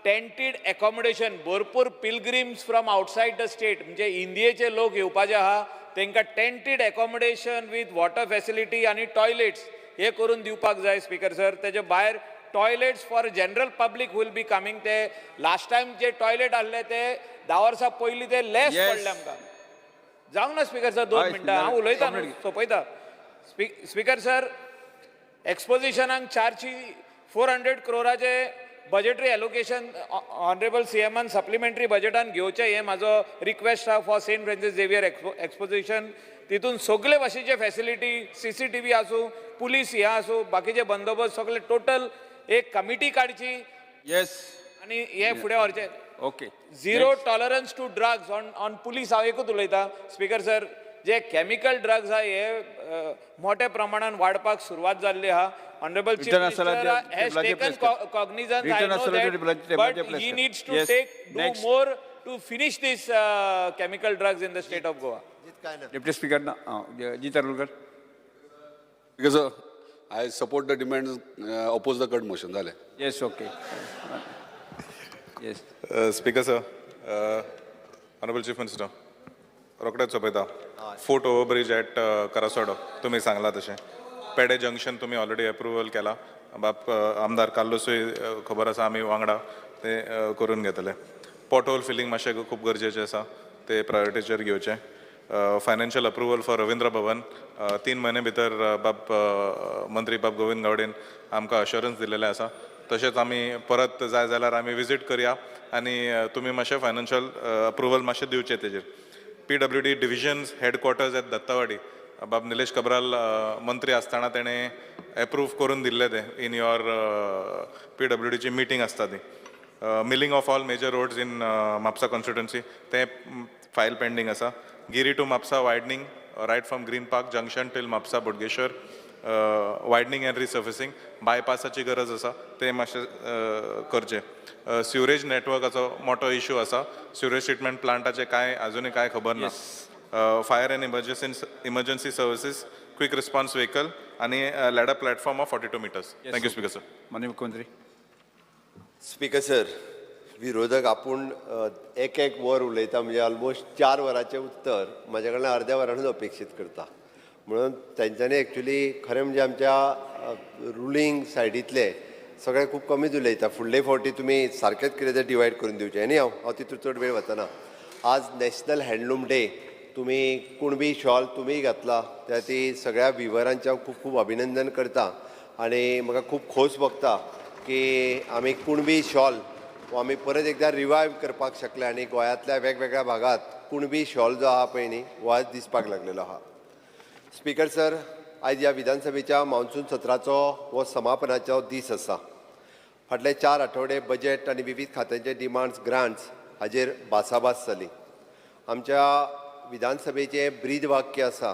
टेंटीड एकोमोडेशन, भरपूर pilgrims from outside the state म्हणजे इंडियेचे लोक येवपाचे आहा, तांकां tented accommodation with water facility आनी टॉयलेट्स हे करून दिवपाक जाय. स्पीकर सर, तेजे भायर toilets for general public will be coming. ते लास्ट टायम जे टॉयलेट आहले ते 10 वर्सां पयलीं ते लेस पडले आमकां. जावंक ना स्पीकर सर 2 मिनटां, हांव उलयता न्हू, सोंपयता. स्पीकर सर, एक्सपोजिशनाक 400 क्रोराचे बजेटरी एलोकेशन ऑनरेबल सी एमान सप्लिमेंटरी बजेटान घेवचें, हें म्हाजो रिक्वेस्ट आहा for Saint Francis Xavier exposition. तितून सगळे भाशेचे फॅसिलिटी, CCTV आसूं, पुलीस हे आसूं, बाकीचे बंदोबस्त सगळे टोटल एक कमिटी काडची. येस, आनी हे फुडें व्हरचें. Okay, zero tolerance to drugs on police. हांव एकूच उलयता स्पीकर सर, जे केमिकल ड्रग्स आहा हे मोठ्या प्रमाणान वाडपाक सुरवात जाल्ली आहा. Honorable Chief Minister has taken cognizance, I know that, but he needs to take do more to finish this chemical drugs in the state of Goa. Deputy Speaker, Jeet Arulkar. Because I support the demands, oppose the cut motion. Zale. Yes, okay. Yes. Speaker sir, Honorable Chief Minister, रोकडेच सोंपयता. Foot overbridge at Karaswada तुमी सांगला तशें, पेडे junction तुमी already approval केला, बाब आमदार कार्लोसूय खबर आसा, आमी वांगडा ते करून घेतले. पॉटहोल फिलींग मातशें खूब गरजेचें आसा, ते प्रायोरिटीचेर घेवचें. Financial approval for Ravindra Bhavan 3 म्हयने भितर बाब मंत्री बाब गोविंद गावडेन आमकां अश्योरन्स दिलेलें आसा. तशेंच आमी परत जाय जाल्यार आमी विजीट करया आनी तुमी मातशें फायनान्शियल अप्रुवल मातशें दिवचें तेजेर. PWD divisions headquarters at Dattawadi, बाब निलेश कब्राल मंत्री आसतना तेणें एप्रूव करून दिल्लें तें इन your PWDची मिटींग आसता ती. Milling of all major roads in Mapusa constituency तें फायल पेंडींग आसा. Guirim to Mapusa widening right from Green Park junction till Mapusa Bodgeshwar widening and resurfacing. बायपासाची गरज आसा, तें मातशें करचें. सिवरेज नेटवर्काचो मोठो इशू आसा. सिवरेज ट्रिटमेंट प्लांटाचें कांय अजुनूय कांय खबर ना. Fire and emergency services, quick response vehicle आनी ladder platform of 42 meters. Thank you, Speaker sir. माननीय मुख्यमंत्री. स्पीकर सर, विरोधक आपूण एक एक वर उलयता, म्हणजे ऑलमोस्ट 4 वरांचें उत्तर म्हाज्या कडल्यान अर्द्या वरानूच अपेक्षीत करता. म्हणून तेंच्यांनी एक्चुली खरें म्हणजे आमच्या रुलींग सायडींतले सगळे खूब कमीच उलयता. फुडले फावटी तुमी सारकेंच कितें तें डिवायड करून दिवचें. आनी हांव तितून चड वेळ वचना. आज नॅशनल हँडलूम डे. तुमी कुणबी शॉल तुमीय घातला, त्या ती सगळ्या विवरांचें हांव खूब खूब अभिनंदन करता आनी म्हाका खूब खोस भोगता की आमी कुणबी शॉल हो आमी परत एकदां रिवायव करपाक शकले आनी गोंयांतल्या वेगवेगळ्या भागात कुणबी शॉल जो आहा पळय न्ही, हो आज दिसपाक लागलेलो आहा. स्पीकर सर, आयज ह्या विधानसभेच्या मान्सून सत्राचो हो समापनाचो दीस आसा. फाटले 4 आठवडे बजेट आनी विवीध खात्यांचे डिमांड्स, ग्रांट्स हाजेर भासाभास जाली. आमच्या विधानसभेचें ब्रीद वाक्य आसा,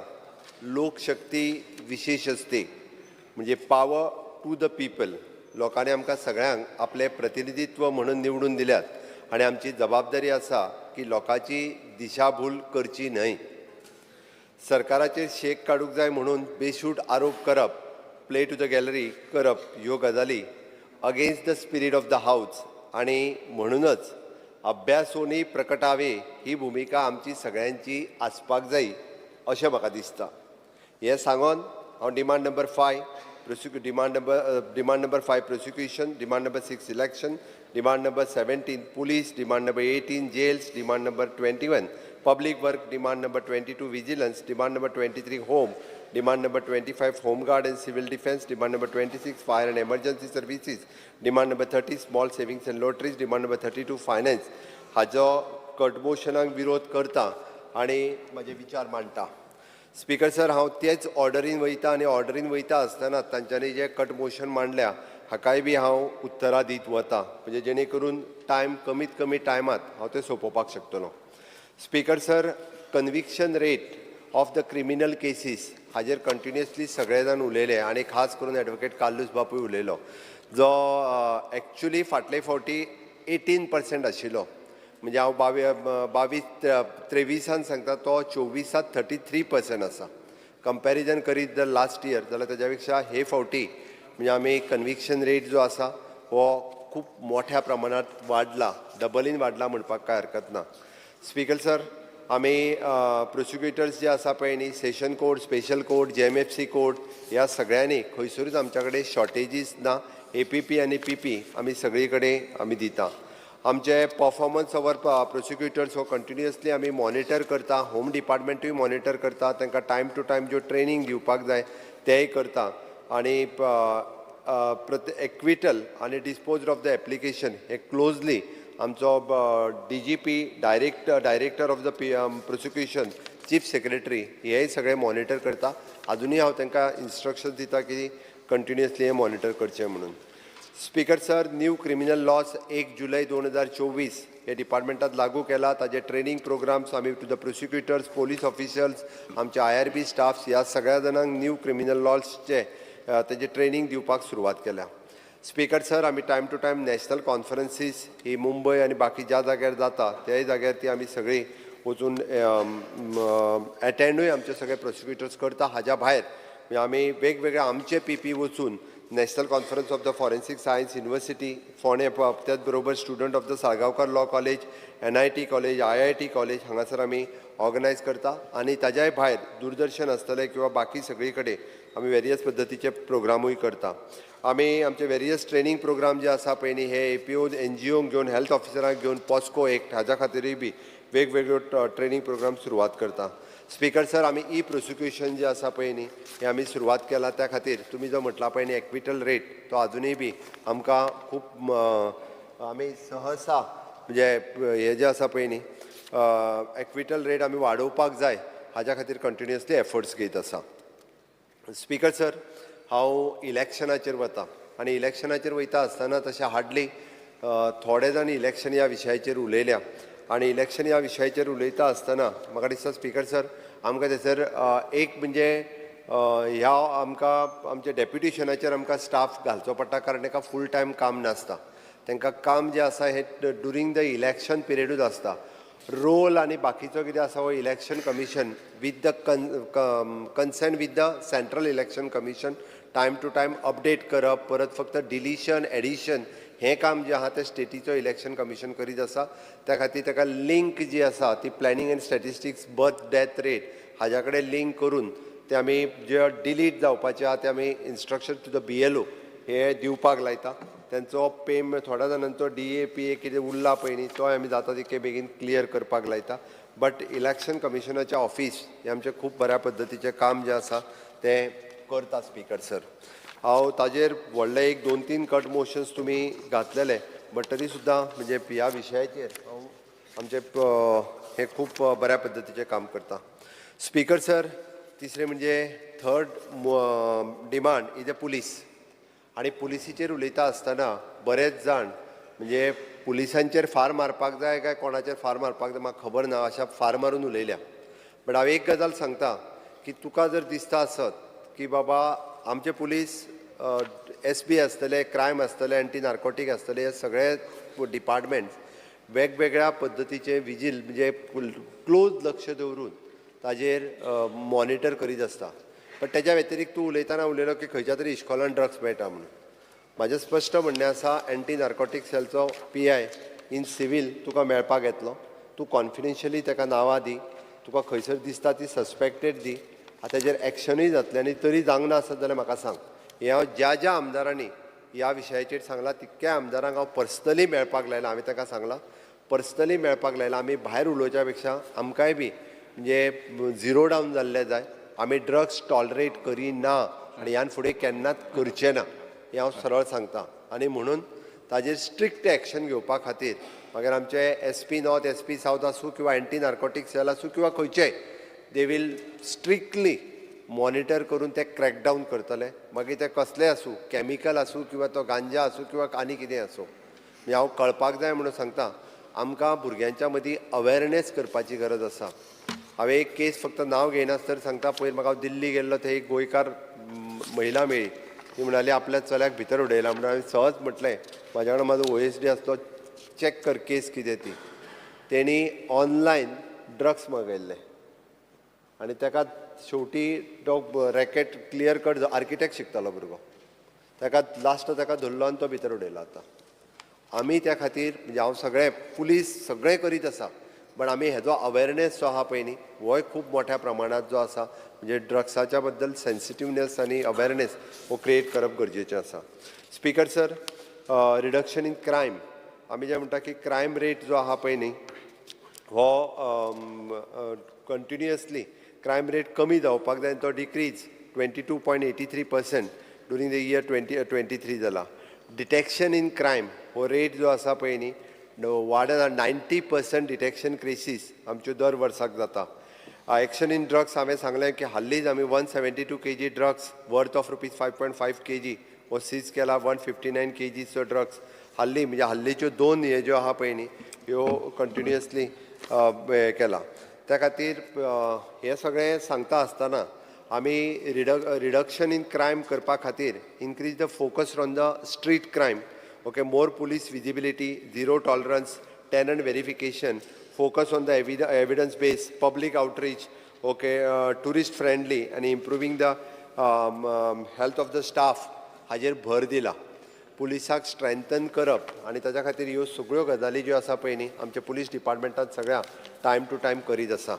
लोकशक्ती विशेश असते, म्हणजे पावर टू the people. लोकांनी आमकां सगळ्यांक आपलें प्रतिनिधित्व म्हणून निवडून दिल्यात आनी आमची जबाबदारी आसा की लोकांची दिशाभूल करची न्हय. सरकाराचेर शेक काडूंक जाय म्हणून बेशूट आरोप करप, प्ले टू the gallery करप, ह्यो गजाली against the spirit of the house आनी म्हणूनच अभ्यासोनी प्रकटावे ही भुमिका आमची सगळ्यांची आसपाक जाय अशें म्हाका दिसता. हें सांगोन हांव demand number 5 demand number 5 prosecution, demand number 6 election, demand number 17 police, demand number 18 jails, demand number 21 public work, demand number 22 vigilance, demand number 23 home, demand number 25 home guard and civil defence, demand number 26 fire and emergency services, demand number 30 small savings and lotteries, demand number 32 finance हाजो कटमोशनाक विरोध करता आनी म्हाजे विचार मांडटा. Speaker sir, हांव तेच ऑर्डरीन वयता आनी ऑर्डरीन वयता आसतना तांच्यांनी जे कट मोशन मांडल्या हाकाय बी हांव उत्तरां दीत वता, म्हणजे जेणे करून टायम कमीत कमी टायमात हांव तें सोंपोवपाक शकतलो. Speaker sir, conviction rate of the criminal cases हाजेर कंटिन्युअसली सगळे जाण उलयले आनी खास करून एडवोकेट कार्लूस बापूय उलयलो, जो एक्चुली फाटले फावटी 18% आशिल्लो, म्हणजे हांव 22 23ान सांगता, तो 24ात 33% आसा. कंपॅरिजन करीत जर लास्ट इयर जाल्यार ताज्या पेक्षा हे फावटी म्हणजे आमी कन्विक्शन रेट जो आसा हो खूब मोठ्या प्रमाणात वाडला, डबलीन वाडला म्हणपाक कांय हरकत ना. स्पीकर सर, आमी प्रोसिक्युटर्स जे आसा पळय न्ही, session court, special court, JMFC court, ह्या सगळ्यांनी खंयसरूच आमच्या कडेन शॉर्टेजीस ना. एपीपी आनी पीपी आमी सगळी कडेन आमी दिता. आमचे परफॉर्मन्स our prosecutors हो कंटिन्युअसली आमी मॉनिटर करता. होम डिपार्टमेंटूय मॉनिटर करता. तांकां टायम टू टायम ज्यो ट्रेनींग दिवपाक जाय तेय करता आनी एक्विटल आनी dispose of the application hey closely आमचो DGP, director of the P prosecution, chief secretary हे सगळे मॉनिटर करता. अजुनूय हांव तांकां इन्स्ट्रक्शन दिता की कंटिन्युअसली हे मॉनिटर करचें म्हणून. Speaker sir, new criminal laws 1 जुलय 2024 हे डिपार्टमेंटात लागू केला. ताजे ट्रेनींग प्रोग्राम्स आमी to the prosecutors, police officials, आमचे आयआरबी स्टाफ्स, ह्या सगळ्या जाणांक न्यू क्रिमिनल लॉजचे तेजे ट्रेनींग दिवपाक सुरवात केल्या. स्पीकर सर, आमी time to time national conferences ही मुंबय आनी बाकी ज्या जाग्यार जाता त्याय जाग्यार ती आमी सगळीं वचून एटेंडूय आमचे सगळे प्रोसिक्युटर्स करता. हाज्या भायर म्हणजे आमी वेगवेगळे आमचे पीपी वचून National Conference of the Forensic Science University फोंडें, त्याच बरोबर student of the Salgaocar Law College, NIT College, IIT College हांगासर आमी ऑर्गनायज करता आनी ताज्याय भायर दूरदर्शन आसतलें किंवा बाकी सगळी कडेन आमी वेरियस पद्दतीचे प्रोग्रामूय करता. आमी आमचे वेरियस ट्रेनींग प्रोग्राम जे आसा पळय न्ही, हे एपीओ, एनजीओंक घेवन, हेल्थ ऑफिसरांक घेवन, पॉस्को एक्ट हाज्या खातीरूय बी वेगवेगळ्यो ट्रेनींग प्रोग्राम सुरवात करता. स्पीकर सर, आमी ई प्रोसिक्युशन जे आसा पळय न्ही, हें आमी सुरवात केला. त्या खातीर तुमी जो म्हटला पळय न्ही एक्विटल रेट, तो आजुनूय बी आमकां खूब आमी सहसा म्हणजे हे जे आसा पळय न्ही एक्विटल रेट आमी वाडोवपाक जाय, हाज्या खातीर कंटिन्युअसली एफर्ट्स घेत आसा. स्पीकर सर, हांव इलेक्शनाचेर वता आनी इलेक्शनाचेर वयता आसतना तशें हार्डली थोडे जाण इलेक्शन ह्या विशयाचेर उलयल्या आनी इलेक्शन ह्या विशयाचेर उलयता आसतना म्हाका दिसता, स्पीकर सर, आमकां थंयसर एक म्हणजे ह्या आमकां आमच्या डेप्युटेशनाचेर आमकां स्टाफ घालचो पडटा, कारण ताका फूल टायम काम नासता. तांकां काम जें आसा हें ड्युरींग the election पिरियडूच आसता. रोल आनी बाकीचो कितें आसा हो election commission with the concern with the central election commission time to time update करप, परत फक्त डिलीशन एडिशन हें काम जें आहा तें स्टेटीचो इलेक्शन कमिशन करीत आसा. त्या खातीर ताका लिंक जी आसा ती planning and statistics birth death rate हाज्या कडेन लिंक करून ते आमी जे डिलीट जावपाचे आहा ते आमी instruction to the BLO हे दिवपाक लायता. तेंचो पेमेंट थोड्या जाणांचो DA PA कितें उरला पळय न्ही तोय आमी जाता तितके बेगीन क्लियर करपाक लायता. बट इलेक्शन कमिशनाचें ऑफीस हें आमचें खूब बऱ्या पद्दतीचें काम जें आसा तें करता स्पीकर सर. हांव ताजेर व्हडले एक 2-3 कट मोशन्स तुमी घातलेले, बट तरी सुद्दां म्हणजे ह्या विशयाचेर हांव आमचें हें खूब बऱ्या पद्दतीचें काम करता. स्पीकर सर, तिसरें म्हणजे third demand is a police. आनी पुलिसीचेर उलयता आसतना बरेच जाण म्हणजे पुलिसांचेर फार मारपाक जाय काय कोणाचेर फार मारपाक जाय म्हाका खबर ना अशा फार मारून उलयल्या. बट हांव एक गजाल सांगता की तुका जर दिसता आसत की बाबा आमचे पुलीस SB आसतले, क्रायम आसतले, एंटी नार्कोटीक आसतले, हे सगळे डिपार्टमेंट्स वेगवेगळ्या पद्दतीचे विजील म्हणजे क्लोज लक्ष दवरून ताजेर मॉनिटर करीत आसता. बट तेज्या व्यतिरिक्त तूं उलयतना उलयलो की खंयच्या तरी इश्कोलान ड्रग्स मेळटा म्हणून. म्हाजें स्पश्ट म्हणणें आसा, एंटी नार्कोटीक सेलचो PI in civil तुका मेळपाक येतलो. तूं कॉन्फिडेन्शियली ताका नांवां दी, तुका खंयसर दिसता ती सस्पेक्टेड दी, आतां तेजेर एक्शनूय जातलें. आनी तरी जावंक ना आसत जाल्यार म्हाका सांग. हें हांव ज्या ज्या आमदारांनी ह्या विशयाचेर सांगलां तितक्या आमदारांक हांव पर्सनली मेळपाक लायलां. हांवें ताका सांगलां पर्सनली मेळपाक लायलां. आमी भायर उलोवच्या पेक्षा आमकांय बी म्हणजे झिरो डावन जाल्लें जाय. आमी ड्रग्स टॉलरेट करिना आनी ह्यान फुडें केन्नाच करचें ना हें हांव सरळ सांगता. आनी म्हणून ताजेर स्ट्रिक्ट एक्शन घेवपा खातीर मागीर आमचे SP north, SP south आसूं किंवा एंटी नार्कोटीक सेल आसूं किंवा खंयचेय, they will strictly monitor करून ते क्रॅकडावन करतले. मागीर ते कसले आसूं, कॅमिकल आसूं किंवा तो गांजा आसूं किंवा आनी कितें आसूं. म्हणजे हांव कळपाक जाय म्हणून सांगता, आमकां भुरग्यांच्या मदीं अवेरनेस करपाची गरज आसा. हांवें एक केस फक्त नांव घेयनासतना सांगता, पयर म्हाका हांव दिल्ली गेल्लो थंय एक गोंयकार महिला मेळ्ळी. ती म्हणाली आपल्या चल्याक भितर उडयला म्हणून. हांवें सहज म्हटलें म्हाज्या वांगडा म्हाजो OSD आसलो, चॅक कर केस कितें ती. तेणी ऑनलायन ड्रग्स मागयल्ले आनी ताका शेवटी तो रॅकेट क्लियर कट आर्किटेक्ट शिकतालो भुरगो, ताका लास्ट ताका धरलो आनी तो भितर उडयलो. आतां आमी त्या खातीर म्हणजे हांव सगळें पुलीस सगळें करीत आसा, बट आमी हेजो अवेरनेस जो आहा पळय न्ही होय खूब मोठ्या प्रमाणांत जो आसा म्हणजे ड्रग्साच्या बद्दल सेन्सिटिवनेस आनी अवेरनेस हो क्रिएट करप गरजेचें आसा. Speaker sir, reduction in crime, आमी जें म्हणटा की क्रायम रेट जो आहा पळय न्ही हो कंटिन्युअसली क्रायम रेट कमी जावपाक जाय आनी तो decrease 22.83% during the year 2023 जाला. डिटेक्शन इन क्रायम हो रेट जो आसा पळय न्ही वाडत 90% डिटेक्शन केसीस आमच्यो दर वर्साक जाता. एक्शन इन ड्रग्स हांवें सांगलें की हाल्लीच आमी 172 kg drugs worth of ₹5.5 kg हो सीज केला. 159 kgचो ड्रग्स हाल्ली म्हणजे हाल्लीच्यो दोन हे ज्यो आहा पळय न्ही ह्यो कंटिन्युअसली केला. त्या खातीर हें सगळें सांगता आसतना आमी रिडक्शन इन क्रायम करपा खातीर increase the focus on the street crime, okay, more police visibility, zero tolerance, tenant verification, focus on the evidence base, public outreach, okay, tourist friendly आनी improving the health of the staff हाजेर भर दिला. पुलिसाक strengthen करप आनी ताच्या खातीर ह्यो सगळ्यो गजाली ज्यो आसा पळय न्ही आमच्या पुलीस डिपार्टमेंटान सगळ्या टायम टू टायम करीत आसा.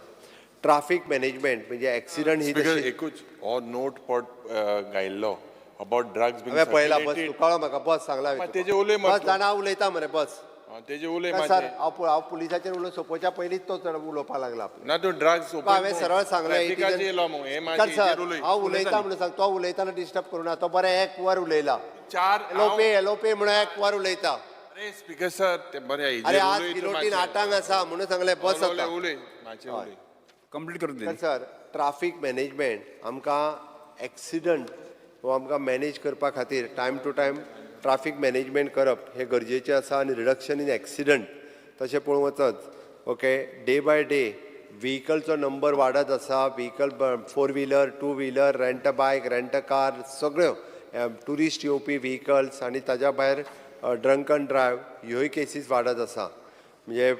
ट्राफीक मॅनेजमेंट म्हणजे एक्सिडंट ही स्पीकर एकूच हो नोट पट घायल्लो अबाउट ड्रग्स हांवें पळयला, बस तूं कळ्ळो म्हाका, बस सांगला तेजे उलय बस जाणा उलयता मरे बस तेजे उलय सर. हांव पुलिसाचेर उलोवन सोंपोवच्या पयलींच तो चड उलोवपाक लागला. ना तूं ड्रग्स हांवें सरळ सांगलें सर, हांव उलयता म्हणून सांग, तो उलयतना डिस्टर्ब करूं ना. तो बरें एक वर उलयला, चार एलओपी म्हणून एक वर उलयता. अरे स्पीकर सर ते बरें, अरे आज गिलोटीन 8 आसा म्हणून सांगलें, बस उलय उलय मातशें उलय कंप्लीट करून दी. सर ट्राफीक मॅनेजमेंट आमकां एक्सिडंट हो आमकां मॅनेज करपा खातीर time to time traffic management करप हें गरजेचें आसा आनी रिडक्शन इन एक्सिडंट तशें पळोवंक वचत ओके डे बाय डे व्हिकलचो नंबर वाडत आसा. Vehicle four wheeler, two wheeler, rent a bike, rent a car, सगळ्यो ट्युरिस्ट येवपी व्हिकल्स आनी ताज्या भायर ड्रंकन ड्रायव ह्योय केसीस वाडत आसा. म्हणजे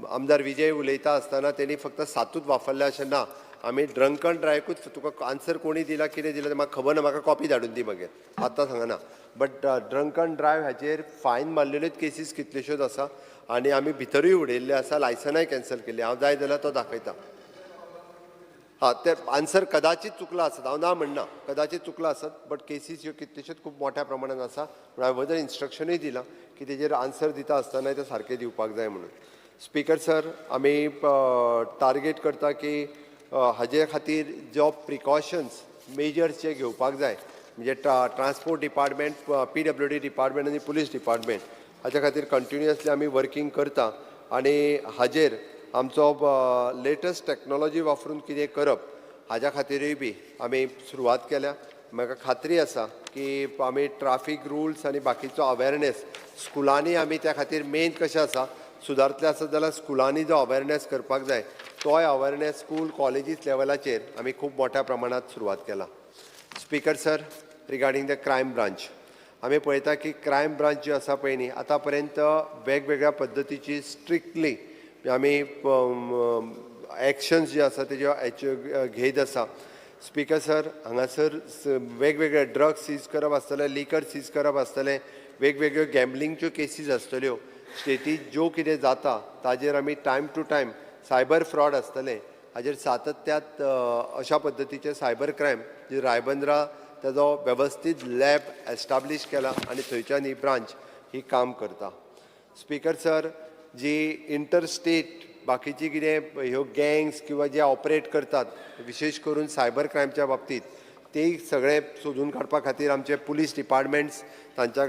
आमदार विजय उलयता आसतना तेणी फक्त 7ूच वापरले अशें ना, आमी ड्रंकन ड्रायकूच तुका आन्सर कोणी दिला कितें दिला तें म्हाका खबर ना, म्हाका कॉपी धाडून दी मागीर, आतां सांगना. बट ड्रंकन ड्रायव हाचेर फायन मारलेल्योच केसीस कितल्योश्योच आसा आनी आमी भितरूय उडयल्ले आसा, लायसनाय कॅन्सल केल्ली. हांव जाय जाल्यार तो दाखयता. हां, ते आन्सर कदाचित चुकला आसत, हांव ना म्हणना, कदाचित चुकला आसत, बट केसीस ह्यो कितल्योश्योच खूब मोठ्या प्रमाणान आसा. पूण हांवें वजन इन्स्ट्रक्शनूय दिलां की तेजेर आन्सर दिता आसतना तें सारकें दिवपाक जाय म्हणून. स्पीकर सर, आमी टार्गेट करता की हाजे खातीर जो प्रिकॉशन्स मेजर्स जे घेवपाक जाय, म्हणजे transport department, PWD department आनी पुलीस डिपार्टमेंट हाच्या खातीर कंटिन्युअसली आमी वर्किंग करता आनी हाजेर आमचो लेटस्ट टॅक्नोलॉजी वापरून कितें करप हाज्या खातीरूय बी आमी सुरवात केल्या. म्हाका खात्री आसा की आमी ट्राफीक रुल्स आनी बाकीचो अवेरनेस स्कुलांनी आमी त्या खातीर मेन कशें आसा सुदारतले आसत जाल्यार स्कुलांनी जो अवेरनेस करपाक जाय तोय अवेरनेस स्कूल कॉलेजीस लेवलाचेर आमी खूब मोठ्या प्रमाणांत सुरवात केला. Speaker sir, regarding the crime branch, आमी पळयता की क्रायम ब्रांच जी आसा पळय न्ही, आतां पर्यंत वेगवेगळ्या पद्दतीची स्ट्रिक्टली आमी एक्शन्स जे आसा तेज्यो घेयत आसा. स्पीकर सर, हांगासर वेगवेगळे ड्रग्स सीज करप आसतलें, लिकर सीज करप आसतलें, वेगवेगळ्यो गॅम्बलिंगच्यो केसीस आसतल्यो, स्टेटीत ज्यो कितें जाता ताजेर आमी time to time cyber fraud आसतलें हाजेर सातत्यात अशा पद्दतीचे सायबर क्रायम जी रायबंद्रा ताजो वेवस्थीत लॅब एस्टाब्लीश केला आनी थंयच्यान ही ब्रांच ही काम करता. स्पीकर सर, जी इंटरस्टेट बाकीची कितें ह्यो गँग्स किंवा जे ऑपरेट करतात विशेश करून सायबर क्रायमच्या बाबतीत ते सगळे सोदून काडपा खातीर आमचे पुलीस डिपार्टमेंट्स तांच्या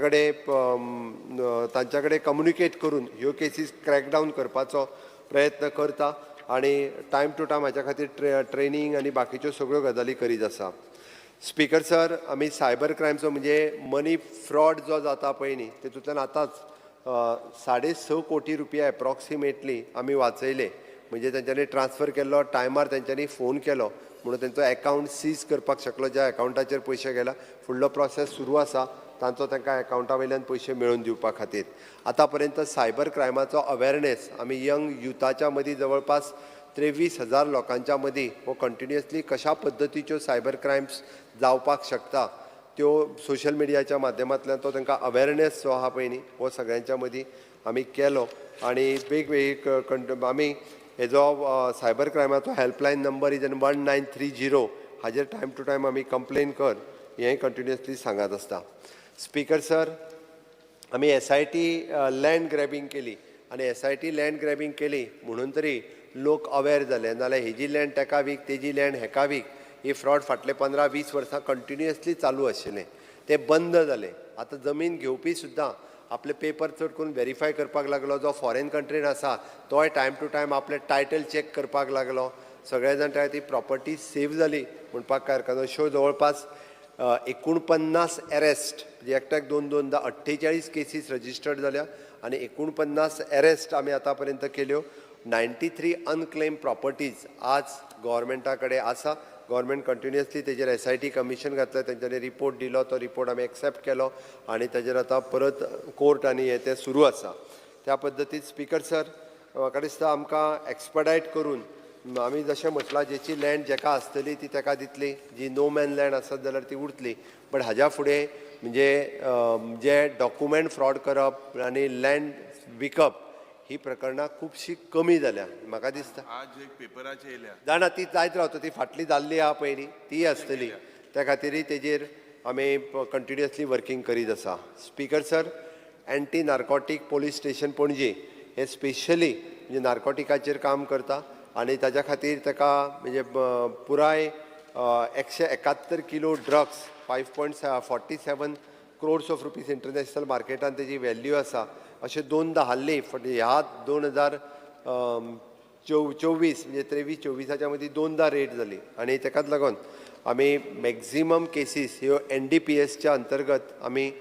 कडेन कम्युनिकेट करून ह्यो केसीस क्रॅकडावन करपाचो प्रयत्न करता आनी टायम टू टायम हाच्या खातीर ट्रेनींग आनी बाकीच्यो सगळ्यो गजाली करीत आसा. स्पीकर सर, आमी सायबर क्रायमचो म्हणजे मनी फ्रॉड जो जाता पळय न्ही, तेतूंतल्यान आतांच 6.5 कोटी रुपया एप्रॉक्सिमेटली आमी वाचयले. म्हणजे तेंच्यांनी ट्रान्सफर केल्लो टायमार तेंच्यांनी फोन केलो म्हणून तेंचो एकावंट सीज करपाक शकलो, ज्या एकावंटाचेर पयशे गेला. फुडलो प्रोसेस सुरू आसा तांचो तांकां एकावंटा वयल्यान पयशे मेळोवन दिवपा खातीर. आतां पर्यंत सायबर क्रायमाचो अवेरनेस आमी यंग युथाच्या मदीं जवळपास 23,000 लोकांच्या मदीं हो कंटिन्युअसली कशा पद्दतीच्यो सायबर क्रायम्स जावपाक शकता त्यो सोशल मिडियाच्या माध्यमांतल्यान तो तांकां अवेरनेस जो आहा पळय न्ही हो सगळ्यांच्या मदीं आमी केलो आनी वेगवेगळी आमी हेजो सायबर क्रायमाचो हेल्पलायन नंबर is 1930 हाजेर टायम टू टायम आमी कंप्लेन कर हें कंटिन्युअसली सांगत आसता. स्पीकर सर, आमी SIT land grabbing केली आनी SIT land grabbing केली म्हणून तरी लोक अवेर जाले, नाजाल्यार हेजी लँड तेका वीक, तेजी लँड हेका वीक, ही फ्रॉड फाटले 15-20 वर्सां कंटिन्युअसली चालू आशिल्लें, तें बंद जालें. आतां जमीन घेवपी सुद्दां आपले पेपर चड करून वेरीफाय करपाक लागलो, जो फॉरेन कंट्रीन आसा तोय टायम टू टायम आपले टायटल चॅक करपाक लागलो. सगळे जाण त्या ती प्रॉपर्टी सेव जाली म्हणपाक काय हरकत ना. अश्यो जवळपास 49 एरेस्ट, म्हणजे एकट्याक 2-2 48 केसीस रजिस्टर्ड जाल्या आनी 49 एरेस्ट आमी आतां पर्यंत केल्यो. 93 अनक्लेम प्रॉपर्टीज आज गोवोरमेंटा कडेन आसा. गोवोरमेंट कंटिन्युअसली तेजेर SIT commission घातलें, तेंच्यांनी रिपोर्ट दिलो, तो रिपोर्ट आमी एक्सेप्ट केलो आनी तेजेर आतां परत कोर्ट आनी हें तें सुरू आसा. त्या पद्दतीन स्पीकर सर, म्हाका दिसता आमकां एक्सपडायट करून आमी जशें म्हटलां जेची लँड जेका आसतली ती तेका दितली, जी नो मॅन लँड आसत जाल्यार ती उरतली. बट हाज्या फुडें म्हणजे जे डॉक्युमेंट फ्रॉड करप आनी लँड विकप ही प्रकरणां खुबशीं कमी जाल्या म्हाका दिसता. आज एक पेपराचेर येयल्या जाणा ती जायत रावता, ती फाटली जाल्ली आहा पळय न्ही ती आसतली, त्या खातीरय तेजेर आमी कंटिन्युअसली वर्किंग करीत आसा. Speaker sir, anti narcotic police station Panaji हे स्पेशली म्हणजे नार्कोटिकाचेर काम करता आनी ताज्या खातीर ताका म्हणजे पुराय 171 kilo drugs, 5.47 crores of rupees international मार्केटान तेजी व्हॅल्यू आसा. अशें दोनदां हाल्ली ह्या 2024 म्हणजे 23-24 मदीं दोनदां रेड जाली आनी ताकाच लागून आमी मॅक्झिमम केसीस ह्यो NDPSच्या अंतर्गत आमी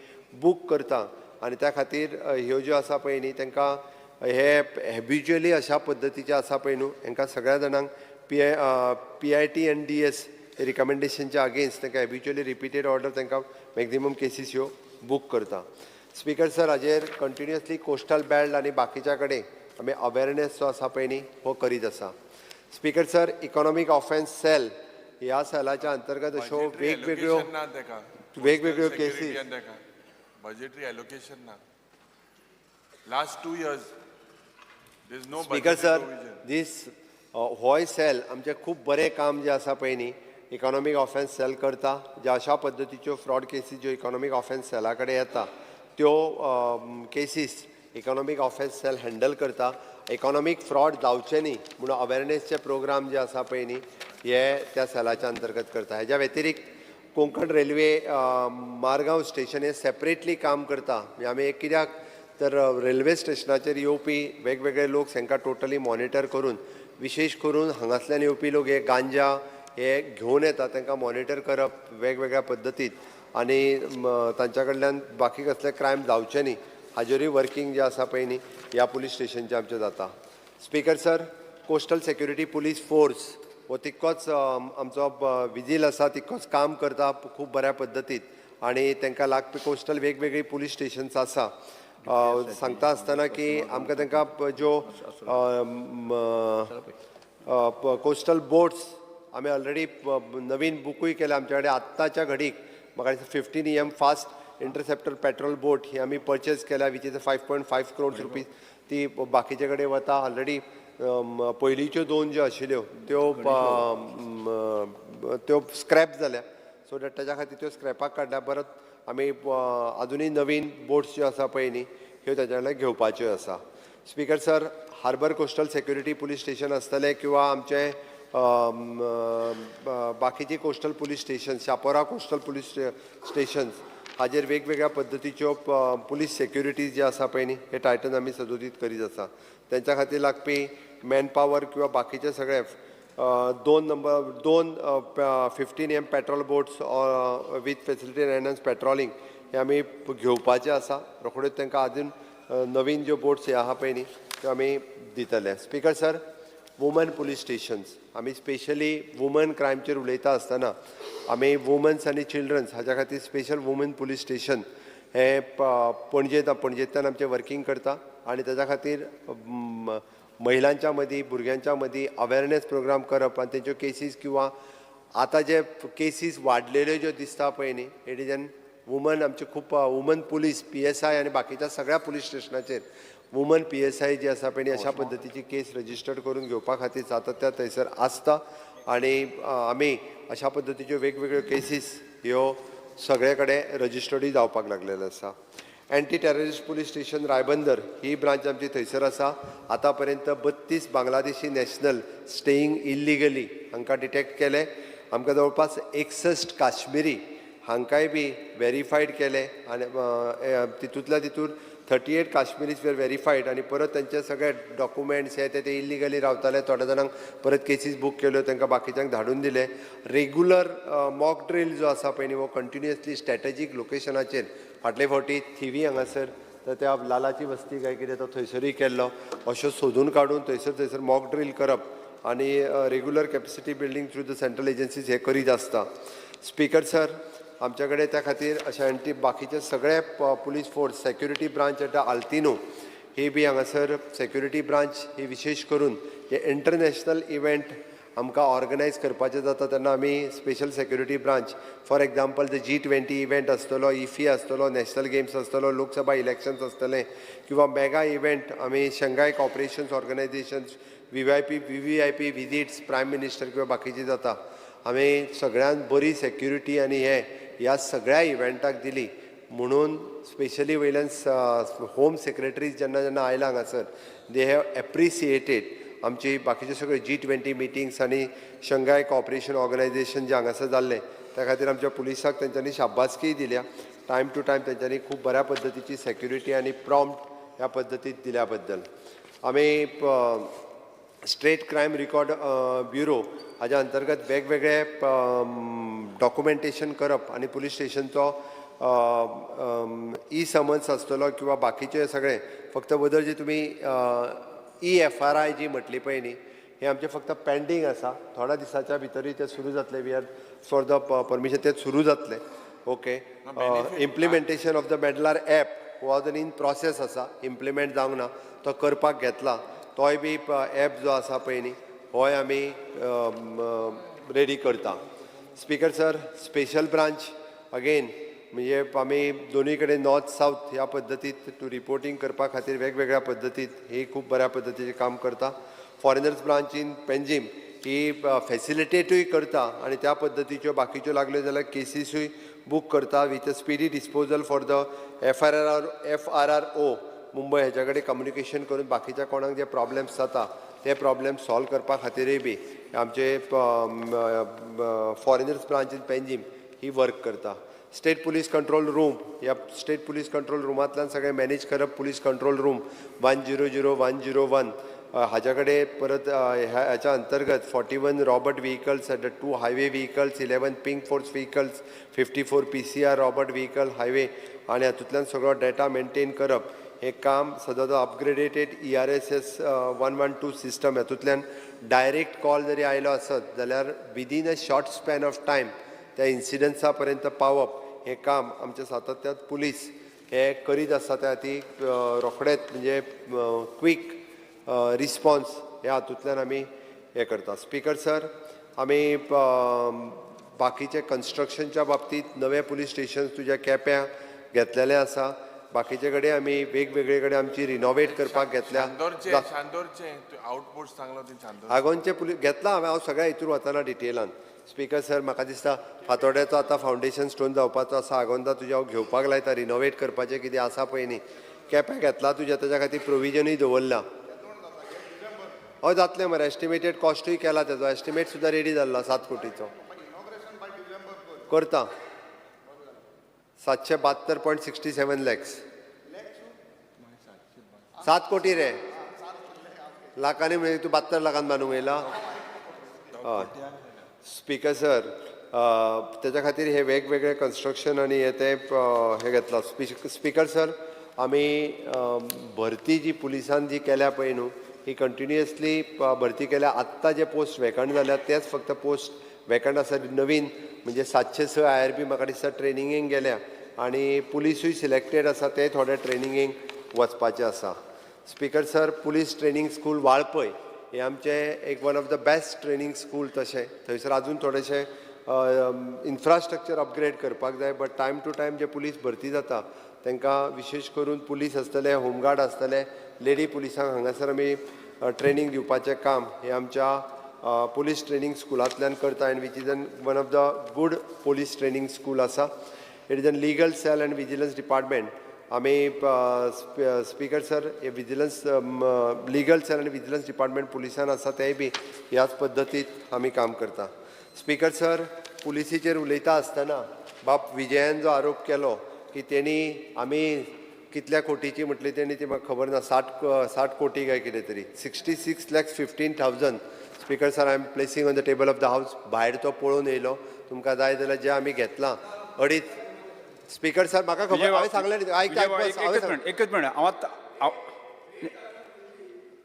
बूक करता आनी त्या खातीर ह्यो ज्यो आसा पळय न्ही तांकां हे हॅबिच्युअली अशा पद्दतीचे आसा पळय न्हू, हांकां सगळ्या जाणांक PIT and DS रिकमेंडेशनच्या अगेन्स्ट तांकां हॅबिच्युअली रिपीटेड ऑर्डर तांकां मॅक्झिमम केसीस ह्यो बूक करता. स्पीकर सर, हाजेर कंटिन्युअसली कोस्टल बेल्ट आनी बाकीच्या कडेन आमी अवेरनेस जो आसा पळय न्ही हो करीत आसा. Speaker sir, economic offence cell ह्या सेलाच्या अंतर्गत अश्यो वेगवेगळ्यो ना तेका. वेगवेगळ्यो केसीस. बजेटरी एलोकेशन ना. Last 2 years there is no speaker sir, दीस होय सेल आमचें खूब बरें काम जें आसा पळय न्ही इकॉनॉमीक ऑफेन्स सेल करता. ज्या अशा पद्दतीच्यो फ्रॉड केसीस ज्यो इकॉनॉमीक ऑफेन्स सेला कडेन येता त्यो cases economic offence cell handle करता. इकॉनॉमीक फ्रॉड जावचे न्ही म्हणून अवेरनेसचे प्रोग्राम जे आसा पळय न्ही हे त्या सेलाच्या अंतर्गत करता. हेज्या व्यतिरिक्त कोंकण रेल्वे मारगांव स्टेशन हे सेपरेटली काम करता. म्हणजे आमी एक कित्याक तर रेल्वे स्टेशनाचेर येवपी वेगवेगळे लोक तांकां टोटली मॉनिटर करून, विशेश करून हांगासल्यान येवपी लोक हे गांजा हे घेवन येता, तांकां मॉनिटर करप वेगवेगळ्या पद्दतीत आनी तांच्या कडल्यान बाकी कसले क्रायम जावचे न्ही हाजेरूय वर्कींग जे आसा पळय न्ही ह्या पुलीस स्टेशनचें आमचें जाता. Speaker sir, coastal security police force हो तितकोच आमचो विजील आसा, तितकोच काम करता खूब बऱ्या पद्दतीत आनी तांकां लागपी कोस्टल वेगवेगळी पुलीस स्टेशन्स आसा. सांगता आसतना की आमकां तांकां ज्यो कोस्टल बोट्स आमी ऑलरेडी नवीन बुकूय केल्या. आमच्या कडेन आत्ताच्या घडीक म्हाका दिसता 15 M fast interceptor patrol boat ही आमी पर्चेस केल्या, which is 5.5 crores rupees. ती बाकीचे कडेन वता. ऑलरेडी पयलींच्यो दोन ज्यो आशिल्ल्यो त्यो त्यो स्क्रॅप जाल्या, सो that ताच्या खातीर त्यो स्क्रॅपाक काडल्या. परत आमी अजुनूय नवीन बोट्स ज्यो आसा पळय न्ही ह्यो ताच्या कडल्यान घेवपाच्यो आसा. Speaker sir, harbour coastal security police station आसतलें किंवा आमचें बाकीची coastal police station, Chapora coastal police stations हाजेर वेगवेगळ्या पद्दतीच्यो पुलीस सेक्युरिटीज जे आसा पळय न्ही हे टायटन आमी सदोदीत करीत आसा. तेंच्या खातीर लागपी मॅन पावर किंवा बाकीचे सगळे दोन नंबर दोन 15 M patrol boats with facility enhance patrolling हे आमी घेवपाचे आसा. रोखड्योच तांकां अजून नवीन ज्यो बोट्स हे आहा पळय न्ही त्यो आमी दितले. Speaker sir, woman police stations आमी स्पेशली वुमन क्रायमचेर उलयता आसतना आमी वुमन्स आनी चिल्ड्रन्स हाज्या खातीर स्पेशल वुमन पुलीस स्टेशन हें पणजेंत पणजेंतल्यान आमचें वर्कींग करता आनी ताच्या खातीर महिलांच्या मदीं, भुरग्यांच्या मदीं अवेरनेस प्रोग्राम करप आनी तेंच्यो केसीस किंवा आतां जे केसीस वाडलेल्यो ज्यो दिसता पळय न्ही, it is an woman आमचे खूब वुमन पुलीस PSI आनी बाकीच्या सगळ्या पुलीस स्टेशनाचेर वुमन PSI जी आसा पळय न्ही अशा पद्दतीची केस रजिस्टर्ड करून घेवपा खातीर सातत्यान थंयसर आसता आनी आमी अशा पद्दतीच्यो वेगवेगळ्यो केसीस ह्यो सगळे कडेन रजिस्टर्डूय जावपाक लागलेल्यो आसा. Anti terrorist police station Ribandar ही ब्रांच आमची थंयसर आसा. आतां पर्यंत 32 बांगलादेशी नॅशनल स्टेईंग इल्लिगली हांकां डिटेक्ट केले. आमकां जवळपास 61 काश्मिरी हांकांय बी वेरीफायड केले आनी तितूंतल्या तितून 38 Kashmiris were verified आनी परत तेंचे सगळे डॉक्युमेंट्स हे ते इल्लिगली रावताले. थोड्या जाणांक परत केसीस बूक केल्यो, तांकां बाकीच्यांक धाडून दिले. रेगुलर मॉक ड्रील जो आसा पळय न्ही हो कंटिन्युअसली स्ट्रॅटेजीक लोकेशनाचेर फाटले फावटी थिवी हांगासर तर त्या लालाची वस्ती काय कितें तो थंयसरूय केल्लो. अश्यो सोदून काडून थंयसर थंयसर मॉक ड्रील करप आनी regular capacity building through the central agencies हे करीत आसता. स्पीकर सर, आमच्या कडेन त्या खातीर अशें एंटी बाकीचे सगळे police force security branch at Altinho ही बी हांगासर सेक्युरिटी ब्रांच ही विशेश करून हे इंटरनॅशनल इव्हेंट आमकां ऑर्गनायज करपाचें जाता तेन्ना आमी special security branch, for example, the G20 event आसतलो, इफी आसतलो, नॅशनल गेम्स आसतलो, लोकसभा इलेक्शन्स आसतले किंवा मेगा इव्हेंट आमी Shanghai Cooperations Organisations, VVIP VVIP visits, prime minister किंवा बाकीचे जाता, आमी सगळ्यांत बरी सेक्युरिटी आनी हे ह्या सगळ्या इव्हेंटाक दिली म्हणून स्पेशली वयल्यान होम सेक्रेटरीज जेन्ना जेन्ना आयला हांगासर, they have appreciated आमची बाकीचे सगळे G20 meetings आनी शंघाय कॉपरेशन ऑर्गनायझेशन जे हांगासर जाल्लें त्या खातीर आमच्या पुलिसाक तेंच्यांनी शाबासकीय दिल्या. टायम टू टायम तेंच्यांनी खूब बऱ्या पद्दतीची सेक्युरिटी आनी प्रॉम्प्ट ह्या पद्दतीत दिल्या बद्दल. आमी स्टेट क्रायम रिकॉर्ड ब्युरो हाज्या अंतर्गत वेगवेगळे डॉक्युमेंटेशन करप आनी पुलीस स्टेशनचो ई समन्स आसतलो किंवा बाकीचे सगळे फक्त बदल जे तुमी ई एफ आर I जी म्हटली पळय न्ही, हे आमचे फक्त पेंडींग आसा. थोड्या दिसाच्या भितरूय ते सुरू जातले. We are for the permission, ते सुरू जातले. Okay, implementation of the Meddler app हो अजून इन प्रोसेस आसा, इम्प्लिमेंट जावंक ना, तो करपाक घेतला. तोय बी एप जो आसा पळय न्ही, होय आमी रेडी करता. Speaker sir, special branch again म्हणजे आमी दोनूय कडेन नॉर्थ सावथ ह्या पद्दतीत टू रिपोर्टींग करपा खातीर वेगवेगळ्या पद्दतीत ही खूब बऱ्या पद्दतीचें काम करता. फॉरेनर्स ब्रांच इन पेंजीम ही फेसिलिटेटूय करता आनी त्या पद्दतीच्यो बाकीच्यो लागल्यो जाल्यार केसीसूय बूक करता with a speedy disposal for the FRRO Mumbai हेच्या कडेन कम्युनिकेशन करून बाकीच्या कोणाक जे प्रॉब्लेम्स जाता ते प्रॉब्लेम सॉल्व करपा खातीरय बी आमचे foreigners branch in Panjim he work करता. स्टेट पुलीस कंट्रोल रूम, ह्या स्टेट पुलीस कंट्रोल रुमांतल्यान सगळें मॅनेज करप. पुलीस कंट्रोल रूम 100 101 हाज्या कडेन परत ह्याच्या अंतर्गत 41 robot vehicles, 2 highway vehicles, 11 pink force vehicles, 54 PCR robot vehicle highway आनी हातूंतल्यान सगळो डेटा मेनटेन करप हें काम सदांच अपग्रेडेटेड ERSS 112 system हातूंतल्यान डायरेक्ट कॉल जरी आयलो आसत जाल्यार within a short span of time त्या इन्सिडंसा पर्यंत पावप हें काम आमच्या सातत्यात पुलीस हे करीत आसा. त्या खातीर रोखडेच म्हणजे क्वीक रिस्पॉन्स ह्या हातूंतल्यान आमी हें करता. स्पीकर सर, आमी बाकीचे कन्स्ट्रक्शनच्या बाबतींत नवे पुलीस स्टेशन तुज्या केप्यां घेतलेले आसा. बाकीचे कडेन आमी वेगवेगळे कडेन आमची रिनोवेट करपाक घेतल्या. आगोनचे पुलीस घेतला हांवें, हांव सगळ्या हितूर वतना डिटेलान. स्पीकर सर, म्हाका दिसता फातोड्याचो आतां फावंडेशन स्टोन जावपाचो आसा. आगोंदा तुज्या हांव घेवपाक लायता रिनोवेट करपाचें कितें आसा पळय न्ही. केप्यां घेतला तुज्या, ताच्या खातीर प्रोविजनूय दवरलां. हय जातलें मरे, एस्टिमेटेड कॉस्टूय केला तेजो, एस्टिमेट सुद्दां रेडी जाल्लो 7 कोटीचो करता. 772.67 लॅक्स, 7 कोटी रे, लाखांनी म्हणजे तूं 72 लाखान बांदूंक येयला. हय स्पीकर सर, तेच्या खातीर हे वेगवेगळे कन्स्ट्रक्शन आनी हे ते हे घेतला. स्पीकर सर, आमी भरती जी पुलिसान जी केल्या पळय न्हू, ही कंटिन्युअसली भरती केल्या. आत्तां जे पोस्ट वेकंट जाल्यात तेच फक्त पोस्ट वेकंट आसा. नवीन म्हणजे 706 IRB म्हाका दिसता ट्रेनिंगेक गेल्या आनी पुलिसूय सिलेक्टेड आसा, ते थोडे ट्रेनिंगेक वचपाचे आसा. Speaker sir, police training school Valpoi हे आमचें एक one of the best training school. तशें थंयसर आजून थोडेशें इन्फ्रास्ट्रक्चर अपग्रेड करपाक जाय, बट टायम टू टायम जे पुलीस भरती जाता तांकां विशेश करून पुलीस आसतले, होमगार्ड आसतले, लेडी पुलिसांक हांगासर आमी ट्रेनींग दिवपाचें काम हें आमच्या पुलीस ट्रेनींग स्कुलांतल्यान करता and which is an one of the good police training school आसा. It is an legal cell and vigilance department. आमी स्पीकर सर, हे विजिलन्स लिगल सेल आनी विजिलन्स डिपार्टमेंट पुलिसान आसा, तेय बी ह्याच पद्दतीत आमी काम करता. स्पीकर सर, पुलिसीचेर उलयता आसतना बाब विजयान जो आरोप केलो की तेणी आमी कितल्या कोटीची म्हटली तेणी ती म्हाका खबर ना, 60 कोटी काय कितें तरी, 66,15,000. Speaker sir, I am placing on the table of the house. भायर तो पळोवन येयलो, तुमकां जाय जाल्यार जें आमी घेतलां अडीच. स्पीकर सर, म्हाका खबर, हांवें सांगलें न्ही, आयक एकच मिनट, हांव आतां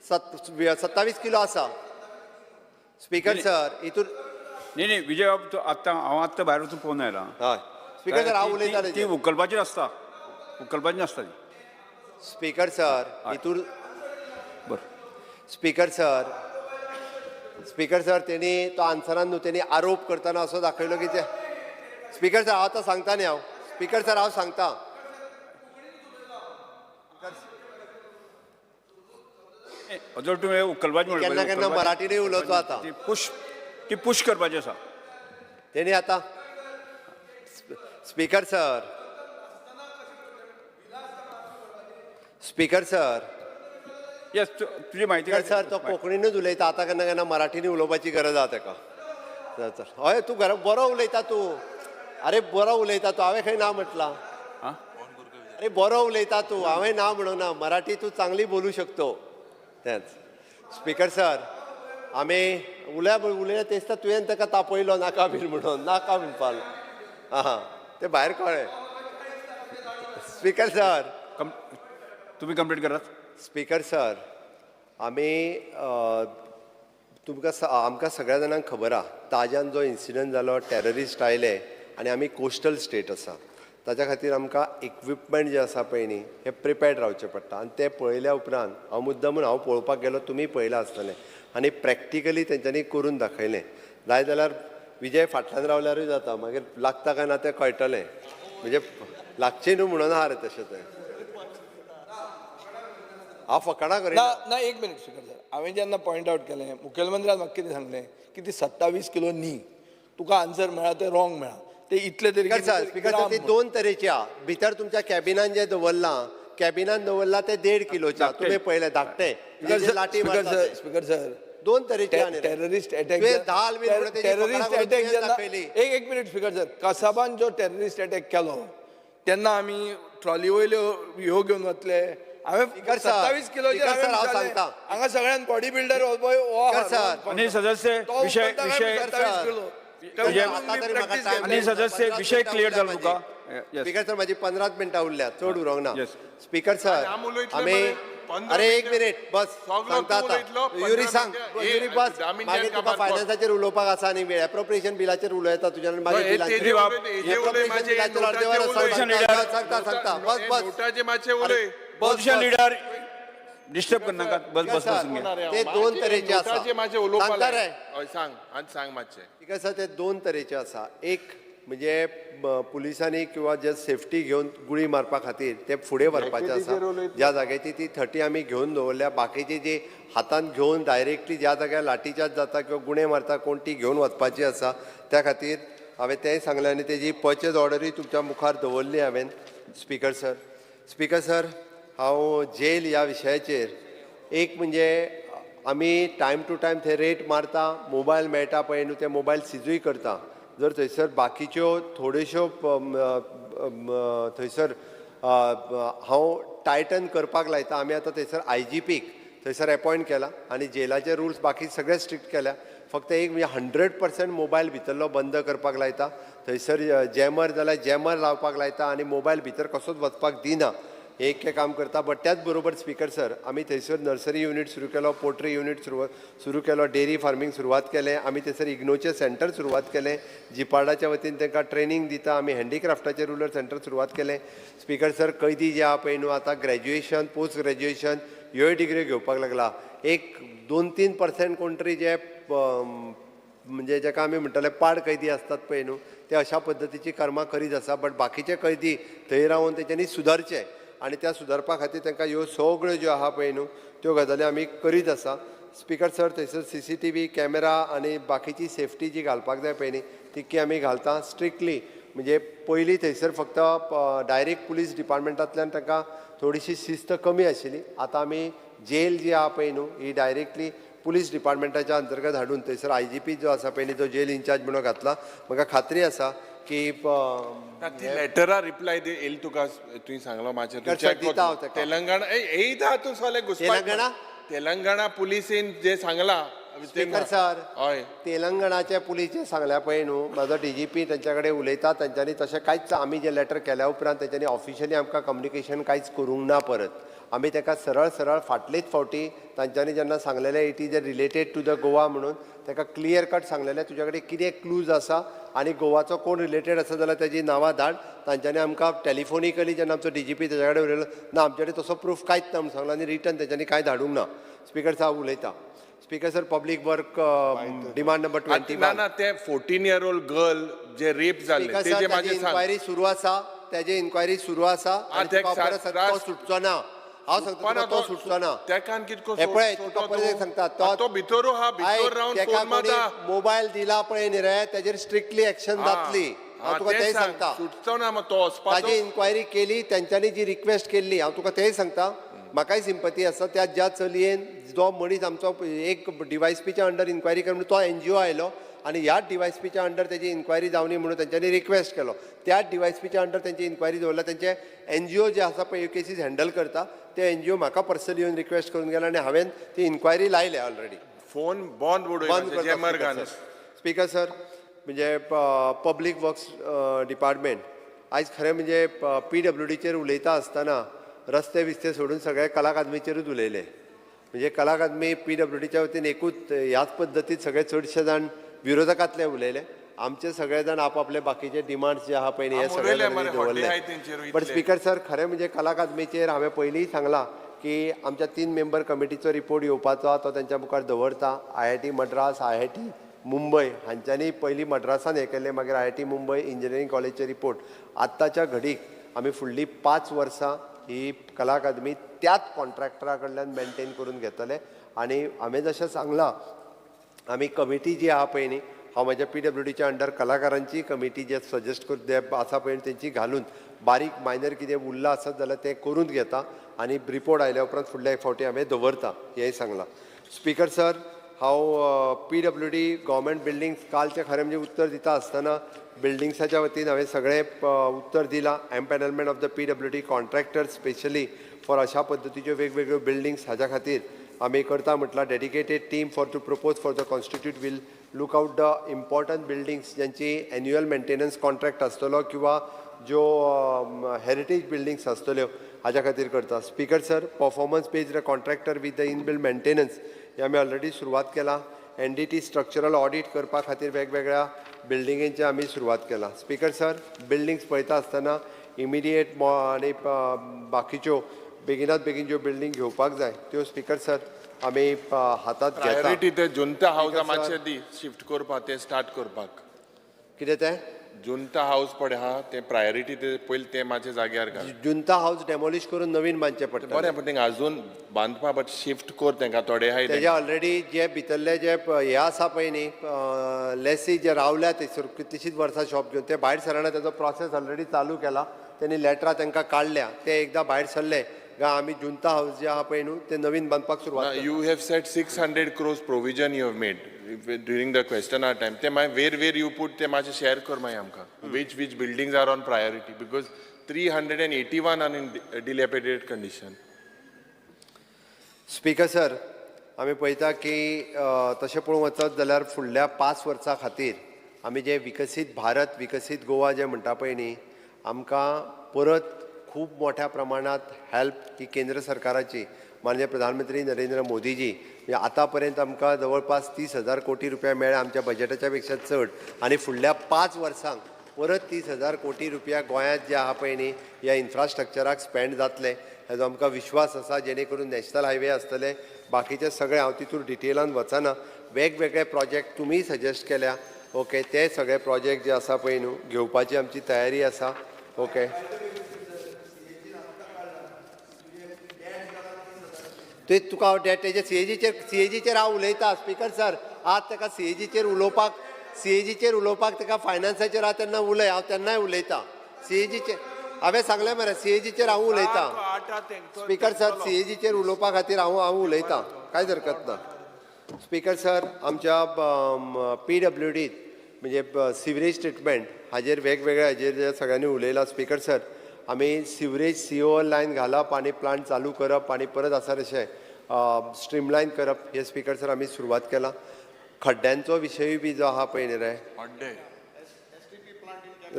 27 किलो आसा. स्पीकर सर, हितून न्ही न्ही विजय बाब, तूं आतां हांव आत्तां भायर वचून पळोवन आयलां. हय स्पीकर सर, हांव उलयतालें ती उखलपाची नासता, उखलपाची नासता ती. स्पीकर सर, हितून बरें. स्पीकर सर, स्पीकर सर, तेणी तो आन्सरान न्हू, तेणी आरोप करतना असो दाखयलो की ते. स्पीकर सर, हांव आतां सांगता न्ही, हांव स्पीकर सर हांव सांगता. जर तुवें उखलपाची केन्ना केन्ना मराठीनूय उलोवचो आतां. ती पुश करपाची आसा तेणी आतां. स्पीकर सर, स्पीकर सर, येस, तुजी म्हायती सर, तो कोंकणीनूच उलयता आतां, केन्ना केन्ना मराठीनूय उलोवपाची गरज आसा तेका. हय, तूं घरा बरो उलयता तूं, अरे बरो उलयता तूं, हांवें खंय ना म्हटलां. अरे बरो उलयता तूं, हांवें ना म्हणूंक ना, मराठी तूं चांगली बोलू शकतो. तेंच स्पीकर सर, आमी उलय तेच तर तुवें ताका तापयलो नाका बीन म्हणून, नाका म्हणपाक. आं, ते भायर कळ्ळें. स्पीकर सर, तुम्ही कंप्लीट करात. स्पीकर सर, आमी तुमकां आमकां सगळ्या जाणांक खबर आहा, ताज्यान जो इन्सिडंट जालो, टॅररिस्ट आयले आनी आमी कोस्टल स्टेट आसा, ताच्या खातीर आमकां इक्विपमेंट जे आसा पळय न्ही हे प्रिपेर्ड रावचें पडटा. आनी तें पळयल्या उपरांत हांव मुद्दामून हांव पळोवपाक गेलो, तुमी पळयलां आसतलें आनी प्रॅक्टिकली तेंच्यांनी करून दाखयलें. जाय जाल्यार विजय फाटल्यान रावल्यारूय जाता, मागीर लागता काय ना तें कळटलें, म्हणजे लागचें न्हू म्हणून आहा रे तशें तें. हांव फकाणां करिना. ना, एक मिनीट स्पीकर सर, हांवें जेन्ना पॉयंट आवट केलें, मुखेलमंत्र्यान म्हाका कितें सांगलें की ती 27 किलो न्ही, तुका आन्सर मेळ्ळा तें रॉंग मेळ्ळा, ते इतले तरी. स्पीकर सर, स्पीकर सर, ती दोन तरेची आहा. भितर तुमच्या कॅबिनान जे दवरलां, कॅबिनान दवरलां ते 1.5 किलोच्या, तुमी पळयलें धाकटें, लाठी मारता. स्पीकर सर, दोन तरेचे टेररिस्ट अटॅक, टेररिस्ट अटॅक जेन्ना, एक मिनीट स्पीकर सर, कसाबान जो टेररिस्ट अटॅक केलो तेन्ना आमी ट्रॉली वयल्यो ह्यो घेवन वतले. हांवें 27 किलोचेर सांगता, हांगा सगळ्यान बॉडी बिल्डर आनी सदस्य विशय विशय आनी सदस्य विशय क्लियर जालो तुका. स्पीकर सर, म्हाजी 15 मिनटां उरल्या, चड उरोंक ना. स्पीकर सर, आमी, अरे एक मिनीट बस सांगता आतां, युरी सांग, युरी बस, मागीर तुका फायनान्साचेर उलोवपाक आसा आनी वेळ एप्रोप्रिएशन बिलाचेर उलयता तुज्यान, मागीर बिलाचेर एप्रोप्रिएशन बिलाचेर अर्दे वर सांगता सांगता बस बस. ऑपोजिशन लिडर डिस्टर्ब करनाकात, बस बस बसून घे. ते दोन तरेचे आसा, सांगता रे, सांग आनी सांग मातशें. स्पीकर सर, ते दोन तरेचे आसा. एक म्हणजे पुलिसांनी किंवा जे सेफ्टी घेवन गुळी मारपा खातीर ते फुडें व्हरपाचें आसा, ज्या जाग्याची ती 30 आमी घेवन दवरल्या. बाकीची जी हातान घेवन डायरेक्टली ज्या जाग्यार लाठीचार्ज जाता किंवा गुणे मारता कोण, ती घेवन वचपाची आसा. त्या खातीर हांवें तेंय सांगलें आनी तेजी पर्चेज ऑर्डरूय तुमच्या मुखार दवरली हांवें. स्पीकर सर, स्पीकर सर, हांव जेल ह्या विशयाचेर एक म्हणजे आमी टायम टू टायम थंय रेट मारता, मोबायल मेळटा पळय न्हू, ते मोबायल सिजूय करता. जर थंयसर बाकीच्यो थोड्योश्यो थंयसर हांव टायटन करपाक लायता. आमी आतां थंयसर IGPक थंयसर एपॉयंट केला आनी जेलाचे रुल्स बाकी सगळे स्ट्रिक्ट केल्या. फक्त एक म्हणजे 100% मोबायल भितरलो बंद करपाक लायता, थंयसर जॅमर जाल्यार जॅमर लावपाक लायता आनी मोबायल भितर कसोच वचपाक दिना, एक हें काम करता. बट त्याच बरोबर स्पीकर सर, आमी थंयसर नर्सरी युनीट सुरू केलो, पोल्ट्री युनीट सुरू केलो, डेरी फार्मींग सुरवात केलें, आमी थंयसर इग्नोचें सेंटर सुरवात केलें, जिपार्डाच्या वतीन तांकां ट्रेनींग दिता, आमी हँडीक्राफ्टाचें रुरल सेंटर सुरवात केलें. स्पीकर सर, कैदी जे आहा पळय न्हू आतां ग्रॅज्युएशन, पोस्ट ग्रॅज्युएशन ह्योय डिग्री घेवपाक लागला. एक 2-3% कोण तरी जे म्हणजे जाका आमी म्हणटाले पाड कैदी आसतात पळय न्हू, ते अशा पद्दतीची कर्मां करीत आसा. बट बाकीचे कैदी थंय रावन तेंच्यांनी सुदारचे आनी त्या सुदारपा खातीर तांकां ह्यो सगळ्यो ज्यो आहा पळय न्हू त्यो गजाली आमी करीत आसा. स्पीकर सर, थंयसर CCTV camera आनी बाकीची सेफ्टी जी घालपाक जाय पळय न्ही तितकी आमी घालता स्ट्रिक्टली. म्हणजे पयलीं थंयसर फक्त डायरेक्ट पुलीस डिपार्टमेंटांतल्यान तांकां थोडीशी शिस्त कमी आशिल्ली, आतां आमी जेल जी आहा पळय न्हू ही डायरेक्टली पुलीस डिपार्टमेंटाच्या अंतर्गत हाडून थंयसर IGP जो आसा पळय न्ही तो जेल इन्चार्ज म्हणून घातला. म्हाका खात्री आसा की लेटरा रिप्लाय येयली तुका, तुवें सांगलो मातशें तेलंगणा येयता तूं सगळें घुसपाक. तेलंगणा पुलिसेन जे सांगला स्पीकर सर, हय, तेलंगणाचे पुलीस जे सांगल्या पळय न्हू, म्हाजो DGP तेंच्या कडेन उलयता, तेंच्यांनी तशें कांयच आमी जें लेटर केल्या उपरांत तेंच्यांनी ऑफिशियली आमकां कम्युनिकेशन कांयच करूंक ना परत. आमी ताका सरळ सरळ फाटलेच फावटी तांच्यांनी जेन्ना सांगलेलें it is a related to the Goa म्हणून ताका क्लियर कट सांगलेलें तुज्या कडेन कितें क्लूज आसा आनी गोवाचो कोण रिलेटेड आसा जाल्यार तेजी नांवां धाड. तांच्यांनी आमकां टेलिफोनिकली जेन्ना आमचो DGP तेज्या कडेन उलयलो ना आमचे कडेन तसो प्रूफ कांयच ना म्हणून सांगलो आनी रिटर्न तेंच्यांनी कांय धाडूंक ना. स्पीकर साहेब उलयता. Speaker sir, public work demand number 21. ना ना, ते 14-year-old girl जे रेप जाल्ले तेजे मागीर इन्क्वायरी सुरू आसा, तेजे इन्क्वायरी सुरू आसा आनी तो सुटचो ना. हांव सांगता तो सुटचो ना. तेकान कितको हे पळय तुका परत सांगता, तो भितर आहा, भितर रावन फोन मारता, मोबायल दिला पळय न्ही रे तेजेर स्ट्रिक्टली एक्शन जातली. हांव तुका तेंय सांगता, सुटचो ना मग तो वचपाचो. ताजी इन्क्वायरी केली, तेंच्यांनी जी रिक्वेस्ट केल्ली हांव तुका तेंय सांगता, म्हाकाय सिंपती आसा त्या ज्या चलयेन जो मनीस आमचो एक DYSPच्या अंडर इन्क्वायरी कर म्हणून तो NGO आयलो आनी ह्या DYSPच्या अंडर तेजी इन्क्वायरी जावनी म्हणून तेंच्यांनी रिक्वेस्ट केलो. त्या DYSPच्या अंडर तेंची इन्क्वायरी दवरल्या. तेंचे NGO जे आसा पळय केसीस हँडल करता ते NGO म्हाका पर्सनली येवन रिक्वेस्ट करून गेला आनी हांवें ती इन्क्वायरी लायल्या ऑलरेडी. फोन बंद बंद. स्पीकर सर, म्हणजे पब्लीक वर्क्स डिपार्टमेंट आयज खरें म्हणजे पी डब्ल्यू डीचेर उलयता आसतना रस्ते बिस्ते सोडून सगळे कला अकादमीचेरूच उलयले. म्हणजे कला अकादमी पी डब्ल्यू डीच्या वतीन एकूच ह्याच पद्दतीन सगळे चडशे जाण विरोधकांतले उलयले. आमचे सगळे जाण आपापले बाकीचे डिमांड्स जे आहा पळय न्ही, हे सगळे उलयले जाणांनी मरे, हड्डे दवरले. आहाय तेंचेर बट इतले. स्पीकर सर, खरें म्हणजे कला अकादमीचेर हांवें पयलींय सांगलां की आमच्या तीन मेंबर कमिटीचो रिपोर्ट येवपाचो आहा, तो तेंच्या मुखार दवरता. आयआयटी मद्रास, आयआयटी मुंबय हांच्यांनी पयलीं मद्रासान हें केल्लें, मागीर आयआयटी मुंबय इंजिनियरींग कॉलेजचे रिपोर्ट. आत्ताच्या घडीक आमी फुडलीं 5 वर्सां ही कला अकादमी त्याच कॉन्ट्रॅक्टरा कडल्यान मेंटेन करून घेतले. आनी हांवें जशें सांगलां, आमी कमिटी जी आहा पळय न्ही, हांव म्हज्या पी डब्ल्यू डीच्या अंडर कलाकारांची कमिटी जे सजेस्ट कर जे आसा पळय, तेंची घालून बारीक मायनर कितें उरलां आसत जाल्यार तें करून घेता आनी रिपोर्ट आयल्या उपरांत फुडल्या एक फावटी हांवें दवरता हेंय सांगलां. स्पीकर सर, हांव पीडब्ल्यूडी गव्हर्मेंट बिल्डिंग्स कालचें खरें म्हणजे उत्तर दिता आसतना बिल्डिंग्साच्या वतीन हांवें सगळें उत्तर दिलां. Empanelment of the PWD contractor, specially for अशा पद्दतीच्यो वेगवेगळ्यो बिल्डिंग्स हाज्या खातीर आमी करता म्हटलां. Dedicated team for to propose for the constitute will look out the important buildings ज्यांची एन्युअल मेंटेनन्स कॉन्ट्रॅक्ट आसतलो किंवा ज्यो हेरिटेज बिल्डिंग्स आसतल्यो हाज्या खातीर करता. Speaker sir, performance based contractor with the inbuilt maintenance हे आमी ऑलरेडी सुरवात केला. एनडीटी स्ट्रक्चरल ऑडीट करपा खातीर वेगवेगळ्या बिल्डिंगेंचे आमी सुरवात केला. स्पीकर सर, बिल्डिंग्स पळयता आसतना इमिडिएट आनी बाकीच्यो बेगिनात बेगीन ज्यो बिल्डींग घेवपाक जाय त्यो, स्पीकर सर, आमी हातात घेता. प्रायोरिटी ते जुंता हाऊसा Speaker sir. मातशें दी शिफ्ट करपाक, ते स्टार्ट करपाक. कितें तें? जुंता हाऊस पळय आहा ते प्रायोरिटी ते पयलीं ते मातशें जाग्यार घाल. जुंता हाऊस डेमोलिश करून नवीन बांदचें पडटा. बरें, पूण तेंका अजून बांदपा, बट शिफ्ट कर तेंका थोडे आहाय. तेजे ऑलरेडी जे भितरले जे हे आसा पळय न्ही, लेसी जे रावल्या थंयसर कितलींशींच वर्सां शॉप घेवन, ते भायर सरना. तेजो प्रोसेस ऑलरेडी चालू केला. तेणी लेटरां तांकां काडल्या. ते एकदां भायर सरले काय आमी जुंता हाऊस जे आहा पळय न्हू, ते नवीन बांदपाक सुरवात करता. You have said 600 crores provision you have made during the question hour time. ते मागीर वेर you put ते मातशें शेअर कर मागीर आमकां. Which buildings are on priority, because 381 are in dilapidated condition. Speaker sir, आमी पळयता की तशें पळोवंक वचत जाल्यार फुडल्या 5 वर्सां खातीर आमी जे विकसीत भारत, विकसीत गोवा जे म्हणटा पळय न्ही, आमकां परत खूब मोठ्या प्रमाणांत हेल्प ही केंद्र सरकाराची, माननीय प्रधानमंत्री नरेंद्र मोदीजी. म्हणजे आतां पर्यंत आमकां जवळपास 30,000 कोटी रुपया मेळ्ळे, आमच्या बजेटाच्या पेक्षा चड. आनी फुडल्या 5 वर्सांक परत 30,000 कोटी रुपया गोंयांत जे आहा पळय न्ही, ह्या इन्फ्रास्ट्रक्चराक स्पेंड जातले हेजो आमकां विश्वास आसा. जेणे करून नॅशनल हायवे आसतले, बाकीचे सगळे हांव तितून डिटेलान वचना. वेगवेगळे प्रोजेक्ट तुमी सजेस्ट केल्या, ओके, ते सगळे प्रोजेक्ट जे आसा पळय न्हू, घेवपाची आमची तयारी आसा. ओके, ते तुका हांव तेजे सीएजीचेर हांव उलयता. स्पीकर सर, आज ताका सीएजीचेर उलोवपाक ताका फायनान्साचेर आहा तेन्ना उलय. हांव तेन्नाय उलयता सीएजीचेर. हांवें सांगलें मरे, सीएजीचेर हांव उलयतां. स्पीकर सर, सीएजीचेर उलोवपा खातीर हांव उलयतां, कांयच हरकत ना. स्पीकर सर, आमच्या पीडब्ल्यूडीत म्हणजे सिवरेज ट्रिटमेंट हाजेर वेगवेगळ्या हाजेर जे सगळ्यांनी उलयलां, स्पीकर सर, आमी सिवरेज सीओ लायन घालप आनी प्लांट चालू करप आनी परत आसा तशें स्ट्रीमलायन करप हे, स्पीकर सर, आमी सुरवात केला. खड्ड्यांचो विशयूय बी जो आहा पळय न्ही रे. हड्डे.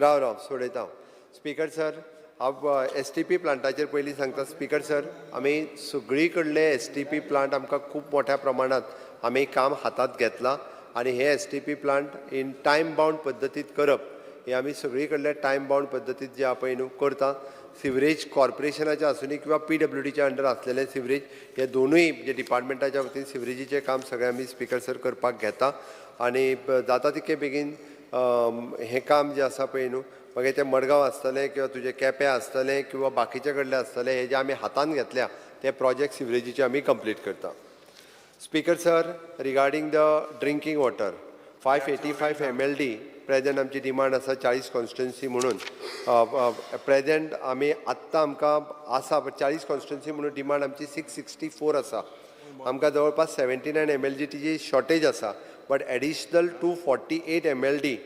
राव राव, सोडयता हांव. स्पीकर सर, हांव एसटीपी प्लांटाचेर पयलीं सांगता. स्पीकर सर, आमी सगळी कडले एसटीपी प्लांट आमकां खूब मोठ्या प्रमाणात आमी काम हातांत घेतलां आनी हे STP plant in time bound पद्दतींत करप हे आमी सगळी कडले टायम बावंड पद्दतींत जे आहा पळय न्हू करता. सिवरेज कॉर्पोरेशनाचे आसुनी किंवा पीडब्ल्यूडीच्या अंडर आसलेले सिवरेज, हे दोनूय जे डिपार्टमेंटाच्या वतीन सिवरेजीचें काम सगळें आमी, स्पीकर सर, करपाक घेता. आनी जाता तितके बेगीन हें काम जें आसा पळय न्हू, मागीर तें मडगांव आसतलें किंवा तुजें केपें आसतलें किंवा बाकीचे कडले आसतले, हे जे आमी हातान घेतल्या ते प्रोजेक्ट सिवरेजीचे आमी कंप्लीट करता. Speaker sir, regarding the drinking water, 585 MLD present आमची डिमांड आसा 40 कॉन्स्टिट्युन्सी म्हणून. प्रेजेंट आमी आत्तां आमकां आसा 40 कॉन्स्टिट्युन्सी म्हणून डिमांड आमची 664 आसा. आमकां जवळपास 79 एमएलडीची शॉर्टेज आसा, but additional 248 MLD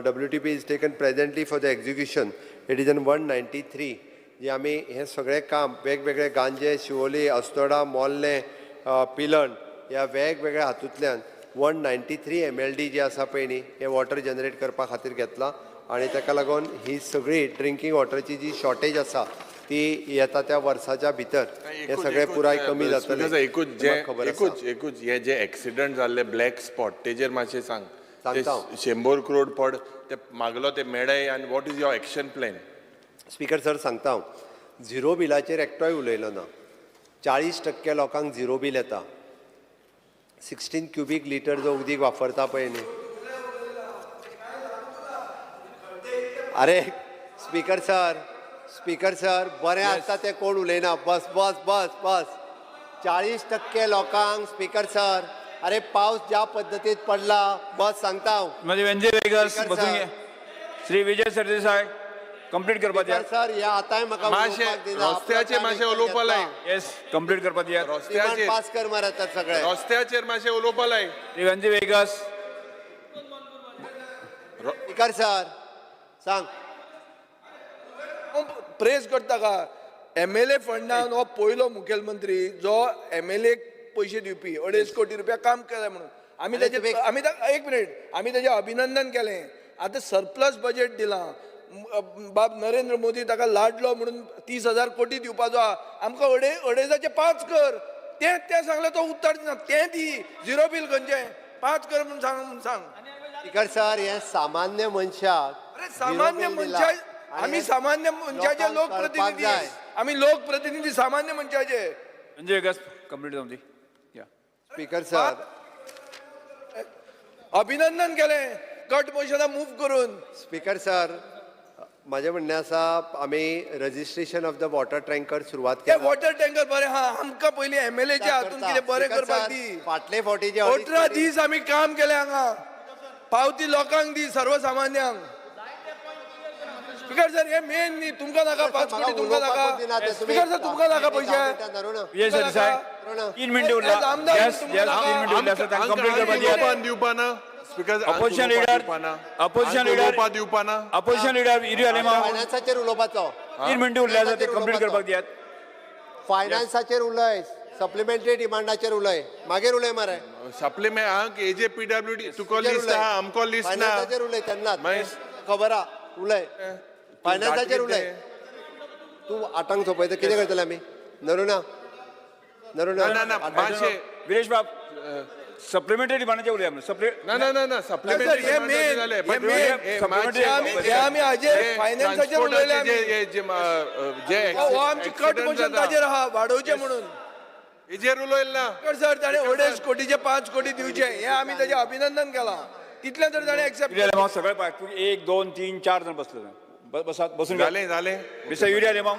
WTP is taken presently for the execution. It is an 193 जे आमी हें सगळें काम वेगवेगळे गांजे, शिवोली, अस्नोडा, मोर्लें, पिलण ह्या वेगवेगळ्या हातूंतल्यान 193 एमएलडी जे आसा पळय न्ही, हे वॉटर जनरेट करपा खातीर घेतलां. आनी ताका लागून ही सगळी ड्रिंकींग वॉटराची जी शॉर्टेज आसा ती येता त्या वर्साच्या भितर हे सगळें पुराय कमी जातलें. एकूच जे खबर आसा. एकूच एकूच हे जे एक्सिडंट जाल्ले ब्लॅक स्पॉट तेजेर मातशें सांग. ते सांगता हांव. 100 करोड पड ते मागलो ते मेळय आनी what is your action plan? Speaker sir, सांगता हांव, झिरो बिलाचेर एकटोय उलयलो ना. 40% लोकांक झिरो बील येता. 16 क्युबीक लिटर जो उदीक वापरता पळय न्ही. अरे स्पीकर सर, स्पीकर सर, बरें आसता तें कोण उलयना. बस बस बस बस. 40% लोकांक स्पीकर सर, अरे पावस ज्या पद्दतीत पडला, बस सांगता हांव. म्हणजे वेंजे वेगस स्पीकर बसून सर. घे. श्री विजय सरदेसाय कंप्लीट करपा दियात. स्पीकर सर, हे आतांय म्हाका मातशें उलोवपाक दिना. रस्त्याचेर मातशें उलोवपा लाय. येस, कंप्लीट करपा दियात. रस्त्याचेर पास कर मरे आतां सगळे. रस्त्याचेर मातशें उलोवपा लाय. श्री वेंजे वेगस. स्पीकर सर, सांग. प्रेस करता का एमएलए फंडान हो पयलो मुखेलमंत्री जो एमएलए पयशे दिवपी 2.5 कोटी रुपया काम केलें म्हणून आमी आनी तेजे आमी एक मिनीट, आमी तेजें अभिनंदन केलें. आतां सरप्लस बजेट दिलां, बाब नरेंद्र मोदी ताका लाडलो म्हणून 30,000 कोटी दिवपाचो आहा. आमकां अडेजाचे 5 कर, तें तें सांगलें तो उत्तर दिना. तें दी झिरो बील खंयचें 5 कर म्हणून सांग, म्हणून सांग. स्पीकर सर, हे सामान्य मनशाक अरे सामान्य मनशा, आमी सामान्य मनशाचे लोकप्रतिनिधी, आमी लोकप्रतिनिधी सामान्य मनशाचे. म्हणजे वेगस कंप्लीट जावं दी. स्पीकर सर, अभिनंदन केलें कट मोशना मूव करून. स्पीकर सर, म्हाजें म्हणणें आसा, आमी registration of the water tanker सुरवात ते केला. वॉटर टँकर बरें हा, आमकां पयलीं एमएलएच्या हातून कितें बरें करपाक दी. फाटले फावटी जे 18 दीस आमी काम केलें हांगा, पावती लोकांक दी, सर्वसामान्यांक. स्पीकर सर, हे मेन न्ही, तुमकां नाका 5 कोटी, तुमकां नाका. स्पीकर सर, तुमकां नाका पयशे. विजय सरदेसाय 3 मिनटं उरला. येस येस, 3 मिनटं उरले आसा, तांकां कंप्लीट करपा दियात. दिवपाना speaker, opposition leader, opposition leader दिवपाना. Opposition leader Yuri Alemao फायनान्साचेर उलोवपाचो. 3 मिनटं उरले आसा, ते कंप्लीट करपाक दियात. फायनान्साचेर उलय, सप्लिमेंटरी डिमांडाचेर उलय, मागीर उलय मरे. सप्लिमेंट हा एजे पीडब्ल्यूडी तुका लिस्ट आहा, आमकां लिस्ट ना. फायनान्साचेर उलय तेन्नाच खबर आहा, उलय फायनान्साचेर उलय. तूं 8ांक सोंपयता, कितें करतले आमी? नरुणा, नरुणा, ना ना, मातशें विरेश बाब सप्लिमेंटरी डिमांडाचेर उलया. ना ना ना ना, सप्लिमेंटरी जालें. आमी हाजेर फायनान्साचेर उलयले. हो आमची कट मोशन ताजेर आहा, वाडोवचें म्हणून हेजेर उलयल ना. सर, ताणें 2.5 कोटीचे 5 कोटी दिवचे हें आमी तेजें अभिनंदन केलां. तितलें तर ताणें एक्सेप्ट केलें. सगळे 1 2 3 4 जाण बसले, बसात, बसून जालें जालें. मिस्टर युरी आलेमाव,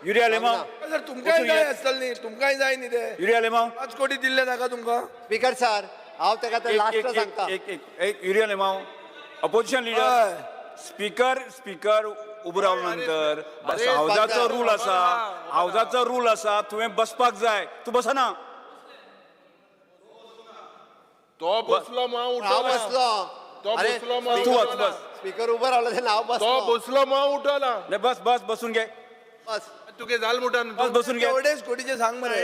युरी आलेमाव सर, तुमकांय जाय आसतलें न्ही, तुमकांय जाय न्ही ते. युरी आलेमाव 5 कोटी दिल्ले नाका तुमकां. स्पीकर सर, हांव ताका आतां लास्ट सांगता. एक एक एक Yuri Alemao, opposition leader, speaker speaker उबो रावल्या नंतर हावजाचो रूल आसा, हावजाचो रूल आसा, तुवें बसपाक जाय, तूं बसना. तो बसलो, हांव हांव बसलो. तो बसलो, तूं वच बस. स्पीकर उबो रावलो तेन्ना हांव बसलो. तो बसलो, हांव उठला. बस बस, बसून घे. बस तुगे जाल मुठा बस, बसून घे. 2.5 कोटीचे सांग मरे.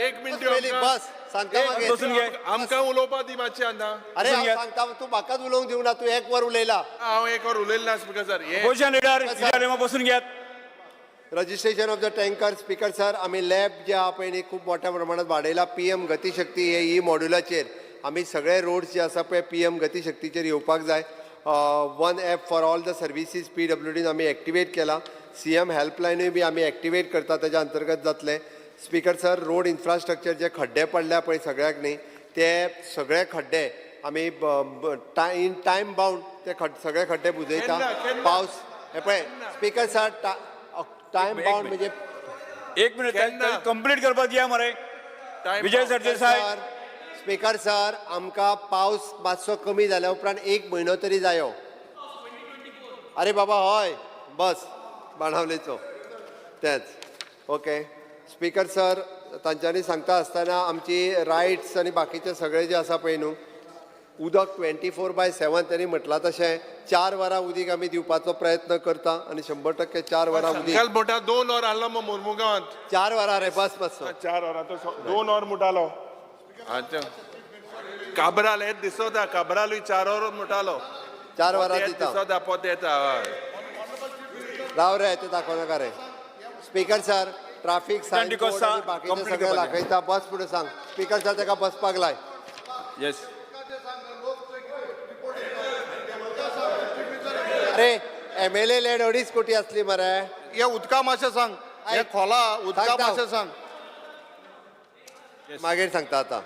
एक मिनट बस, सांगता मागीर. बसून घे. आमकां उलोवपा दी मातशें आतां. अरे हांव सांगता, तूं म्हाकाच उलोवंक दिवना, तूं 1 वर उलयला. हांव 1 वर उलयला ना स्पीकर सर. ऑपोजिशन लिडर बसून घेयात. Registration of the tanker, speaker sir, आमी लॅब जे आहा पळय न्ही खूब मोठ्या प्रमाणात वाडयला. पीएम गतिशक्ती हे ई मॉड्युलाचेर आमी सगळे रोड्स जे आसा पळय पीएम गतिशक्तीचेर येवपाक जाय. One app for all the services पीडब्ल्यूडीन आमी एक्टिवेट केला. सीएम हेल्पलायनूय बी आमी एक्टिवेट करता, ताच्या अंतर्गत जातलें. स्पीकर सर, रोड इन्फ्रास्ट्रक्चर जे खड्डे पडल्या पळय सगळ्याक न्ही, ते सगळे खड्डे आमी इन टायम बाउंड ते सगळे खड्डे बुजयता. पावस हे पळय स्पीकर सर, टायम बाउंड म्हणजे 1 मिनिट कंप्लीट करपाक दिया मरे. विजय सरदेसाय. स्पीकर सर, आमकां पावस मातसो कमी जाल्या उपरांत 1 म्हयनो तरी जायो. अरे बाबा हय, बस बाणावलेचो तेंच. ओके स्पीकर सर, तांच्यांनी सांगता आसतना आमची रायट्स आनी बाकीचे सगळे जे आसा पळय न्हू, उदक 24/7 त्यांनी म्हटलां तशें 4 वरां उदीक आमी दिवपाचो प्रयत्न करता आनी 100% 4 वरां उदीक. काल मोठा 2 वर आहलो मग मुरमुगांवांत. 4 वरां रे, बस बस. 4 वरां तो 2 वर मुटालो. काब्राल हेच दिसता, काब्रालूय 4 वर मुटालो. 4 वरां दिता. दिसता पोत येता. राव रे, ते दाखोवं नाका रे. स्पीकर सर, ट्राफीक सायन आणि बाकीचे सगळे दाखयता. बस पुढे सांग. स्पीकर सर, ताका बसपाक लाय. येस. अरे एमएलए लँड 2.5 कोटी असली मरे. हे उदका मातशें सांग, हे खोला उदका मातशें सांग. मागीर सांगता आता.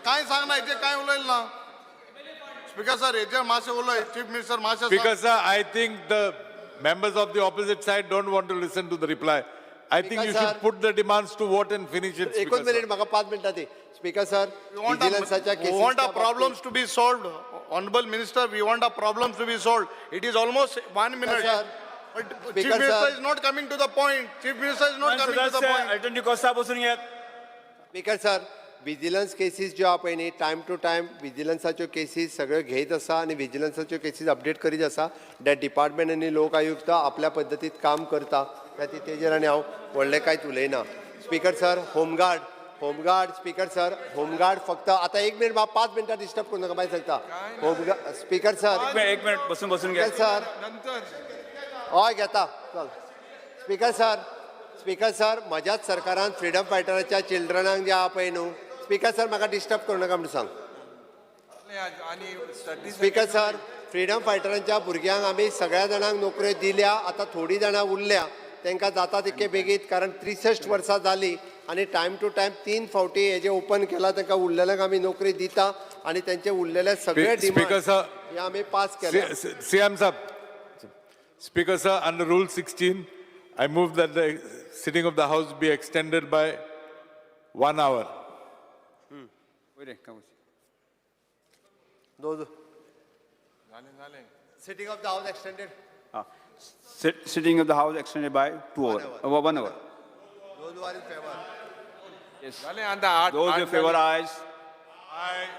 काय सांग ना, हेजेर काय उलयल ना. स्पीकर सर, हेजेर मातशें उलय. चीफ मिनिस्टर मातशें. Speaker sir, I think the members of the opposite side don't want to listen to the reply. I think you should put the demands to vote and finish it. एकूच minute, म्हाका 5 मिनटां दी. Speaker sir, विजिलन्साच्या We want our problems to be solved. Honorable Minister, we want our problems to be solved. It is almost 1 minute. Sir, But Chief Minister is not coming to the point. Chief Minister is not coming to the point. Elton D'Costa बसून घेत. Speaker sir, vigilance cases ज्यो आहा पळय न्ही, time to time विजिलन्साच्यो cases सगळ्यो घेयत आसा आनी विजिलन्साच्यो केसीस अपडेट करीत आसा. That department आनी लोक आयुक्त आपल्या पद्दतीत काम करता. खातीर तेजेर आनी हांव व्हडलें कांयच उलयना. Speaker sir, home guard, home guard. Speaker sir, home guard फक्त आतां 1 मिनट, म्हाका 5 मिनटां डिस्टर्ब करूं नाका, मागीर सांगता. होमगार्ड स्पीकर सर, 1 मिनट बसून बसून घे सर. हय घेता, चल. स्पीकर सर, स्पीकर सर, म्हज्याच सरकारान फ्रिडम फायटराच्या चिल्ड्रनांक जे आहा पळय न्हू. स्पीकर सर, म्हाका डिस्टर्ब करूं नाका म्हणून सांग. स्पीकर सर, फ्रिडम फायटरांच्या भुरग्यांक आमी सगळ्या जाणांक नोकऱ्यो दिल्या. आतां थोडीं जाणां उरल्या, तांकां जाता तितके बेगीन, कारण 63 वर्सां जालीं आनी टायम टू टायम 3 फावटी हेजें ओपन केलां. तांकां उरलेल्यांक आमी नोकरी दिता आनी तेंचे उरलेले सगळे डिमांड हे आमी पास केले. सीएम साहब, Speaker sir, under Rule 16, I move that the sitting of the House be extended by 1 hour. Sitting of the House extended. Sitting of the House extended by 2 hours. 1 hour. Those who are in favor. Yes. Those in favor, ayes.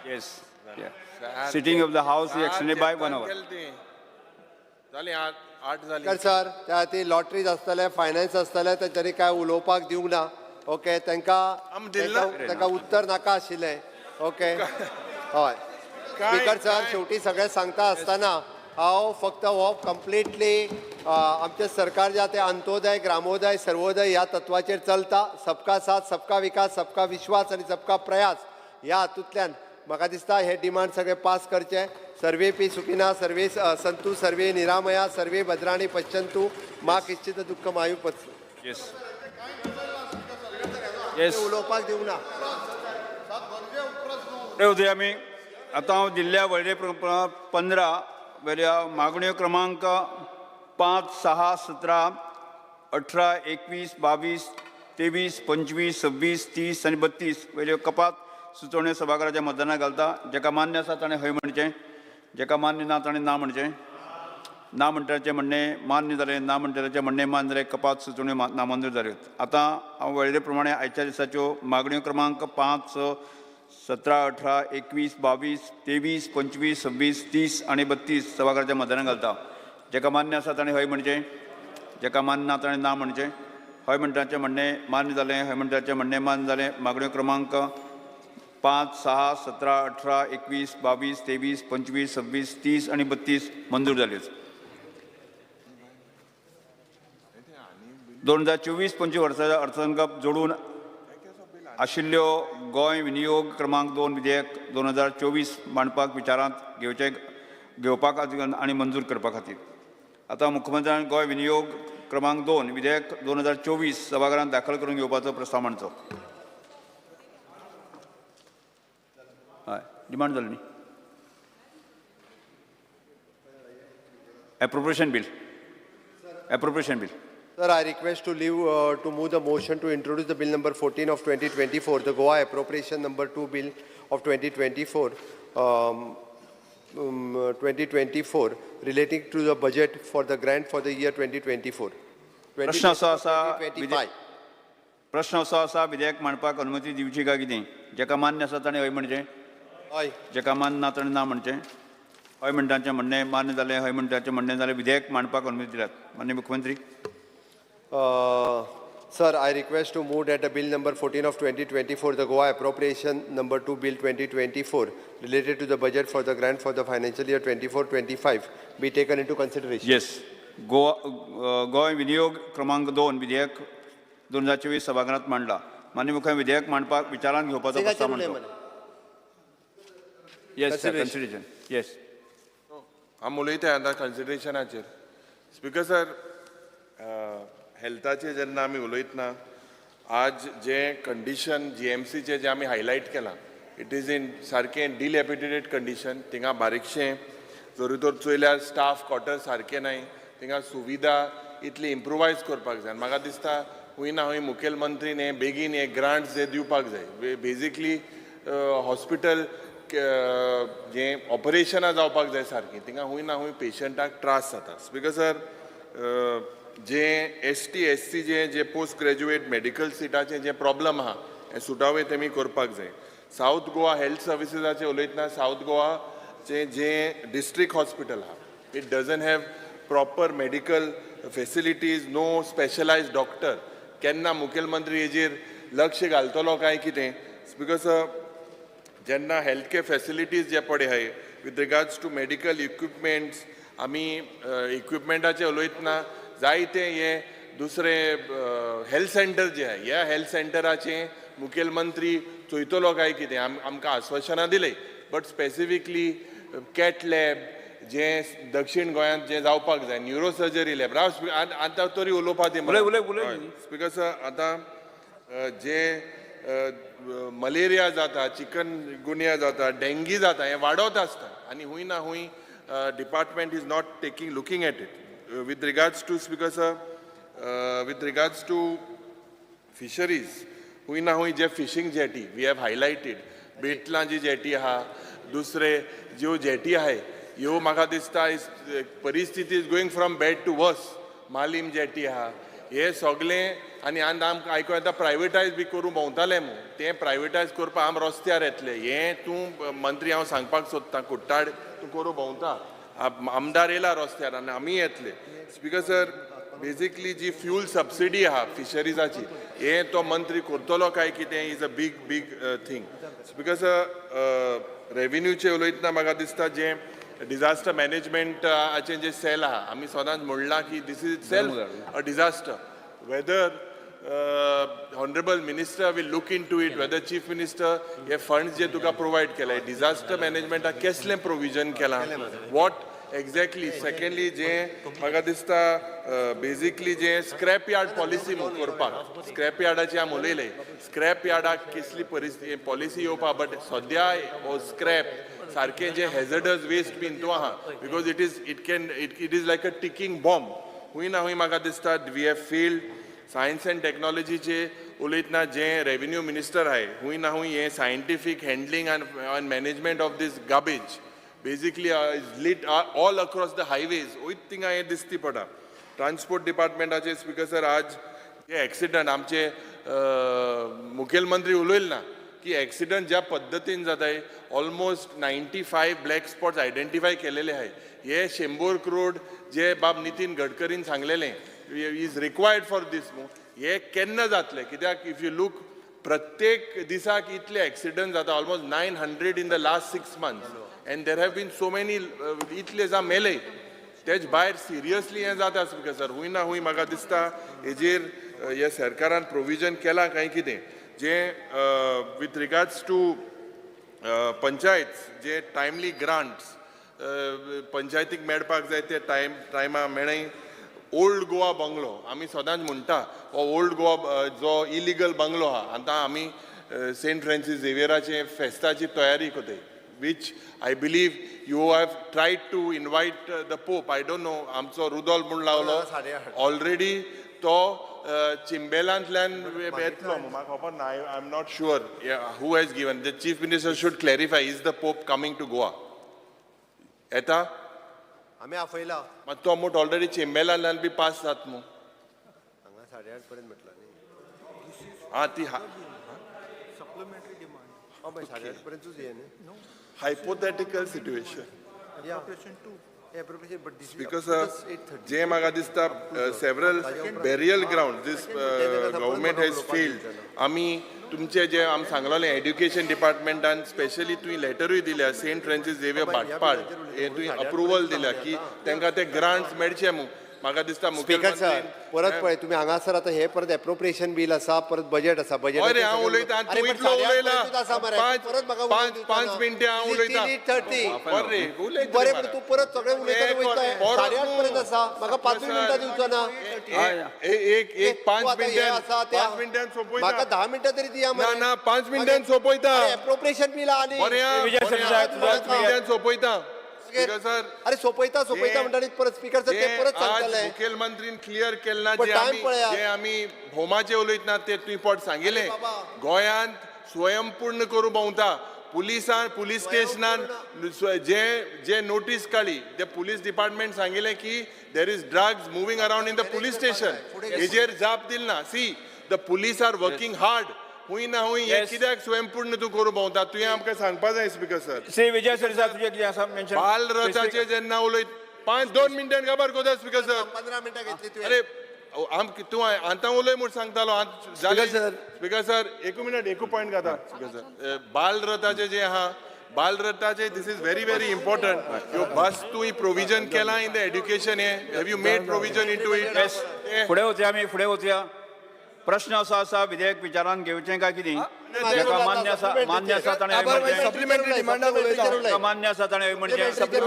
Yes. Yeah. Sitting of the House is extended by 1 hour. Speaker sir, त्या खातीर lotteries आसतले, finance आसतले, तेंच्यांनी कांय उलोवपाक दिवंक ना. Okay, तांकां तांकां उत्तर नाका आशिल्लें. ओके, हय. स्पीकर सर, शेवटी सगळें सांगता आसतना हांव फक्त हो कंप्लिटली आमचें सरकार जें आहा तें अंत्योदय, ग्रामोदय, सर्वोदय ह्या तत्वाचेर चलता. सबका साथ, सबका विकास, सबका विश्वास आनी सबका प्रयास ह्या हातूंतल्यान म्हाका दिसता हे डिमांड सगळे पास करचे. सर्वे पी सुखिना, सर्वे संतू, सर्वे निरामया, सर्वे भद्राणी पश्यंतु, मा किश्चित दुःख मायू पच. येस. येस. उलोवपाक दिवंक ना. आमी आतां हांव दिल्ल्या वळेरे 15 वेल्या मागण्यो क्रमांक 5, 6, 17, 18, 21, 22, 23, 25, 26, 30 आनी 32 वयल्यो कपात सुचोवण्यो सभाघराच्या मतदानाक घालता. जेका मान्य आसा ताणें हय म्हणचें, जेका मान्य ना ताणें ना म्हणचें. ना म्हणटाचें म्हणणें मान्य जालें, ना म्हणटाचें म्हणणें मान्य जालें, कपात सुचोवण्यो नामंजूर जाल्यो. आतां हांव वळेरे प्रमाणे आयच्या दिसाच्यो मागण्यो क्रमांक 5, 6, 17, 18, 21, 22, 23, 25, 26, 30 आनी 32 सभाघराच्या मतदानाक घालता. जेका मान्य आसा ताणें हय म्हणचें, जेका मान्य ना ताणें ना म्हणचें. हय म्हणटाचें म्हणणें मान्य जालें, हय म्हणटाचें म्हणणें मान्य जालें. मागण्यो क्रमांक 5, 6, 17, 18, 21, 22, 23, 25, 26, 30 आनी 32 मंजूर जाल्यो. 2024-25 वर्साच्या अर्थसंकल्प जोडून आशिल्ल्यो गोंय विनियोग क्रमांक 2 विधेयक 2024 मांडपाक विचारांत घेवपाक आनी मंजूर करपा खातीर आतां मुख्यमंत्र्यान गोंय विनियोग क्रमांक 2 विधेयक 2024 सभाघरांत दाखल करून घेवपाचो प्रस्ताव मांडचो. हय, डिमांड जाली न्ही. Appropriation bill. Appropriation bill. Sir, I request to leave to move the motion to introduce the bill number 14 of 2024, the Goa Appropriation number 2 bill of 2024, 2024 relating to the budget for the grant for the year 2024. प्रश्न असो आसा 2025. प्रश्न असो आसा विधेयक मांडपाक अनुमती दिवची काय कितें? जेका मान्य आसा ताणें हय म्हणचें, हय. जेका मान्य ना ताणें ना म्हणचें. हय म्हणटाचें म्हणणें मान्य जालें, हय म्हणटाचें म्हणणें जालें. विधेयक मांडपाक अनुमती दिल्यात. माननीय मुख्यमंत्री. Sir, I request to move that the bill number 14 of 2024, the Goa Appropriation number 2 bill 2024, related to the budget for the grant for the financial year 24-25, be taken into consideration. Yes. Goa Goa विनियोग क्रमांक 2 विधेयक 2024 सभाघरात मांडला. माननीय मुख्य विधेयक मांडपाक विचारांत घेवपाचो प्रस्ताव मांडतो. Yes sir, consideration. Yes. आमी उलयता आतां कन्सिडरेशनाचेर. स्पिकर सर, हेल्थाचेर जेन्ना आमी उलयतना आज जे कंडिशन जीएमसीचे जे आमी हायलायट केलां, it is in सारकें डिलॅपिडेटेड कंडिशन. थिंगा बारीकशें जरी तर चोयल्यार स्टाफ क्वॉर्टर सारकें नाय, थिंगा सुविधा इतली इम्प्रुवायज करपाक जाय. म्हाका दिसता खूंय ना खूंय मुखेलमंत्रीन हे बेगीन हे ग्रांट्स जे दिवपाक जाय. बेजिकली हॉस्पिटल जें ऑपरेशनां जावपाक जाय सारकीं, थिंगा खूंय ना खूंय पेशंटाक त्रास जाता. स्पिकर सर, जे एस टी एस सी जे जे पोस्ट ग्रॅज्युएट मेडिकल सिटाचें जे प्रॉब्लम आहा हें सुटावे तेमी करपाक जाय. सावथ गोवा हेल्थ सर्विसीसाचें उलयतना सावथ गोवाचें जें डिस्ट्रिक्ट हॉस्पिटल आहा, it doesn't have proper medical facilities, no specialized doctor. केन्ना मुखेलमंत्री हेजेर लक्ष घालतलो काय कितें? Because जेन्ना हेल्थ केअर फेसिलिटीज जे पळय आहाय with regards to medical equipments, आमी इक्विपमेंटाचे उलयतना जायते हे दुसरे हेल्थ सेंटर जे आहाय, ह्या हेल्थ सेंटराचे मुखेलमंत्री चोयतलो काय कितें? आमकां आश्वासनां दिलें, बट स्पेसिफिकली कॅथ लॅब जे दक्षीण गोंयांत जे जावपाक जाय, न्युरो सर्जरी लॅब. राव, आतां तरी उलोवपा दी. उलय, उलय, उलय. स्पिकर सर, आतां जे मलेरिया जाता, चिकन गुनिया जाता, डेंगी जाता, हें वाडत आसता आनी हूंय ना हूंय department is not taking looking at it. With regards to, Speaker sir, with regards to fisheries, हूंय ना हूंय जे fishing jetty we have highlighted, बेटलां जी जेटी आहा, दुसरे ज्यो जेटी आहाय, ह्यो म्हाका दिसता is परिस्थिती is going from bad to worse. Malim jetty आहा, हे सगळें. आनी आतां आमकां आयको येता प्रायवेटायज बी करूं भोंवताले मू, तें प्रायवेटायज करपाक आम रस्त्यार येतले. हें तूं मंत्री हांव सांगपाक सोदतां, कुट्टाड तूं करूं भोंवता, आमदार येयला रस्त्यार आनी आमी येतले. स्पिकर सर, बेजिकली जी फ्यूल सबसिडी आहा फिशरीजाची, हें तो मंत्री करतलो काय कितें is a big big thing. Speaker sir, रेविन्यूचे उलयतना म्हाका दिसता जें डिजास्टर मॅनेजमेंटाचें जें सेल आहा, आमी सदांच म्हणलां की this is itself a disaster. Whether honourable minister will look into it, whether chief minister hey funds जे तुका प्रोवायड केले, डिजास्टर मॅनेजमेंटाक केसलें प्रोविजन केलां, what exactly. Secondly, जें म्हाका दिसता बेजिकली जें स्क्रॅप यार्ड पॉलिसी करपाक, स्क्रॅप यार्डाची आमी उलयले, स्क्रॅप यार्डाक कसली परिस्थिती पॉलिसी येवपा, बट सद्या हो स्क्रॅप सारकें जे हेजडस वेस्ट बीन तो आहा, because it is it can it it is like a ticking bomb. हूंय ना हूंय म्हाका दिसता we have failed. Science and टॅक्नॉलॉजीचे उलयतना जें रेविन्यू मिनिस्टर आहाय, हूंय ना हूंय हें scientific handling and management of this garbage basically is lit all across the highways, वयत थिंगा हें दिसती पडटा. ट्रान्सपोर्ट डिपार्टमेंटाचे, स्पिकर सर, आज जे एक्सिडंट आमचे मुखेलमंत्री उलयल ना की एक्सिडंट ज्या पद्दतीन जाताय, almost 95 black spots identify केलेले आहाय. हे 100 करोड जे बाब नितीन गडकरीन सांगलेले is required for दीस न्हू, हे केन्ना जातले? कित्याक if you look, प्रत्येक दिसाक इतले एक्सिडंट जाता, almost 900 in the last 6 months, and there have been so many, इतले जाण मेले, तेच भायर सिरियसली हें जाता. स्पिकर सर, हूंय ना हूंय म्हाका दिसता हेजेर ह्या सरकारान प्रोविजन केलां काय कितें? जें विथ रिगार्ड्स टू पंचायत, जे टायमली ग्रांट्स पंचायतीक मेळपाक जाय ते टायमा मेळय. ओल्ड गोवा बंगलो, आमी सदांच म्हणटा, हो ओल्ड गोवा जो इलिगल बंगलो आहा, आतां आमी सेंट फ्रांसीस झेवियराचे फेस्ताची तयारी करताय, which I believe you have tried to invite the Pope. I don't know, आमचो रुदोल्फ म्हूण लावलो ऑलरेडी, तो चिंबेलांतल्यान येतलो, म्हाका खबर ना. I am not sure who has given. The chief minister should clarify, is the Pope coming to Goa? येता? आमी आपयला. मात तो मोट ऑलरेडी चिंबेलांतल्यान बी पास जात मू. हांगा 8:30 पर्यंत म्हटलं न्ही. आं, ती हय, 8:30 पर्यंतूच हे न्ही. Hypothetical situation. या. स्पीकर सर, जे म्हाका दिसता several burial ground this government has failed. आमी तुमचे जे आमी सांगलेलें एड्युकेशन डिपार्टमेंटान स्पेशली तुवें लेटरूय दिल्या सेंट फ्रांसीस झेवियर भाटपाळ हे तुवें अप्रुवल दिल्या की तांकां ते ग्रांट्स मेळचे म्हूण. म्हाका दिसता स्पीकर सर, परत पळय तुमी हांगासर आतां हे परत एप्रोप्रिएशन बील आसा, परत बजेट आसा. बजेट हय रे, हांव उलयतां, तूं इतलो उलयला. 5 मिनटां हांव उलयतां. बरें बरें, पूण तूं परत सगळें उलयता वयता. 8:30 पर्यंत आसा, म्हाका 5 मिनटां दिवचो ना. एक 5 मिनटां, 5 मिनटां सोंपयता. म्हाका 10 मिनटां तरी दिया. ना ना, 5 मिनटां सोंपयता. एप्रोप्रिएशन बील आनी 5 मिनटां सोंपयता. सर, अरे सोपयता सोपयता म्हणटा परत स्पीकर सर ते परत सांगतले. मुखेलमंत्रीन क्लियर केलें ना जे आमी भोमाचे उलयतना ते तुवें पोट सांगिल्लें. गोंयांत स्वयंपूर्ण करूं भोंवता पुलिसान, पुलीस स्टेशनान जे जे नोटीस काडली ते पुलीस डिपार्टमेंट सांगिल्लें की there is drugs moving around in the police station. हेजेर जाप दिली ना. See, the police are working hard. हुंय ना हुंय हे कित्याक स्वयंपूर्ण तूं करूं भोंवता तुवें आमकां सांगपा जाय स्पीकर सर. श्री विजय सरदेसाय, तुजें कितें आसा मेन्शन? बालरथाचे जेन्ना उलयत 5-2 मिनटां काबार करता स्पीकर सर. 15 मिनटां घेतली तुवें. अरे आम तूं आतां उलय म्हूण सांगतालो. स्पीकर सर, 1 मिनट, 1 पॉयंट घाता स्पीकर सर. बालरथाचे जे आहा, बालरथाचे this is very very important. ह्यो बस तूं प्रोविजन केलां इन the education हे, have you made provision into it? फुडें वचया, आमी फुडें वचया. प्रश्न असो आसा, विधेयक विचारान घेवचें काय कितें? जाका मान्य आसा, मान्य आसा ताणें म्हणचें, मान्य आसा ताणें हय म्हणचें, जाका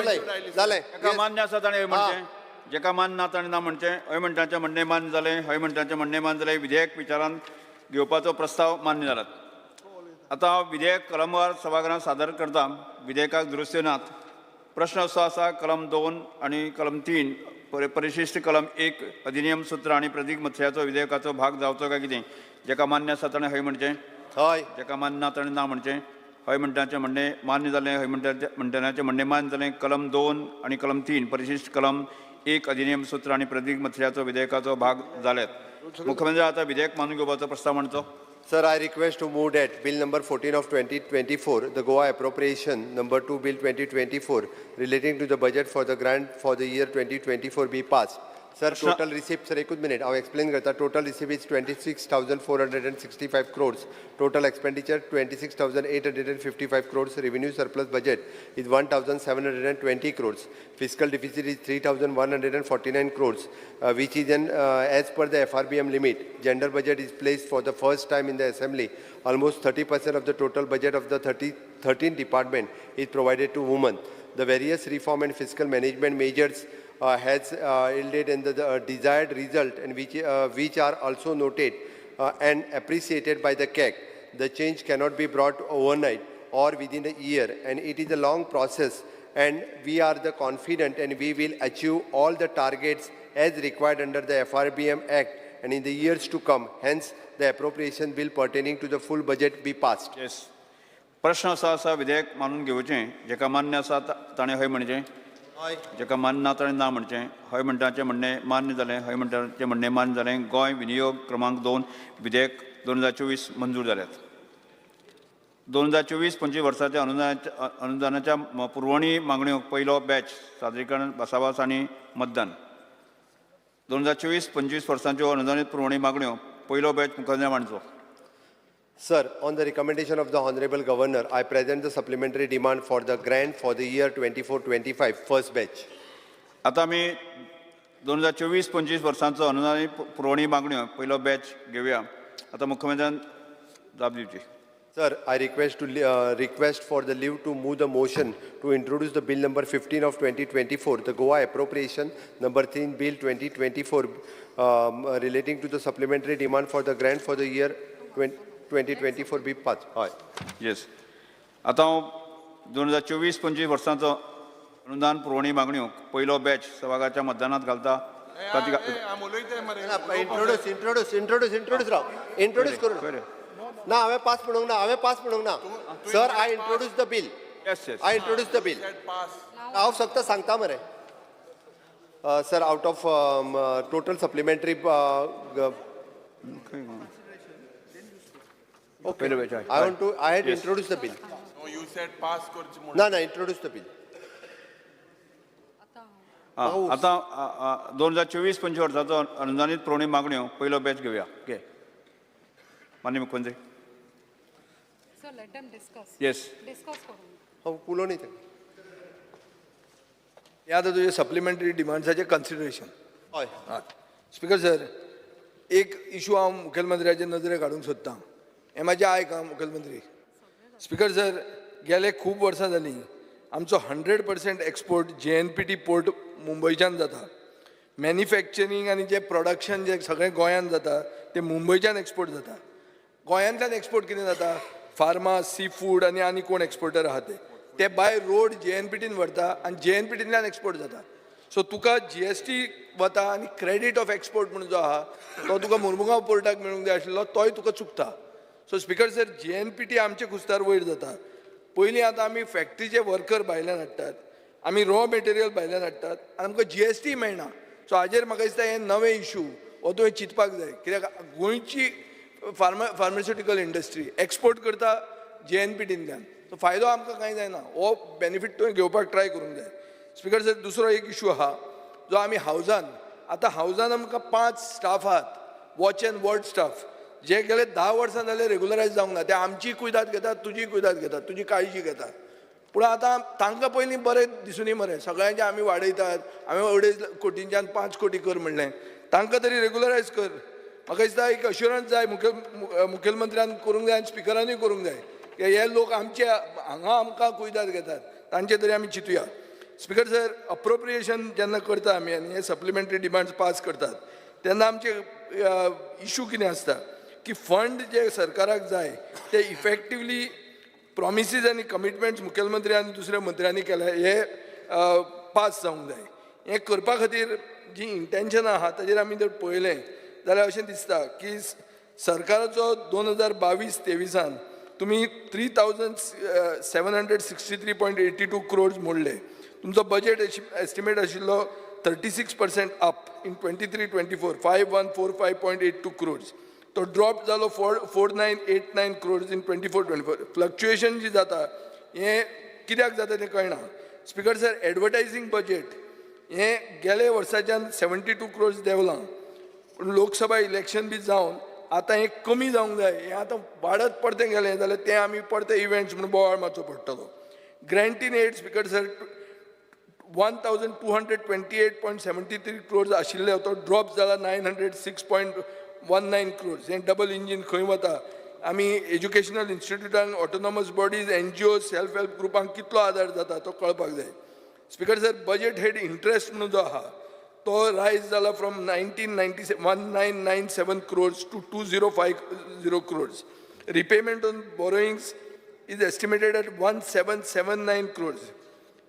मान्य आसा ताणें हय म्हणचें, जाका मान्य ना ताणें ना म्हणचें. हय म्हणटाचें म्हणणें मान्य जालें, हय म्हणटाचें म्हणणें मान्य जालें. विधेयक विचारान घेवपाचो प्रस्ताव मान्य जाला. आतां हांव विधेयक कलमवार सभागृहांत सादर करता. विधेयकाक दुरुस्त्यो नात. प्रश्न असो आसा, कलम 2 आनी कलम 3 परिशिष्ट कलम 1 अधिनियम सूत्र आनी प्रतीक मत्स्याचो विधेयकाचो भाग जावचो काय कितें? जाका मान्य आसा ताणें हय म्हणचें, हय. जाका मान्य ना ताणें ना म्हणचें. हय म्हणटाचें म्हणणें मान्य जालें, हय म्हणटनाचें म्हणणें मान्य जालें. कलम 2 आनी कलम 3 परिशिष्ट कलम 1 अधिनियम सूत्र आनी प्रतीक मत्स्याचो विधेयकाचो भाग जाल्यात. मुख्यमंत्री आतां विधेयक मानून घेवपाचो प्रस्ताव मांडचो. Sir, I request to move that Bill number 14 of 2024, the Goa Appropriation number 2 Bill 2024, relating to the budget for the grant for the year 2024 be passed. Sir, total receipt, sir, 1 minute, I will explain. Total receipt is 26,465 crores. Total expenditure 26,855 crores. Revenue surplus budget is 1,720 crores. Fiscal deficit is 3,149 crores, which is an, as per the FRBM limit. Gender budget is placed for the first time in the assembly. Almost 30% of the total budget of the 13 department is provided to women. The various reform and fiscal management measures has yielded in the desired result, and which are also noted and appreciated by the CAG. The change cannot be brought overnight or within a year, and it is a long process, and we are the confident and we will achieve all the targets as required under the FRBM Act and in the years to come. Hence, the appropriation bill pertaining to the full budget be passed. Yes. प्रश्न असो आसा, विधेयक मानून घेवचें. जाका मान्य आसा ताणें हय म्हणचें, जाका मान्य ना ताणें ना म्हणचें. हय म्हणटाचें म्हणणें मान्य जालें, हय म्हणटाचें म्हणणें मान्य जालें. गोंय विनियोग क्रमांक 2 विधेयक 2024 मंजूर जाल्यात. 2024-25 वर्साच्या अनुदानाच्या पुरवणी मागण्यो पयलो बॅच सादरीकरण भासाभास आनी मतदान. 2024-25 वर्सांच्यो अनुदानीत पुरवणी मागण्यो पयलो बॅच मुखार मांडचो. Sir, on the recommendation of the Honorable Governor, I present the supplementary demand for the grant for the year 24-25 first batch. आतां आमी 2024-25 वर्सांचो अनुदानीत पुरवणी मागण्यो पयलो बॅच घेवया. आतां मुख्यमंत्र्यान जाप दिवची. Sir, I request to request for the leave to move the motion to introduce the bill number 15 of 2024, the Goa Appropriation number 3 Bill 2024, relating to the supplementary demand for the grant for the year 2024 be passed. हय. Yes. आतां हांव 2024-25 वर्सांचो अनुदान पुरवणी मागण्यो पयलो batch सभाघराच्या मतदानात घालता. Introduce introduce introduce introduce राव, introduce करू ना. हांवें पास म्हणूंक ना, हांवें पास म्हणूंक ना. Sir, I introduce the bill. I introduce the bill. हांव फक्त सांगता मरे. Sir, out of total supplementary Okay. I want to. I had introduced the bill. No, you said pass. No, no, introduce the bill. आतां 2024-25 वर्साचो अनुदानीत पुरवणी मागण्यो पयलो batch घेवया. घे माननीय मुख्यमंत्री. Sir, let them discuss. Yes. Discuss करून. हांव उलोवणी. हे आतां तुजे सप्लिमेंटरी डिमांड्साचें कन्सिडरेशन. हय. स्पिकर सर, एक इशू हांव मुखेलमंत्र्याचे नदरेक हाडूंक सोदतां, हें म्हाजें आयक आं मुखेलमंत्री. स्पिकर सर, गेले खूब वर्सां जालीं आमचो 100% एक्सपोर्ट JNPT port मुंबयच्यान जाता. मॅन्युफॅक्चरींग आनी जें प्रोडक्शन जें सगळें गोंयांत जाता तें मुंबयच्यान एक्सपोर्ट जाता. गोंयांतल्यान एक्सपोर्ट कितें जाता? फार्मा, सी फूड आनी आनी कोण एक्सपोर्टर आहा ते बाय रोड JNPTन व्हरता आनी JNPTंतल्यान एक्सपोर्ट जाता. सो तुका GST वता आनी क्रेडीट ऑफ एक्सपोर्ट म्हणून जो आहा तो तुका मुरमुगांव पोर्टाक मेळूंक जाय आशिल्लो, तोय तुका चुकता. सो स्पिकर सर, JNPT आमचे खुस्तार वयर जाता. पयलीं आतां आमी फॅक्ट्रीचे वर्कर भायल्यान हाडटात, आमी रॉ मटेरियल भायल्यान हाडटात आनी आमकां GST मेळना. सो हाजेर म्हाका दिसता हे नवे इशू हो तुवें चिंतपाक जाय, कित्याक गोंयची फार्मास्युटिकल इंडस्ट्री एक्सपोर्ट करता JNPTंतल्यान, सो फायदो आमकां कांय जायना. हो बेनिफीट तुवें घेवपाक ट्राय करूंक जाय. स्पिकर सर, दुसरो एक इशू आहा जो आमी हावजान, आतां हावजान आमकां 5 स्टाफ आहात, वॉच एंड वॉर्ड स्टाफ, जे गेले 10 वर्सां जाले रेगुलरायज जावंक ना. ते आमची कुयदाद घेतात, तुजी कुयदाद घेतात, तुजी काळजी घेतात, पूण आतां तांकां पयलीं बरें दिसुनी मरे, सगळ्यांचे आमी वाडयतात, आमी 2.5 कोटींच्यान 5 कोटी कर म्हणलें, तांकां तरी रेगुलरायज कर. म्हाका दिसता एक अश्युरन्स जाय मुखेलमंत्र्यान करूंक जाय आनी स्पिकरानूय करूंक जाय की हे लोक आमचे हांगा आमकां कुयदाद घेतात, तांचे तरी आमी चिंतुया. स्पिकर सर, अप्रोप्रिएशन जेन्ना करता आमी आनी हे सप्लिमेंटरी डिमांड्स पास करतात तेन्ना आमचे इशू कितें आसता की फंड जे सरकाराक जाय ते इफेक्टिवली प्रॉमिसीज आनी कमिटमेंट्स मुखेलमंत्री आनी दुसऱ्या मंत्र्यांनी केले हे पास जावंक जाय. हें करपा खातीर जी इंटेन्शनां आहा ताजेर आमी जर पळयलें जाल्यार अशें दिसता की सरकाराचो 2022-23 तुमी 3,763.82 crores मोडले. तुमचो बजेट एस्टिमेट आशिल्लो 36% अप इन 23-24 5145.82 crores. तो ड्रॉप जालो 4989 crores in 24-24. Fluctuation जी जाता हें कित्याक जाता तें कळना. स्पिकर सर, एडवर्टायजींग बजेट हें गेले वर्साच्यान 72 crores देंवलां, पूण लोकसभा इलेक्शन बी जावन आतां हें कमी जावंक जाय. हें आतां वाडत परतें गेलें जाल्यार तें आमी परते इव्हेंट्स म्हणून बोवाळ मारचो पडटलो. Grant in aid speaker sir 1,228.73 crores आशिल्ले, तो ड्रॉप जाला 906.19 crores. हें डबल इंजीन खंय वता? आमी एज्युकेशनल इन्स्टिट्यूटांक, autonomous bodies, NGO, self help ग्रुपांक कितलो आदार जाता तो कळपाक जाय. Speaker sir, budget head interest म्हणून जो आहा तो रायज जाला from 1997 crores to 2050 crores. Repayment on borrowings is estimated at 1779 crores.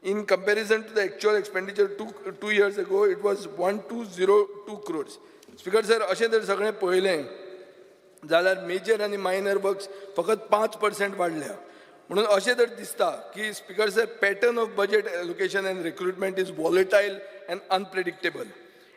In comparison to the actual expenditure two years ago, it was 1202 crores. Speaker sir, अशें जर सगळें पळयलें जाल्यार मेजर आनी मायनर वर्क्स फकत 5% वाडल्या. म्हणून अशें जर दिसता की speaker sir, pattern of budget allocation and recruitment is volatile and unpredictable.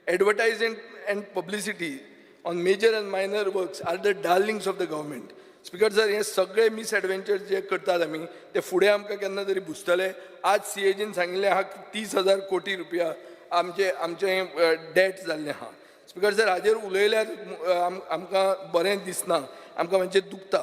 Advertising and publicity on major and minor works are the darlings of the government. Speaker sir, हे सगळे मिसएडवेंचर जे करतात आमी ते फुडें आमकां केन्ना तरी भुजतले. आज CAGन सांगिल्लें आहा 30,000 कोटी रुपया आमचे आमचे डेट जाल्लें आहा. स्पिकर सर, हाजेर उलयल्यार आमकां बरें दिसना, आमकां मातशें दुखता.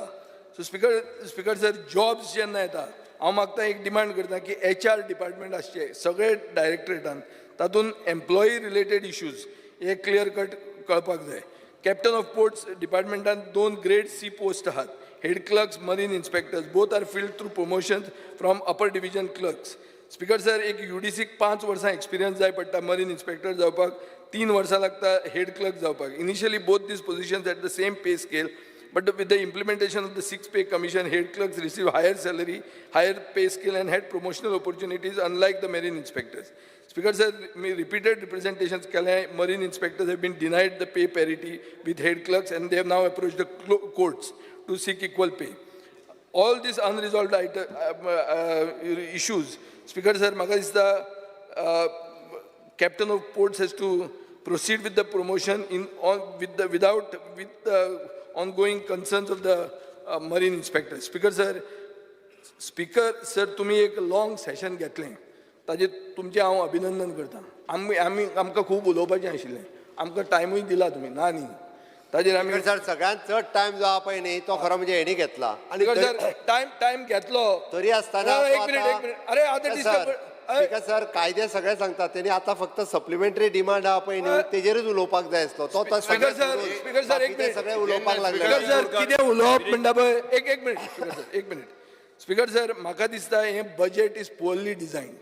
सो स्पिकर सर, जॉब्स जेन्ना येता हांव मागता एक डिमांड करता की HR department आसचें सगळे डायरेक्टरेटान, तातूंत एम्प्लॉई रिलेटेड इश्यूज हे क्लियर कट कळपाक जाय. कॅप्टन ऑफ पोर्ट्स डिपार्टमेंटान 2 ग्रेड C post आहात, head clerks, marine inspectors, both are filled through promotion from upper division clerks. Speaker sir, एक UDCक 5 वर्सां एक्सपिरियन्स जाय पडटा मरीन इन्स्पेक्टर जावपाक, 3 वर्सां लागता हेड क्लर्क जावपाक. Initially both these positions at the same pay scale, but with the implementation of the 6th pay commission, head clerks receive higher salary, higher pay scale and had promotional opportunities unlike the marine inspectors. Speaker sir, repeated representations केले, marine inspectors have been denied the pay parity with head clerks and they have now approached the courts to seek equal pay. All these unresolved issues, Speaker sir, म्हाका दिसता Captain of Ports has to proceed with the promotion in on with the without with the ongoing concerns of the marine inspector. Speaker sir, तुम्ही एक long session घेतलें. ताजें तुमचें हांव अभिनंदन करता. आमी आमी आमकां खूब उलोवपाचें आशिल्लें, आमकां टायमूय दिला तुमी ना न्ही, ताजेर आमी सर सगळ्यांत चड टायम जो आहा पळय न्ही तो खरो म्हणजे हेणी घेतला. आनी सर टायम टायम घेतलो तरी आसतना एक मिनिट एक मिनिट, अरे आतां डिस्टर्ब सर कायदे सगळे सांगतात तेणी आतां फक्त सप्लिमेंटरी डिमांड आहा पळय न्ही तेजेरूच उलोवपाक जाय आसलो तो. स्पीकर सर, स्पीकर सर एक मिनिट, सगळे उलोवपाक लागले. स्पीकर सर कितें उलोवप म्हणटा पळय, एक एक मिनिट स्पीकर सर, एक मिनिट स्पीकर सर, म्हाका दिसता हें बजेट is poorly designed.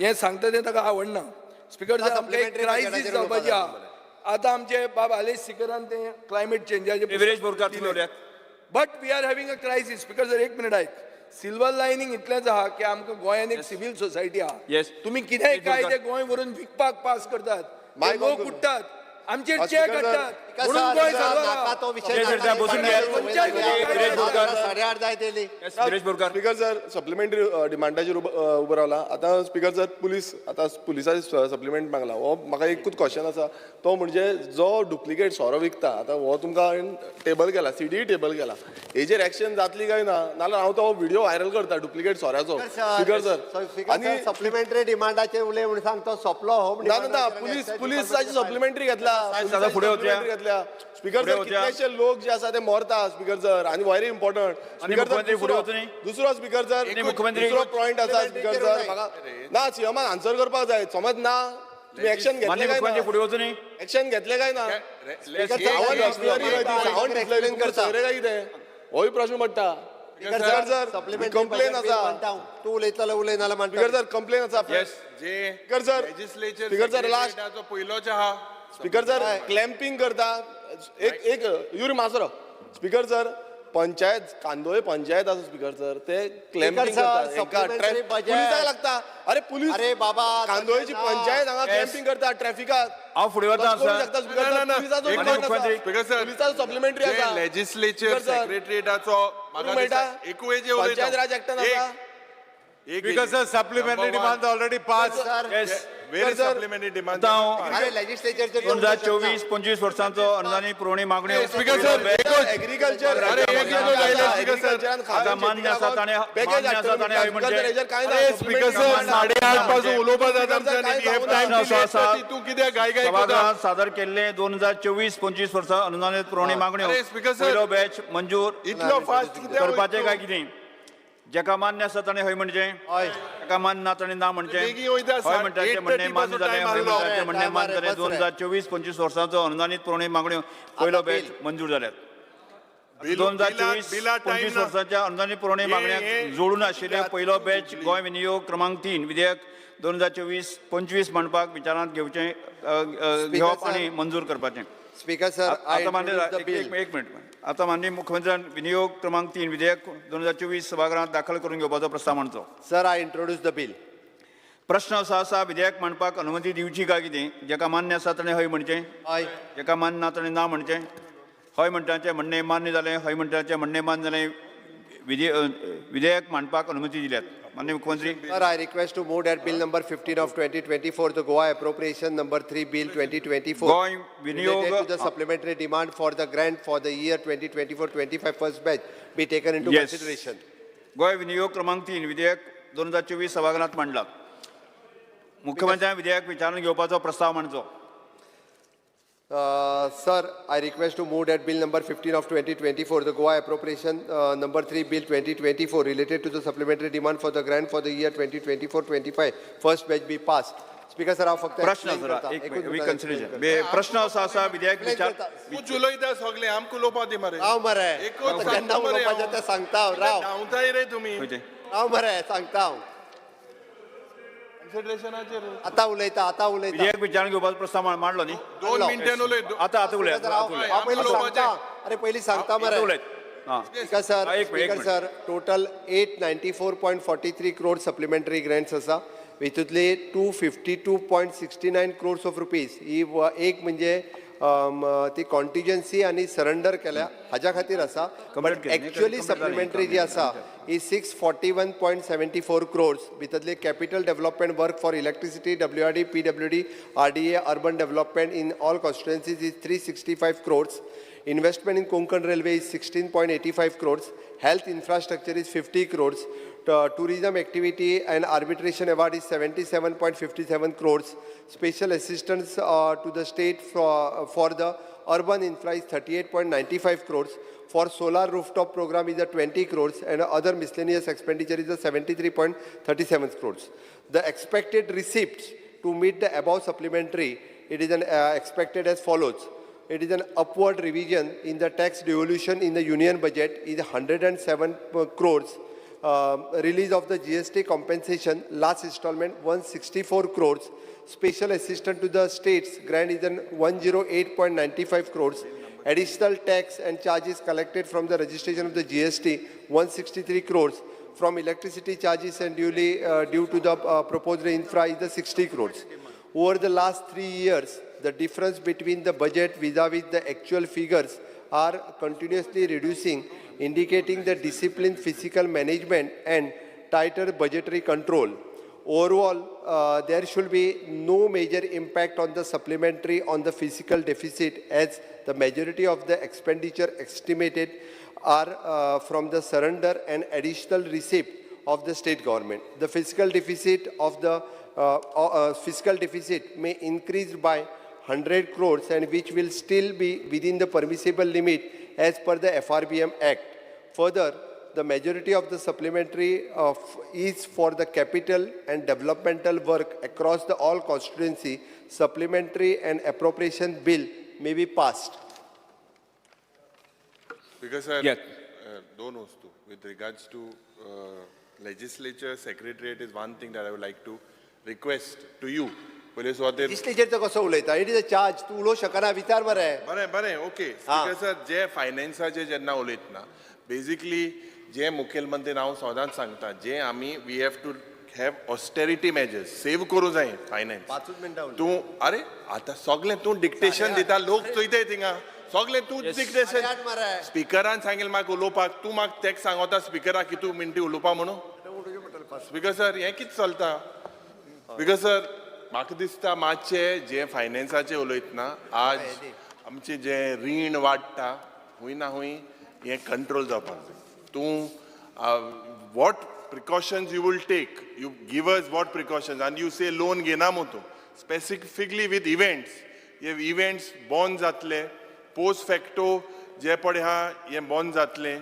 हें सांगता तें ताका आवडना स्पीकर सर. आमकां एक क्रायसीस जावपाची आहा. आतां आमचे बाब आलेश सिकरान तें क्लायमेट चेंजाचें, but we are having a crisis. Speaker sir एक मिनिट आयक, सिल्वर लायनींग इतलेंच आहा की आमकां गोंयान एक सिवील सोसायटी आहा. तुमी कितेंय कायदे गोंय व्हरून विकपाक पास करतात, लोक उठ्ठात, आमचेर चेक हाडटात, म्हणून गोंय स्पीकर सर सप्लिमेंटरी डिमांडाचेर उबो रावला. आतां स्पीकर सर पुलीस, आतां पुलिसाचेर सप्लिमेंट मागला. हो म्हाका एकूच क्वेश्चन आसा तो म्हणजे जो डुप्लिकेट सोरो विकता, आतां हो तुमकां टेबल केला, सीडी टेबल केला, हेजेर एक्शन जातली काय ना? नाल्यार हांव तो व्हिडिओ व्हायरल करता डुप्लिकेट सोऱ्याचो. स्पीकर सर आनी सप्लिमेंटरी डिमांडाचेर उलय म्हूण सांग, तो सोंपलो हो. ना ना, पुलीस पुलिसाची सप्लिमेंटरी घेतला, घेतल्या स्पीकर सर. कितलेशे लोक जे आसा ते मरता स्पीकर सर, आनी व्हेरी इम्पॉर्टंट स्पीकर सर. दुसरो स्पीकर सर, दुसरो पॉयंट आसा स्पीकर सर, म्हाका ना सीएमान आन्सर करपाक जाय. समज ना तुमी एक्शन घेतले काय ना, एक्शन घेतले काय ना, काय कितें होय प्रश्न पडटा. स्पीकर सर कंप्लेन आसा, तूं उलयतलो उलय नाल्यार स्पीकर सर कंप्लेन आसा. Speaker sir, speaker sir last पयलोच आहा स्पीकर सर, क्लॅम्पिंग करता एक एक युरी मासरो. स्पीकर सर पंचायत कांदोळे पंचायत आसा स्पीकर सर, ते क्लॅम्पिंग करता, पुलिसाक लागता. अरे पुलीस, अरे बाबा कांदोळेची पंचायत हांगा क्लॅम्पिंग करता ट्रॅफिकाक. हांव फुडें वता स्पीकर सर, सप्लिमेंटरी आसा लेजिस्लेचर सेक्रेटरीटाचो पंचायत राज एक्टान आसा. Speaker sir, supplementary demand already pass. Very supplementary demand. अरे लेजिस्लेचरचे 2024-25 वर्सांचो अनुदानीत पुरवणी मागण्यो स्पीकर सर एग्रीकल्चर आता मान्य आसा ताणें, मान्य आसा ताणें हय म्हणचें. स्पीकर सर 8:30 पासून उलोवपा जाता आमच्यानी, तूं कित्याक घाय घाय करता? सादर केल्ले 2024-25 वर्सां अनुदानीत पुरवणी मागण्यो पयलो बॅच मंजूर इतलो फास्ट करपाचें काय कितें? जेका मान्य आसा ताणें हय म्हणचें, जेका मान्य ना ताणें ना म्हणचें. हय म्हणटाचें म्हणणें मान्य जालें, हय म्हणटाचें म्हणणें मान्य जालें. 2024-25 वर्सांचो अनुदानीत पुरवणी मागण्यो पयलो बॅच मंजूर जाल्यात. 2024-25 वर्साच्या अनुदानीत पुरवणी मागण्याक जोडून आशिल्ले पयलो बॅच गोंय विनियोग क्रमांक 3 विधेयक 2024-25 मांडपाक विचारांत घेवचें घेवप आनी मंजूर करपाचें. स्पीकर सर आता मान्य, एक मिनिट. आता माननीय मुख्यमंत्र्यान विनियोग क्रमांक 3 विधेयक 2024 सभागृहात दाखल करून घेवपाचो प्रस्ताव मांडचो. Sir I introduce the bill. प्रश्न असो आसा, विधेयक मांडपाक अनुमती दिवची काय कितें? जेका मान्य आसा ताणें हय म्हणचें, जेका मान्य ना ताणें ना म्हणचें. हय म्हणटाचें म्हणणें मान्य जालें, हय म्हणटाचें म्हणणें मान्य जालें. विधेयक मांडपाक अनुमती दिल्यात. माननीय मुख्यमंत्री. Sir, I request to move that bill number 15 of 2024, the Goa Appropriation number 3 bill 2024, Goa विनियोग related to the supplementary demand for the grant for the year 2024-25 first batch be taken into consideration. Goa विनियोग क्रमांक 3 विधेयक 2024 सभागृहात मांडला. मुख्यमंत्र्यान विधेयक विचारून घेवपाचो प्रस्ताव मांडचो. Sir, I request to move that bill number 15 of 2024, the Goa Appropriation number 3 bill 2024, related to the supplementary demand for the grant for the year 2024-25 first batch be passed. Speaker sir, हांव फक्त प्रश्न sir, एक प्रश्न असो आसा, विधेयक विचार तूं उलयता सगळें, आमकां उलोवपा दी मरे. राव मरे, केन्ना उलोवपाचें तें सांगता हांव. राव धांवताय रे तुमी. राव मरे, सांगता हांव. आतां उलयता, आतां उलयता. विधेयक विचारून घेवपाचो प्रस्ताव मांडलो न्ही? 2 मिनटां उलय. आतां आतां उलय. हांव पयलीं सांगता. अरे पयलीं सांगता मरे. Speaker sir, speaker sir, total 894.43 crore supplementary grants आसा. हितूंतले 252.69 क्रोर्स ऑफ रुपीज ही एक म्हणजे ती कॉन्टिजन्सी आनी सरंडर केल्या हाज्या खातीर आसा. बट एक्च्युअली सप्लिमेंटरी जी आसा ही 641.74 क्रोर्स भितरले capital development work for electricity, WRD, PWD, RDA, urban development in all constituencies is 365 crores. Investment in Konkan Railway is 16.85 crores. Health infrastructure is 50 crores. Tourism activity and arbitration award is 77.57 crores. Special assistance to the state for the urban infra is 38.95 crores. For solar rooftop program is a 20 crores and other miscellaneous expenditure is a 73.37 crores. The expected receipts to meet the above supplementary, it is an, expected as follows. It is an upward revision in the tax devolution in the union budget is 107 crores. Release of the GST compensation, last installment 164 crores. Special assistance to the states grant is an 108.95 crores. Additional tax and charges collected from the registration of the GST 163 crores. From electricity charges and duly due to the proposed infra is the 60 crores. Over the last 3 years, the difference between the budget vis-a-vis the actual figures are continuously reducing, indicating the disciplined fiscal management and tighter budgetary control. Overall, there should be no major impact on the supplementary on the fiscal deficit, as the majority of the expenditure estimated are from the surrender and additional receipt of the state government. The fiscal deficit of the fiscal deficit may increase by 100 crores, and which will still be within the permissible limit as per the FRBM Act. Further, the majority of the supplementary is for the capital and developmental work across the all constituency. Supplementary and appropriation bill may be passed. Because sir, Yes. दोन वस्तू with regards to legislature secretariat is one thing that I would like to request to you. पयले सुवातेर लेजिस्लेचरचो कसो उलयता? It is a charge. तूं उलोवंक शकना, विचार मरे. बरें बरें, ओके. स्पीकर सर, जे फायनान्साचे जेन्ना उलयतना बेजिकली जे मुखेलमंत्री हांव सदांच सांगता, जे आमी we have to have austerity measures, save करूं जाय फायनान्स. पांचूच मिनटां. तूं अरे आतां सगळें तूं डिक्टेशन दिता, लोक चोयताय थिंगा सगळें तूं डिक्टेशन. स्पिकरान सांगेल म्हाका उलोवपाक, तूं म्हाका तेका सांगता स्पिकराक की तूं मिनटी उलोवपा म्हणून. स्पीकर सर, हें कितें चलता? स्पीकर सर, म्हाका दिसता मातशें जें फायनान्साचें उलयतना आज आमचें जें रीण वाडटा हूंय ना हूंय हें कंट्रोल जावपाक जाय. तूं what precautions you will take, you give us what precautions, आनी you से लोन घेना मू तूं स्पेसिफिकली विथ इव्हेंट्स. हे इव्हेंट्स बॉन्ड जातले पोस्ट फॅक्टो जे पळय आहा हें बॉन्ड जातलें,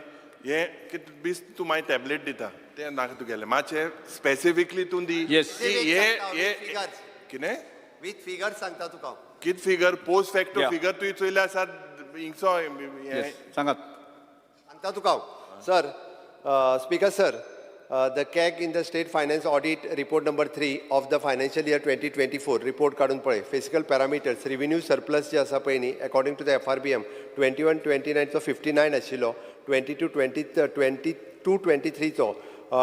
हें कितें बीस तूं मागीर टॅबलेट दिता तें नाका तुगेलें. मातशें स्पेसिफिकली तूं दी. हे कितें विथ फिगर सांगता तुका. कित फिगर? पोस्ट फॅक्टो फिगर तुवें चोयले आसा हिंगसो. सांगात. सांगता तुका sir. Speaker sir, the CAG in the state finance audit report number 3 of the financial year 2024 report काडून पळय. फिजिकल पॅरामिटर्स रिव्हेन्यू सरप्लस जे आसा पळय न्ही, according to the FRBM 21-29चो 59 आशिल्लो, 22-23चो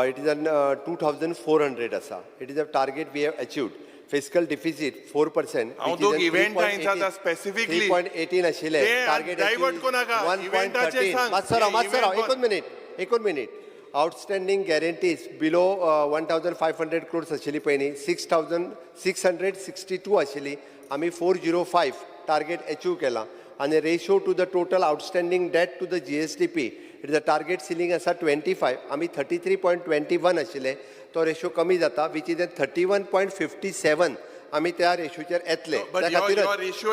it is an 2400 आसा. It is a target we have achieved. Fiscal deficit 4%. हांव तुका इव्हेंटा specifically 3.18 आशिल्लें, टार्गेट 1.13. मातसो राव, मातसो राव, एकूच मिनीट, एकूच minute. Outstanding guarantees below 1500 crores आशिल्ली पळय न्ही, 6662 आशिल्ली, आमी 405 टार्गेट अचीव केला. आनी ratio to the total outstanding debt to the GSDP, it is a target ceiling आसा 25, आमी 33.21 आशिल्ले, तो रेशो कमी जाता, which is 31.57. आमी त्या रेशोचेर येतले. त्या खातीर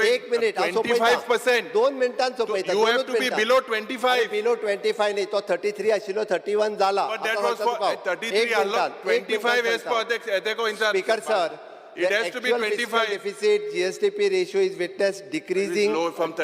एक मिनीट, हांव सोंपयता, 2 मिनटान सोंपयता. You have to be below 25. Below 25 न्ही, तो 33 आशिल्लो, 31 जाला. Speaker sir, It has to be 25. Deficit GSDP ratio is witnessed decreasing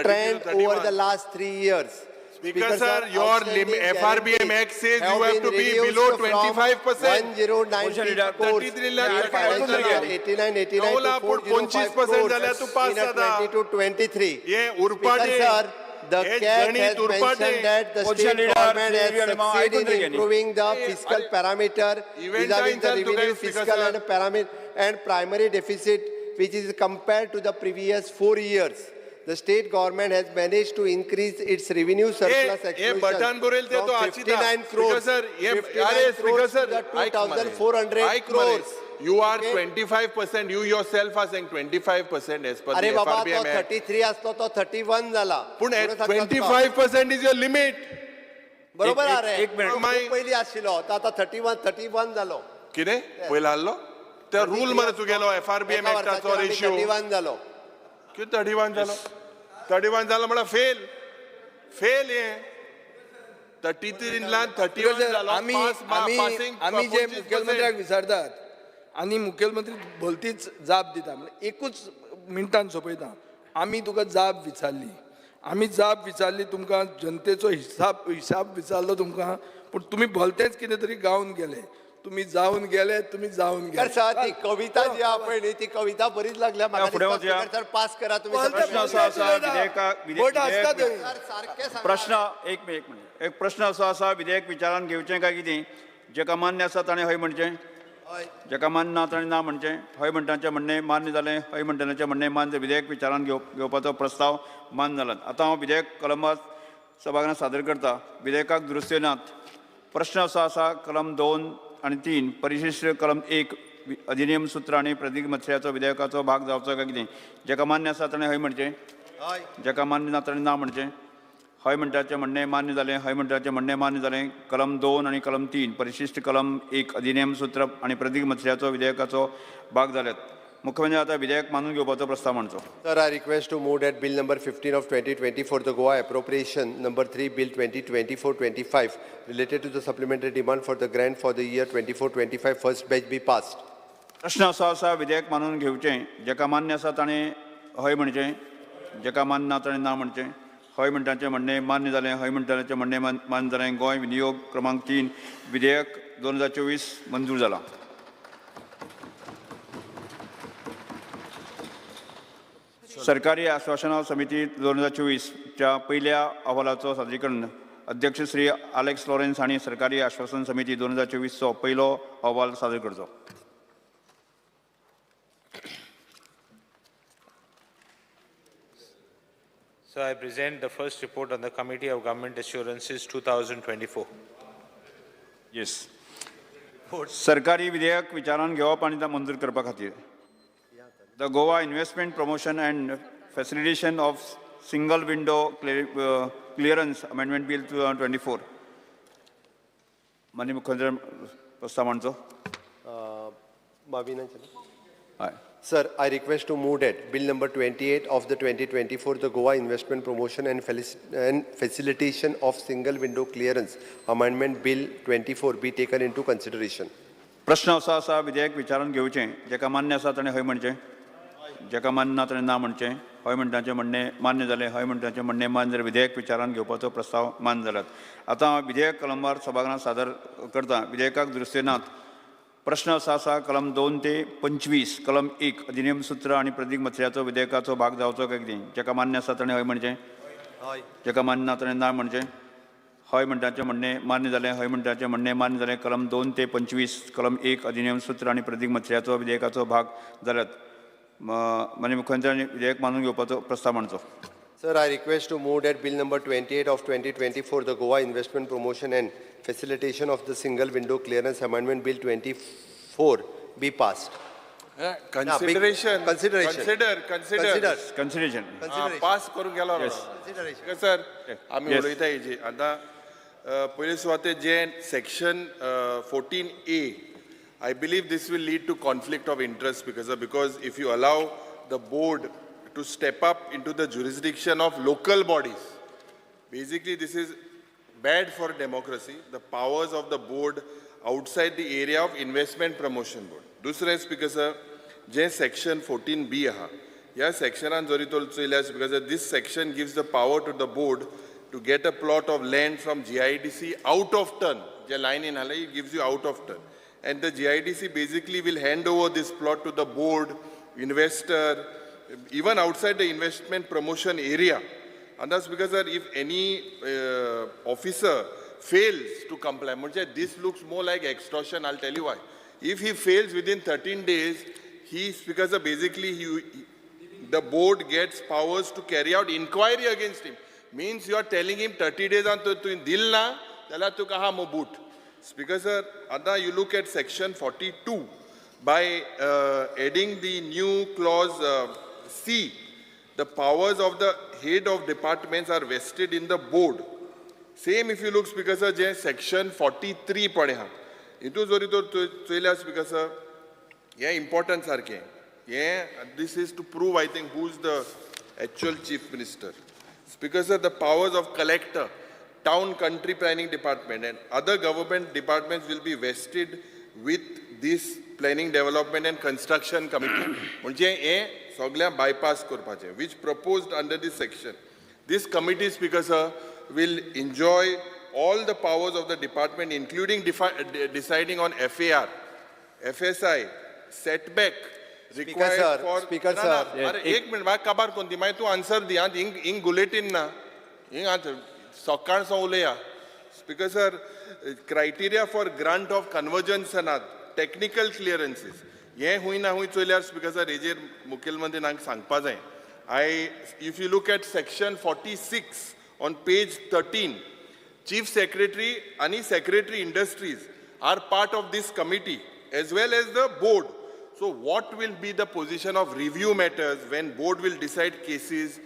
trend over the last 3 years. Speaker sir, your FRBM Act says you have to be below 25%. 1093 crores. 33 lakh 89-89 to 405 crores in 22-23. Speaker sir, the CAG has mentioned that the state government has succeeded in improving the fiscal parameter vis-a-vis the revenue, fiscal and parameter and primary deficit, which is compared to the previous 4 years. The state government has managed to increase its revenue surplus explosion from 59 crores, 59 crores to the 2,400 crores. You are 25%, you yourself are saying 25% as per अरे the बाबा, तो FRBM Act. 33 असलो, तो 31 जाला. पूण म्हणून सांगता तुका. 25% is your limit. बरोबर एक- अरे, एक मिनिट. खूप पयलीं आशिल्लो तो आतां 31 जालो. कितें पयलो आहलो ते रूल मरे तुगेलो एफआरबीएम एका एक्टाचो वर्साचेर आमी रेशियो. 31 जालो. कितें 31 जालो? 31 जालो म्हळ्यार फेल फेल हे 33लान 31 जालो. आमी आमी पासिंग आमी जे मुखेलमंत्र्याक विचारतात आनी मुखेलमंत्री भलतीच जाप दिता, म्हणजे एकूच मिनटान सोंपयता. आमी तुका जाप विचारली, आमी जाप विचारली तुमकां, जनतेचो हिसाब विचारलो तुमकां, पूण तुमी भलतेच कितें तरी गावन गेले. तुमी जावन गेले, तुमी जावन गेले. सर, ती कविता जी आहा पळय न्ही, ती कविता बरीच लागल्या म्हाका. फुडें दिसता. वचया. स्पीकर सर, पास करा तुमी. प्रश्न असो आसा बोट आसता थंय. सारकें. प्रश्न एक मिनिट, एक मिनिट. एक प्रश्न असो आसा, विधेयक विचारान घेवचें काय कितें? जेका मान्य आसा ताणें हय म्हणचें, जेका मान्य ना ताणें ना म्हणचें. हय म्हणटांचें म्हणणें मान्य जालें, हय म्हणटल्यांचें म्हणणें मान्य जालें. विधेयक विचारान घेवपाचो प्रस्ताव मान्य जाला. आतां हांव विधेयक कलमां सभागृहांत सादर करता. विधेयकाक दुरुस्त्यो नात. प्रश्न असो आसा, कलम 2 आनी 3, परिशिश्ट कलम 1, अधिनियम सूत्र आनी प्रदीक मत्स्याचो विधेयकाचो भाग जावचो काय कितें? जेका मान्य आसा ताणें हय म्हणचें, जेका मान्य ना ताणें ना म्हणचें. हय म्हणटाचें म्हणणें मान्य जालें, हय म्हणटाचें म्हणणें मान्य जालें. कलम 2 आनी कलम 3, परिशिश्ट कलम 1, अधिनियम सूत्र आनी प्रदीक मत्स्याचो विधेयकाचो भाग जाल्यात. मुख्यमंत्री आतां विधेयक मानून घेवपाचो प्रस्ताव मांडचो. Sir, I request to move that Bill number 15 of 2024, the Goa Appropriation number 3 Bill 2024-25, related to the supplementary demand for the grant for the year 24-25 first batch be passed. प्रश्न असो आसा, विधेयक मानून घेवचें. जेका मान्य आसा ताणें हय म्हणचें, जेका मान्य ना ताणें ना म्हणचें. हय म्हणटाचें म्हणणें मान्य जालें, हय म्हणटाचें म्हणणें मान्य जालें. गोंय विनियोग क्रमांक 3 विधेयक 2024 मंजूर जाला. सरकारी आश्वासनां समिती 2024च्या पयल्या अहवालाचो सादरीकरण. अध्यक्ष श्री आलेक्स लॉरेन्स हांणी सरकारी आश्वासन समिती 2024चो पयलो अहवाल सादर करचो. So I present the first report on the Committee of Government Assurances 2024. Yes. सरकारी विधेयक विचारान घेवप आनी ता मंजूर करपा खातीर the Goa Investment Promotion and Facilitation of Single Window Clearance Amendment Bill 2024. माननीय मुख्यमंत्री प्रस्ताव मांडचो. Mavina. हय. Sir, I request to move that Bill number 28 of the 2024, the Goa Investment Promotion and Facilitation of Single Window Clearance Amendment Bill 24 be taken into consideration. प्रश्न असो आसा, विधेयक विचारान घेवचें. जेका मान्य आसा ताणें हय म्हणचें, जेका मान्य ना ताणें ना म्हणचें. हय म्हणटाचें म्हणणें मान्य जालें, हय म्हणटाचें म्हणणें मान्य जालें. विधेयक विचारान घेवपाचो प्रस्ताव मान्य जाल्यात. आतां हांव विधेयक कलमवार सभागृहांत सादर करता. विधेयकाक दुरुस्ती नात. प्रश्न असो आसा, कलम 2 ते 25, कलम 1, अधिनियम सूत्र आनी प्रदीक मत्स्याचो विधेयकाचो भाग जावचो काय कितें? जेका मान्य आसा ताणें हय म्हणचें, जेका मान्य ना ताणें ना म्हणचें. हय म्हणटाचें म्हणणें मान्य जालें, हय म्हणटाचें म्हणणें मान्य जालें. कलम 2 ते 25, कलम 1, अधिनियम सूत्र आनी प्रदीक मत्स्याचो विधेयकाचो भाग जाल्यात. माननीय मुख्यमंत्र्यांनी विधेयक मानून घेवपाचो प्रस्ताव मांडचो. Sir, I request to move that Bill number 28 of 2024, the Goa Investment Promotion and Facilitation of the Single Window Clearance Amendment Bill 24 be passed. Consideration. Consideration. Consider, consider. Consider. Consideration. Pass करून गेलो. Yes. Sir, आमी Yes. उलयता हेजी आतां पयले सुवातेर जे section 14A, I believe this will lead to conflict of interest because if you allow the board to step up into the jurisdiction of local bodies, basically this is bad for democracy, the powers of the board outside the area of Investment Promotion Board. दुसरें speaker sir, जे section 14B आहा, ह्या सेक्शनान जरी तर चोयल्यार speaker sir, this section gives the power to the board to get a plot of land from GIDC out of turn. जे लायनीन आहा, it gives you out of turn, and the GIDC basically will hand over this plot to the board, investor, even outside the investment promotion area. And that's because sir, if any officer fails to comply, म्हणजे this looks more like extortion, I'll tell you why. If he fails within 13 days, he, because basically the board gets powers to carry out inquiry against him. Means you are telling him 30 days on तुवें दिल ना जाल्यार तुका आहा मो boot. Speaker sir, आतां you look at section 42. By adding the new clause C, the powers of the head of departments are vested in the board. Same if you look, Speaker sir, J section 43 पळय आहा, हितून जरी तर चोयल्यार speaker sir, हें important सारकें हें, this is to prove, I think, who is the actual chief minister. Speaker sir, the powers of collector, town country planning department and other government departments will be vested with this planning development and construction committee. म्हणजे हें सगळ्यां bypass करपाचें, which proposed under this section. This committee, Speaker sir, will enjoy all the powers of the department, including deciding on FAR, FSI, setback required sir, for Speaker ना, ना, sir. अरे एक minute, म्हाका काबार कोण दी, मागीर तूं आन्सर दी आं. हिंग हिंग गुलेटीन ना, हिंग आतां सकाळ सावन उलया. Speaker sir, criteria for grant of conversion sanad, technical clearances, हें हूंय ना हूंय चोयल्यार स्पीकर सर, हेजेर मुखेलमंत्रीन हांगा सांगपा जाय. I if you look at section 46 on page 13, chief secretary आनी secretary industries are part of this committee as well as the board. So what will be the position of review matters when board will decide cases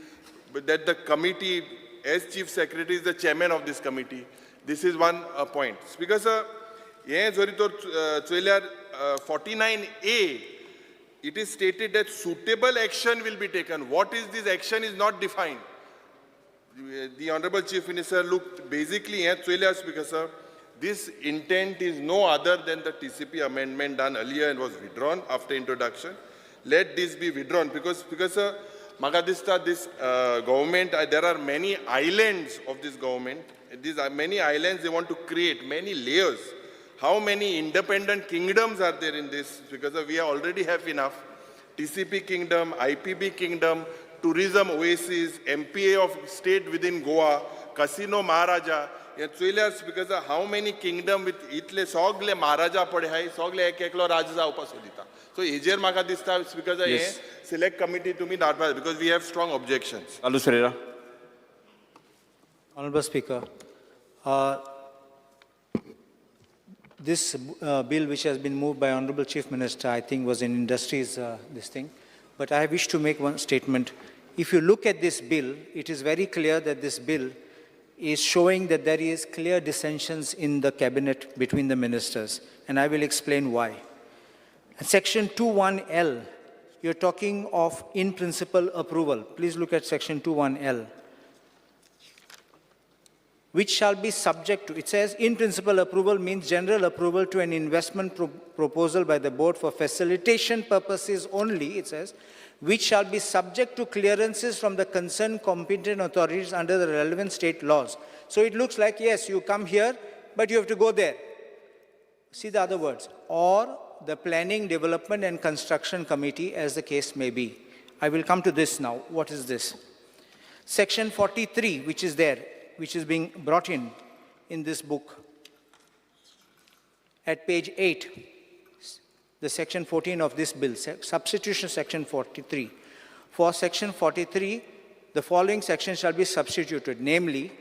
that the committee, as chief secretary is the chairman of this committee? This is one point. Speaker sir, हें जरी तर चोयल्यार 49A, it is stated that suitable action will be taken. What is this action is not defined. The Honorable Chief Minister looked basically हें चोयल्यार Speaker sir, this intent is no other than the TCP amendment done earlier and was withdrawn after introduction. Let this be withdrawn because sir, म्हाका दिसता this government, there are many islands of this government. These are many islands they want to create, many layers. How many independent kingdoms are there in this? Because we already have enough. TCP kingdom, IPB kingdom, tourism oasis, MPA of state within Goa, Casino Maharaja. हे चोयल्यार because how many kingdom with इतले सगले महाराजा पळय आहाय, सगले एक एकलो राजा जावपा सोदिता. So हेजेर म्हाका दिसता स्पीकर हे सिलेक्ट कमिटी तुमी धाडपा, because we have strong objections. Carlos Ferreira. Honorable Speaker, this bill which has been moved by Honorable Chief Minister, I think was in industries, this thing. But I wish to make one statement. If you look at this bill, it is very clear that this bill is showing that there is clear dissensions in the cabinet between the ministers. And I will explain why. Section 21L, you're talking of in principle approval. Please look at section 21L, which shall be subject to, it says in principle approval means general approval to an investment proposal by the board for facilitation purposes only, it says, which shall be subject to clearances from the concerned competent authorities under the relevant state laws. So it looks like, yes, you come here, but you have to go there. See the other words, or the Planning, Development and Construction Committee, as the case may be. I will come to this now. What is this? Section 43, which is there, which is being brought in this book, at page 8, the section 14 of this bill, substitution section 43. For section 43, the following section shall be substituted, namely,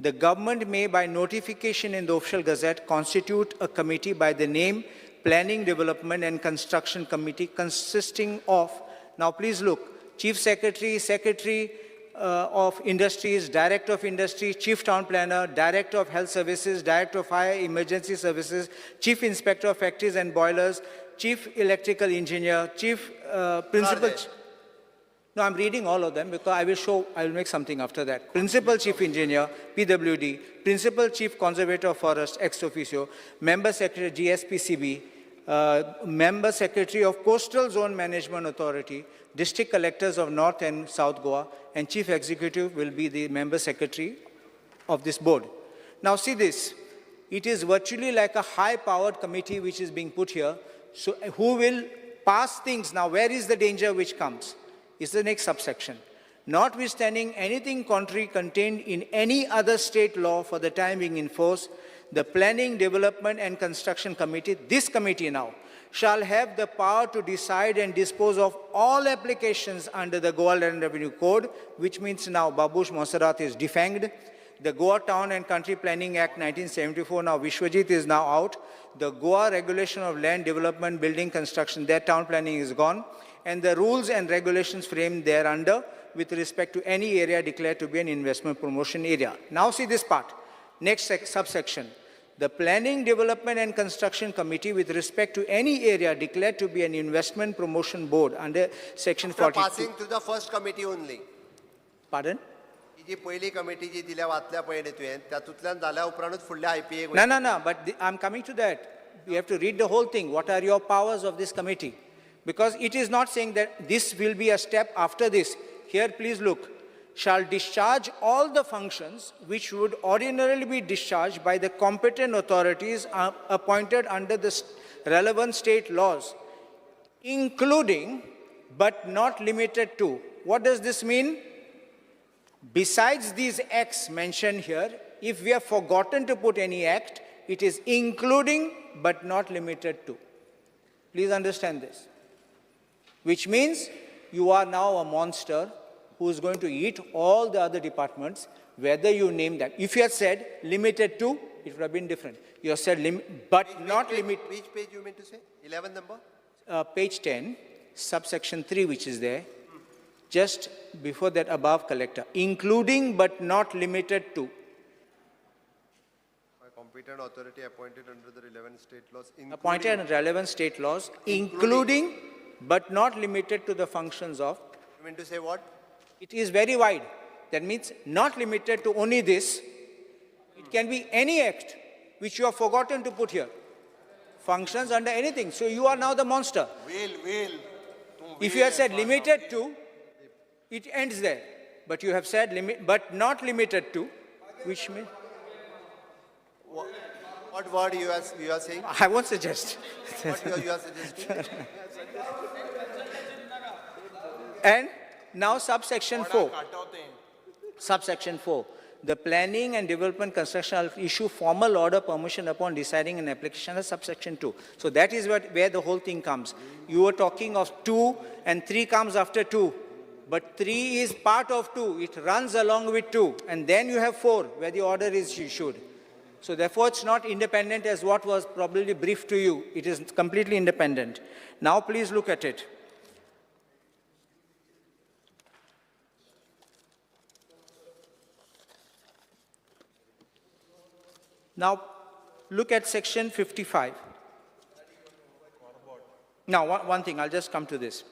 the government may, by notification in the official gazette, constitute a committee by the name Planning, Development and Construction Committee consisting of, now please look, Chief Secretary, Secretary of Industries, Director of Industry, Chief Town Planner, Director of Health Services, Director of Fire Emergency Services, Chief Inspector of Factories and Boilers, Chief Electrical Engineer, Chief Principal... No, I'm reading all of them because I will show, I will make something after that. Principal Chief Engineer, PWD, Principal Chief Conservator of Forest, ex officio, Member Secretary, GSPCB, Member Secretary of Coastal Zone Management Authority, District Collectors of North and South Goa, and Chief Executive will be the Member Secretary of this board. Now see this, it is virtually like a high-powered committee which is being put here. So who will pass things? Now where is the danger which comes? Is the next subsection. Notwithstanding anything contrary contained in any other state law for the time being in force, the Planning, Development and Construction Committee, this committee now, shall have the power to decide and dispose of all applications under the Goa Land Revenue Code, which means now Babush Monserrat is defanged, The Goa Town and Country Planning Act 1974, now Vishwajit is now out. The Goa Regulation of Land Development, Building Construction, their town planning is gone. And the rules and regulations framed thereunder with respect to any area declared to be an investment promotion area. Now see this part. Next subsection. The Planning, Development and Construction Committee with respect to any area declared to be an investment promotion board under section After 42. Passing to the first committee only. Pardon? ही जी पयली committee जी दिल्या वाचल्या पळय न्ही तुवें तातूंतल्यान जाल्या उपरांतूच फुडल्या IPA. No, no, no, but I'm coming to that. You have to read the whole thing. What are your powers of this committee? Because it is not saying that this will be a step after this. Here, please look. Shall discharge all the functions which would ordinarily be discharged by the competent authorities appointed under the relevant state laws, including but not limited to. What does this mean? Besides these acts mentioned here, if we have forgotten to put any act, it is including but not limited to. Please understand this. Which means you are now a monster who is going to eat all the other departments, whether you name them. If you had said limited to, it would have been different. You have said but not limit. Which page you mean to say? 11 number? Page 10, subsection 3, which is there, just before that above collector, including but not limited to. By competent authority appointed under the relevant state laws. Appointed under relevant state laws, including but not limited to the functions of. You mean to say what? It is very wide. That means not limited to only this. It can be any act which you have forgotten to put here. Functions under anything. So you are now the monster. Whale. If you had said limited to, it ends there. But you have said limit, but not limited to, which means. What word you are saying? I won't suggest. What you are suggesting? And now subsection 4. Subsection 4. The Planning and Development Construction shall issue formal order permission upon deciding an application of subsection 2. So that is where the whole thing comes. You were talking of 2 and 3 comes after 2. But 3 is part of 2. It runs along with 2. And then you have 4 where the order is issued. So therefore, it's not independent as what was probably briefed to you. It is completely independent. Now please look at it. Now, look at section 55. Now, one thing, I'll just come to this.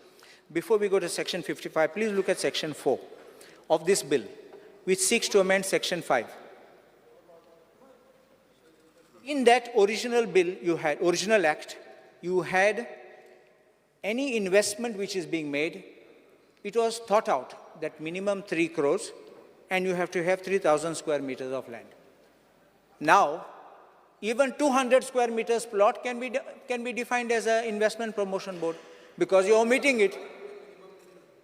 Before we go to section 55, please look at section 4 of this bill, which seeks to amend section 5. In that original bill you had, original act, you had any investment which is being made, it was thought out that minimum 3 crores and you have to have 3,000 square meters of land. Now, even 200 square meters plot can be defined as an investment promotion board because you're omitting it.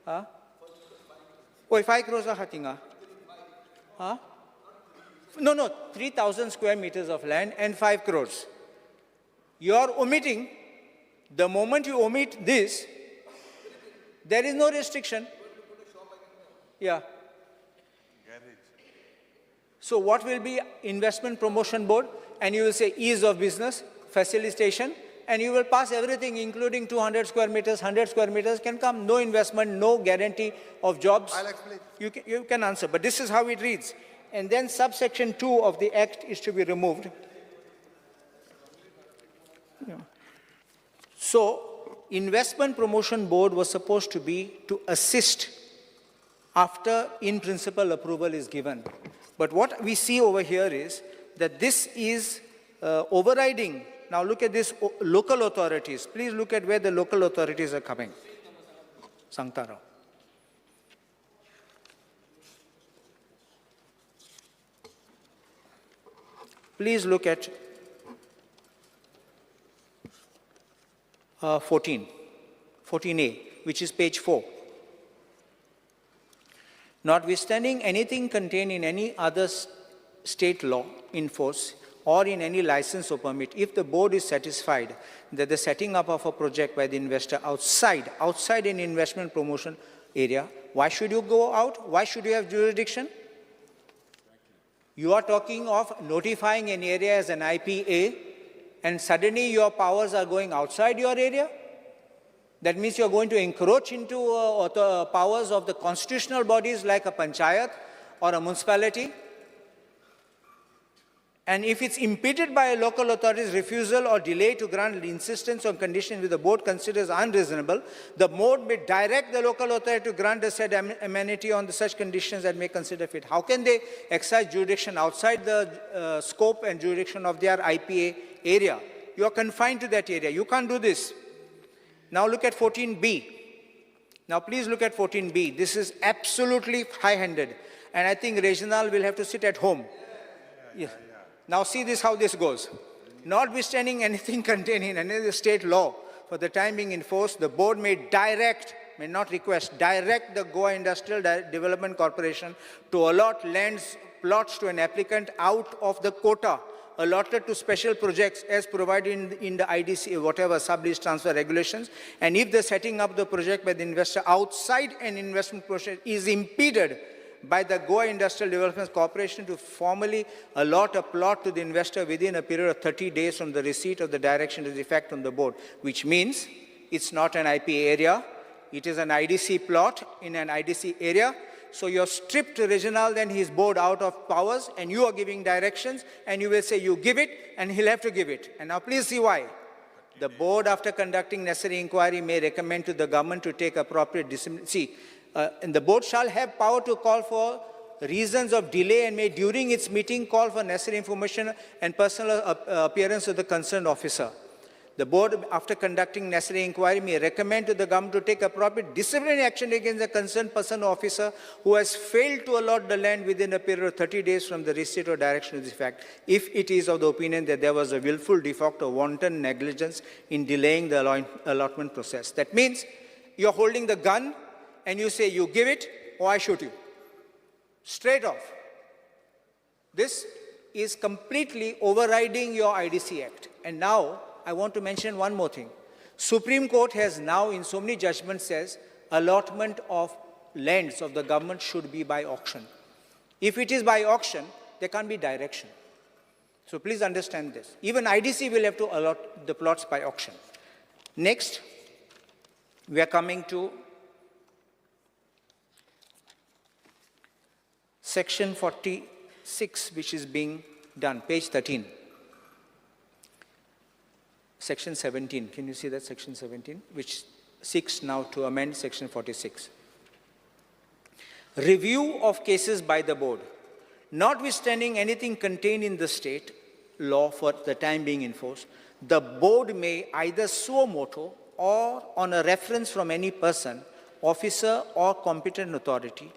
Huh? Oh, 5 crores are hatinga. Huh? No, 3,000 square meters of land and 5 crores. You are omitting. The moment you omit this, there is no restriction. Yeah. So what will be investment promotion board? And you will say ease of business, facilitation, and you will pass everything, including 200 square meters, 100 square meters can come. No investment, no guarantee of jobs. I'll explain. You can answer, but this is how it reads. And then subsection 2 of the act is to be removed. Yeah. So investment promotion board was supposed to be to assist after in principle approval is given. But what we see over here is that this is overriding. Now look at this local authorities. Please look at where the local authorities are coming. Sangtara. Please look at 14A, which is page 4. Notwithstanding anything contained in any other state law in force or in any license or permit, if the board is satisfied that the setting up of a project by the investor outside an investment promotion area, why should you go out? Why should you have jurisdiction? You are talking of notifying an area as an IPA, and suddenly your powers are going outside your area? That means you're going to encroach into powers of the constitutional bodies like a panchayat or a municipality. And if it's impeded by a local authority's refusal or delay to grant insistence on conditions which the board considers unreasonable, the board may direct the local authority to grant the said amenity on the such conditions that may consider fit. How can they exercise jurisdiction outside the scope and jurisdiction of their IPA area? You are confined to that area. You can't do this. Now look at 14B. Now please look at 14B. This is absolutely high-handed. And I think Reginald will have to sit at home. Yeah. Now see this, how this goes. Notwithstanding anything contained in any state law for the time being in force, the board may direct, may not request, direct the Goa Industrial Development Corporation to allot lands, plots to an applicant out of the quota allotted to special projects as provided in the IDC, whatever sub-lease transfer regulations. And if the setting up the project by the investor outside an investment project is impeded by the Goa Industrial Development Corporation to formally allot a plot to the investor within a period of 30 days from the receipt of the direction to the effect from the board, which means it's not an IPA area, it is an IDC plot in an IDC area. So you're stripped Reginald and his board out of powers, and you are giving directions, and you will say you give it, and he'll have to give it. And now please see why. The board, after conducting necessary inquiry, may recommend to the government to take appropriate discipline. See, and the board shall have power to call for reasons of delay and may during its meeting call for necessary information and personal appearance of the concerned officer. The board, after conducting necessary inquiry, may recommend to the government to take appropriate disciplinary action against the concerned person or officer who has failed to allot the land within a period of 30 days from the receipt or direction of this fact, if it is of the opinion that there was a willful defect or wanton negligence in delaying the allotment process. That means you're holding the gun and you say, you give it or I shoot you. Straight off. This is completely overriding your IDC Act. And now, I want to mention one more thing. Supreme Court has now in so many judgments says allotment of lands of the government should be by auction. If it is by auction, there can't be direction. So please understand this. Even IDC will have to allot the plots by auction. Next, we are coming to Section 46, which is being done, page 13. Section 17, can you see that section 17, which seeks now to amend section 46. Review of cases by the board. Notwithstanding anything contained in the state law for the time being in force, the board may either suo motu or on a reference from any person, officer or competent authority,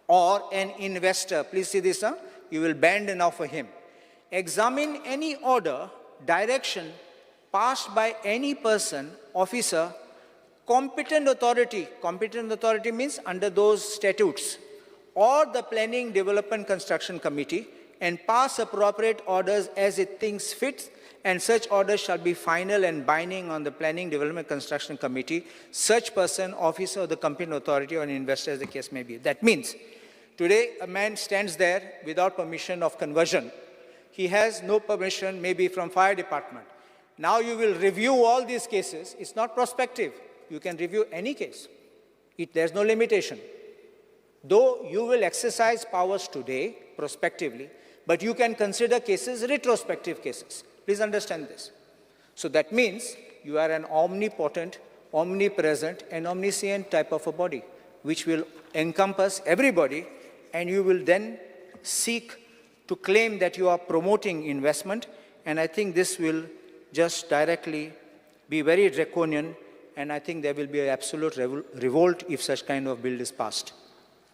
or an investor, please see this, huh? You will bend now for him, examine any order, direction passed by any person, officer, competent authority, competent authority means under those statutes, or the Planning Development Construction Committee, and pass appropriate orders as it thinks fit, and such orders shall be final and binding on the Planning Development Construction Committee, such person, officer, or the competent authority or an investor as the case may be. That means, today a man stands there without permission of conversion. He has no permission, maybe from fire department. Now you will review all these cases. It's not prospective. You can review any case. There's no limitation. Though you will exercise powers today, prospectively, but you can consider cases, retrospective cases. Please understand this. So that means you are an omnipotent, omnipresent, and omniscient type of a body, which will encompass everybody, and you will then seek to claim that you are promoting investment, and I think this will just directly be very draconian, and I think there will be an absolute revolt if such kind of bill is passed.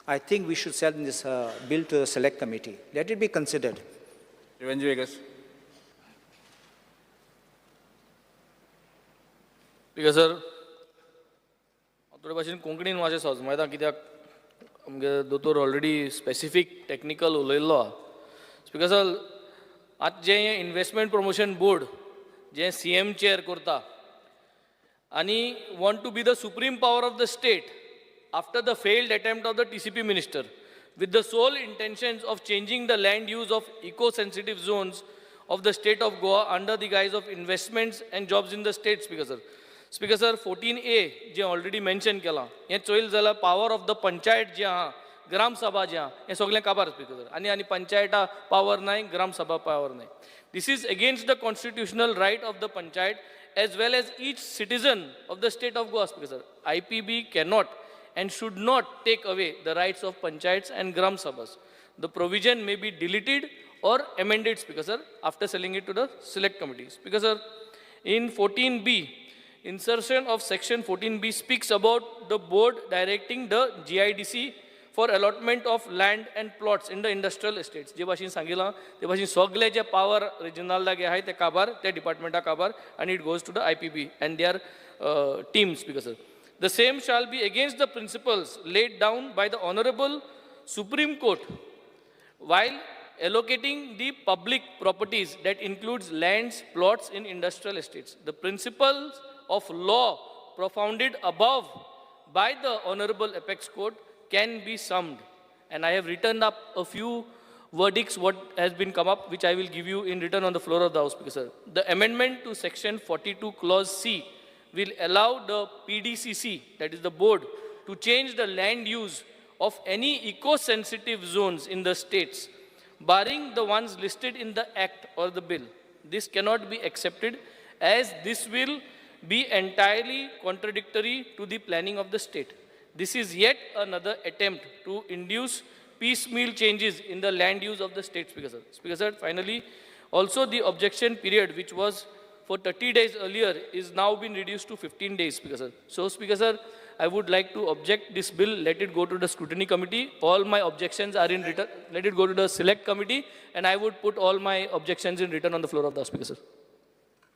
I think we should send this bill to the select committee. Let it be considered. Viegas. Speaker sir, थोडे भाशेन कोंकणीन मातशें सजमयता कित्याक आमगे दोतोर already specific technical उलयल्लो आहा. Speaker sir, आतां जें इन्वेस्टमेंट प्रमोशन बोर्ड जें सी एम चेअर करता आनी want to be the supreme power of the state after the failed attempt of the TCP minister. with the sole intentions of changing the land use of eco-sensitive zones of the state of Goa under the guise of investments and jobs in the state, Speaker sir. Speaker sir, 14A J already mention केलां, हें चोयल जाल्यार power of the panchayat जे आहा, ग्राम सभा जे आहा, हें सगळें काबार speaker sir. आनी आनी पंचायता पावर नाय, ग्राम सभा पावर नाय. This is against the constitutional right of the panchayat as well as each citizen of the state of Goa, Speaker sir. IPB cannot and should not take away the rights of panchayats and gram sabhas. The provision may be deleted or amended, Speaker sir, after selling it to the select committee. Speaker sir, in 14B, insertion of section 14B speaks about the board directing the GIDC for allotment of land and plots in the industrial estates. जे भाशेन सांगिलां ते भाशेन सगळे जे power regional आहाय ते काबार, ते डिपार्टमेंटा काबार, आनी it goes to the IPB and their team, Speaker sir. The same shall be against the principles laid down by the Honorable Supreme Court while allocating the public properties that includes lands, plots in industrial estates. The principles of law propounded above by the Honorable Apex Court can be summed. And I have written up a few verdicts what has been come up, which I will give you in written on the floor of the House, Speaker sir. The amendment to section 42 clause C will allow the PDCC, that is the board, to change the land use of any eco-sensitive zones in the states, barring the ones listed in the Act or the bill. This cannot be accepted as this will be entirely contradictory to the planning of the state. This is yet another attempt to induce piecemeal changes in the land use of the state, Speaker sir. Speaker sir, finally, also the objection period, which was for 30 days earlier, is now been reduced to 15 days, Speaker sir. So, Speaker sir, I would like to object this bill. Let it go to the scrutiny committee. All my objections are in written. Let it go to the select committee, and I would put all my objections in written on the floor of the House, Speaker sir.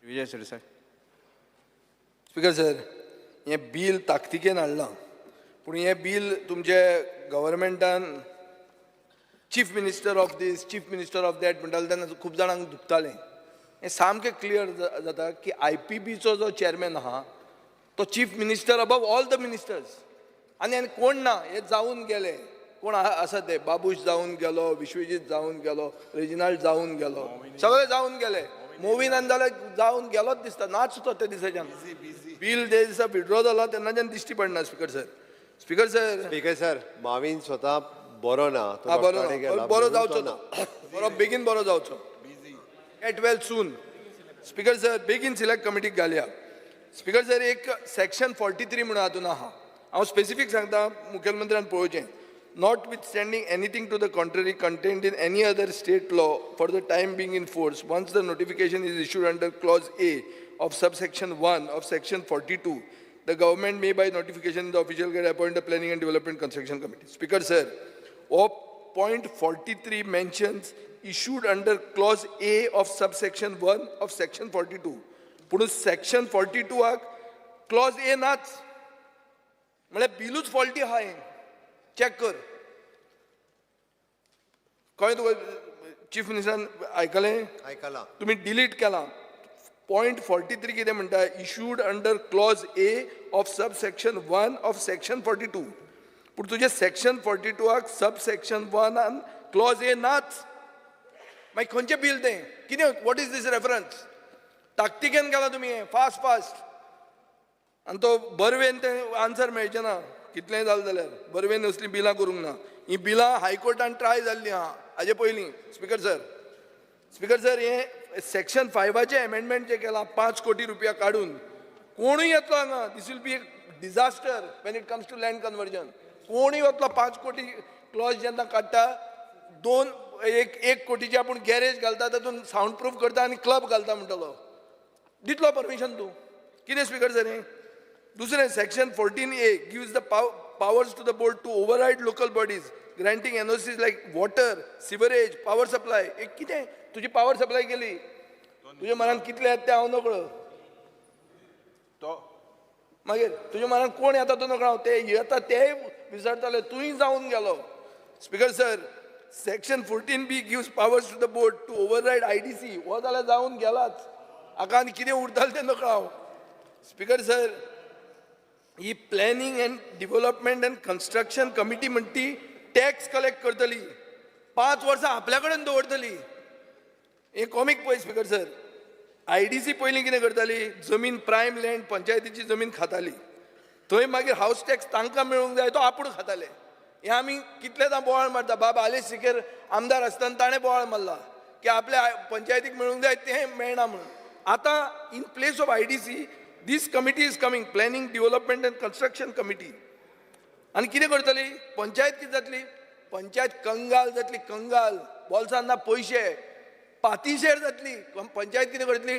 Vijay Sardesai. Speaker sir, हें bill ताकतिकेन हाडलां, पूण हें bill तुमचे गव्हर्मेंटान chief minister of this, chief minister of that म्हणटाले तेन्ना खूब जाणांक दुखतालें. हें सामकें क्लियर जाता की IPBचो जो चॅरमॅन आहा तो chief minister above all the ministers, आनी आनी कोण ना, हे जावन गेले. कोण आसा ते बाबूश जावन गेलो, विश्वजीत जावन गेलो, रेजिनाल्ड जावन गेलो, सगळे जावन गेले. मोविनान जाल्यार जावन गेलोच दिसता, नाच तो ते दिसाच्यान. बील जे दिसा विड्रॉ जाला तेन्नाच्यान दिश्टी पडना. Speaker sir, Speaker sir, Speaker sir, Mavin स्वता बरो ना, हा बरो ना, बरो जावचो ना, बरो बेगीन बरो जावचो. Get well soon. Speaker sir, बेगीन सिलेक्ट कमिटीक घालया. स्पीकर सर, एक सेक्शन 43 म्हणून हातून आहा, हांव स्पेसिफीक सांगता, मुखेलमंत्र्यान पळोवचें. Notwithstanding anything to the contrary contained in any other state law for the time being in force, once the notification is issued under clause A of subsection 1 of section 42, the government may by notification in the official gazette appoint the Planning and Development Construction Committee. Speaker sir, point 43 mentions issued under clause A of subsection 1 of section 42. पूण section 42 आक clause A नाच, म्हळ्यार बिलूच faulty आहा. हें check कर. कळ्ळें तुका? Chief मिनिस्टरान आयकलें? आयकलां. तुमी डिलीट केलां. पॉयंट 43 कितें म्हणटा? Issued under clause A of subsection 1 of section 42. पूण तुजें सेक्शन 42 आक सबसेक्शन 1 आन क्लॉज ए नाच. मागीर खंयचें बील तें? कितें? What is this reference? ताकतिकेन केलां तुमी हें, फास्ट फास्ट. आनी तो बरवेन तें आन्सर मेळचें ना, कितलेंय जालें जाल्यार. बरवेन असलीं बिलां करूंक ना. हीं बिलां हायकोर्टान ट्राय जाल्लीं आहा हाजे पयलीं. स्पीकर सर, स्पीकर सर, हें सेक्शन 5 एमेंडमेंट जें केलां, 5 कोटी रुपया काडून कोणूय येतलो हांगा. This will be a disaster when it comes to land conversion. कोणूय वतलो. 5 कोटी क्लॉज जेन्ना काडटा, 1 कोटीची आपूण गॅरेज घालता, तातूंत सावंड प्रूफ करता आनी क्लब घालता म्हणटलो, दितलो परमिशन तूं? कितें स्पीकर सर हें? दुसरें, section 14A gives the powers to the board to override local bodies granting NOCs like water, sewerage, power supply. एक कितें तुजी पावर सप्लाय केली, तुज्या मनान कितले येता तें हांव नकळो. मागीर तुज्या मनान कोण येता तो नकळो, ते येता तेय विसरताले, तूंय जावन गेलो. Speaker sir, section 14B gives powers to the board to override IDC. हो जाल्यार जावन गेलाच, हाका आनी कितें उरतालें तें नकळो हांव. स्पीकर सर, ही planning and development and construction committee म्हणटी टॅक्स कलेक्ट करतली, 5 वर्सां आपल्या कडेन दवरतली. हे कॉमीक पळय स्पीकर सर, IDC पयलीं कितें करताली, जमीन प्रायम लँड पंचायतीची जमीन खाताली, थंय मागीर हावस टॅक्स तांकां मेळूंक जाय तो आपूण खाताले. हे आमी कितलेदां बोवाळ मारता, बाब आलेश सिकेर आमदार आसतना ताणें बोवाळ मारला की आपल्या पंचायतीक मेळूंक जाय तें मेळना म्हणून. आतां in place of IDC this committee is coming, planning development and construction committee. आनी कितें करतली पंचायत? कितें जातली पंचायत? कंगाल जातली, कंगाल, बोल्सान ना पयशे, पातीशेर जातली पंचायत. कितें करतली?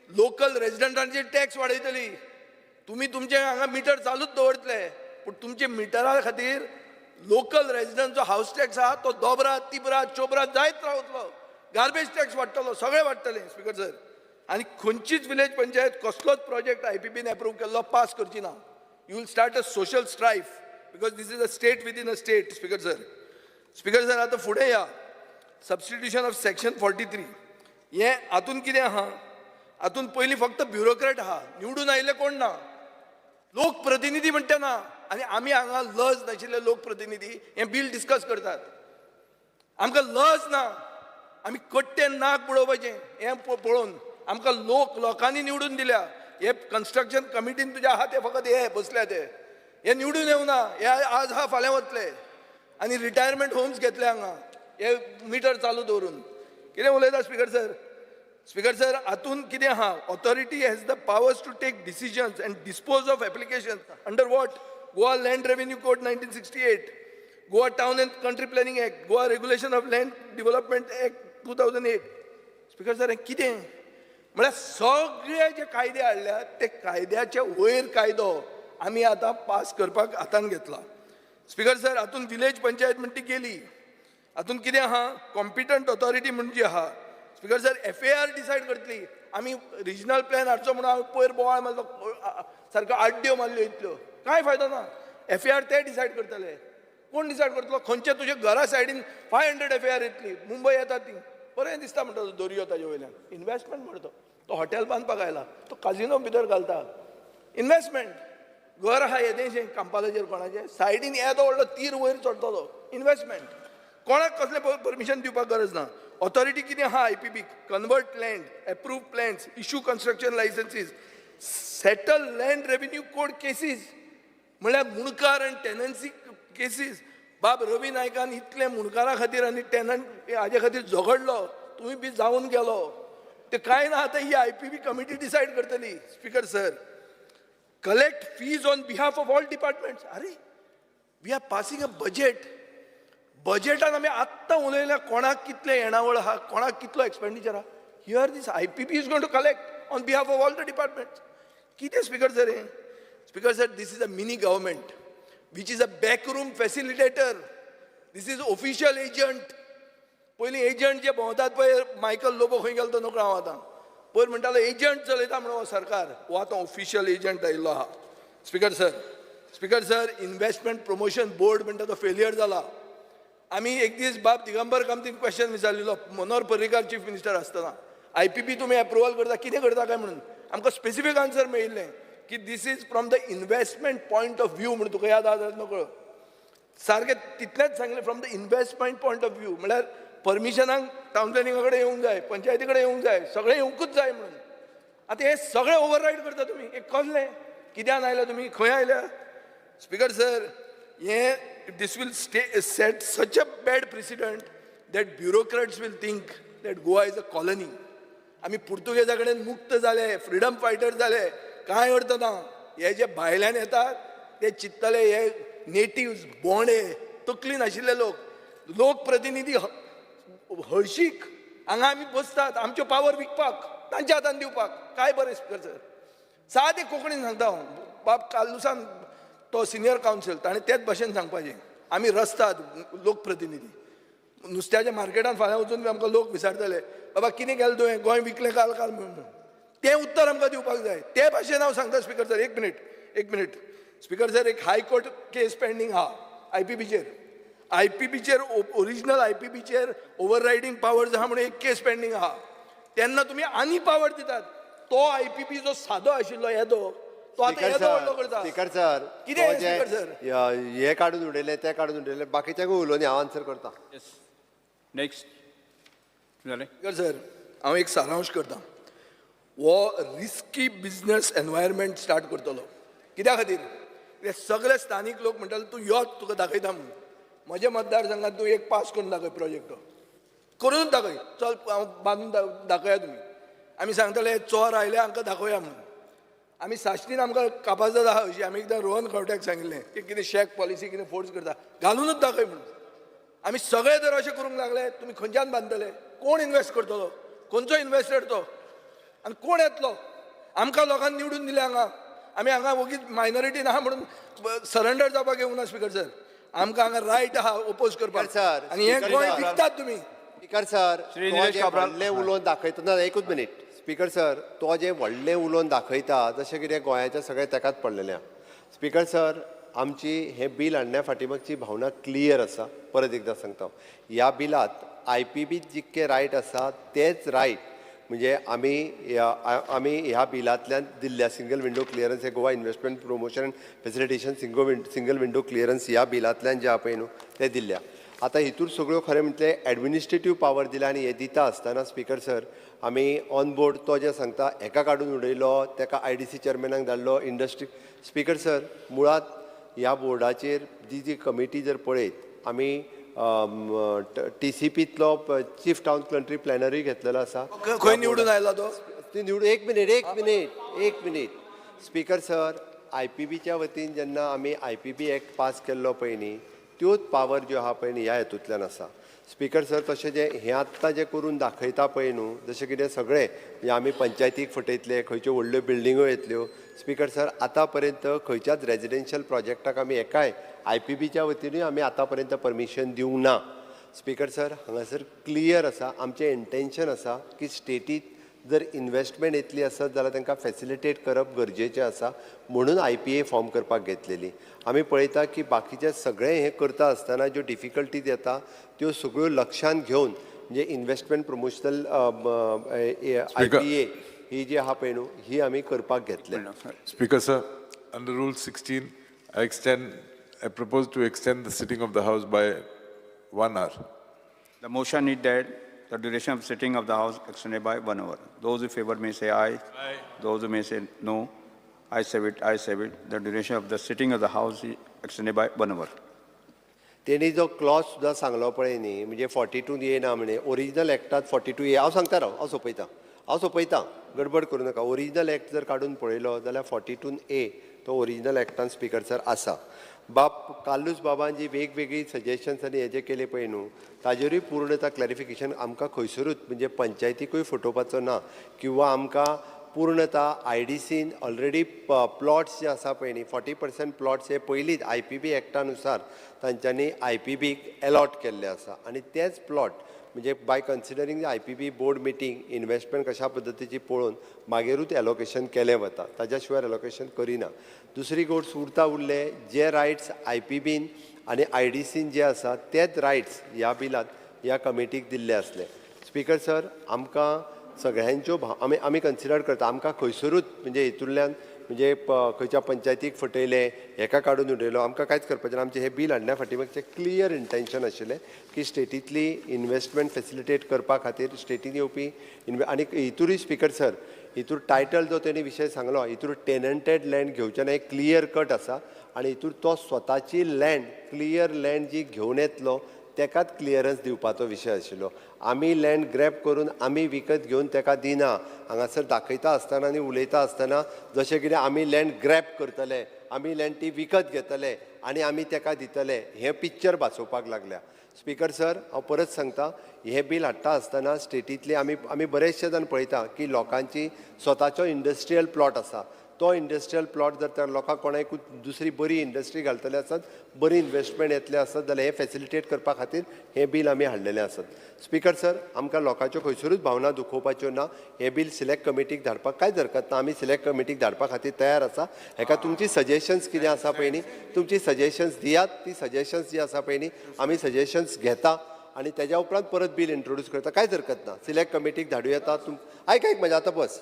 लोकल रेजिडंटांचेर टॅक्स वाडयतली. तुमी तुमचे हांगा मिटर चालूच दवरतले, पूण तुमचे मिटरा खातीर लोकल रेजिडंटचो हावस टॅक्स आहा तो दोबरा तिबरा चोबरा जायत रावतलो, गार्बेज टॅक्स वाडटलो, सगळें वाडटलें स्पीकर सर. आनी खंयचीच विलेज पंचायत कसलोच प्रोजेक्ट IPPन एप्रूव केल्लो पास करची ना. You will start a social strife because this is a state within a state, speaker sir. Speaker sir, आतां फुडें या सबस्टिट्यूशन ऑफ सेक्शन 43. हें हातून कितें आहा, हातून पयलीं फक्त ब्युरोक्रेट आहा, निवडून आयिल्ले कोण ना, लोकप्रतिनिधी म्हणटा ना. आनी आमी हांगा लज नाशिल्ले लोकप्रतिनिधी हें बील डिस्कस करतात. आमकां लज ना, आमी कट्टे नाक बुडोवपाचें हें पळोवन. आमकां लोकांनी निवडून दिल्या. हे कन्स्ट्रक्शन कमिटीन तुजे आहा ते फकत हे बसल्या ते, हे निवडून येवना, हे आज आहा फाल्यां वतले. आनी रिटायरमेंट होम्स घेतले हांगा हे मिटर चालू दवरून. कितें उलयता स्पीकर सर? स्पीकर सर, हातून कितें आहा, authority has the powers to take decisions and dispose of application under what? Goa land revenue code 1968, Goa town and country planning act, Goa regulation of land development act 2008. Speaker sir, हें कितें म्हळ्यार सगळे जे कायदे हाडल्यात ते कायद्याचे वयर कायदो आमी आतां पास करपाक हातान घेतला. स्पीकर सर, हातून विलेज पंचायत म्हण ती गेली. हातून कितें आहा, कॉम्पिटंट ऑथॉरिटी म्हण जी आहा स्पीकर सर, FAR decide करतली. आमी रिजनल प्लॅन हाडचो म्हणून हांवें पयर बोवाळ मारलो, सारक्यो आड्ड्यो मारल्यो, इतल्यो कांय फायदो ना. FAR ते डिसायड करतले. कोण डिसायड करतलो? खंयचे तुजे घरा सायडीन 500 FAR येतली, मुंबय येता ती, बरें दिसता म्हणटा तो दर्यो ताजे वयल्यान. इन्वेस्टमेंट म्हणटा तो हॉटेल बांदपाक आयला, तो काजिनो भितर घालता इन्वेस्टमेंट. घर आहा येदेशें कांपालाचेर कोणाचें सायडीन येदो व्हडलो तीर वयर चडटलो, इन्वेस्टमेंट. कोणाक कसलें परमिशन दिवपाक गरज ना. ऑथॉरिटी कितें आहा IPP, convert land, approve plans, issue construction licences, settle land revenue code cases, म्हणल्यार मुणकार आनी टेनन्सी केसीस. बाब रवी नायकान इतलें मुणकारा खातीर आनी टेनंट हाजे खातीर झगडलो, तुमी बी जावन गेलो, ते कांय ना. आतां ही IPP committee decide करतली. Speaker sir, collect fees on behalf of all departments. अरे, we are passing a budget. बजेटान आमी आत्तां उलयल्या कोणाक कितलें येणावळ आहा, कोणाक कितलो एक्सपेंडिचर आहा. Here this IPP is going to collect on behalf of all the departments. कितें स्पीकर सर हें? Speaker sir, this is a mini government which is a backroom facilitator. This is official agent. पयलीं agent जे भोंवतात पळय, Michael Lobo खंय गेलो तो नकळो हांव आतां. पयर म्हणटालो एजंट चलयता म्हणून हो सरकार, हो आतां ऑफिशियल एजंट आयिल्लो आहा. Speaker sir, speaker sir, investment promotion board म्हणटा तो फेलियर जाला. आमी एक दीस बाब दिगंबर कामतीन क्वेश्चन विचारलेलो, मनोहर पर्रीकार चीफ मिनिस्टर आसतना, IPP तुमी एप्रुवल करता कितें करता काय म्हणून. आमकां स्पेसिफीक आन्सर मेळिल्लें की this is from the investment point of view म्हणून. तुका याद आसा जाल्यार नकळो, सारकें तितलेंच सांगलें, from the investment point of view. म्हळ्यार परमिशनाक टावन प्लॅनिंगा कडेन येवंक जाय, पंचायती कडेन येवंक जाय, सगळें येवंकूच जाय म्हणून. आतां हें सगळें ओवररायड करता तुमी. हें कसलें कित्यान आयल्या तुमी, खंय आयल्या? स्पीकर सर, हें this will set such a bad precedent that bureaucrats will think that Goa is a colony. आमी पुर्तुगेजा कडेन मुक्त जाले, फ्रिडम फायटर जाले, कांय अर्थ ना. हे जे भायल्यान येतात ते चिंततले हे नेटिव्स, बोंडे, तकली नाशिल्ले लोक, लोकप्रतिनिधी हळशीक हांगा आमी बसतात आमच्यो पावर विकपाक, तांच्या हातान दिवपाक. काय बरें स्पीकर सर, सादें कोंकणीन सांगता हांव. बाब कार्लुसान तो सिनियर कावन्सील ताणें तेच भाशेन सांगपाचें, आमी रस्ताद लोकप्रतिनिधी नुस्त्याच्या मार्केटान फाल्यां वचून आमकां लोक विचारतले, बाबा कितें केलें तुवें, गोंय विकलें काल काल म्हणून. तें उत्तर आमकां दिवपाक जाय. ते भाशेन हांव सांगता स्पीकर सर, एक मिनीट, एक मिनीट स्पीकर सर, एक हायकोर्ट केस पेंडींग आहा IPPचेर. IPPचेर ओरिजिनल IPPचेर ओवर रायडींग पावर्स आहा म्हणून एक केस पेंडींग आहा. तेन्ना तुमी आनी पावर दितात. तो IPP जो सादो आशिल्लो येदो, तो आतां येदो व्हडलो करता. स्पीकर सर, कितें हें, स्पीकर सर? हे काडून उडयले, ते काडून उडयले, बाकीच्यांकूय उलोवनी, हांव आन्सर करता. नेक्स्ट जालें. स्पीकर सर, हांव एक सारांश करता. हो रिस्की बिजनस एनवायरमेंट स्टार्ट करतलो. कित्या खातीर? कित्याक सगळे स्थानीक लोक म्हणटाले, तूं यो, तुका दाखयता म्हणून. म्हज्या मतदारसंघात तूं एक पास करून दाखय, प्रोजेक्ट करूनच दाखय, चल हांव बांदून दाखया तुमी. आमी सांगतले चोर आयले, हांकां दाखोवया म्हणून. आमी साश्टीन आमकां कापाजदाद आहा अशी. आमी एकदां रोहन खंवट्याक सांगिल्लें की कितें शॅक पॉलिसी कितें फोर्स करता, घालूनच दाखय म्हणून. आमी सगळे जर अशें करूंक लागले, तुमी खंयच्यान बांदतले? कोण इन्वेस्ट करतलो? खंयचो इन्वेस्टर तो आनी कोण येतलो? आमकां लोकांनी निवडून दिले हांगा. आमी हांगा वगीच मायनॉरिटी ना म्हणून सरंडर जावपाक येवना. स्पीकर सर, आमकां हांगा रायट आहा ओपोज करपाक. सर, आनी हें स्पीकर गोंय सर. विकतात तुमी. स्पीकर सर, श्री तो निलेश जें काब्राल. व्हडलें उलोवन दाखयता ना, एकूच मिनीट. स्पीकर सर, तो जें व्हडलें उलोवन दाखयता जशें कितें गोंयाचें सगळें तेकाच पडलेलें आहा. स्पीकर सर, आमची हें बील हाडण्या फाटीमागची भावना क्लियर आसा. परत एकदां सांगता, ह्या बिलात आय पी बी जितके रायट आसा तेच रायट म्हणजे आमी ह्या बिलांतल्यान दिल्ल्या सिंगल विंडो क्लियरन्स हे Goa Investment Promotion Facilitation Single Window Clearance ह्या बिलांतल्यान जे आहा पळय न्हू, ते दिल्ल्या. आतां हितूर सगळ्यो खरें म्हटलें एडमिनिस्ट्रेटीव पावर दिल्या. आनी हे दिता आसतना, स्पीकर सर, आमी ऑन बोर्ड तो जें सांगता हेका काडून उडयलो, तेका आय डी सी चेअरमॅनाक धाडलो, इंडस्ट्री. स्पीकर सर, मुळात ह्या बोर्डाचेर जी जी कमिटी जर पळयत, आमी टी सी पीतलो चीफ टावन कंट्री प्लॅनरूय घेतलेलो आसा. खंय निवडून आयला तो? ती निवडून, एक मिनीट, एक मिनीट, एक minute. Speaker sir, I P बीच्या वतीन जेन्ना आमी I P B act pass केल्लो पळय न्ही, त्योच पावर ज्यो आहा पळय न्ही, ह्या हेतूंतल्यान आसा. स्पीकर सर, तशें जें हें आत्तां जें करून दाखयता पळय न्हू, जशें कितें सगळें म्हणजे आमी पंचायतीक फटयतले, खंयच्यो व्हडल्यो बिल्डिंगो येतल्यो. स्पीकर सर, आतां पर्यंत खंयच्याच रेजिडेन्शियल प्रोजेक्टाक आमी एकाय आय पी बीच्या वतीनूय आमी आतां पर्यंत परमिशन दिवंक ना. स्पीकर सर, हांगासर क्लियर आसा, आमचें इंटेन्शन आसा की स्टेटीत जर इन्वेस्टमेंट येतली आसत जाल्यार तांकां फॅसिलिटेट करप गरजेचें आसा, म्हणून आय पी ए फॉर्म करपाक घेतलेली. आमी पळयता की बाकीचे सगळें हें करता आसतना ज्यो डिफिकल्टीज येता त्यो सगळ्यो लक्षांत घेवन, म्हणजे investment promotional I P A ही जी आहा पळय न्हू, ही आमी करपाक घेतल्या. Speaker, sir, under Rule 16, I propose to extend the sitting of the House by one hour. The motion is that the duration of sitting of the House extended by one hour. Those in favor may say aye. Aye. Those who may say no. Ayes have it, ayes have it. The duration of the sitting of the House is extended by one hour. तेणी जो Claus सुद्दां सांगलो पळय न्ही, म्हणजे 42 ए ना म्हणे, original एक्टात 42 ए. हांव सांगता, राव, हांव सोंपयता, हांव सोंपयता, गडबड करूं नाका. ओरिजिनल एक्ट जर काडून पळयलो जाल्यार 42 ए तो ओरिजिनल एक्टान, स्पीकर सर, आसा. बाब कार्लूस बाबान जी वेगवेगळी सजेशन्स आनी हे जे केले पळय न्हू, ताजेरूय पूर्णता क्लॅरिफिकेशन आमकां खंयसरूच, म्हणजे पंचायतीकूय फटोवपाचो ना किंवा आमकां पूर्णता आय डी सीन ऑलरेडी प्लॉट्स जे आसा पळय न्ही, 40% प्लॉट्स हे पयलींच आय पी बी एक्टा नुसार तांच्यांनी आय पी बीक एलॉट केल्ले आसा. आनी तेच प्लॉट म्हणजे by considering IPB board meeting, investment कशा पद्दतीची पळोवन मागीरूच एलोकेशन केलें वता, ताज्या शिवाय एलोकेशन करिना. दुसरी गोश्ट उरता उरले जे रायट्स आय पी बीन आनी आय डी सीन जे आसा, तेच रायट्स ह्या बिलांत ह्या कमिटीक दिल्ले आसले. स्पीकर सर, आमकां सगळ्यांच्यो आमी कन्सिडर करता. आमकां खंयसरूच म्हणजे हितूंतल्यान म्हणजे खंयच्या पंचायतीक फटयले, हेका काडून उडयलो, आमकां कांयच करपाचें ना. आमचें हें बील हाडण्या फाटी मागचें क्लियर इंटेन्शन आशिल्लें की स्टेटींतली इन्वेस्टमेंट फेसिलिटेट करपा खातीर स्टेटीन येवपी आनी हितूरूय, स्पीकर सर, हितूर टायटल जो तेणी विशय सांगलो, हितूर टेनंटेड लँड घेवचें ना, एक क्लियर कट आसा. आनी हितूर तो स्वताची लँड, क्लियर लँड जी घेवन येतलो तेकाच क्लियरन्स दिवपाचो विशय आशिल्लो. आमी लँड ग्रॅब करून, आमी विकत घेवन तेका दिना. हांगासर दाखयता आसतना आनी उलयता आसतना जशें कितें आमी लँड ग्रॅब करतले, आमी लँड ती विकत घेतले आनी आमी तेका दितले, हें पिक्चर भासोवपाक लागल्या. स्पीकर सर, हांव परत सांगता, हें बील हाडटा आसतना स्टेटींतली आमी बरेचशे जाण पळयता की लोकांची स्वताचो इंडस्ट्रियल प्लॉट आसा. तो इंडस्ट्रियल प्लॉट जर त्या लोकांक कोणाकूय दुसरी बरी इंडस्ट्री घालतले आसत, बरी इन्वेस्टमेंट येतले आसत जाल्यार हें फेसिलिटेट करपा खातीर हें बील आमी हाडलेलें आसत. स्पीकर सर, आमकां लोकांच्यो खंयसरूच भावना दुखोवपाच्यो ना. हें बील सिलेक्ट कमिटीक धाडपाक कांयच हरकत ना. आमी सिलेक्ट कमिटीक धाडपा खातीर तयार आसा. हेका तुमची सजेशन्स कितें आसा पळय न्ही, तुमची सजेशन्स दियात. ती सजेशन्स जी आसा पळय न्ही, आमी सजेशन्स घेता आनी तेज्या उपरांत परत बील इंट्रोड्यूस करता. कांयच हरकत ना, सिलेक्ट कमिटीक धाडूं येता. तुम आयक, आयक म्हजें, आतां बस.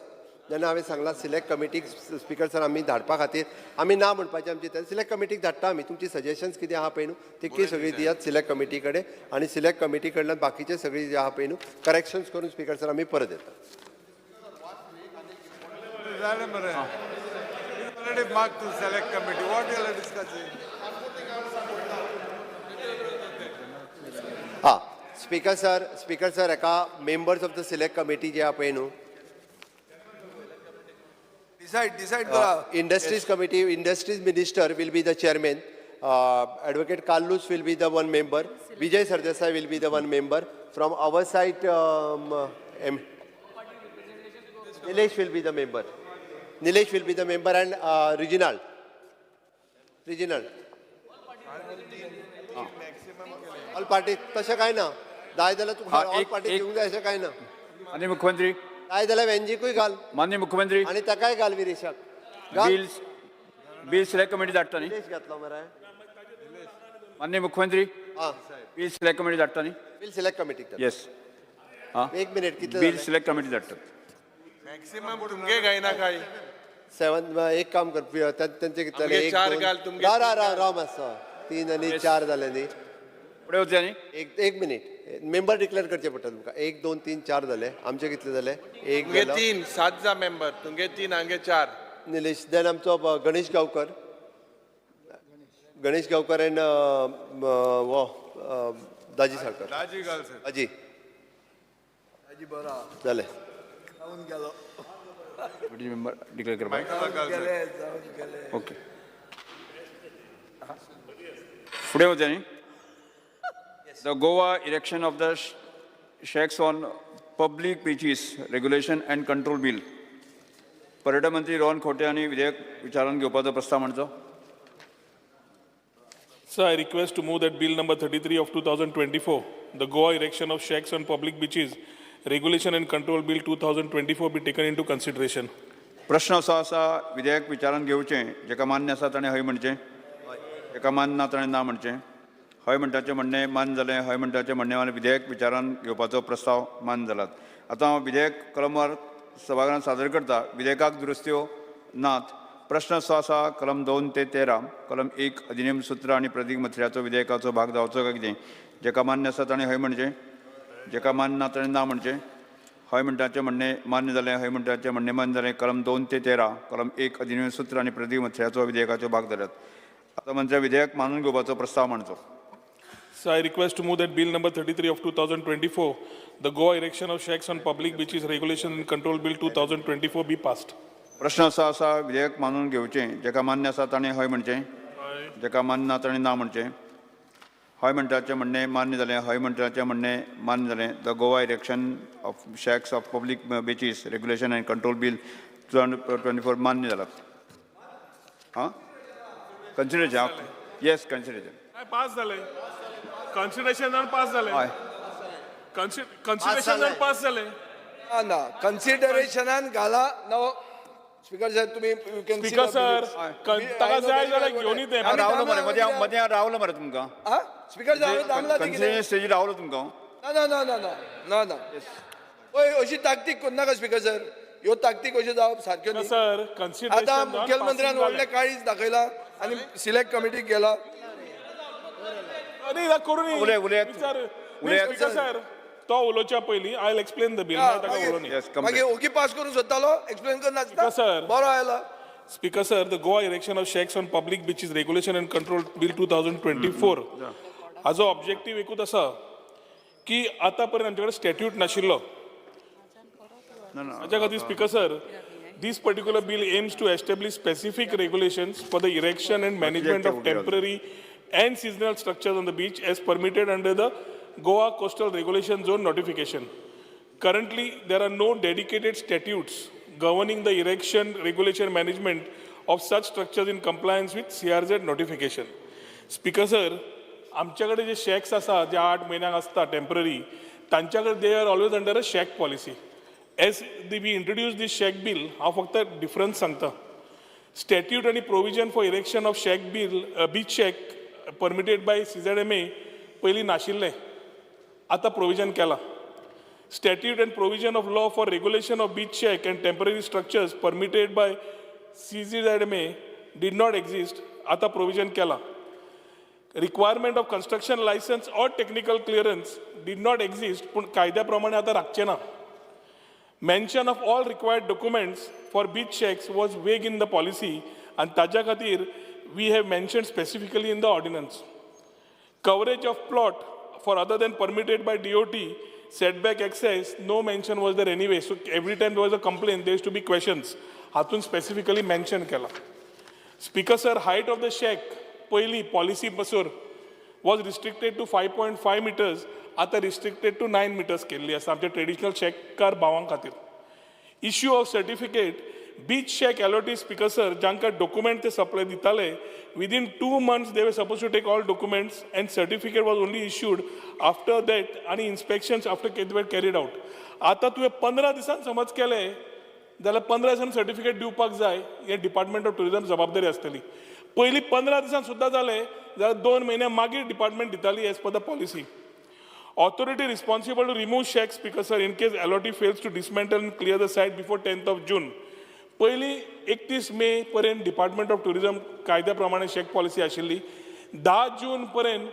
जेन्ना हांवें सांगलां सिलेक्ट कमिटीक स्पिकर सर आमी धाडपा खातीर आमी ना म्हणपाचें आमची तयारी. सिलेक्ट कमिटीक धाडटा आमी, तुमची सजेशन्स कितें आहा पळय न्हू तितकी सगळी दियात सिलेक्ट कमिटी कडेन आनी सिलेक्ट कमिटी कडल्यान बाकीचे सगळी जे आहा पळय न्हू करेक्शन्स करून स्पिकर सर आमी परत येता. जालें मरे. Already marked to select committee. What you are discussing? हा स्पिकर सर, स्पिकर सर एका members of the select committee जे आहा पळय न्हू डिसायड डिसायड करा. Industries committee, industries minister will be the chairman, Advocate Carlos will be the one member, Vijay Sardesai will be the one member. From our side M Nilesh will be the member. Nilesh will be the member and Reginald. Reginald. All party तशें काय ना, जाय जाल्यार तुका all party दिवंक जाय अशें काय ना. माननीय मुख्यमंत्री, जाय जाल्यार वेंजीकूय घाल. माननीय मुख्यमंत्री, आनी ताकाय घाल विरेशाक. बिल बिल सिलेक्ट कमिटी धाडटा न्ही? निलेश घातलो मरे. माननीय मुख्यमंत्री, बिल सिलेक्ट कमिटी धाडटा न्ही? बिल सिलेक्ट कमिटीक. येस. एक मिनिट, कितले? बिल सिलेक्ट कमिटी धाडटा. मॅक्सिमम तुमगे गायना काय सेवन. एक काम कर, तेंचे कितले? आमगे एक चार दोन. घाल, तुमगे राव तीन राव राव घाल. राव मातसो. तीन आनी चार जाले न्ही? फुडें वचया न्ही. एक एक मिनीट, मेंबर डिक्लेअर करचे पडटा तुमकां. एक दोन तीन चार जाले. आमचे कितले जाले? एक तुमगे जालो. तीन, सात जा मेंबर, तुमगे तीन हांगे चार. निलेश, देन आमचो गणेश गांवकर, गणेश गांवकर एंड हो दाजी साळकर. दाजी घाल सर. दाजी. दाजी बरो आहा. जाले. जावन गेलो. मेंबर डिक्लेअर करपाक. घाल सर. गेले, जावन गेले. ओके, फुडें वचया न्ही. The Goa Erection of the Shacks on Public Beaches Regulation and Control Bill. पर्यटन मंत्री रोहन खंवटे हांणी विधेयक विचारांत घेवपाचो प्रस्ताव मांडचो. Sir, I request to move that Bill number 33 of 2024, the Goa Erection of Shacks on Public Beaches, Regulation and Control Bill 2024 be taken into consideration. प्रश्न असो आसा, विधेयक विचारांत घेवचें. जेका मान्य आसा ताणें हय म्हणचें, जेका मान्य ना ताणें ना म्हणचें. हय म्हणटाचें म्हणणें मान्य जालें. हय म्हणटाचें म्हणणें मान्य. विधेयक विचारांत घेवपाचो प्रस्ताव मान्य जालात. आतां हांव विधेयक कलमवार सभाघरांत सादर करता. विधेयकाक दुरुस्त्यो नात. प्रश्न असो आसा, कलम 2 ते 13, कलम 1, अधिनेम सूत्र आनी प्रतीक मथळ्याचो विधेयकाचो भाग जावचो काय कितें? जेका मान्य आसा ताणें हय म्हणचें, जेका मान्य ना ताणें ना म्हणचें. हय म्हणटाचें म्हणणें मान्य जालें. हय म्हणटाचें म्हणणें मान्य जालें. कलम 2 ते 13, कलम 1, अधिनेम सूत्र आनी प्रतीक मथळ्याचो विधेयकाचो भाग जाल्यात. आतां मंत्र्या विधेयक मानून घेवपाचो प्रस्ताव मांडचो. So I request to move that Bill number 33 of 2024, the Goa Erection of Shacks on Public Beaches Regulation and Control Bill 2024 be passed. प्रश्न असो आसा, विधेयक मानून घेवचें. जेका मान्य आसा ताणें हय म्हणचें, जेका मान्य ना ताणें ना म्हणचें. हय म्हणटाचें म्हणणें मान्य जालें. हय म्हणटाचें म्हणणें मान्य जालें. The Goa Erection of Shacks of Public Beaches Regulation and Control Bill 2024 मान्य जाला. हां, कन्सिडरेशन. येस, कन्सिडरेशन. पास जाले. कन्सिडरेशन पास जाले. हय. कन्सिडरेशन पास जाले. ना ना, कन्सिडरेशनान घाला. नव स्पीकर साहेब, तुम्ही you can speaker sir, ताका जाय जाल्यार घेवन येते. हांव रावलो मरे मदें, हांव मदें हांव रावलो मरे तुमकां. हा स्पीकर साहेब, हांवें दामला ते कितें? कन्सिडरेशन स्टेजीर रावलो तुमकां हांव. ना ना ना ना ना ना ना, हय, अशी ताकतीक करनाका स्पीकर सर. ह्यो ताकतीक अश्यो जावप सारक्यो न्ही. सर, कन्सिडरेशन आतां मुखेलमंत्र्यान व्हडलें काळीज दाखयलां आनी सिलेक्ट कमिटीक गेला. न्ही, करूं. उलय, उलयात. विचार. उलयात. स्पीकर सर, तो उलोवच्या पयलीं I will explain the bill. ताका उलोवनी. मागीर ओगी पास करूंक सोदतालो एक्सप्लेन करनासतना. सर. बरो आयला. Speaker sir, the Goa Erection of Shacks on Public Beaches Regulation and Control Bill 2024 हाजो ऑब्जेक्टीव एकूच आसा की आतां पर्यंत आमचे कडेन स्टॅट्यूट नाशिल्लो. हाच्या खातीर, Speaker sir, this particular bill aims to establish specific regulations for the erection and management of temporary and seasonal structures on the beach as permitted under the Goa Coastal Regulation Zone notification. Currently, there are no dedicated statutes governing the erection, regulation, management of such structures in compliance with CRZ notification. Speaker sir, आमच्याकडे जे shacks आसा, जे 8 म्हयन्यांक आसता temporary, तांच्या कडेन they are always under a shack policy. As the we introduce this shack bill, हांव फक्त difference सांगता. स्टॅट्यूट आनी provision for erection of shack bill, beach shack permitted by CZMA पयलीं नाशिल्लें, आतां प्रोविजन केलां. Statute and provision of law for regulation of beach shack and temporary structures permitted by CZMA did not exist. आतां provision केलां. Requirement of construction license or technical clearance did not exist, पूण कायद्या प्रमाणे आतां राखचें ना. Mention of all required documents for beach shacks was vague in the policy आनी ताज्या खातीर we have mention specifically in the ordinance. Coverage of plot for other than permitted by DOT, setback access, no mention was there anyway. So every time there was a complaint, there used to be questions. हातून specifically mention केला. Speaker sir, height of the shack, पयली policy पासून was restricted to 5.5 meters, आतां restricted to 9 meters केल्ली आसा आमच्या traditional शॅककार भावां खातीर. Issue of certificate, beach shack allottee, Speaker sir, जांकां डॉक्युमेंट ते सप्लाय दिताले, within 2 months they were suppose to take all documents and certificate was only issued after that आनी inspections after were carried out. आतां तुवें 15 दिसान समज केलें जाल्यार 15 दिसान सर्टिफिकेट दिवपाक जाय, हें डिपार्टमेंट ऑफ टुरिजम जबाबदारी आसतली. पयलीं 15 दिसान सुद्दां जालें जाल्यार 2 म्हयन्या मागीर डिपार्टमेंट दिताली as per the policy. Authority responsible to remove shacks, Speaker sir, in case allottee fails to dismantle and clear the site before 10th of June. पयलीं 31 मे पर्यंत डिपार्टमेंट ऑफ टुरिझम कायद्या प्रमाणे शॅक पॉलिसी आशिल्ली. 10 जून पर्यंत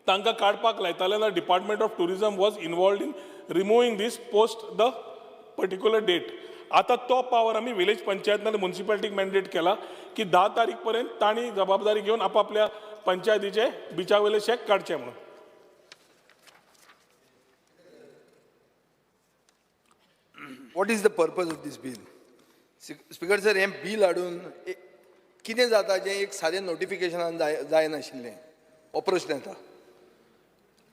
तांकां काडपाक लायताले ना. Department of tourism was involved in removing this post the particular date. आतां तो पावर आमी विलेज पंचायत नाल्यार मुन्सिपालिटीक मॅन्डेट केला की 10 तारीख पर्यंत तांणी जबाबदारी घेवन आपापल्या पंचायतीचे बिचा वयले शॅक काडचे म्हणून. What is the purpose of this bill? Speaker sir, हें बील हाडून कितें जाता जें एक सादें नोटिफिकेशनान जाय जायनाशिल्लें, हो प्रस्न येता.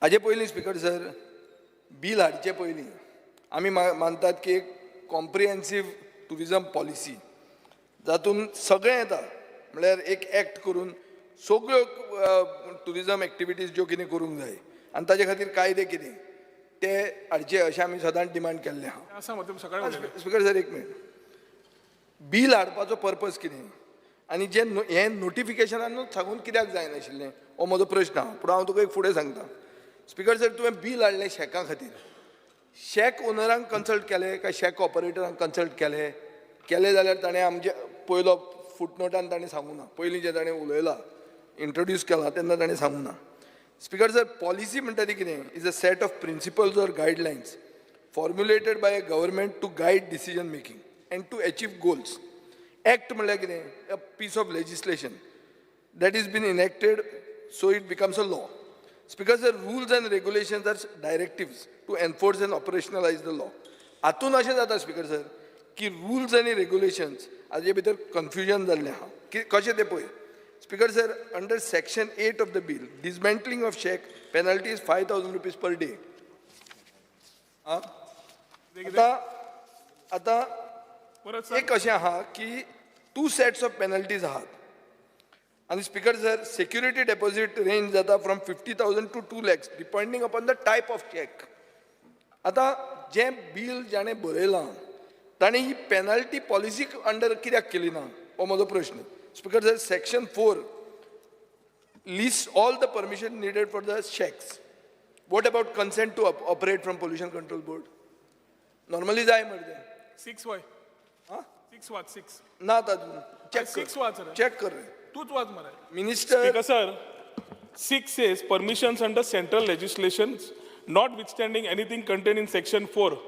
हाजे पयलीं स्पीकर सर, बील हाडचे पयलीं आमी मानतात की एक कॉम्प्रिहेन्सीव टुरिजम पॉलिसी जातून सगळें येता, म्हणल्यार एक एक्ट करून सगळ्यो टुरिजम एक्टिविटीज ज्यो कितें करूंक जाय आनी ताजे खातीर कायदे कितें ते हाडचे अशें आमी सदांच डिमांड केल्लें आहा. आसा मग सकाळी उलयले. स्पीकर सर, एक मिनट. बील हाडपाचो पर्पज कितें आनी जे हें नोटिफिकेशनानूच सांगून कित्याक जायनाशिल्लें, हो म्हजो प्रश्न आहा. पूण हांव तुका एक फुडें सांगता. स्पीकर सर, तुवें बील हाडलें शॅका खातीर. शॅक ओनरांक कन्सल्ट केलें काय शॅक ऑपरेटरांक कन्सल्ट केलें? केलें जाल्यार ताणें आमचे पयलो फुटनोटान ताणें सांगूं ना. पयलीं जें ताणें उलयलां, इंट्रोड्यूस केलां तेन्ना ताणें सांगूं ना. स्पीकर सर, पॉलिसी म्हणटा ती कितें? Is a set of principles or guidelines formulated by a government to guide decision making and to achieve goals. Act म्हणल्यार कितें? A piece of legislation that is been enacted so it becomes a law. Speaker sir, rules and regulations are directives to enforce and operationalize the law. हातून अशें जाता speaker sir की rules आनी regulations हाजे भितर confusion जाल्लें आहा की कशें तें पळय. Speaker sir, under section 8 of the bill, dismantling of shack penalty is ₹5,000 per day. आतां आतां एक अशें आहा की टू सेट्स ऑफ पेनल्टीज आहात आनी speaker sir, security deposit range जाता from 50,000 to 2 lakhs depending upon the type of shack. आतां जें बील जाणें बरयलां ताणें ही पेनल्टी पॉलिसी अंडर कित्याक केली ना, हो म्हजो प्रश्न. Speaker sir, section 4 lists all the permission needed for the shacks. What about consent to operate from Pollution Control Board? Normally जाय मरे तें. सिक्स वय. सिक्स वाच, सिक्स. ना तातूंत चॅक. सिक्स वाच रे. चॅक कर रे. तूच वाच मरे. Minister. Speaker sir, 6 says permissions under central legislations, notwithstanding anything contained in section 4.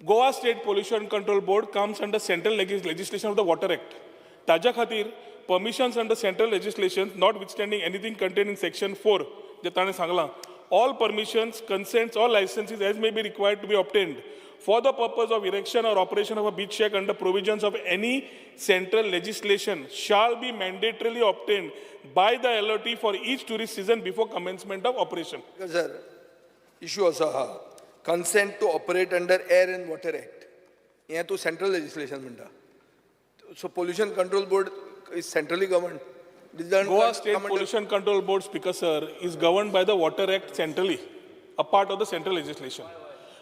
Goa State Pollution Control Board comes under central legislation of the Water Act. ताज्या खातीर permissions under central legislation, notwithstanding anything contained in section 4, जे ताणें सांगलां, all permissions, consents or licenses as may be required to be obtained for the purpose of erection or operation of a beach shack under provisions of any central legislation shall be mandatorily obtained by the allottee for each tourist season before commencement of operation. Sir, issue असो आहा, consent to operate under Air and Water Act हें तूं central legislation म्हणटा. So Pollution Control Board is centrally govern. Goa State Pollution Control Board, Speaker sir, is governed by the Water Act centrally, a part of the central legislation.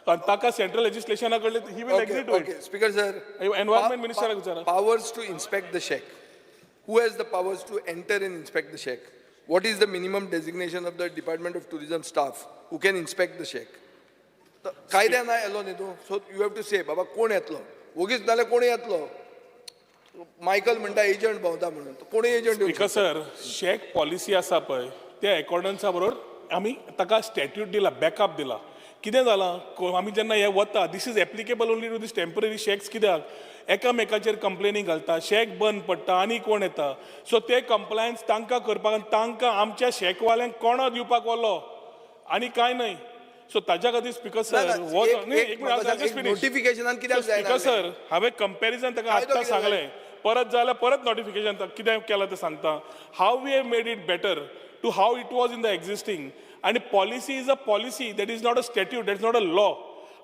आणि ताका central legislation कडले he will agree to okay it. Speaker sir, Environment Minister विचारा. Powers to inspect the shack. Who has the powers to enter and inspect the shack? What is the minimum designation of the Department of Tourism staff who can inspect the shack? कायद्यान येलो न्ही तूं, so you have to say बाबा कोण येतलो, वोगीच नाल्यार कोण येतलो. मायकल म्हणटा एजंट भोंवता म्हणून, कोणूय agent. Speaker sir, shack policy आसा पळय त्या एकॉर्डन्सा बरोबर आमी ताका स्टॅट्यूट दिला, बॅकअप दिला. कितें जालां, आमी जेन्ना हे वता, this is applicable only to this temporary shacks. कित्याक एकामेकाचेर कंप्लेनी घालता, शॅक बंद पडटा आनी कोण येता, सो ते कंप्लायन्स तांकां करपाक आनी तांकां आमच्या शॅकवाल्यांक कोणो दिवपाक वलो आनी कांय न्हय. सो ताज्या खातीर स्पीकर सर, हो नोटिफिकेशनान कित्याक जायना? स्पीकर सर, हांवें कंपॅरिजन ताका आत्तां सांगलें, परत जाल्यार परत नोटिफिकेशन कितें केलां तें सांगता. How we have made it better to how it was in the existing. आनी policy is a policy, that is not a statute, that is not a law.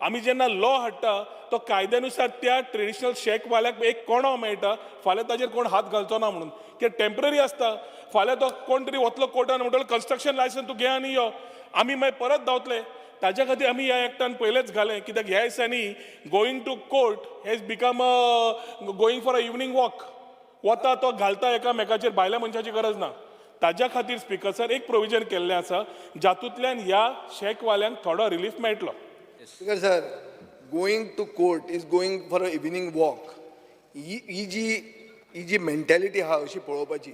आमी जेन्ना लॉ हाडटा तो कायद्यानुसार त्या ट्रेडिशनल शॅकवाल्याक एक कोणो मेळटा, फाल्यां ताजेर कोण हात घालचो ना म्हणून. कित्याक टेंपररी आसता, फाल्यां तो कोण तरी वतलो कोर्टान म्हणटलो कन्स्ट्रक्शन लायसन्स तूं घे आनी यो, आमी मागीर परत धांवतले. ताज्या खातीर आमी ह्या एक्टान पयलेच घालें, कित्याक ह्या दिसांनी going to court has become a going for a evening walk. वता तो घालता एकामेकाचेर, भायल्या मनशाची गरज ना. ताज्या खातीर स्पीकर सर एक प्रोविजन केल्लें आसा जातूंतल्यान ह्या शॅकवाल्यांक थोडो रिलीफ मेळटलो. Speaker sir, going to court is going for a evening walk. ही जी मेंटॅलिटी आहा अशी पळोवपाची,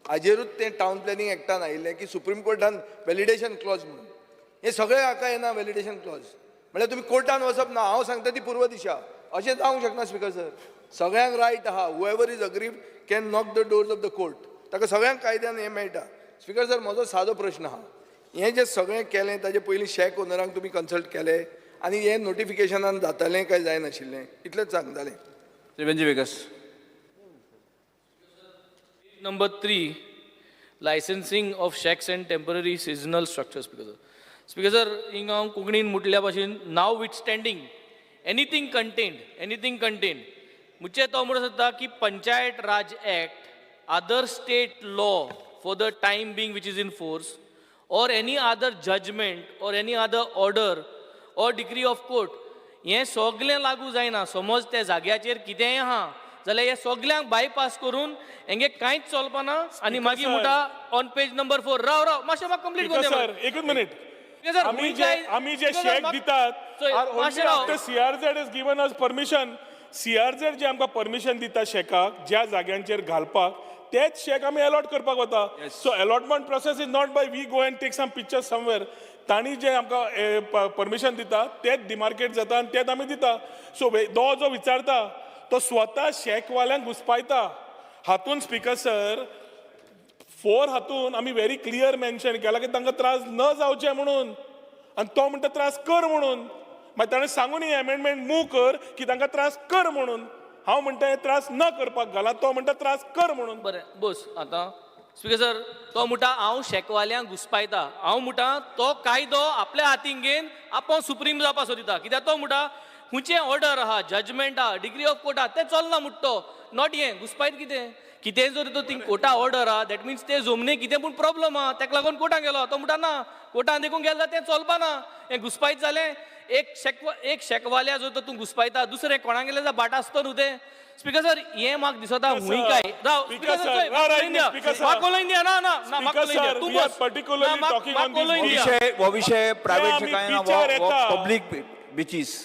हाजेरूच तें टावन प्लॅनिंग एक्टान आयिल्लें की सुप्रीम कोर्टान व्हॅलिडेशन क्लॉज म्हणून हें सगळें हाका येना. व्हॅलिडेशन क्लॉज म्हणल्यार तुमी कोर्टान वचप ना, हांव सांगता ती पूर्व दिशा. अशें जावंक शकना स्पीकर सर. सगळ्यांक रायट आहा, whoever is aggrieved can knock the doors of the court. ताका सगळ्यांक कायद्यान हें मेळटा. स्पीकर सर, म्हजो सादो प्रश्न आहा, हें जें सगळें केलें ताजे पयलीं शॅक ओनरांक तुमी कन्सल्ट केलें आनी हें नोटिफिकेशनान जातालें काय जायनाशिल्लें, इतलेंच सांगतालें. Shri Venzy Viegas. Number 3, licensing of shacks and temporary seasonal structures. Speaker sir, speaker sir, हिंगा हांव कोंकणीन म्हटल्या भाशेन notwithstanding anything contained, anything contained मुचे तो म्हणूंक सोदता की Panchayat Raj act, other state law for the time being which is in force, or any other judgment or any other order or decree of court, हें सगळें लागू जायना. समज त्या जाग्याचेर कितेंय आहा जाल्यार हे सगळ्यांक बायपास करून हेंगे कांयच चलपाना. आनी मागीर म्हणटा ऑन पेज नंबर 4, राव राव मातशें म्हाका कंप्लीट करूं दी. एकूच मिनीट. आमी जे शॅक दितात, CRZ has given us permission. CRZ जे आमकां परमिशन दिता शॅकाक ज्या जाग्यांचेर घालपाक, तेच शॅक आमी अलॉट करपाक वता. So allotment process is not by we go and take some pictures somewhere. तांणी जे आमकां परमिशन दिता तेच डिमार्केट जाता आनी तेच आमी दिता. सो तो जो विचारता तो स्वता शॅकवाल्यांक घुसपायता. हातून स्पीकर सर 4 हातून आमी व्हेरी क्लियर मेन्शन केला की तांकां त्रास न जावचे म्हणून, आनी तो म्हणटा त्रास कर म्हणून. मागीर ताणें सांगून ही अमेंडमेंट मूव कर की तांकां त्रास कर म्हणून. हांव म्हणटा हे त्रास न करपाक घाला, तो म्हणटा त्रास कर म्हणून. बरें बस आतां स्पीकर सर, तो म्हणटा हांव शॅकवाल्यांक घुसपायता. हांव म्हणटा तो कायदो आपल्या हातीन घेवन आपूण सुप्रीम जावपाक सोदिता. कित्याक तो म्हणटा खंयचें ऑर्डर आहा, जजमेंट आहा, डिग्री ऑफ कोर्ट आहा, तें चलना म्हणटा तो. Not हें घुसपायत कितें कितें जर तो थिंग कोर्टा ऑर्डर आहा, that means ते जमनी कितें पूण प्रॉब्लम आहा, ताका लागून कोर्टान गेलो. तो म्हणटा ना कोर्टान देखून गेलो जाल्यार तें चलपाना. हें घुसपायत जालें. एक शॅकवाल्या जर तूं घुसपायता, दुसरें कोणाक गेलें जाल्यार बाट आसतो न्हू तें. स्पीकर सर, हें म्हाका दिसता हुंय काय. राव स्पीकर सर, म्हाका उलोवन दिया. ना ना ना, म्हाका उलोवन दिया. तूं बस. हो विशय प्रायवेट काय ना, पब्लीक बिचीस.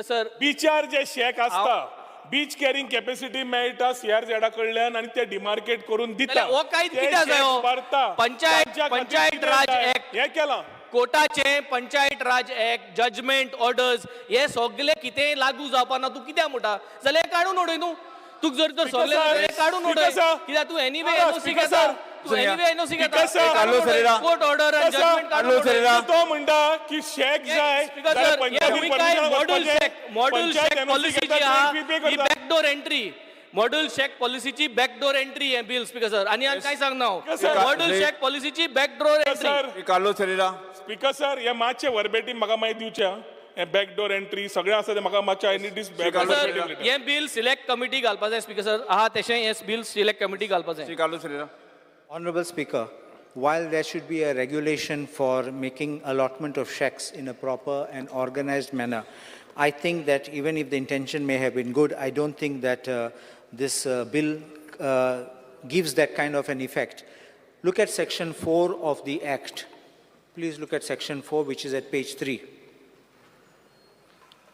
सर, बिचार जे शॅक आसता, बीच कॅरिंग कॅपॅसिटी मेळटा सीआरझेडा कडल्यान आनी ते डिमार्केट करून दिता. हो कायदो कित्याक जायो? पंचायत राज एक्ट हें केलां, कोर्टाचें Panchayat Raj act, judgment orders हे सगळे कितेंय लागू जावपा ना. तूं कित्याक म्हणटा जाल्यार हें काडून उडय न्हू. तुका जर तर सगळें काडून उडय, कित्याक तूं एनीवे एनओसी घेता, तूं एनीवे एनओसी घेता. कोर्ट ऑर्डर आनी जजमेंट काडून उडय. तो म्हणटा की शॅक जाय, module shack, module shack policy जी आहा ही बॅकडोर एंट्री. मॉड्यूल शॅक पॉलिसीची बॅकडोर एंट्री हें बिल स्पीकर सर. आनी हांव काय सांगना, मॉड्यूल शॅक पॉलिसीची backdoor entry. Carlos Ferreira. Speaker sir, हे मातशें वर्बेटीम म्हाका मागीर दिवचें. हें बॅकडोर एंट्री सगळें आसा तें म्हाका मातशें I need this sir. हें बिल सिलेक्ट कमिटी घालपा जाय स्पीकर सर. आहा तशें हें बिल सिलेक्ट कमिटी घालपा जाय. Carlos Ferreira. Honorable Speaker, while there should be a regulation for making allotment of shacks in a proper and organized manner, I think that even if the intention may have been good, I don't think that this bill gives that kind of an effect. Look at section 4 of the Act. Please look at section 4, which is at page 3.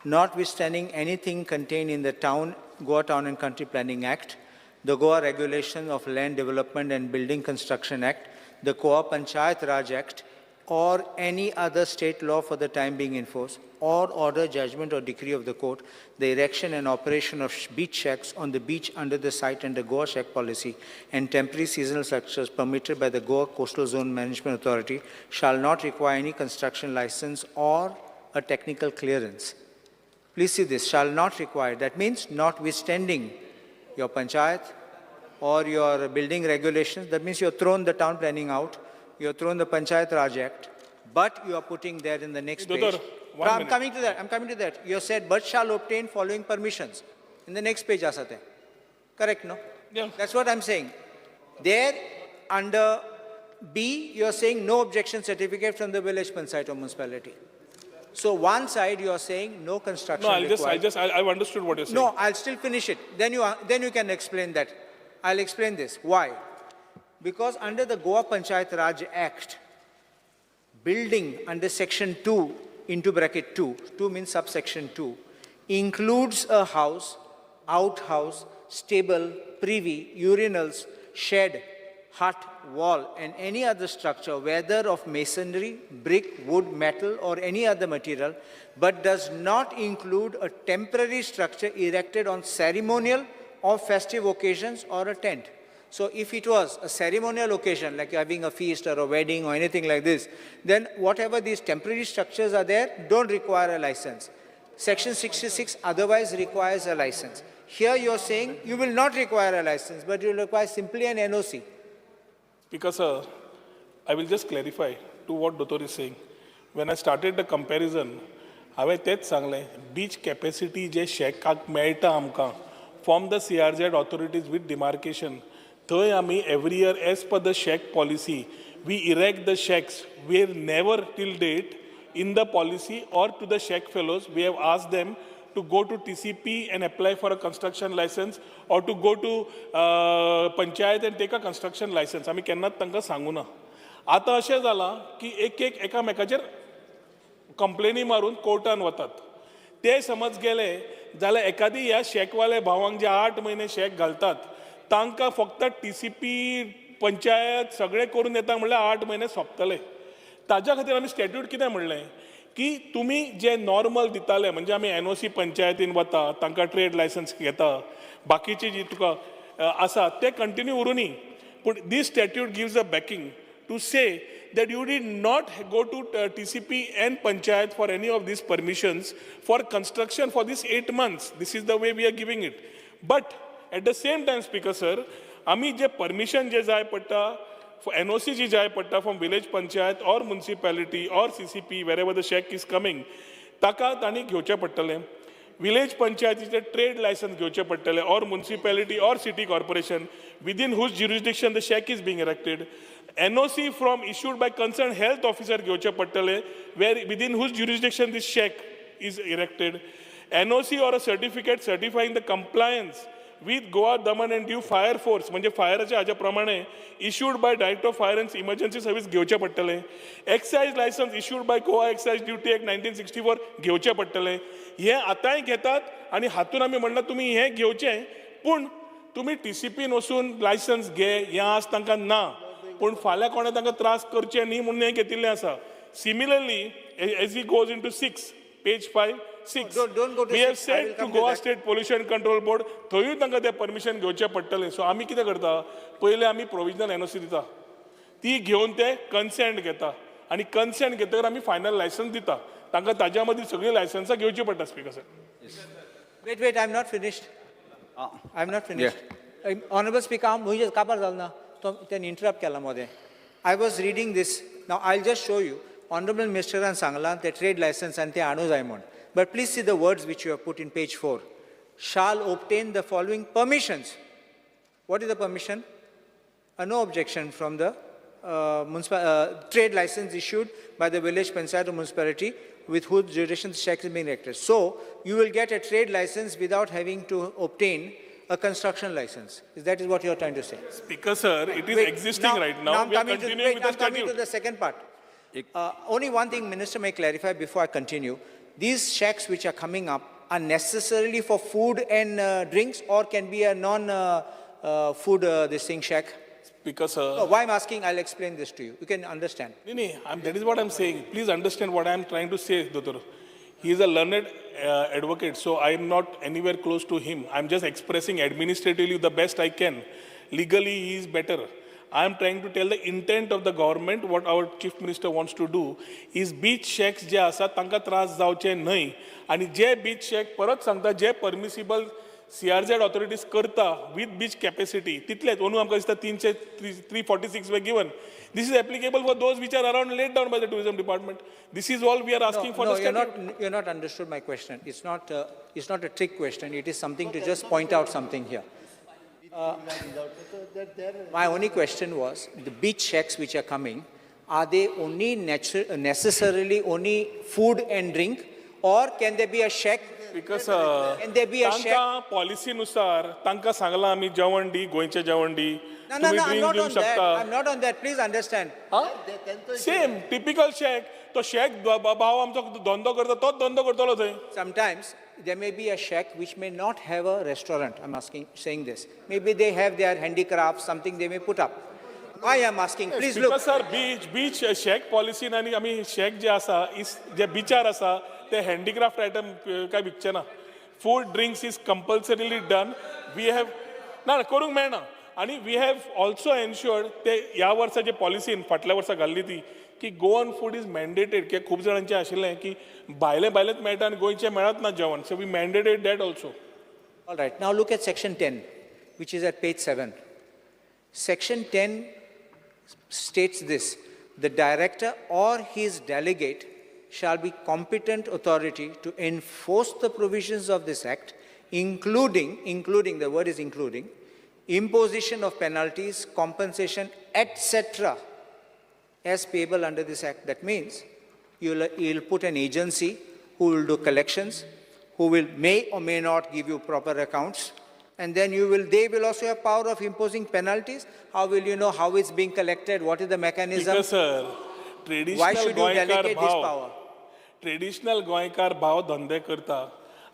notwithstanding anything contained in the Goa Town and Country Planning Act, the Goa Regulation of Land Development and Building Construction Act, the Goa Panchayat Raj Act, or any other state law for the time being in force, or order, judgment, or decree of the court, the erection and operation of beach shacks on the beach under the site under Goa Shack policy and temporary seasonal structures permitted by the Goa Coastal Zone Management Authority shall not require any construction license or a technical clearance. Please see this, shall not require. That means notwithstanding your panchayat or your building regulations, that means you have thrown the town planning out, you have thrown the Panchayat Raj Act, but you are putting there in the next Doctor, page. one I'm minute. coming to that, I'm coming to that. You have said, but shall obtain following permissions. In the next page, asate. Correct, no? Yeah. That's what I'm saying. There, under B, you are saying no objection certificate from the village panchayat or municipality. So one side you are saying no construction No, I'll just, I required. just, I've understood what you're saying. No, I'll still finish it. Then you can explain that. I'll explain this. Why? Because under the Goa Panchayat Raj Act, building under section 2 into bracket 2, 2 means subsection 2, includes a house, outhouse, stable, privy, urinals, shed, hut, wall, and any other structure, whether of masonry, brick, wood, metal, or any other material, but does not include a temporary structure erected on ceremonial or festive occasions or a tent. So if it was a ceremonial occasion, like having a feast or a wedding or anything like this, then whatever these temporary structures are there don't require a license. Section 66 otherwise requires a license. Here you're saying you will not require a license, but you will require simply an NOC. Because I will just clarify to what Dottor is saying. When I started the comparison, हांवें तेंच सांगलें, beach capacity जे शॅकाक मेळटा आमकां from the CRZ authorities with demarcation, थंय आमी every year as per the shack policy, we erect the shacks. We have never till date in the policy or to the shack fellows, we have asked them to go to TCP and apply for a construction license or to go to panchayat and take a construction license. आमी केन्नाच तांकां सांगू ना. आतां अशें जालां की एक एक एकामेकाचेर कंप्लेनी मारून कोर्टान वतात. ते समज गेले जाल्यार एकादी ह्या शॅकवाले भावांक जे 8 म्हयने शॅक घालतात तांकां फक्त TCP panchayat सगळें करून येता म्हणल्यार 8 म्हयने सोंपतले. ताज्या खातीर आमी स्टॅट्यूट कितें म्हणलें की तुमी जे नॉर्मल दिताले म्हणजे आमी NOC पंचायतीन वता तांकां ट्रेड लायसन्स घेता बाकीची जी तुका आसा ते कंटिन्यू उरुनी. पूण this statute gives a backing to say that you did not go to TCP and Panchayat for any of these permissions for construction for these 8 months. This is the way we are giving it. But at the same time, Speaker sir, आमी जे permission जे जाय पडटा, NOC जी जाय पडटा from village panchayat or municipality or CCP, wherever the shack is coming, ताका तांणी घेवचें पडटलें. विलेज पंचायतीचे ट्रेड लायसन्स घेवचें पडटलें or municipality or city corporation within whose jurisdiction the shack is being erected. NOC from issued by concerned health officer घेवचें पडटलें where within whose jurisdiction this shack is erected. NOC or a certificate certifying the compliance with Goa Daman and Diu Fire Force म्हणजे फायराच्या हाज्या प्रमाणे issued by Director of Fire and Emergency Service घेवचें पडटलें. Excise license issued by Goa Excise Duty Act 1964 घेवचें पडटलें. हें आतांय घेतात आनी हातून आमी म्हणलां तुमी हें घेवचें पूण तुमी TCP वचून लायसन्स घे हें आज तांकां ना, पूण फाल्यां कोणें तांकां त्रास करचे न्ही म्हणून हें घेतिल्लें आसा. Similarly as he goes into 6 page 5 6 don't go to we have 6, I said will to come to Goa that. State Pollution Control Board थंयूय तांकां तें परमिशन घेवचें पडटलें. सो आमी कितें करता, पयलें आमी प्रोविजनल NOC दिता, ती घेवन ते कन्सेंट घेता आनी कन्सेंट घेतकर आमी फायनल लायसन्स दिता तांकां. ताज्या मदीं सगळीं लायसन्सां घेवचीं पडटा. Speaker sir. Wait, wait, I'm not finished. I'm not finished. Honorable Speaker, हांव म्हजे काबार जालो ना, तो तेणें इंटरप्ट केला मदें. I was reading this. Now I'll just show you. Honorable Ministeran सांगलां ते ट्रेड लायसन्स आनी ते हाडूं जाय म्हूण. But please see the words which you have put in page 4. Shall obtain the following permissions. What is the permission? A no objection from the trade license issued by the village panchayat or municipality with whose jurisdiction the shack is being erected. So you will get a trade license without having to obtain a construction license. That is what you are trying to say. Speaker sir, it is Wait, existing now, right now. Now I'm We are coming to, continuing wait, with the I'm coming to statute. the second part. Only one thing, Minister, may clarify before I continue. These shacks which are coming up are necessarily for food and drinks, or can be a non food this thing shack? Because No, why I'm asking, I'll explain this to you. You can understand. Nee, that is what I'm saying. Please understand what I'm trying to say, Doctor. He is a learned advocate, so I am not anywhere close to him. I'm just expressing administratively the best I can. Legally, he is better. I am trying to tell the intent of the government, what our chief minister wants to do, is beach shacks जे आसा तांकां त्रास जावचे न्हय आनी जे beach shack परत सांगता जे permissible CRZ authorities करता with beach capacity तितलेच अंदू आमकां दिसता 300 346 were given. This is applicable for those which are around laid down by the tourism department. This is all we are asking for No, the you're statute. not, you're not understood my question. It's not a trick question. It is something to just point out something here. My only question was, the beach shacks which are coming, are they only necessarily only food and drink, or can there be a shack? Because Can there be a shack? तांकां पॉलिसीनुसार तांकां सांगलां आमी जेवण दी, गोंयचें जेवण दी, No, no, तुमी no, I'm drink not दिवंक on that. शकता. I'm not on that. Please understand. Same typical shack, तो शॅक भाव आमचो धंदो करता तोच धंदो करतलो थंय. Sometimes there may be a shack which may not have a restaurant. I'm asking, saying this. Maybe they have their handicrafts, something they may put up. I am asking, please look. Sir, beach shack पॉलिसीन आनी आमी shack जे आसा is जे बिचार आसा ते handicraft item काय विकचे ना. Food, drinks is compulsorily done. We have ना ना, करूंक मेळना आनी we have also एन्श्योर्ड ते ह्या वर्सा जे पॉलिसीन फाटल्या वर्सा घाल्ली ती की गोवन फूड is mandated, कित्याक खूब जाणांचें आशिल्लें की भायलें भायलेंच मेळटा आनी गोंयचें मेळत ना जेवण, so we mandated that also. All right, now look at section 10, which is at page 7. Section 10 states this: the director or his delegate shall be competent authority to enforce the provisions of this act, including, the word is including, imposition of penalties, compensation, etc., as payable under this act. That means you'll put an agency who will do collections, who will may or may not give you proper accounts, and then they will also have power of imposing penalties. How will you know how it's being collected? What is the mechanism? Because, sir, Why traditional should you Goenkar delegate this भाव power? Traditional गोंयकार भाव धंदे करता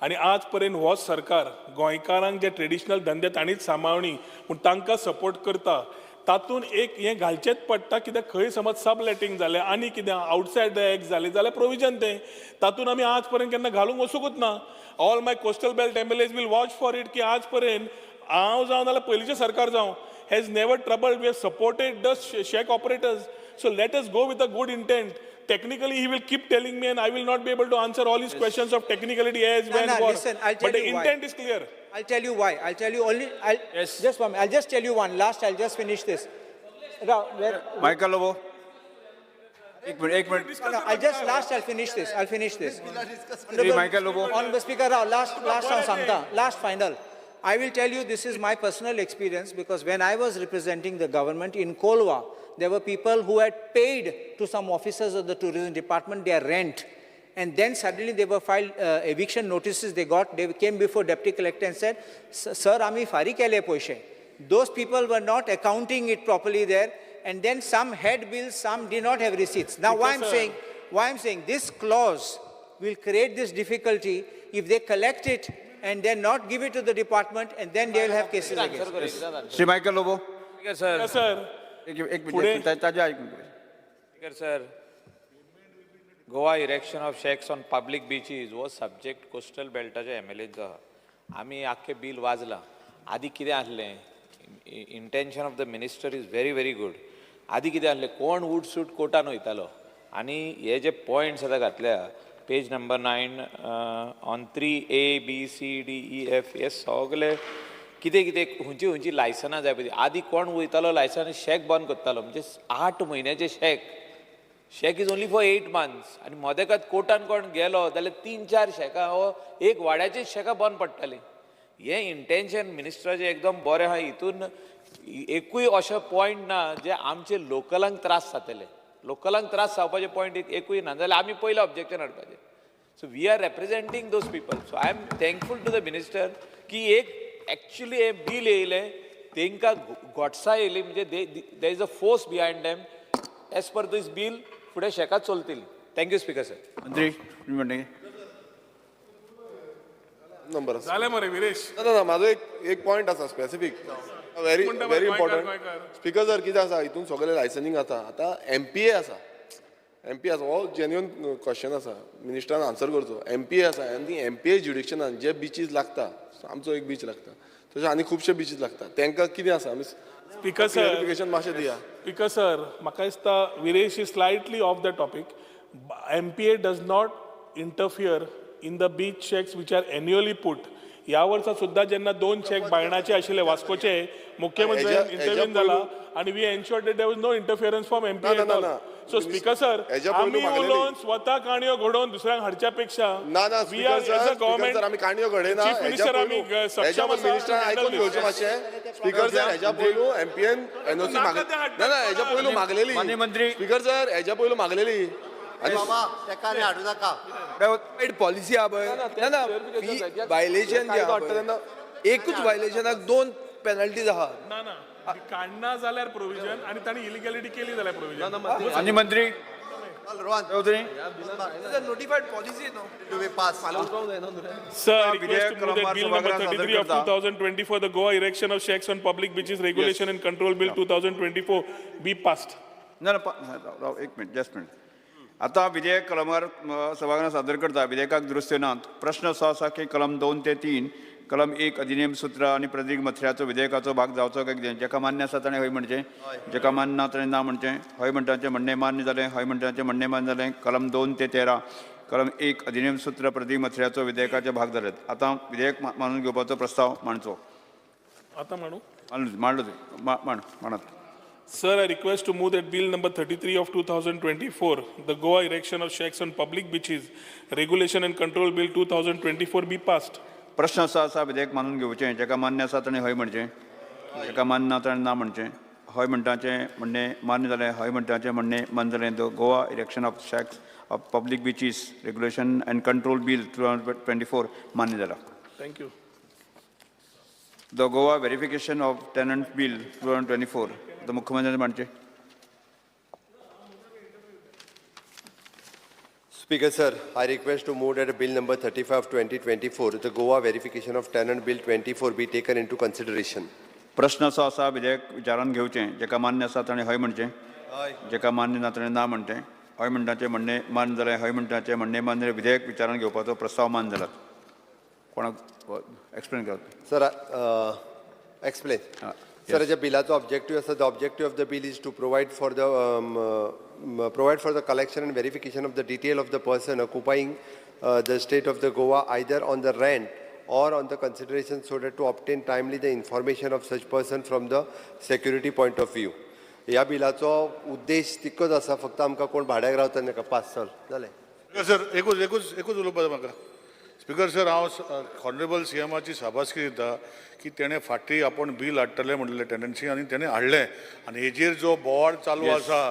आनी आज पर्यंत हो सरकार गोंयकारांक जे ट्रेडिशनल धंदे तांणीच सांबाळणी पूण तांकां सपोर्ट करता. तातूंत एक हें घालचेंच पडटा, कित्याक खंय समज सब लेटींग जालें आनी कितें आवटसायड the act जालें जाल्यार प्रोविजन तें तातूंत आमी आज पर्यंत केन्ना घालूंक वचुंकूच ना. All my coastal belt MLAs will watch for it की आज पर्यंत हांव जावं नाल्यार पयलींचें सरकार जावं has never troubled. We have supported the shack operators. So let us go with a good intent. Technically, he will keep telling me, and I will not be able to answer all his questions of technicality as, No, when, no, what. Listen, I'll tell But the you why. Intent is clear. I'll tell you why. I'll tell you only. I'll, yes. Just one. I'll just tell you one. Last, I'll just finish this. Rao, where, Michael Lobo. एक minute, एक minute. No, no, I'll just last. I'll finish this. I'll finish this. Shri Michael Lobo. Honorable Speaker Rao, last हांव सांगता, last final. I will tell you this is my personal experience, because when I was representing the government in Kolwa, there were people who had paid to some officers of the tourism department their rent. And then suddenly they were filed eviction notices they got. They came before deputy collector and said, "Sir, आमी फारीक केले पयशे." Those people were not accounting it properly there. And then some had bills, some did not have receipts. Now Because, why I'm saying this clause will create this difficulty if they collect it and then not give it to the department, and then they will have cases against. Shri Michael Lobo. Speaker sir. Yes, sir. एक एक minute, ताजे ऐकून घेऊ. Speaker sir, Goa erection of shacks on public beaches हो subject coastal बेल्टाच्या एमएलएचो आहा. आमी आख्खें bill वाजलां. आदी कितें आसलें, intention of the minister is very very good. आदी कितें आसलें, कोण वूट सूट कोर्टान वयतालो आनी हे जे पॉयंट्स आतां घातल्या page number 9 on 3 A B C D E F हे सगळे कितें कितें खंयची खंयची लायसनां जाय पळय. आदी कोण वयतालो लायसन शॅक बंद करतालो, म्हणजे 8 म्हयन्याचे shack. Shack is only for 8 months आनी मदेकात कोर्टान कोण गेलो जाल्यार तीन चार शॅकां हो एक वाड्याचीच शॅकां बंद पडटालीं. हें इंटेन्शन मिनिस्टराचें एकदम बरें आहा. हितून एकूय अशें पॉयंट ना जे आमचे लोकलांक त्रास जातले. लोकलांक त्रास जावपाचे पॉयंट एकूय ना जाल्यार आमी पयलें ऑब्जेक्शन हाडपाचें. So we are representing those people, so I am thankful to the minister की एक एक्चुली हें बील येयलें, तांकां गोटसाय येयली, म्हणजे there is a force behind them. As per this bill फुडें शेकां चलतील. Thank you, speaker sir. मंत्री, तुम्ही म्हणता. नंबर आसा. जालें मरे विरेश. ना ना ना, म्हाजो एक एक पॉयंट आसा स्पेसिफीक, व्हेरी म्हणटा व्हेरी गोंयकार, इम्पॉर्टंट. गोंयकार. स्पीकर सर, कितें आसा, हितून सगळें लायसनींग जाता. आतां एमपीए आसा, एमपी आसा, हो जेन्युन क्वेश्चन आसा, मिनिस्टरान आन्सर करचो. एमपीए आसा आनी एमपीए ज्युडिक्शनान जे बिचीस लागता, आमचो एक बीच लागता, तशें आनी खुबशे बिचीस लागता, तांकां कितें आसा आमी स्पीकर सर, क्लॅरिफिकेशन मातशें दिया. स्पीकर सर, म्हाका दिसता Viresh is slightly off the topic. MPA does not interfere in the beach shacks which are annually put. ह्या वर्सा सुद्दां जेन्ना दोन शॅक बायणाचे आशिल्ले वास्कोचे, मुख्यमंत्र्यान इंटरव्हीन जाला आनी we ensure that there was no interference from MPA. ना, ना, ना. सो स्पीकर सर, हेज्या पयलू आमी मागलेली. उलोवन स्वता काणयो घडोवन दुसऱ्यांक हाडच्या पेक्षा ना ना, we are speaker as sir, a government, sir, आमी काणयो घडयना. चीफ मिनिस्टर, आमी सक्षम आसा मिनिस्टरान आयकून घेवचें मातशें. स्पीकर सर, हेज्या पयलू एमपीएन एनओसी नाका माग ते हाडटा. ना ना, हेज्या पयलू मागलेली. माननीय मंत्री. स्पीकर सर, हेज्या पयलू मागलेली आनी बाबा, तेका न्ही हाडूं नाका. पॉलिसी आहा पळय, ना ना, व्हायलेशन जे आहा पळय, एकूच व्हायलेशनाक दोन पेनल्टीज आहा. ना ना, काडना जाल्यार प्रोविजन आनी तांणी इलिगॅलिटी केली जाल्यार प्रोविजन. माननीय मंत्री चौधरी. नोटिफायड पॉलिसी न्हू. To be pass. Sir, I request विधेयक to move that क्रमांक Bill number सभागृहात सादर 33 of करता. 2024, the Goa Erection of Shacks on Public Beaches Regulation and Control Bill 2024 be passed. ना ना, राव एक मिनिट, जस्ट मिनिट. आतां विधेयक कलमार सभागृहात सादर करता. विधेयकाक दुरुस्त्यो नात. प्रश्न असो आसा की कलम 2 ते 3, कलम 1 अधिनेम सूत्र आनी प्रदीक मथऱ्याचो विधेयकाचो भाग जावचो काय कितें. जेका मान्य आसा ताणें हय म्हणचें, जेका मान्य ना ताणें ना म्हणचें. हय म्हणटाचें म्हणणें मान्य जालें, हय म्हणटाचें म्हणणें मान्य जालें. कलम 2 ते 13, कलम 1 अधिनेम सूत्र प्रदीक मथऱ्याचो विधेयकाचे भाग जाले. आतां विधेयक मानून घेवपाचो प्रस्ताव मांडचो. आतां मांडू. मांडलो, मांड, मांडात. Sir, I request to move that Bill number 33 of 2024, the Goa Erection of Shacks on Public Beaches Regulation and Control Bill 2024 be passed. प्रश्न असो आसा, विधेयक मानून घेवचें. जेका मान्य आसा ताणें हय म्हणचें, जेका मान्य ना ताणें ना म्हणचें. हय म्हणटाचें म्हणणें मान्य जालें, हय म्हणटाचें म्हणणें मान्य जालें. The Goa Erection of Shacks of Public Beaches Regulation and Control Bill 2024 मान्य जाला. Thank you. The Goa Verification of Tenant Bill 2024 आतां मुख्यमंत्र्यांनी मांडचें. Speaker sir, I request to move that Bill number 35 2024, the Goa Verification of Tenant Bill 24 be taken into consideration. प्रश्न असो आसा, विधेयक विचारान घेवचें. जेका मान्य आसा ताणें हय म्हणचें, जेका मान्य ना ताणें ना म्हणचें. हय म्हणटाचें म्हणणें मान्य जालें, हय म्हणटाचें म्हणणें मान्य जालें. विधेयक विचारान घेवपाचो प्रस्ताव मान्य जाला. कोणाक एक्सप्लेन करात. Sir, explain. सर, हेज्या बिलाचो ऑब्जेक्टीव आसा, the objective of the bill is to provide for the collection and verification of the detail of the person occupying the state of the Goa either on the rent or on the consideration so that to obtain timely the information of such person from the security point of view. ह्या बिलाचो उद्देश तितकोच आसा, फक्त आमकां कोण भाड्याक रावता नाका. पास चल जालें. स्पीकर सर, एकूच एकूच एकूच उलोवपाक जाय म्हाका. स्पीकर सर, हांव ऑनरेबल सीएमाची शाबासकी दिता की तेणें फाटीं आपूण बील हाडटलें म्हणलें टेनन्सी आनी तेणें हाडलें आनी हेजेर जो बोवाळ चालू आसा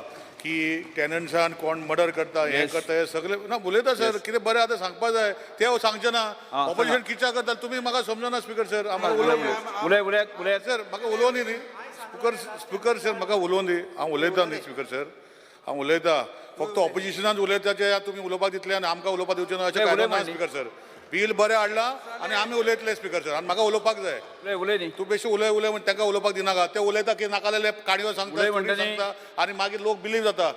की टेनन्सान कोण मर्डर करता, हें करता, हें सगळें ना उलयता. सर, कितें बरें आतां सांगपा जाय, तें सांगचें ना. ऑपोजिशन कित्याक करता तुमी म्हाका समजना. स्पीकर सर, आमकां उलोवंक उलय, उलय, उलय. सर, म्हाका उलोवं दी न्ही. स्पीकर, स्पीकर सर, म्हाका उलोवं दी. हांव उलयता न्ही स्पीकर सर, हांव उलयता. फक्त ऑपोजिशनान उलयता ते तुमी उलोवपाक दितले आनी आमकां उलोवपाक दिवचें ना, अशें कांय ना. स्पीकर सर, बील बरें हाडलां आनी आमी उलयतले स्पीकर सर, आनी म्हाका उलोवपाक जाय. उलय, उलय न्ही. तूं बेश्टे उलय उलय म्हण तांकां उलोवपाक दिनाका. ते उलयता की नाका जाल्यार काणयो सांगता, उलय म्हणटा स्टोरी न्ही. सांगता आनी मागीर लोक बिलीव जाता.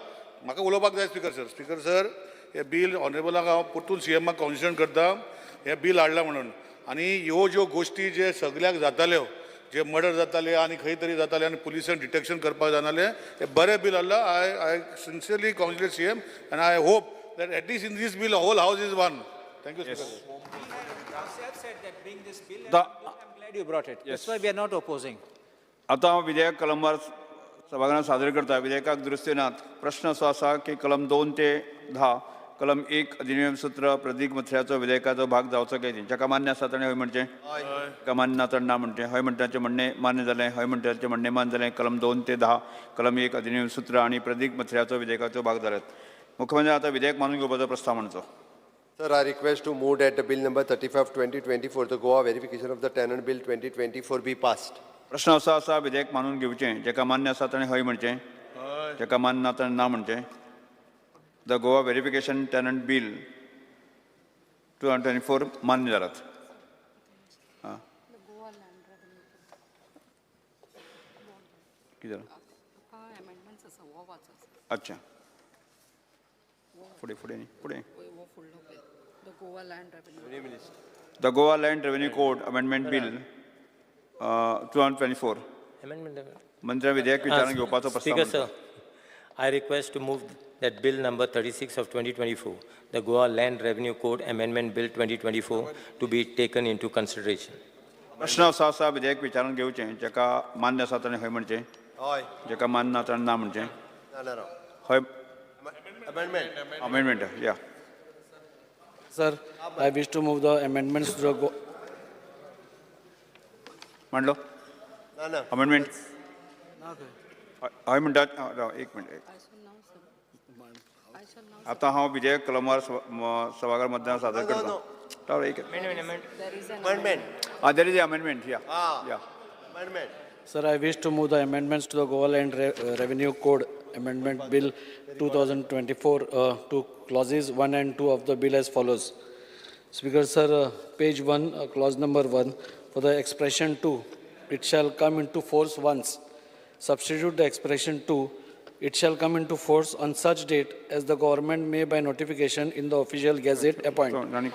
म्हाका उलोवपाक जाय स्पीकर सर. स्पीकर सर, हें बील ऑनरेबलाक हांव परतून सीएमाक कॉन्सिडर करता, हें बील हाडलां म्हणून. आनी ह्यो ज्यो गोश्टी जे सगल्याक जाताल्यो, जे मर्डर जाताले आनी खंय तरी जाताले आनी पुलिसान डिटेक्शन करपाक जानाले, हे बरें बील हाडलां. I sincerely congratulate CM and I hope that at least in this bill whole house is one. Thank you, Speaker. Yourself said that bring this bill and The- I'm glad you brought it. That's why we are not opposing. आतां हांव विधेयक कलमवार सभागृहात सादर करता. विधेयकाक दुरुस्ती नात. प्रश्न असो आसा की कलम 2 ते 10, कलम 1 अधिनियम सूत्र प्रदीक मथऱ्याचो विधेयकाचो भाग जावचो काय न्ही. जाका मान्य आसा ताणें हय म्हणचें, जाका मान्य ना ताणें ना म्हणचें. हय म्हणटाचें म्हणणें मान्य जालें, हय म्हणटाचें म्हणणें मान्य जालें. कलम 2 ते 10, कलम 1 अधिनियम सूत्र आनी प्रदीक मथऱ्याचो विधेयकाचो भाग जाल्यात. मुख्यमंत्री आतां विधेयक मानून घेवपाचो प्रस्ताव मांडचो. Sir, I request to move that the Bill number 35 2024, the Goa Verification of the Tenant Bill 2024 be passed. प्रश्न असो आसा, विधेयक मानून घेवचें. जाका मान्य आसा ताणें हय म्हणचें, जाका मान्य ना ताणें ना म्हणचें. The Goa Verification Tenant Bill 2024 मान्य जालात. कितें जालें? अमेंडमेंट्स आसा हो वाचो. अच्छा, फुडें फुडें न्ही, फुडें. हो फुडलो bill, the Goa Land Revenue. The Goa Land Revenue Code Amendment Bill 2024. Amendment. मंत्र्या विधेयक विचारांत घेवपाचो प्रस्ताव. Speaker, sir, I request to move that Bill number 36 of 2024, the Goa Land Revenue Code Amendment Bill 2024, to be taken into consideration. प्रश्न आसा आसा विधेयक विचारांत घेवचें. जाका मान्य आसा ताणें हय म्हणचें. हय. जाका मान्य ना ताणें ना म्हणचें. ना ना राव. हय. अमेंडमेंट. अमेंडमेंट या. Sir, I wish to move the amendments to the मांडलो. ना ना. अमेंडमेंट हय म्हणटात. राव एक मिनट. आतां हांव विधेयक कलमार सभाघर मतदान सादर करता. राव एक. Amendment. There is amendment. Yeah. Yeah. Amendment. Sir, I wish to move the amendments to the Goa Land Revenue Code Amendment Bill 2024 to clauses 1 and 2 of the bill as follows. Speaker, sir, page 1, clause number 1, for the expression 2, it shall come into force once. Substitute the expression 2, it shall come into force on such date as the government may by notification in the official gazette appoint. And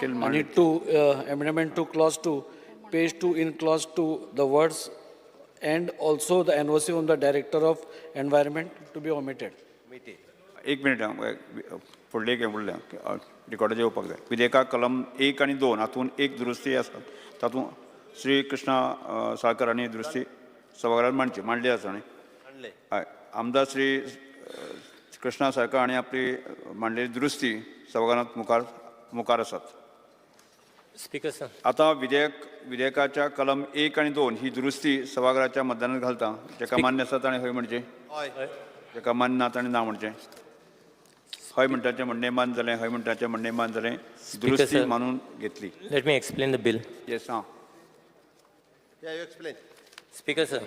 2, amendment to clause 2, page 2, in clause 2, the words and also the NOC from the Director of Environment to be omitted. एक minute, फुडलें एक उरलें रिकॉर्डाचेर येवपाक जाय. विधेयकाक कलम 1 आनी 2 हातूंत एक दुरुस्ती आसा. तातूंत श्री कृष्णा साळकर हांणी दुरुस्ती सभाघरांत मांडची मांडली आसा न्ही. हय, आमदार श्री कृष्णा साळकर हांणी आपली मांडलेली दुरुस्ती सभाघरांत मुखार मुखार आसात. Speaker, sir. आतां विधेयकाच्या कलम 1 आनी 2 ही दुरुस्ती सभाघराच्या मतदानात घालता. जाका मान्य आसा ताणें हय म्हणचें, जाका मान्य ना ताणें ना म्हणचें. हय म्हणटाचें म्हणणें मान जालें, हय म्हणटाचें म्हणणें मान जालें. दुरुस्ती मानून घेतली. Let me explain the bill. Yes, हां. Yeah, you explain. Speaker, sir,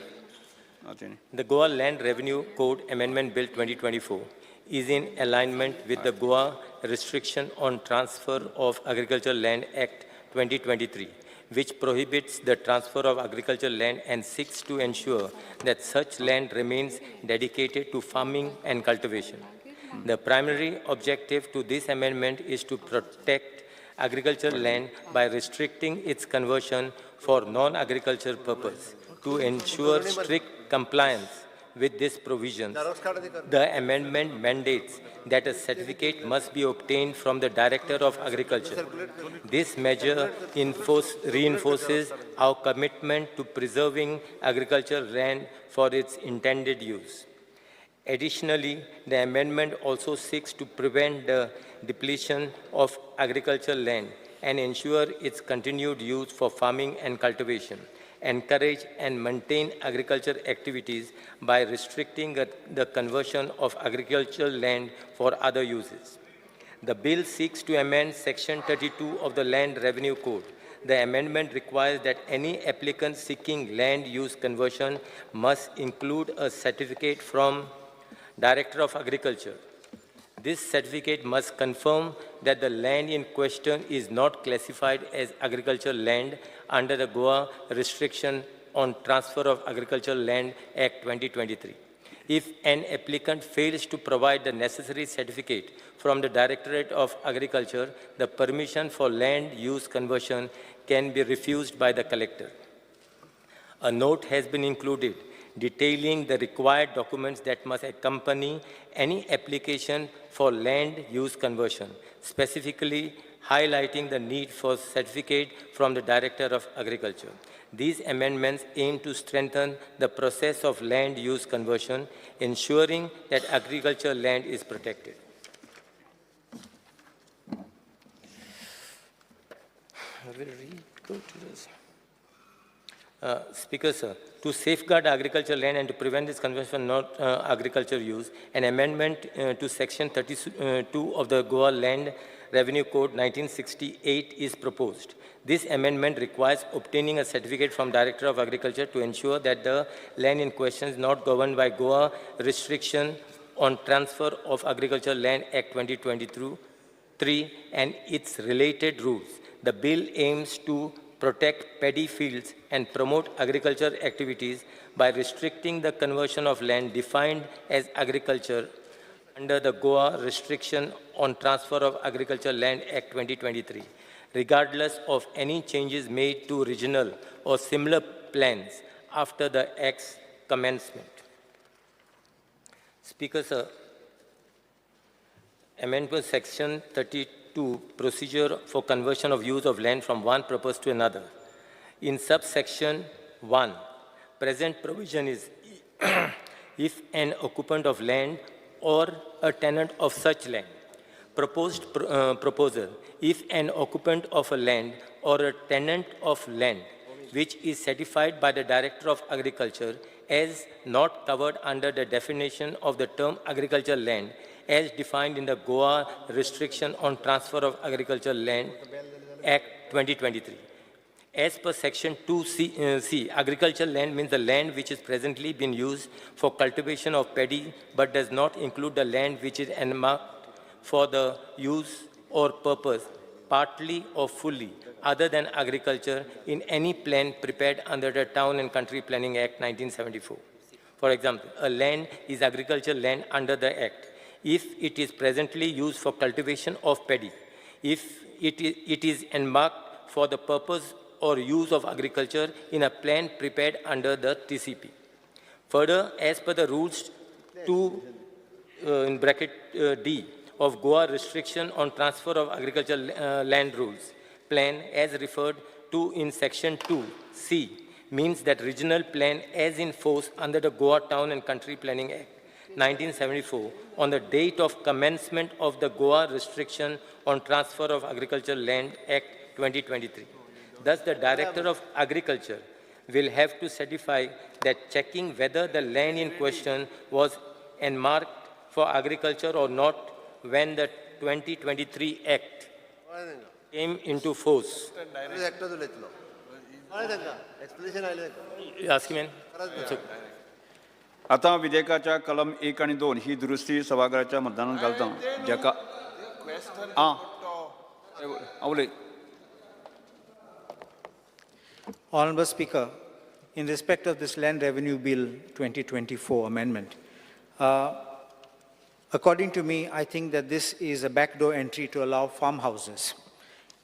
the Goa Land Revenue Code Amendment Bill 2024 is in alignment with the Goa Restriction on Transfer of Agricultural Land Act 2023, which prohibits the transfer of agricultural land and seeks to ensure that such land remains dedicated to farming and cultivation. The primary objective to this amendment is to protect agricultural land by restricting its conversion for non-agricultural purpose. To ensure strict compliance with this provision, the amendment mandates that a certificate must be obtained from the Director of Agriculture. This measure reinforces our commitment to preserving agricultural land for its intended use. Additionally, the amendment also seeks to prevent the depletion of agricultural land and ensure its continued use for farming and cultivation, encourage and maintain agriculture activities by restricting the conversion of agricultural land for other uses. The bill seeks to amend Section 32 of the Land Revenue Code. The amendment requires that any applicant seeking land use conversion must include a certificate from Director of Agriculture. This certificate must confirm that the land in question is not classified as agricultural land under the Goa Restriction on Transfer of Agricultural Land Act 2023. If an applicant fails to provide the necessary certificate from the Directorate of Agriculture, the permission for land use conversion can be refused by the collector. A note has been included detailing the required documents that must accompany any application for land use conversion, specifically highlighting the need for certificate from the Director of Agriculture. These amendments aim to strengthen the process of land use conversion, ensuring that agricultural land is protected. I will go to this. Speaker, sir, to safeguard agricultural land and to prevent this conversion for not agriculture use, an amendment to Section 32 of the Goa Land Revenue Code 1968 is proposed. This amendment requires obtaining a certificate from Director of Agriculture to ensure that the land in question is not governed by Goa Restriction on Transfer of Agricultural Land Act 2023 and its related rules. The bill aims to protect paddy fields and promote agriculture activities by restricting the conversion of land defined as agriculture under the Goa Restriction on Transfer of Agriculture Land Act 2023, regardless of any changes made to regional or similar plans after the Act's commencement. Speaker, sir, Amendment Section 32, procedure for conversion of use of land from one purpose to another. In subsection 1, present provision is if an occupant of land or a tenant of such land. Proposed proposal, if an occupant of a land or a tenant of land which is certified by the Director of Agriculture as not covered under the definition of the term agriculture land as defined in the Goa Restriction on Transfer of Agriculture Land Act 2023. As per Section 2C, C, agricultural land means the land which is presently being used for cultivation of paddy but does not include the land which is earmarked for the use or purpose, partly or fully, other than agriculture in any plan prepared under the Town and Country Planning Act 1974. For example, a land is agricultural land under the Act if it is presently used for cultivation of paddy, if it is earmarked for the purpose or use of agriculture in a plan prepared under the TCP. Further, as per the rules 2 in bracket D of Goa Restriction on Transfer of Agricultural Land Rules, plan as referred to in Section 2C means that regional plan as in force under the Goa Town and Country Planning Act 1974 on the date of commencement of the Goa Restriction on Transfer of Agricultural Land Act 2023. Thus, the Director of Agriculture will have to certify that checking whether the land in question was earmarked for agriculture or not when the 2023 Act came into force. Ask him. आता विधेयकाच्या कलम 1 आणि 2 ही दुरुस्ती सभाघराच्या मतदानात घालता ज्याका आं उलय. Honorable Speaker, in respect of this Land Revenue Bill 2024 amendment, according to me, I think that this is a backdoor entry to allow farmhouses.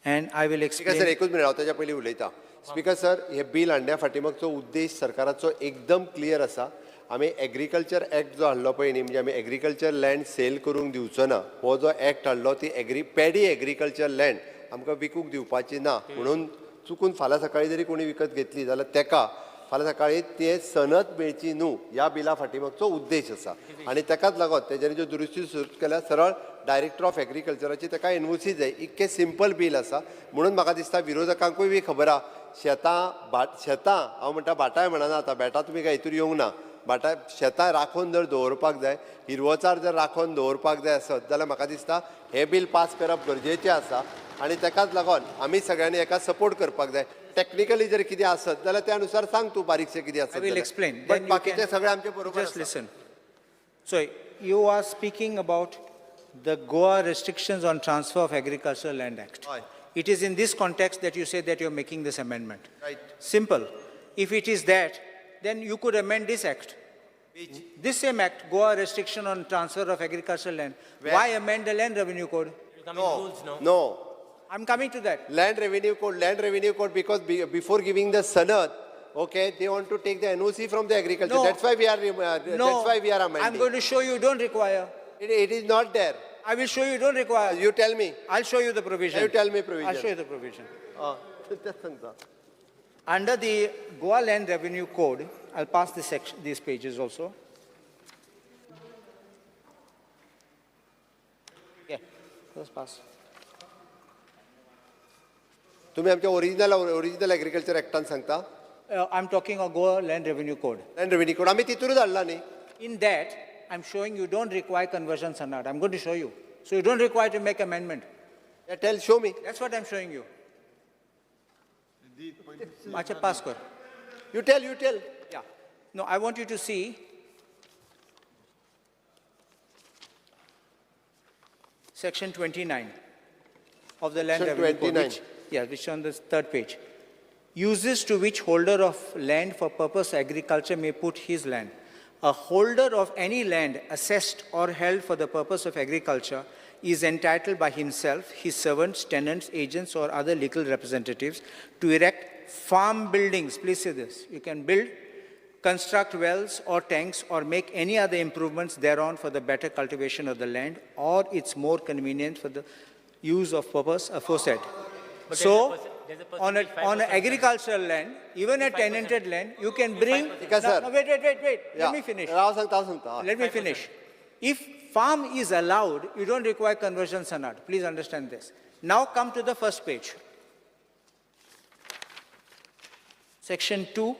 And I will explain. Speaker sir, एकूच मिनिट हांव ताच्या पयलीं उलयता. Speaker sir, हे bill हाडण्या फाटीमागचो उद्देश सरकाराचो एकदम clear आसा. आमी एग्रीकल्चर एक्ट जो हाडलो पळय न्ही, म्हणजे आमी एग्रीकल्चर लँड सेल करूंक दिवचो ना, हो जो एक्ट हाडलो ती पॅडी एग्रीकल्चर लँड आमकां विकूंक दिवपाची ना म्हणून चुकून फाल्यां सकाळीं जरी कोणी विकत घेतली जाल्यार तेका फाल्यां सकाळीं ते सनद मेळची न्हू ह्या बिला फाटीमागचो उद्देश आसा. आनी तेकाच लागून तेज्यानी ज्यो दुरुस्ती सुरू केल्या सरळ डायरेक्टर ऑफ एग्रीकल्चराची तेका एनओसी जाय. इतकें सिंपल बील आसा म्हणून म्हाका दिसता विरोधकांकूय बी खबर आहा. शेतां हांव म्हणटा भाटाय म्हणना आतां, बेटां तुमी काय हितूर येवंक ना, भाटां शेतां राखून जर दवरपाक जाय, हिरवोचार जर राखून दवरपाक जाय आसत जाल्यार म्हाका दिसता हें बील पास करप गरजेचें आसा. आनी तेकाच लागून आमी सगळ्यांनी हेका सपोर्ट करपाक जाय. टॅक्निकली जर कितें आसत जाल्यार त्या अनुसार सांग तूं बारीकशें कितें आसत. I will explain. But बाकीचें सगळें आमचें बरोबर. Just listen. So you are speaking about the Goa Restrictions on Transfer of Agricultural Land Act. It is in this context that you say that you are making this amendment. Right. Simple. If it is that, then you could amend this act. Which? This same act, Goa Restriction on Transfer of Agricultural Land. Where? Why amend the Land Revenue Code? No. No. I'm coming to that. Land Revenue Code, because before giving the sanad, okay, they want to take the NOC from the agriculture. No. That's why we are. No. That's why we are amending. I'm going to show you don't require. It is not there. I will show you don't require. You tell me. I'll show you the provision. You tell me provision. I'll show you the provision. Under the Goa Land Revenue Code, I'll pass this section, these pages also. Yeah, let's pass. तुम्ही आमच्या original agriculture ऍक्टान सांगता? I'm talking of Goa Land Revenue Code. Land Revenue Code आम्ही तितूनच हाडला न्ही. In that, I'm showing you don't require conversion sanad. I'm going to show you. So you don't require to make amendment. Yeah, tell, show me. That's what I'm showing you. Acha, pass kar. You tell, you tell. Yeah. No, I want you to see Section 29 of the Land Section Revenue Code, 29. which is on the third page. Uses to which holder of land for purpose agriculture may put his land. A holder of any land assessed or held for the purpose of agriculture is entitled by himself, his servants, tenants, agents, or other legal representatives to erect farm buildings. Please see this. You can build, construct wells or tanks, or make any other improvements thereon for the better cultivation of the land or its more convenient for the use of purpose aforesaid. But So, there's a on percentage, a agricultural land, even a tenanted land, you can bring. Speaker, No, sir. no, wait, wait, wait, wait. Yeah. Let me finish. हांव सांगता, हांव सांगता. Let me finish. If farm is allowed, you don't require conversion sanad. Please understand this. Now come to the first page. Section 2,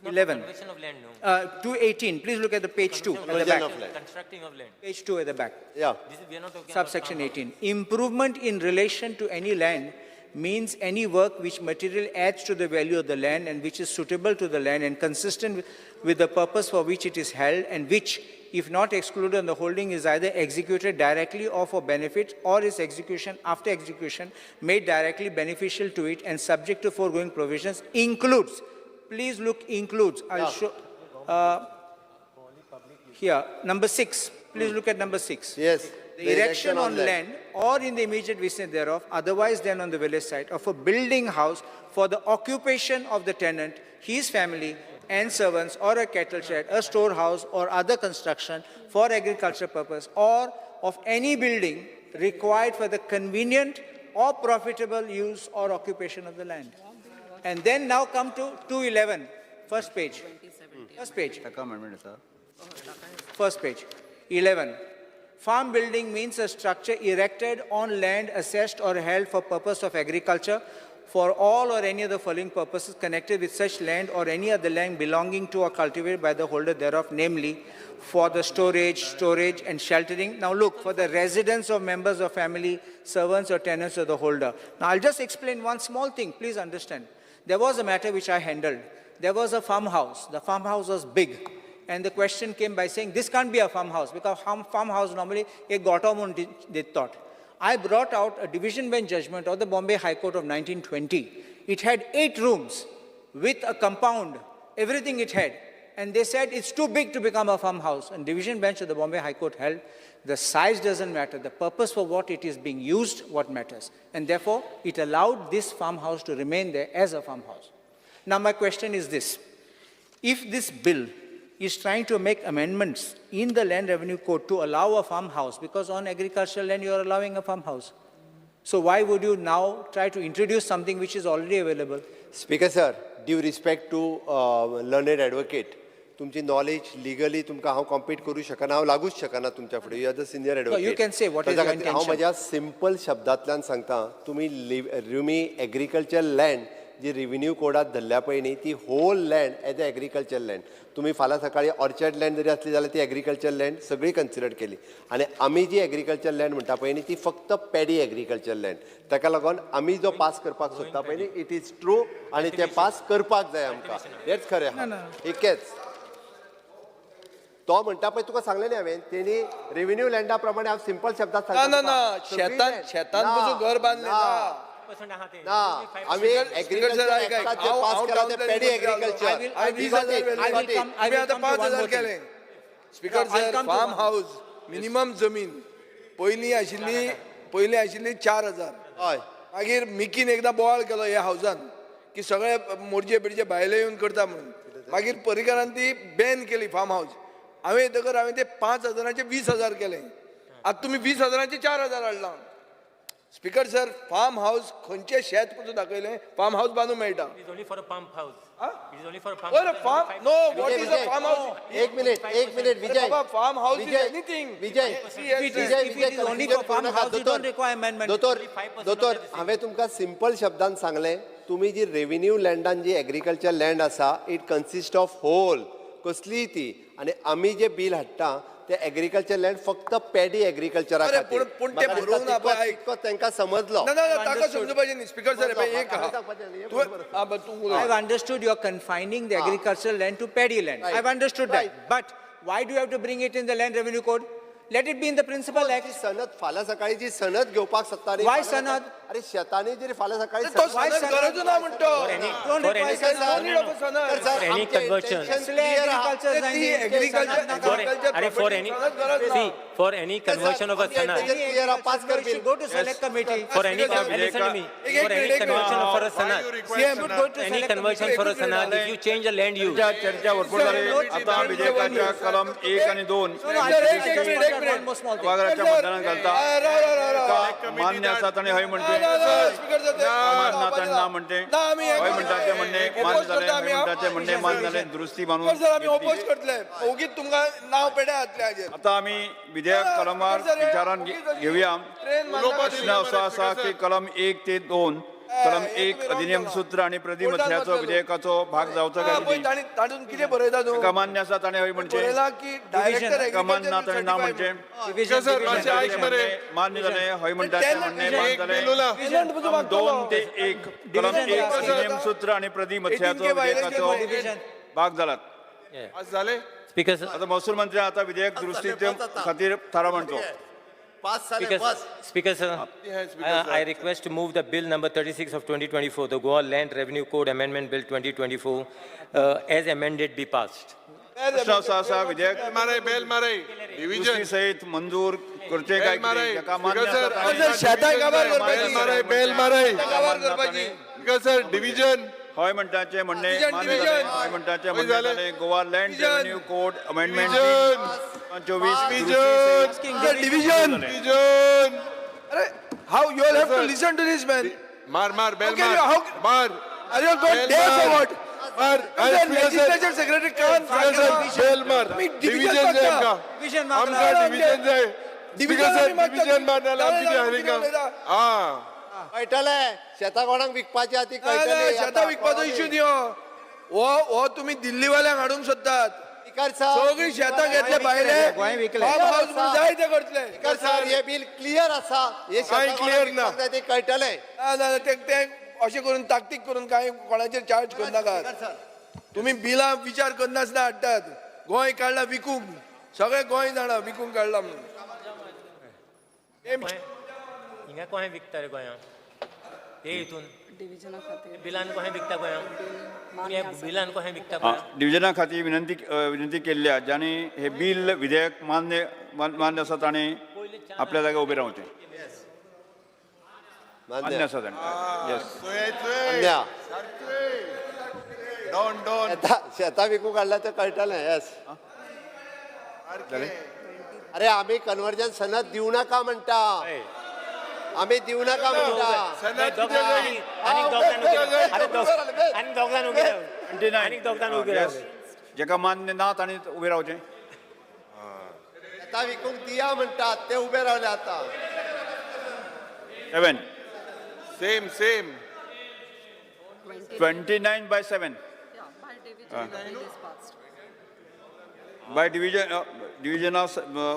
11. Conversion of land, no. 218. Please look at the page 2 at the Conversion back. of land. Constructing of land. Page 2 at the back. Yeah. This is, we are not talking about Subsection farm house. 18. Improvement in relation to any land means any work which material adds to the value of the land and which is suitable to the land and consistent with the purpose for which it is held and which, if not excluded on the holding, is either executed directly or for benefit or its execution after execution made directly beneficial to it and subject to foregoing provisions includes, please look, includes, I'll show, here, number 6, please look at number 6. Yes. The erection on land or in the immediate vicinity thereof, otherwise than on the village site, of a building house for the occupation of the tenant, his family, and servants, or a cattle shed, a storehouse, or other construction for agriculture purpose, or of any building required for the convenient or profitable use or occupation of the land. And then now come to 211, first page. First page. ताका amendment आसा. First page, 11. Farm building means a structure erected on land assessed or held for purpose of agriculture for all or any of the following purposes connected with such land or any other land belonging to or cultivated by the holder thereof, namely for the storage and sheltering. Now look, for the residence of members of family, servants or tenants of the holder. Now I'll just explain one small thing, please understand. There was a matter which I handled. There was a farmhouse. The farmhouse was big. And the question came by saying, this can't be a farmhouse, because farmhouse normally a gotta they thought. I brought out a division bench judgment of the Bombay High Court of 1920. It had 8 rooms with a compound, everything it had. And they said it's too big to become a farmhouse. And division bench of the Bombay High Court held, the size doesn't matter, the purpose for what it is being used, what matters. And therefore, it allowed this farmhouse to remain there as a farmhouse. Now my question is this. If this bill is trying to make amendments in the Land Revenue Code to allow a farmhouse, because on agricultural land you are allowing a farmhouse. So why would you now try to introduce something which is already available? Speaker sir, due respect to learned advocate, तुमची knowledge legally तुमकां हांव compete करूं शकना, हांव लागूच शकना तुमच्या फुडें. You are the senior advocate. No, you can say what is your intention. हांव म्हज्या सिंपल शब्दांतल्यान सांगता, तुमी तुमी एग्रीकल्चर लँड जी रेव्हेन्यू कोडात धरल्या पळय न्ही, ती whole land as a agriculture land. तुमी फाल्यां सकाळी ऑर्चर्ड लँड जरी आसली जाल्यार ती एग्रीकल्चर लँड सगळी कन्सिडर केली. आनी आमी जी एग्रीकल्चर लँड म्हणटा पळय न्ही, ती फक्त पॅडी एग्रीकल्चर लँड. ताका लागून आमी जो पास करपाक सोदता पळय न्ही, it is true आनी ते पास करपाक जाय आमकां. हेच खरें आहा, एकच. तो म्हणटा पळय तुका सांगलें न्ही हांवें, तेणी रेव्हेन्यू लँडा प्रमाणे हांव सिंपल शब्दात सांगता. ना ना, शेतान शेतान पसून घर बांदलें ना. ना, आमी एग्रीकल्चर पास केला ते पॅडी एग्रीकल्चर. आतां 5,000 केलें. Speaker sir, farm house minimum जमीन पयलीं आशिल्ली, पयलीं आशिल्ली 4,000. हय. मागीर मिकीन एकदां बोवाळ केलो ह्या हावजान की सगळे मोरजे बिरजे भायले येवन करता म्हणून. मागीर पर्रीकारान ती बॅन केली फार्म हावज. हांवें येतकर हांवें ते 5,000 20,000 केलें. आतां तुमी 20,000 4,000 हाडलां. स्पीकर सर, फार्म हावज खंयचें शेत पसून दाखयलें फार्म हावज बांदूंक मेळटा. एक मिनिट, एक minute Vijay. Farm house is anything. Vijay, दोतोर, दोतोर, हांवें तुमकां सिंपल शब्दान सांगलें, तुमी जी रेव्हेन्यू लँडान जी एग्रीकल्चर लँड आसा, it consist of whole कसलीय ती. आनी आमी जे बील हाडटा ते एग्रीकल्चर लँड फक्त पॅडी एग्रीकल्चरा खातीर. पूण ते बरोवंक ना पळय, तांकां समजलो. ना ना, ताका समजुपाचें न्ही. स्पीकर सर, एक I have understood you are confining the agricultural land to paddy land. I have understood that. But why do you have to bring it in the Land Revenue Code? Let it be in the principal act. सनद फाल्यां सकाळी जी सनद घेवपाक सोदता न्ही, Why फाल्यां सनद? अरे शेतांनी जरी फाल्यां सकाळी तो सनद- सनद गरजू ना म्हणतो. Don't for require any- sanad. No need of a sanad. तर सर, For any आमचे conversion. intention कसले clear आहा. agriculture ते जाय ती न्ही, agriculture- सनद नाका. For, अरे, for any, सनद गरज ना. see, for any conversion of a आमचे sanad, intention clear आहा, पास कर It should go to select committee. for any, Speaker, sir, listen to me, एक- for any एक- conversion for a Why you sanad, require CM Should sanad? go to any select conversion committee. for a sanad, if you change the land use, चर्चा चर्चा भरपूर झाली. आता विधेयकाच्या कलम 1 आणि 2 No, no, I Sir, just, एक I just minute, want एक to add minute. one more small thing. सभागृहाच्या Sir, मतदानात घालता. राव, राव, राव, राव. एका मान्य आसात आणि हय म्हणते ना, ना, ना, स्पीकर सर, ते- मान्य आणि ना म्हणते ना, आम्ही हय म्हणटा ते म्हणणे oppose मान्य जालें, करता हय आम्ही, म्हणटा ते म्हणणे मान्य जालें, दुरुस्ती मानून स्पीकर सर, आम्ही घेतली. ओपोज करतले. ओगीच तुमकां नाव पेड्या घातले हाजेर. आता आमी विधेयक कलमार विचारान घेवया. ट्रेन मारना. प्रश्न असो आसा की कलम 1 ते 2, कलम 1 अधिनियम सूत्र आणि प्रति मथळ्याचो विधेयकाचो भाग जावचो काय हा, पळय कितें? ताणी तातूंत कितें बरयता तूं? एका मान्य आसा ताणें हय म्हणचें, बरयलां की डायरेक्टर एका मान्य ना ताणें ना म्हणचें. Speaker sir, मातशें आयक मरे. मान्य जालें, हय म्हणटा तें म्हणणें मान्य जालें. जालें. 2 ते 1 कलम 1 अधिनियम सूत्र आणि प्रति मथळ्याचो विधेयकाचो भाग जालात. आज जालें? Speaker, sir, आता महसूल मंत्री आता विधेयक दुरुस्तीचे खातीर थाराव मांडचो. पास जालें, Speaker, pass. Speaker, sir, Yes, Speaker, sir. I request to move the bill number 36 of 2024, the Goa Land Revenue Code Amendment Bill 2024, as amended be passed. प्रश्न असो आसा विधेयक माराय, बेल माराय. दुरुस्ती डिव्हिजन. सहित मंजूर करचे काय बेल माराय. कितें? ताका मान्य स्पीकर आसा सर, ताणें- सर, शेतां काबार बेल करपाची. माराय, बेल माराय. काबार करपाची. Speaker sir, division. हय म्हणटाचें म्हणणें Division, मान्य division. जालें, हय म्हणटाचें म्हणणें जालें? जालें. Goa land Division. Revenue code amendment Division. 24 Division. Sir, division. Division. अरे, how you all have to listen to this man? मार मार बेल How can मार. you- how- मार. Are you all gone bell deaf or मार. what? मार. अरे, Sir, speaker sir, legislature secretary can't. Speaker sir, bell मार. तुम्ही division division जाय मागता. आमकां. Division मागला. आमकां डिव्हिजन जाय. Division speaker sir, आमी मागता. डिव्हिजन मार नाल्यार आमची जालें, हरिंग कितें उलयता? हा. कळटलें, शेतां कोणाक विकपाची आहा ती ना, ना, कळटली. शेतां विकपाचो इश्यू न्ही हो. हो हो तुमी दिल्लीवाल्यांक हाडूंक सोदतात. स्पीकर सर, सगळीं शेतां घेतले भायले, गोंय विकले. फार्म हाऊस म्हणून जाय ते करतले. स्पीकर सर, हे बिल क्लियर आसा. हे कांय शेतां कोणाक clear ना. विकपाक जाय ते कळटलें. ना ना ना, ते ते अशें करून ताकतीक करून कांय कोणाचेर चार्ज करनाकात. तुमी बिलां विचार करनासतना हाडटात. गोंय काडलां विकूंक, सगळें गोंय जाणा विकूंक काडलां म्हणून. हिंगा कोणें विकता रे गोंयांत? हे हितून डिव्हिजना खातीर बिलान कोणें विकता गोंयांत? मान्य आसा. बिलान कोणें विकता हा, गोंयांत? डिव्हिजना खातीर विनंती केल्ली आहा ज्यांनी हे बिल विधेयक मान्य मान्य आसा ताणें आपल्या जाग्यार उबें रावचें. मान्य आसा ताणें. येस. मान्य आहा. डॉन डॉन. शेतां विकूंक काडल्या तें कळटलें. येस. अरे आमी कन्वर्जन सनद दिवं नाका म्हणटा, आमी दिवं नाका म्हणटा. सनद कित्याक जाय? आनीक दोग जाण उबे रावले. अरे आनीक दोग जाण उबे रावले. आनीक दोग जाण उबे रावले. जेका मान्य ना ताणें उबें रावचें. शेतां विकूंक दिया म्हणटात ते उबे रावले आतां. 7. Same same. 29 by 7. Yeah, by division, the bill is passed. By division डिव्हिजना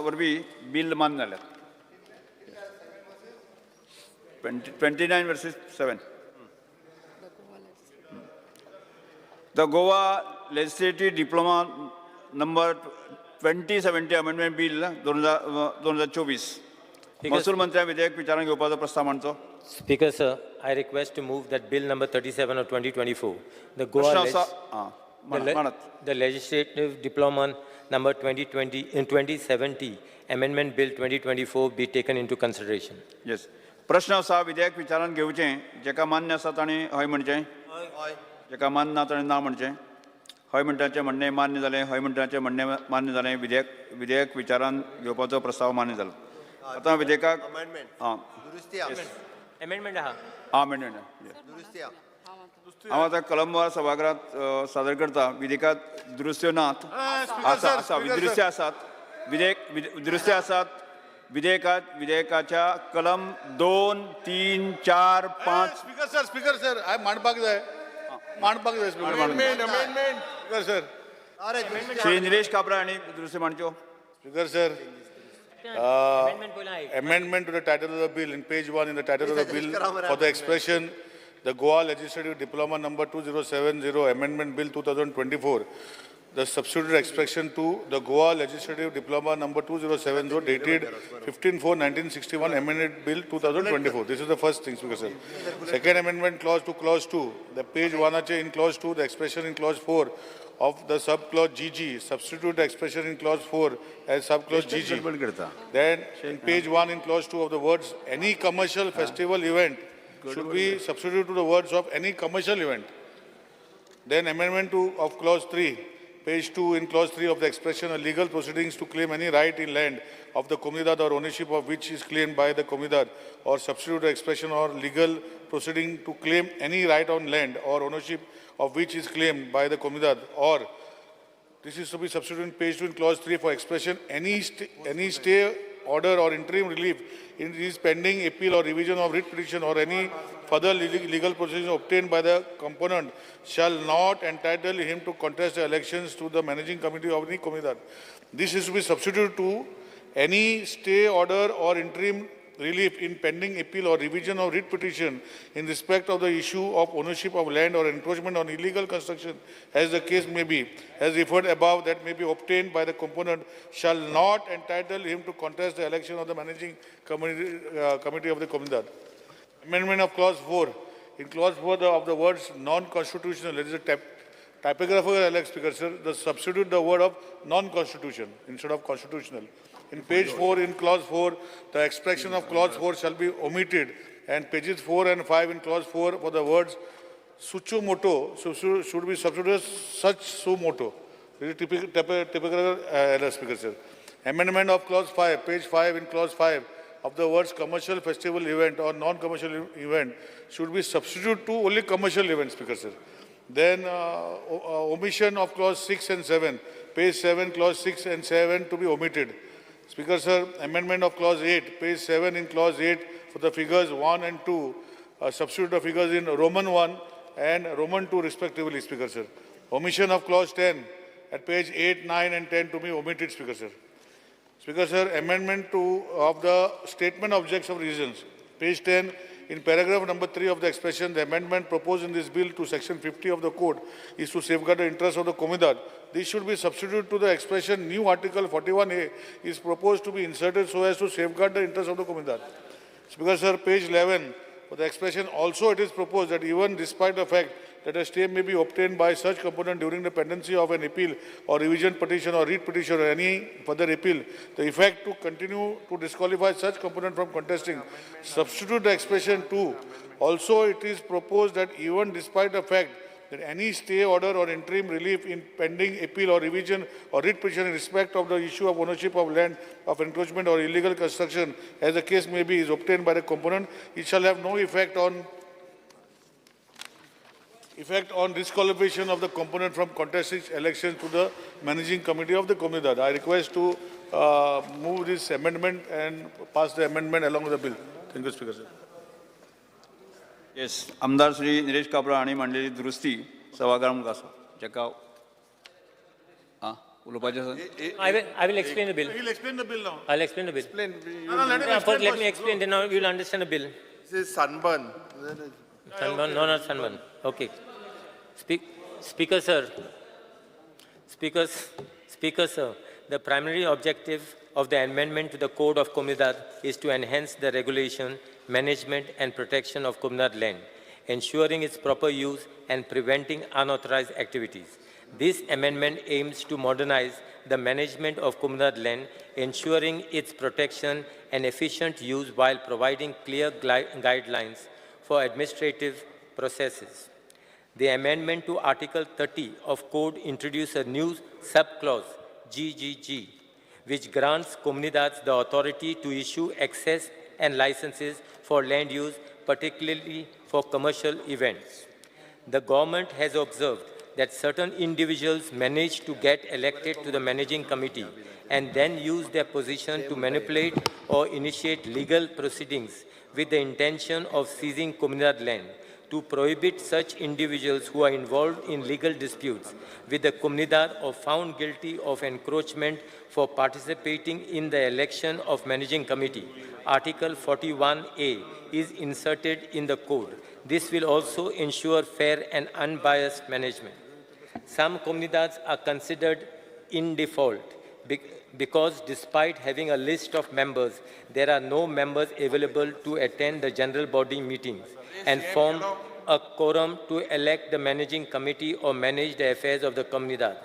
वरवीं बिल मान्य जालें. 29 versus 7. The Goa legislature. The Goa Legislative Diploma number 2070 Amendment Bill 2024. महसूल मंत्र्या विधेयक विचारात घेवपाचो प्रस्ताव मांडचो. Speaker, sir, I request to move that bill number 37 of 2024, the Goa प्रश्न आसा आं, मांडात. the Legislative Diploma number 2020 in 2070 Amendment Bill 2024 be taken into consideration. Yes. प्रश्न आसा विधेयक विचारात घेवचें. जेका मान्य आसा ताणें हय म्हणचें, जेका मान्य ना ताणें ना म्हणचें. हय म्हणटाचें म्हणणें मान्य जालें, हय म्हणटाचें म्हणणें मान्य जालें. विधेयक विचारात घेवपाचो प्रस्ताव मान्य जालो. आतां विधेयकाक अमेंडमेंट आं दुरुस्ती आहा. Amendment आहा. आं अमेंडमेंट दुरुस्ती आहा. हांव आतां कलमवार सभागृहात सादर करता. विधेयकात दुरुस्त्यो नात आसा आसा दुरुस्त्यो आसात. विधेयक दुरुस्त्यो आसात. विधेयकाच्या कलम 2, 3, 4, 5. स्पीकर सर, स्पीकर सर, हांवें मांडपाक जाय, मांडपाक जाय. Speaker amendment amendment. Speaker sir, अरे श्री निलेश काब्रा हांणी दुरुस्ती मांडच्यो. Speaker sir, amendment to the title of the bill in page 1 in the title of the bill for the expression the Goa Legislative Diploma number 2070 Amendment Bill 2024. the substituted expression to the Goa Legislative Diploma number 2070 dated 15/4/1961 amended bill 2024. This is the first thing, Speaker sir. Second amendment clause to clause 2, the page 1 in clause 2, the expression in clause 4 of the subclause GG, substitute the expression in clause 4 as subclause GG. Then in page 1 in clause 2 of the words any commercial festival event should be substituted to the words of any commercial event. Then amendment 2 of clause 3, page 2 in clause 3 of the expression of legal proceedings to claim any right in land of the Comunidad or ownership of which is claimed by the Comunidad, or substitute the expression or legal proceeding to claim any right on land or ownership of which is claimed by the Comunidad, or this is to be substituted in page 2 in clause 3 for expression any stay, order or interim relief in this pending appeal or revision of writ petition or any further legal proceedings obtained by the component shall not entitle him to contest the elections to the managing committee of any Comunidad. This is to be substituted to any stay, order or interim relief in pending appeal or revision of writ petition in respect of the issue of ownership of land or encroachment on illegal construction, as the case may be, as referred above, that may be obtained by the component shall not entitle him to contest the election of the managing committee of the Comunidad. Amendment of clause 4. In clause 4 of the words non-constitutional, there is a typographical error, Speaker sir, the substitute the word of non-constitution instead of constitutional. In page 4, in clause 4, the expression of clause 4 shall be omitted, and pages 4 and 5 in clause 4 for the words sucho moto should be substituted such su moto. This is typical error, Speaker sir. Amendment of clause 5, page 5 in clause 5 of the words commercial festival event or non-commercial event should be substituted to only commercial event, Speaker sir. Then omission of clause 6 and 7, page 7, clause 6 and 7 to be omitted. Speaker sir, amendment of clause 8, page 7 in clause 8 for the figures 1 and 2, substitute the figures in Roman 1 and Roman 2 respectively, Speaker sir. Omission of clause 10 at page 8, 9 and 10 to be omitted, Speaker sir. Speaker sir, amendment 2 of the statement objects of reasons, page 10, in paragraph number 3 of the expression, the amendment proposed in this bill to section 50 of the code is to safeguard the interest of the Comunidad. This should be substituted to the expression new article 41A is proposed to be inserted so as to safeguard the interest of the Comunidad. Speaker sir, page 11, for the expression also it is proposed that even despite the fact that a stay may be obtained by such component during the pendency of an appeal or revision petition or writ petition or any further appeal, the effect to continue to disqualify such component from contesting. Substitute the expression to. Also, it is proposed that even despite the fact that any stay order or interim relief in pending appeal or revision or writ petition in respect of the issue of ownership of land of encroachment or illegal construction, as the case may be, is obtained by the component, it shall have no effect on disqualification of the component from contesting elections to the managing committee of the Comunidad. I request to move this amendment and pass the amendment along with the bill. Thank you, Speaker sir. Yes, आमदार श्री निलेश काब्रा हांणी मांडलेली दुरुस्ती सभाघरा मुखार आसा, जाका उलोवपाचें आसा. I will explain the bill. He'll explain the bill now. I'll explain the bill. Explain. No, let him explain. First, let me explain, then now you'll understand the bill. This is sunburn. Sunburn, no, not sunburn. Okay. Speaker sir, Speaker sir, the primary objective of the amendment to the Code of Comunidad is to enhance the regulation, management and protection of Comunidad land, ensuring its proper use and preventing unauthorized activities. This amendment aims to modernize the management of Comunidad land, ensuring its protection and efficient use while providing clear guidelines for administrative processes. The amendment to Article 30 of Code introduces a new subclause, GGG, which grants Comunidades the authority to issue access and licenses for land use, particularly for commercial events. The government has observed that certain individuals manage to get elected to the managing committee and then use their position to manipulate or initiate legal proceedings with the intention of seizing Comunidad land. To prohibit such individuals who are involved in legal disputes with the Comunidad or found guilty of encroachment for participating in the election of managing committee, Article 41A is inserted in the code. This will also ensure fair and unbiased management. Some comunidades are considered in default because despite having a list of members, there are no members available to attend the general body meetings and form a quorum to elect the managing committee or manage the affairs of the comunidad.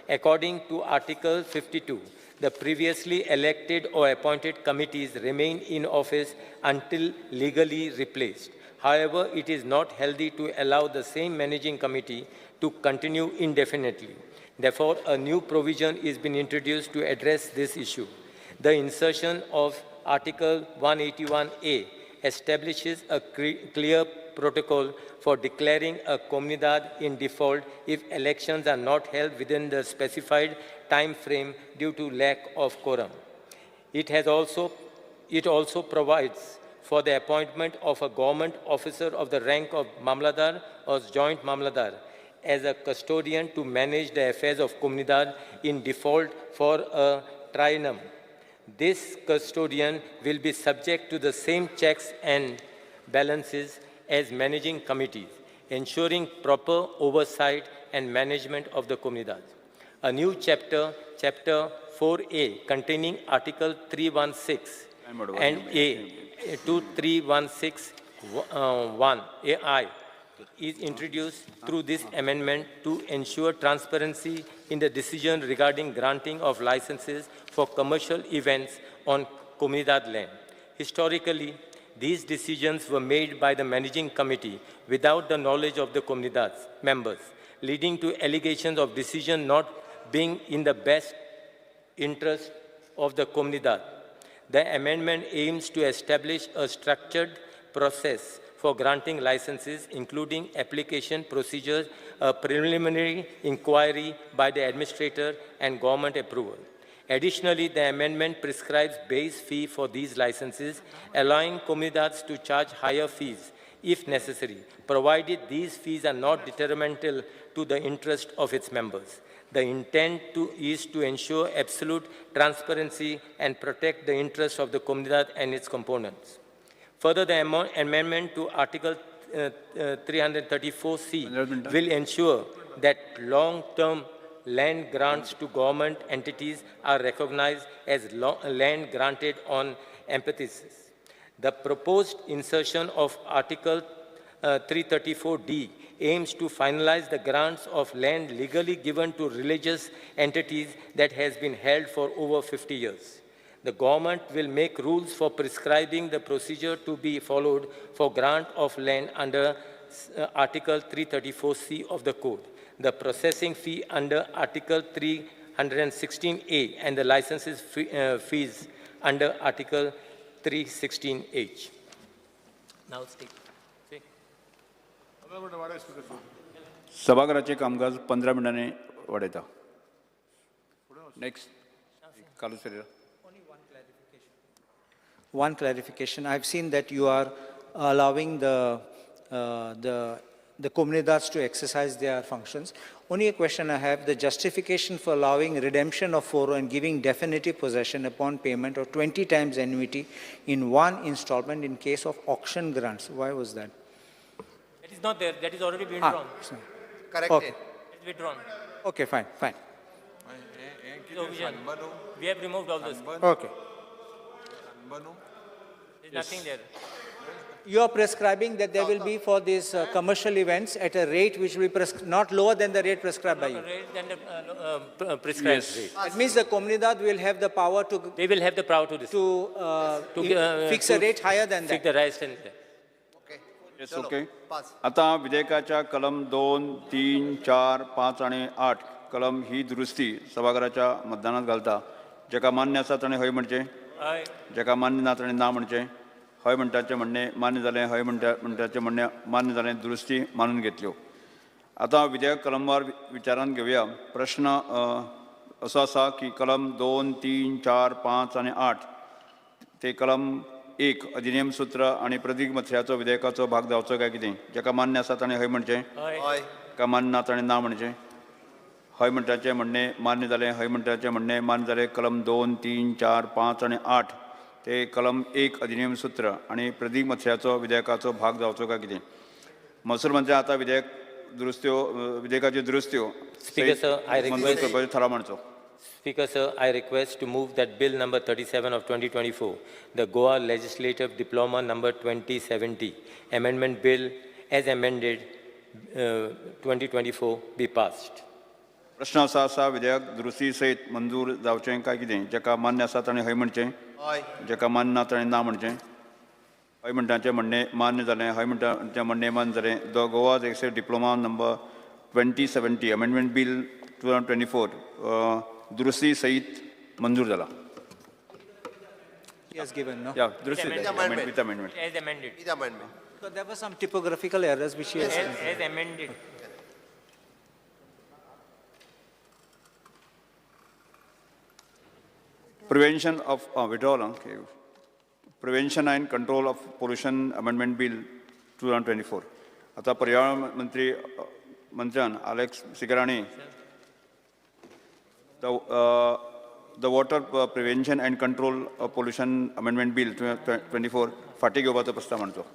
According to Article 52, the previously elected or appointed committees remain in office until legally replaced. However, it is not healthy to allow the same managing committee to continue indefinitely. Therefore, a new provision is being introduced to address this issue. The insertion of Article 181A establishes a clear protocol for declaring a comunidad in default if elections are not held within the specified time frame due to lack of quorum. It also provides for the appointment of a government officer of the rank of Mamladar or joint Mamladar as a custodian to manage the affairs of comunidad in default for a triennium. This custodian will be subject to the same checks and balances as managing committees, ensuring proper oversight and management of the comunidad. A new chapter, Chapter 4A, containing Article 316 and A 23161 AI, is introduced through this amendment to ensure transparency in the decision regarding granting of licenses for commercial events on comunidad land. Historically, these decisions were made by the managing committee without the knowledge of the comunidad's members, leading to allegations of decision not being in the best interest of the comunidad. The amendment aims to establish a structured process for granting licenses, including application procedures, a preliminary inquiry by the administrator, and government approval. Additionally, the amendment prescribes base fee for these licenses, allowing comunidades to charge higher fees if necessary, provided these fees are not detrimental to the interest of its members. The intent is to ensure absolute transparency and protect the interests of the comunidad and its components. Further, the amendment to Article 334C will ensure that long-term land grants to government entities are recognized as land granted on emphyteusis. The proposed insertion of Article 334D aims to finalize the grants of land legally given to religious entities that has been held for over 50 years. The government will make rules for prescribing the procedure to be followed for grant of land under Article 334C of the Code, the processing fee under Article 316A, and the licenses fees under Article 316H. Now speak. सभाघराचे कामकाज 15 मिनटांनी वाडयता. Next, Carlos Ferreira. One clarification. I've seen that you are allowing the comunidades to exercise their functions. Only a question I have, the justification for allowing redemption of foro and giving definitive possession upon payment of 20 times annuity in one installment in case of auction grants. Why was that? That is not there. That is already withdrawn. Corrected. Okay. It's withdrawn. Okay, fine, fine. We have removed all this. Okay. There's nothing there. You are prescribing that there will be for these commercial events at a rate which will be not lower than the rate prescribed by you. Rate than the prescribed rate. That means the comunidad will have the power to. They will have the power to to fix a rate higher than that. Fix the rate and. Okay. Yes, okay. आता विधेयकाच्या कलम 2, 3, 4, 5 आणि 8 कलम ही दुरुस्ती सभाघराच्या मतदानात घालता. जेका मान्य आसा ताणें हय म्हणचें, जेका मान्य ना ताणें ना म्हणचें. हय म्हणटाचें म्हणणें मान्य जालें, हय म्हणटाचें म्हणणें मान्य जालें, दुरुस्ती मानून घेतल्यो. आतां विधेयक कलमवार विचारांत घेवया. प्रश्न असो आसा की कलम 2, 3, 4, 5 आनी 8 ते कलम 1 अधिनियम सूत्र आनी प्रदीप मथऱ्याचो विधेयकाचो भाग जावचो काय कितें. जेका मान्य आसा ताणें हय म्हणचें, जेका मान्य ना ताणें ना म्हणचें. हय म्हणटाचें म्हणणें मान्य जालें, हय म्हणटाचें म्हणणें मान्य जालें. कलम 2, 3, 4, 5 आनी 8 ते कलम 1 अधिनियम सूत्र आनी प्रदीप मथऱ्याचो विधेयकाचो भाग जावचो काय कितें. महसूल मंत्री आतां विधेयक दुरुस्त्यो विधेयकाच्यो दुरुस्त्यो Speaker, sir, I मंजूर request- करपाचो थाराव मांडचो. Speaker, sir, I request to move that Bill number 37 of 2024, the Goa Legislative Diploma number 2070, Amendment Bill as amended 2024 be passed. प्रश्न आसा आसा विधेयक दुरुस्ती सयत मंजूर जावचें काय कितें? जाका मान्य आसा ताणें हय म्हणचें, जाका मान्य ना ताणें ना म्हणचें. हय म्हणटाचें म्हणणें मान्य जालें, हय म्हणटाचें म्हणणें मान्य जालें. The Goa legislative diploma number 2070 amendment bill 2024 दुरुस्ती सयत मंजूर जाला. He has given, no? Yeah, दुरुस्ती With amendment. With amendment. As amended. With amendment. Because there were some typographical errors which he has. As amended. Prevention of withdrawal, okay. Prevention and Control of Pollution Amendment Bill 2024. आता पर्यावरण मंत्री मंत्र्यान Alex Sequeira the Water Prevention and Control of Pollution Amendment Bill 24 फाटी घेवपाचो प्रस्ताव मांडचो.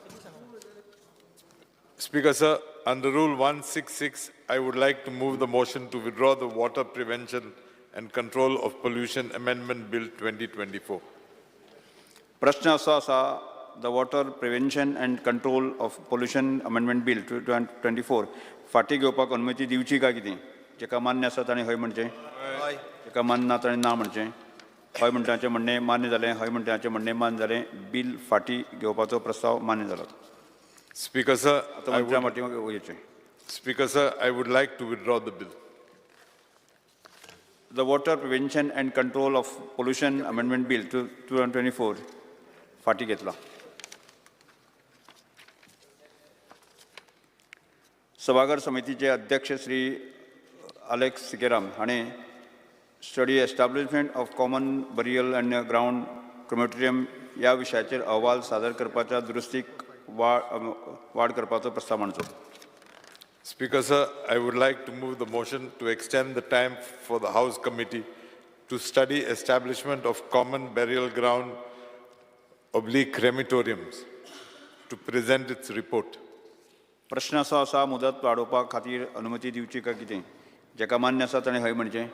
Speaker, sir, under Rule 166, I would like to move the motion to withdraw the Water Prevention and Control of Pollution Amendment Bill 2024. प्रश्न असो आसा the Water Prevention and Control of Pollution Amendment Bill 2024 फाटी घेवपाक अनुमती दिवची काय कितें? जाका मान्य आसा ताणें हय म्हणचें, जाका मान्य ना ताणें ना म्हणचें. हय म्हणटाचें म्हणणें मान्य जालें, हय म्हणटाचें म्हणणें मान्य जालें. बील फाटी घेवपाचो प्रस्ताव मान्य जालो. Speaker, sir, आतां मंत्र्या फाटीं येवचें. Speaker, sir, I would like to withdraw the bill. The Water Prevention and Control of Pollution Amendment Bill 2024 फाटी घेतला. सभाघर समितीचे अध्यक्ष श्री आलेक्स सिकेराम हाणें study establishment of common burial and ground crematorium ह्या विशयाचेर अहवाल सादर करपाच्या दुरुस्तीक वाड करपाचो प्रस्ताव मांडचो. Speaker, sir, I would like to move the motion to extend the time for the House Committee to study establishment of common burial ground oblique crematoriums to present its report. प्रश्न असो आसा मुदत वाडोवपा खातीर अनुमती दिवची काय कितें? जाका मान्य आसा ताणें हय म्हणचें,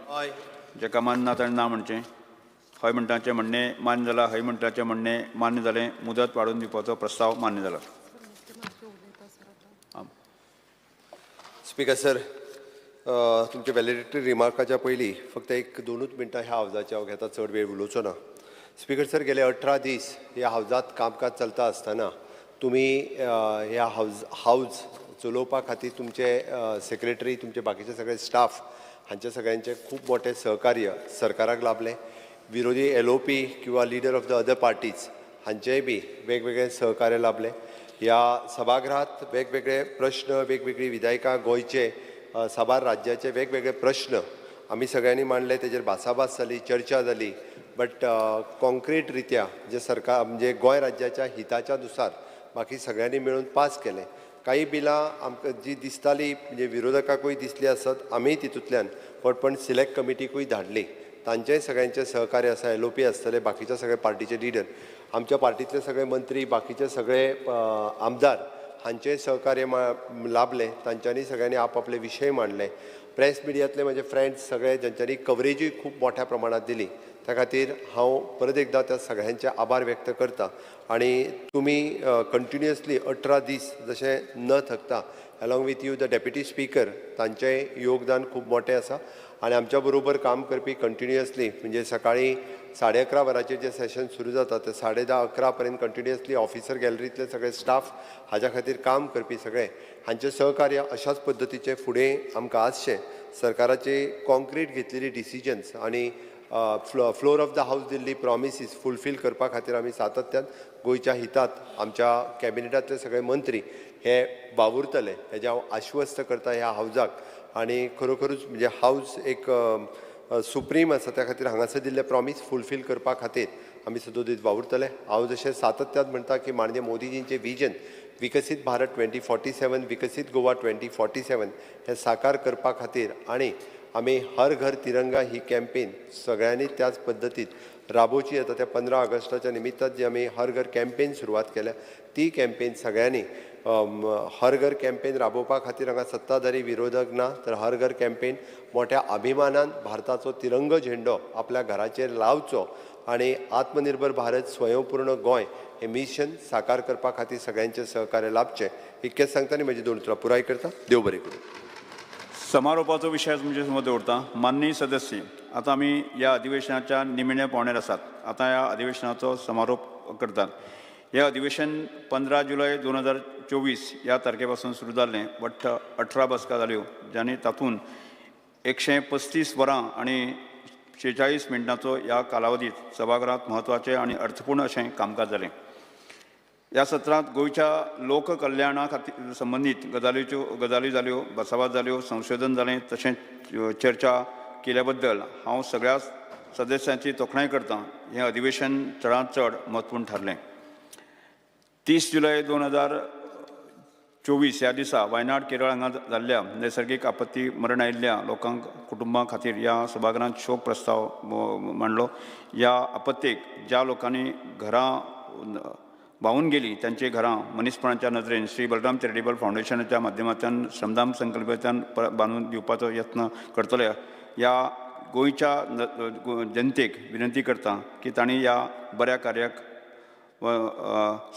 जाका मान्य ना ताणें ना म्हणचें. हय म्हणटाचें म्हणणें मान्य जाला, हय म्हणटाचें म्हणणें मान्य जालें. मुदत वाडोवन दिवपाचो प्रस्ताव मान्य जाला. स्पीकर सर, तुमच्या व्हॅलिडिटरी रिमार्काच्या पयलीं फक्त एक दोनूच मिनटां ह्या हावजाची हांव घेता, चड वेळ उलोवचो ना. स्पीकर सर, गेले 18 दीस ह्या हावजात कामकाज चलता आसतना तुमी ह्या हावज चलोवपा खातीर तुमचे सेक्रेटरी, तुमचे बाकीचे सगळे स्टाफ हांचे सगळ्यांचे खूब मोठें सहकार्य सरकाराक लाभलें. विरोधी LOP किंवा leader of the other parties हांचेय बी वेगवेगळे सहकार्य लाभलें. ह्या सभागृहात वेगवेगळे प्रश्न, वेगवेगळी विधायकां, गोंयचे साबार राज्याचे वेगवेगळे प्रश्न आमी सगळ्यांनी मांडले, तेजेर भासाभास जाली, चर्चा जाली. बट कॉन्क्रीट रित्या जे सरकार म्हणजे गोंय राज्याच्या हिताच्या नुसार बाकी सगळ्यांनी मेळून पास केले. काही बिलां आमकां जी दिसताली म्हणजे विरोधकाकूय दिसली आसत, आमीय तितूंतल्यान पण सिलेक्ट कमिटीकूय धाडली. तांचेय सगळ्यांचें सहकार्य आसा. LOP आसतले, बाकीच्या सगळे पार्टीचे लिडर, आमच्या पार्टीतले सगळे मंत्री, बाकीचे सगळे आमदार हांचेय सहकार्य लाभलें. तांच्यांनी सगळ्यांनी आपआपले विशय मांडले. प्रेस मिडियांतले म्हजे फ्रेंड्स सगळे ज्यांच्यांनी कवरेजूय खूब मोठ्या प्रमाणात दिली, त्या खातीर हांव परत एकदां त्या सगळ्यांचे आभार व्यक्त करता. आनी तुमी कंटिन्युअसली 18 दीस जशें न थकता along with you the deputy speaker, तांचें योगदान खूब मोठें आसा. आनी आमच्या बरोबर काम करपी कंटिन्युअसली म्हणजे सकाळीं 11:30 वरांचेर जें सेशन सुरू जाता ते 10:30-11 पर्यंत कंटिन्युअसली ऑफिसर गॅलरींतले सगळे स्टाफ हाज्या खातीर काम करपी सगळे हांचें सहकार्य अशाच पद्दतीचें फुडें आमकां आसचें. सरकाराची कॉन्क्रीट घेतलेली डिसिजन्स आनी floor of the house Delhi promises fulfil करपा खातीर आमी सातत्यान गोंयच्या हितात आमच्या कॅबिनेटांतले सगळे मंत्री हे वावुरतले हेजें हांव आश्वस्त करता ह्या हावजाक. आनी खरोखरूच म्हणजे हावज एक सुप्रीम आसा, त्या खातीर हांगासर दिल्ले प्रॉमीस फुलफील करपा खातीर आमी सदोदीत वावुरतले. हांव जशें सातत्यान म्हणटा की माननीय मोदीजींचें विजन विकसीत भारत 2047, विकसीत गोवा 2047 हें साकार करपा खातीर आनी आमी हर घर तिरंगा ही कॅम्पेन सगळ्यांनी त्याच पद्दतीन राबोवची. आतां त्या 15 ऑगस्टाच्या निमित्तान जी आमी हर घर कॅम्पेन सुरवात केल्या ती कॅम्पेन सगळ्यांनी हर घर कॅम्पेन राबोवपा खातीर हांगा सत्ताधारी विरोधक ना, तर हर घर कॅम्पेन मोठ्या अभिमानान भारताचो तिरंगो झेंडो आपल्या घराचेर लावचो आनी आत्मनिर्भर भारत स्वयंपूर्ण गोंय हे मिशन साकार करपा खातीर सगळ्यांचें सहकार्य लाभचें इतकेंच सांगता आनी म्हजी दोन उतरां पुराय करता. देव बरें करूं. समारोपाचो विशय तुमचे समोर दवरता. माननीय सदस्य, आतां आमी ह्या अधिवेशनाच्या निमण्या पावण्यार आसात. आतां ह्या अधिवेशनाचो समारोप करतात. हें अधिवेशन 15 जुलय 2024 ह्या तारखे पासून सुरू जाल्लें. वट्ट 18 बसका जाल्यो, जाणी तातूंत 135 वरां आनी 46 मिनटांचो ह्या कालावधीत सभाघरांत म्हत्वाचें आनी अर्थपूर्ण अशें कामकाज जालें. ह्या सत्रांत गोंयच्या लोककल्याणा खातीर संबंदीत गजाली जाल्यो, भासाभास जाल्यो, संशोधन जालें, तशेंच चर्चा केल्या बद्दल हांव सगळ्या सदस्यांची तोखणाय करतां. हें अधिवेशन चडांत चड म्हत्वपूर्ण थारलें. 30 जुलय 2024 ह्या दिसा वायनाड केरळ हांगा जाल्ल्या नैसर्गीक आपत्ती मरण आयिल्ल्या लोकांक कुटुंबां खातीर ह्या सभाघरांत शोक प्रस्ताव मांडलो. ह्या आपत्तेक ज्या लोकांनी घरां व्हांवून गेली तांची घरां मनीसपणाच्या नदरेन श्री बलराम चॅरिटेबल फावंडेशनाच्या माध्यमांतल्यान श्रमदान संकल्पांतल्यान बांदून दिवपाचो यत्न करतले. ह्या गोंयच्या जनतेक विनंती करता की तांणी ह्या बऱ्या कार्याक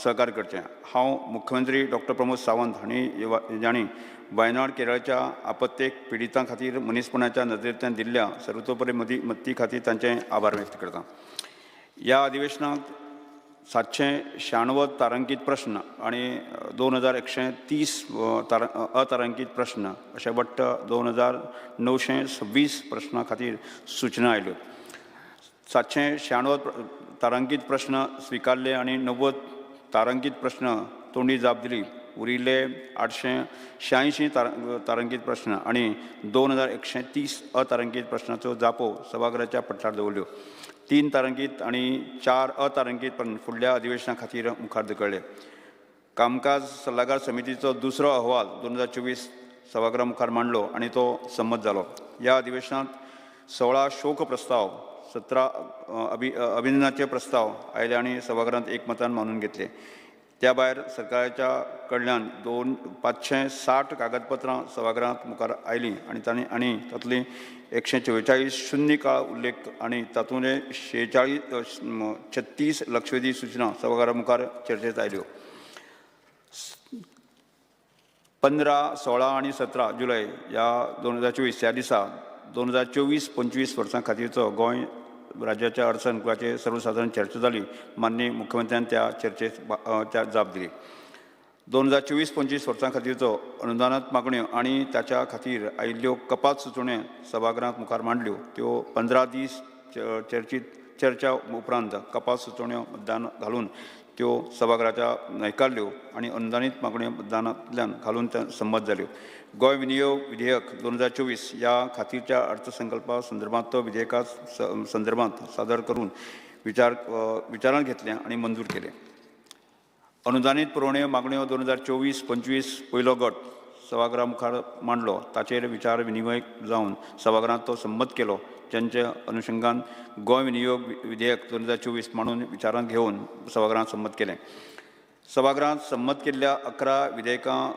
सहकार्य करचें. हांव मुख्यमंत्री डॉक्टर प्रमोद सावंत हांणी जांणी वायनाड केरळच्या आपत्तेक पिडितां खातीर मनीसपणाच्या नदरेंतल्यान दिल्ल्या सर्वतोपरी मदती खातीर तांचे आभार व्यक्त करता. ह्या अधिवेशनाक 796 तारांकीत प्रश्न आनी 2130 अतारांकीत प्रश्न अशे वट्ट 2926 प्रश्नां खातीर सूचना आयल्यो. 796 तारांकीत प्रश्न स्विकारले आनी 90 तारांकीत प्रश्न तोंडी जाप दिली. उरिल्ले 886 तारांकीत प्रश्न आनी 2130 अतारांकीत प्रश्नाचो जापो सभाघराच्या पटलार दवरल्यो. 3 तारांकीत आनी 4 अतारांकीत प्रश्न फुडल्या अधिवेशना खातीर मुखार धुकळ्ळे. कामकाज सल्लागार समितीचो दुसरो अहवाल 2024 सभाघरा मुखार मांडलो आनी तो संमत जालो. ह्या अधिवेशनांत 16 शोक प्रस्ताव, 17 अभिनंदनाचे प्रस्ताव आयले आनी सभाघरांत एकमतान मानून घेतले. त्या भायर सरकाराच्या कडल्यान 560 कागदपत्रां सभाघरांत मुखार आयलीं आनी तांणी आनी तातूंतलीं 144 शून्य काळ उल्लेख आनी तातूंतले 36 लक्षवेधी सूचना सभाघरा मुखार चर्चेत आयल्यो. 15, 16 आनी 17 जुलय ह्या 2024 ह्या दिसा 2024-25 वर्सां खातीरचो गोंय राज्याच्या अर्थसंकल्पाचेर सर्वसादारण चर्चा जाली. माननीय मुख्यमंत्र्यान त्या चर्चेत त्या जाप दिली. 2024-25 वर्सां खातीरचो अनुदानांत मागण्यो आनी ताच्या खातीर आयिल्ल्यो कपात सुचोवण्यो सभाघरांत मुखार मांडल्यो. त्यो 15 दीस चर्चा उपरांत कपात सुचोवण्यो मतदान घालून त्यो सभाघराच्या न्हयकारल्यो आनी अनुदानीत मागण्यो मतदानांतल्यान घालून त्या संमत जाल्यो. गोंय विनियोग विधेयक 2024 ह्या खातीरच्या अर्थसंकल्पा संदर्भांत तो विधेयका संदर्भांत सादर करून विचारांत घेतलें आनी मंजूर केलें. अनुदानीत पुरवण्यो मागण्यो 2024-25 पयलो गट सभाघरा मुखार मांडलो. ताचेर विचार विनिमय जावन सभाघरांत तो संमत केलो. जांच्या अनुशंगान गोंय विनियोग विधेयक 2024 मांडून विचारांत घेवन सभाघरांत संमत केलें. सभाघरांत संमत केल्ल्या 11 विधेयकां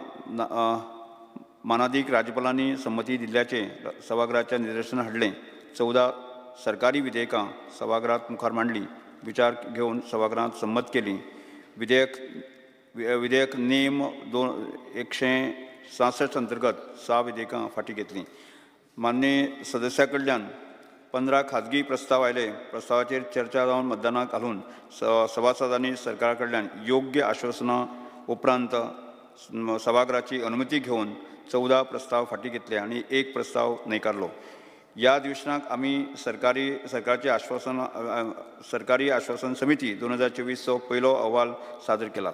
मानादीक राज्यपालांनी संमती दिल्ल्याचें सभाघराच्या निदर्शन हाडलें. 14 सरकारी विधेयकां सभाघरांत मुखार मांडलीं. विचार घेवन सभाघरांत संमत केलीं. विधेयक नेम 166 अंतर्गत 6 विधेयकां फाटीं घेतलीं. माननीय सदस्या कडल्यान 15 खाजगी प्रस्ताव आयले. प्रस्तावाचेर चर्चा जावन मतदानाक घालून सभासदांनी सरकारा कडल्यान योग्य आश्वासनां उपरांत सभाघराची अनुमती घेवन 14 प्रस्ताव फाटीं घेतले आनी 1 प्रस्ताव न्हयकारलो. ह्या अधिवेशनाक आमी सरकारचे सरकारी आश्वासन समिती 2024चो पयलो अहवाल सादर केला.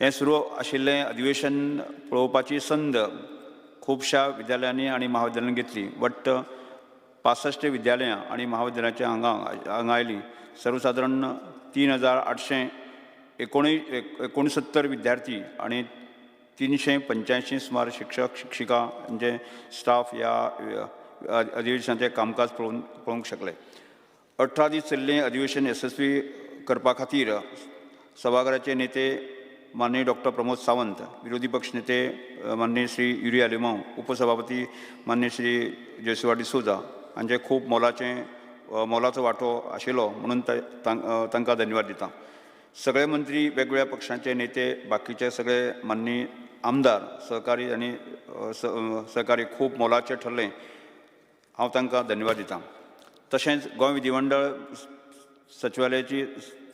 हें सुरू आशिल्लें अधिवेशन पळोवपाची संद खुबश्या विद्यालयांनी आनी महाविद्यालयांनी घेतली. वट्ट 65 विद्यालयां आनी महाविद्यालयांच्या हांगा आयलीं. सर्वसादारण 3869 विद्यार्थी आनी 385 सुमार शिक्षक शिक्षिका हांचे स्टाफ ह्या अधिवेशनाचें कामकाज पळोवंक शकले. 18 दीस चल्लें अधिवेशन येसस्वी करपा खातीर सभाघराचे नेते माननीय डॉक्टर प्रमोद सावंत, विरोधी पक्ष नेते माननीय श्री युरी आलेमांव, उपसभापती माननीय श्री जेसुआ डिसोजा हांचे खूब मोलाचो वांटो आशिल्लो म्हणून तांकां धन्यवाद दिता. सगळे मंत्री, वेगवेगळ्या पक्षांचे नेते, बाकीचे सगळे माननीय आमदार, सहकारी आनी सहकारी खूब मोलाचे ठरले. हांव तांकां धन्यवाद दिता. तशेंच गोंय विधिमंडळ सचिवालयाची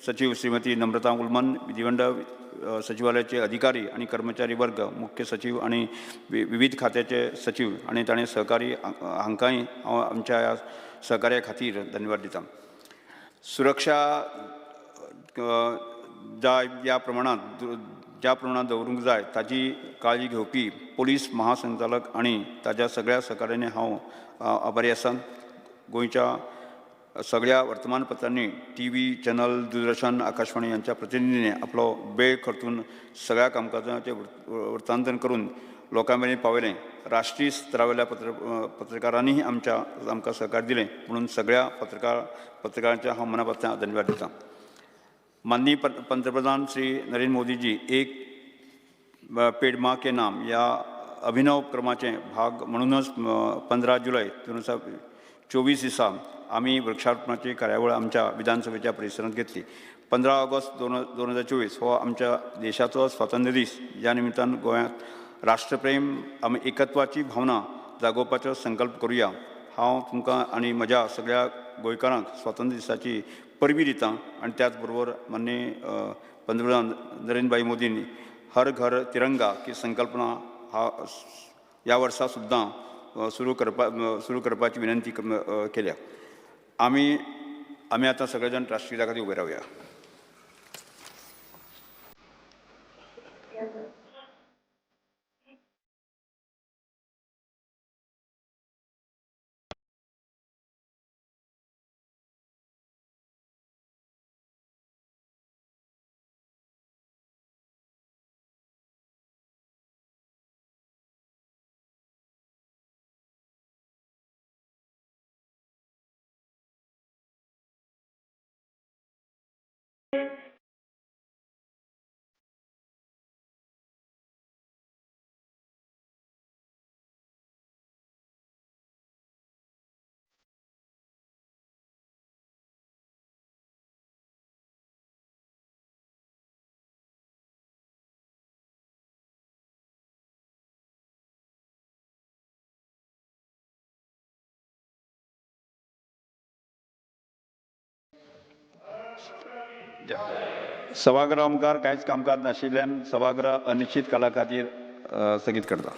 सचीव श्रीमती नम्रता उलमन, विधिमंडळ सचिवालयाचे अधिकारी आनी कर्मचारी वर्ग, मुख्य सचीव आनी विविध खात्याचे सचीव आनी ताणें सहकारी हांकांय हांव आमच्या ह्या सहकार्या खातीर धन्यवाद दिता. सुरक्षा जाय ज्या प्रमाणांत दवरूंक जाय ताजी काळजी घेवपी पोलीस महासंचालक आनी ताज्या सगळ्या सहकार्याने हांव आभारी आसा. गोंयच्या सगळ्या वर्तमानपत्रांनी, T V channel, Doordarshan, Akashvani यांच्या प्रतिनिधींनी आपलो वेळ खर्चून सगळ्या कामकाजाचें वृत्तांतन करून लोकां मेरेन पावयलें. राष्ट्रीय स्तरावेल्या पत्रकारांनीय आमकां सहकार दिलें म्हणून सगळ्या पत्रकारांचे हांव मनापासून धन्यवाद दिता. माननीय पंतप्रधान श्री नरेंद्र मोदीजी एक पेड माँ के नाम ह्या अभिनव उपक्रमाचे भाग म्हणूनच 15 जुलय 2024 दिसा आमी वृक्षारोपणाची कार्यावळ आमच्या विधानसभेच्या परिसरांत घेतली. 15 ऑगस्ट 2024 हो आमच्या देशाचो स्वातंत्र्य दीस. ह्या निमित्तान गोंयांत राष्ट्रप्रेम आमी एकत्वाची भावना जागोवपाचो संकल्प करुया. हांव तुमकां आनी म्हज्या सगळ्या गोंयकारांक स्वातंत्र्य दिसाची परबी दिता आनी त्याच बरोबर माननीय पंतप्रधान नरेंद्रभाई मोदींनी हर घर तिरंगा ही संकल्पना ह्या वर्सा सुद्दां सुरू करपाची विनंती केल्या. आमी आतां सगळे जाण राष्ट्रगीता खातीर उबे रावया. सभागृह मुखार कांयच कामकाज नाशिल्ल्यान सभागृह अनिश्चित काळा खातीर स्थगीत करता.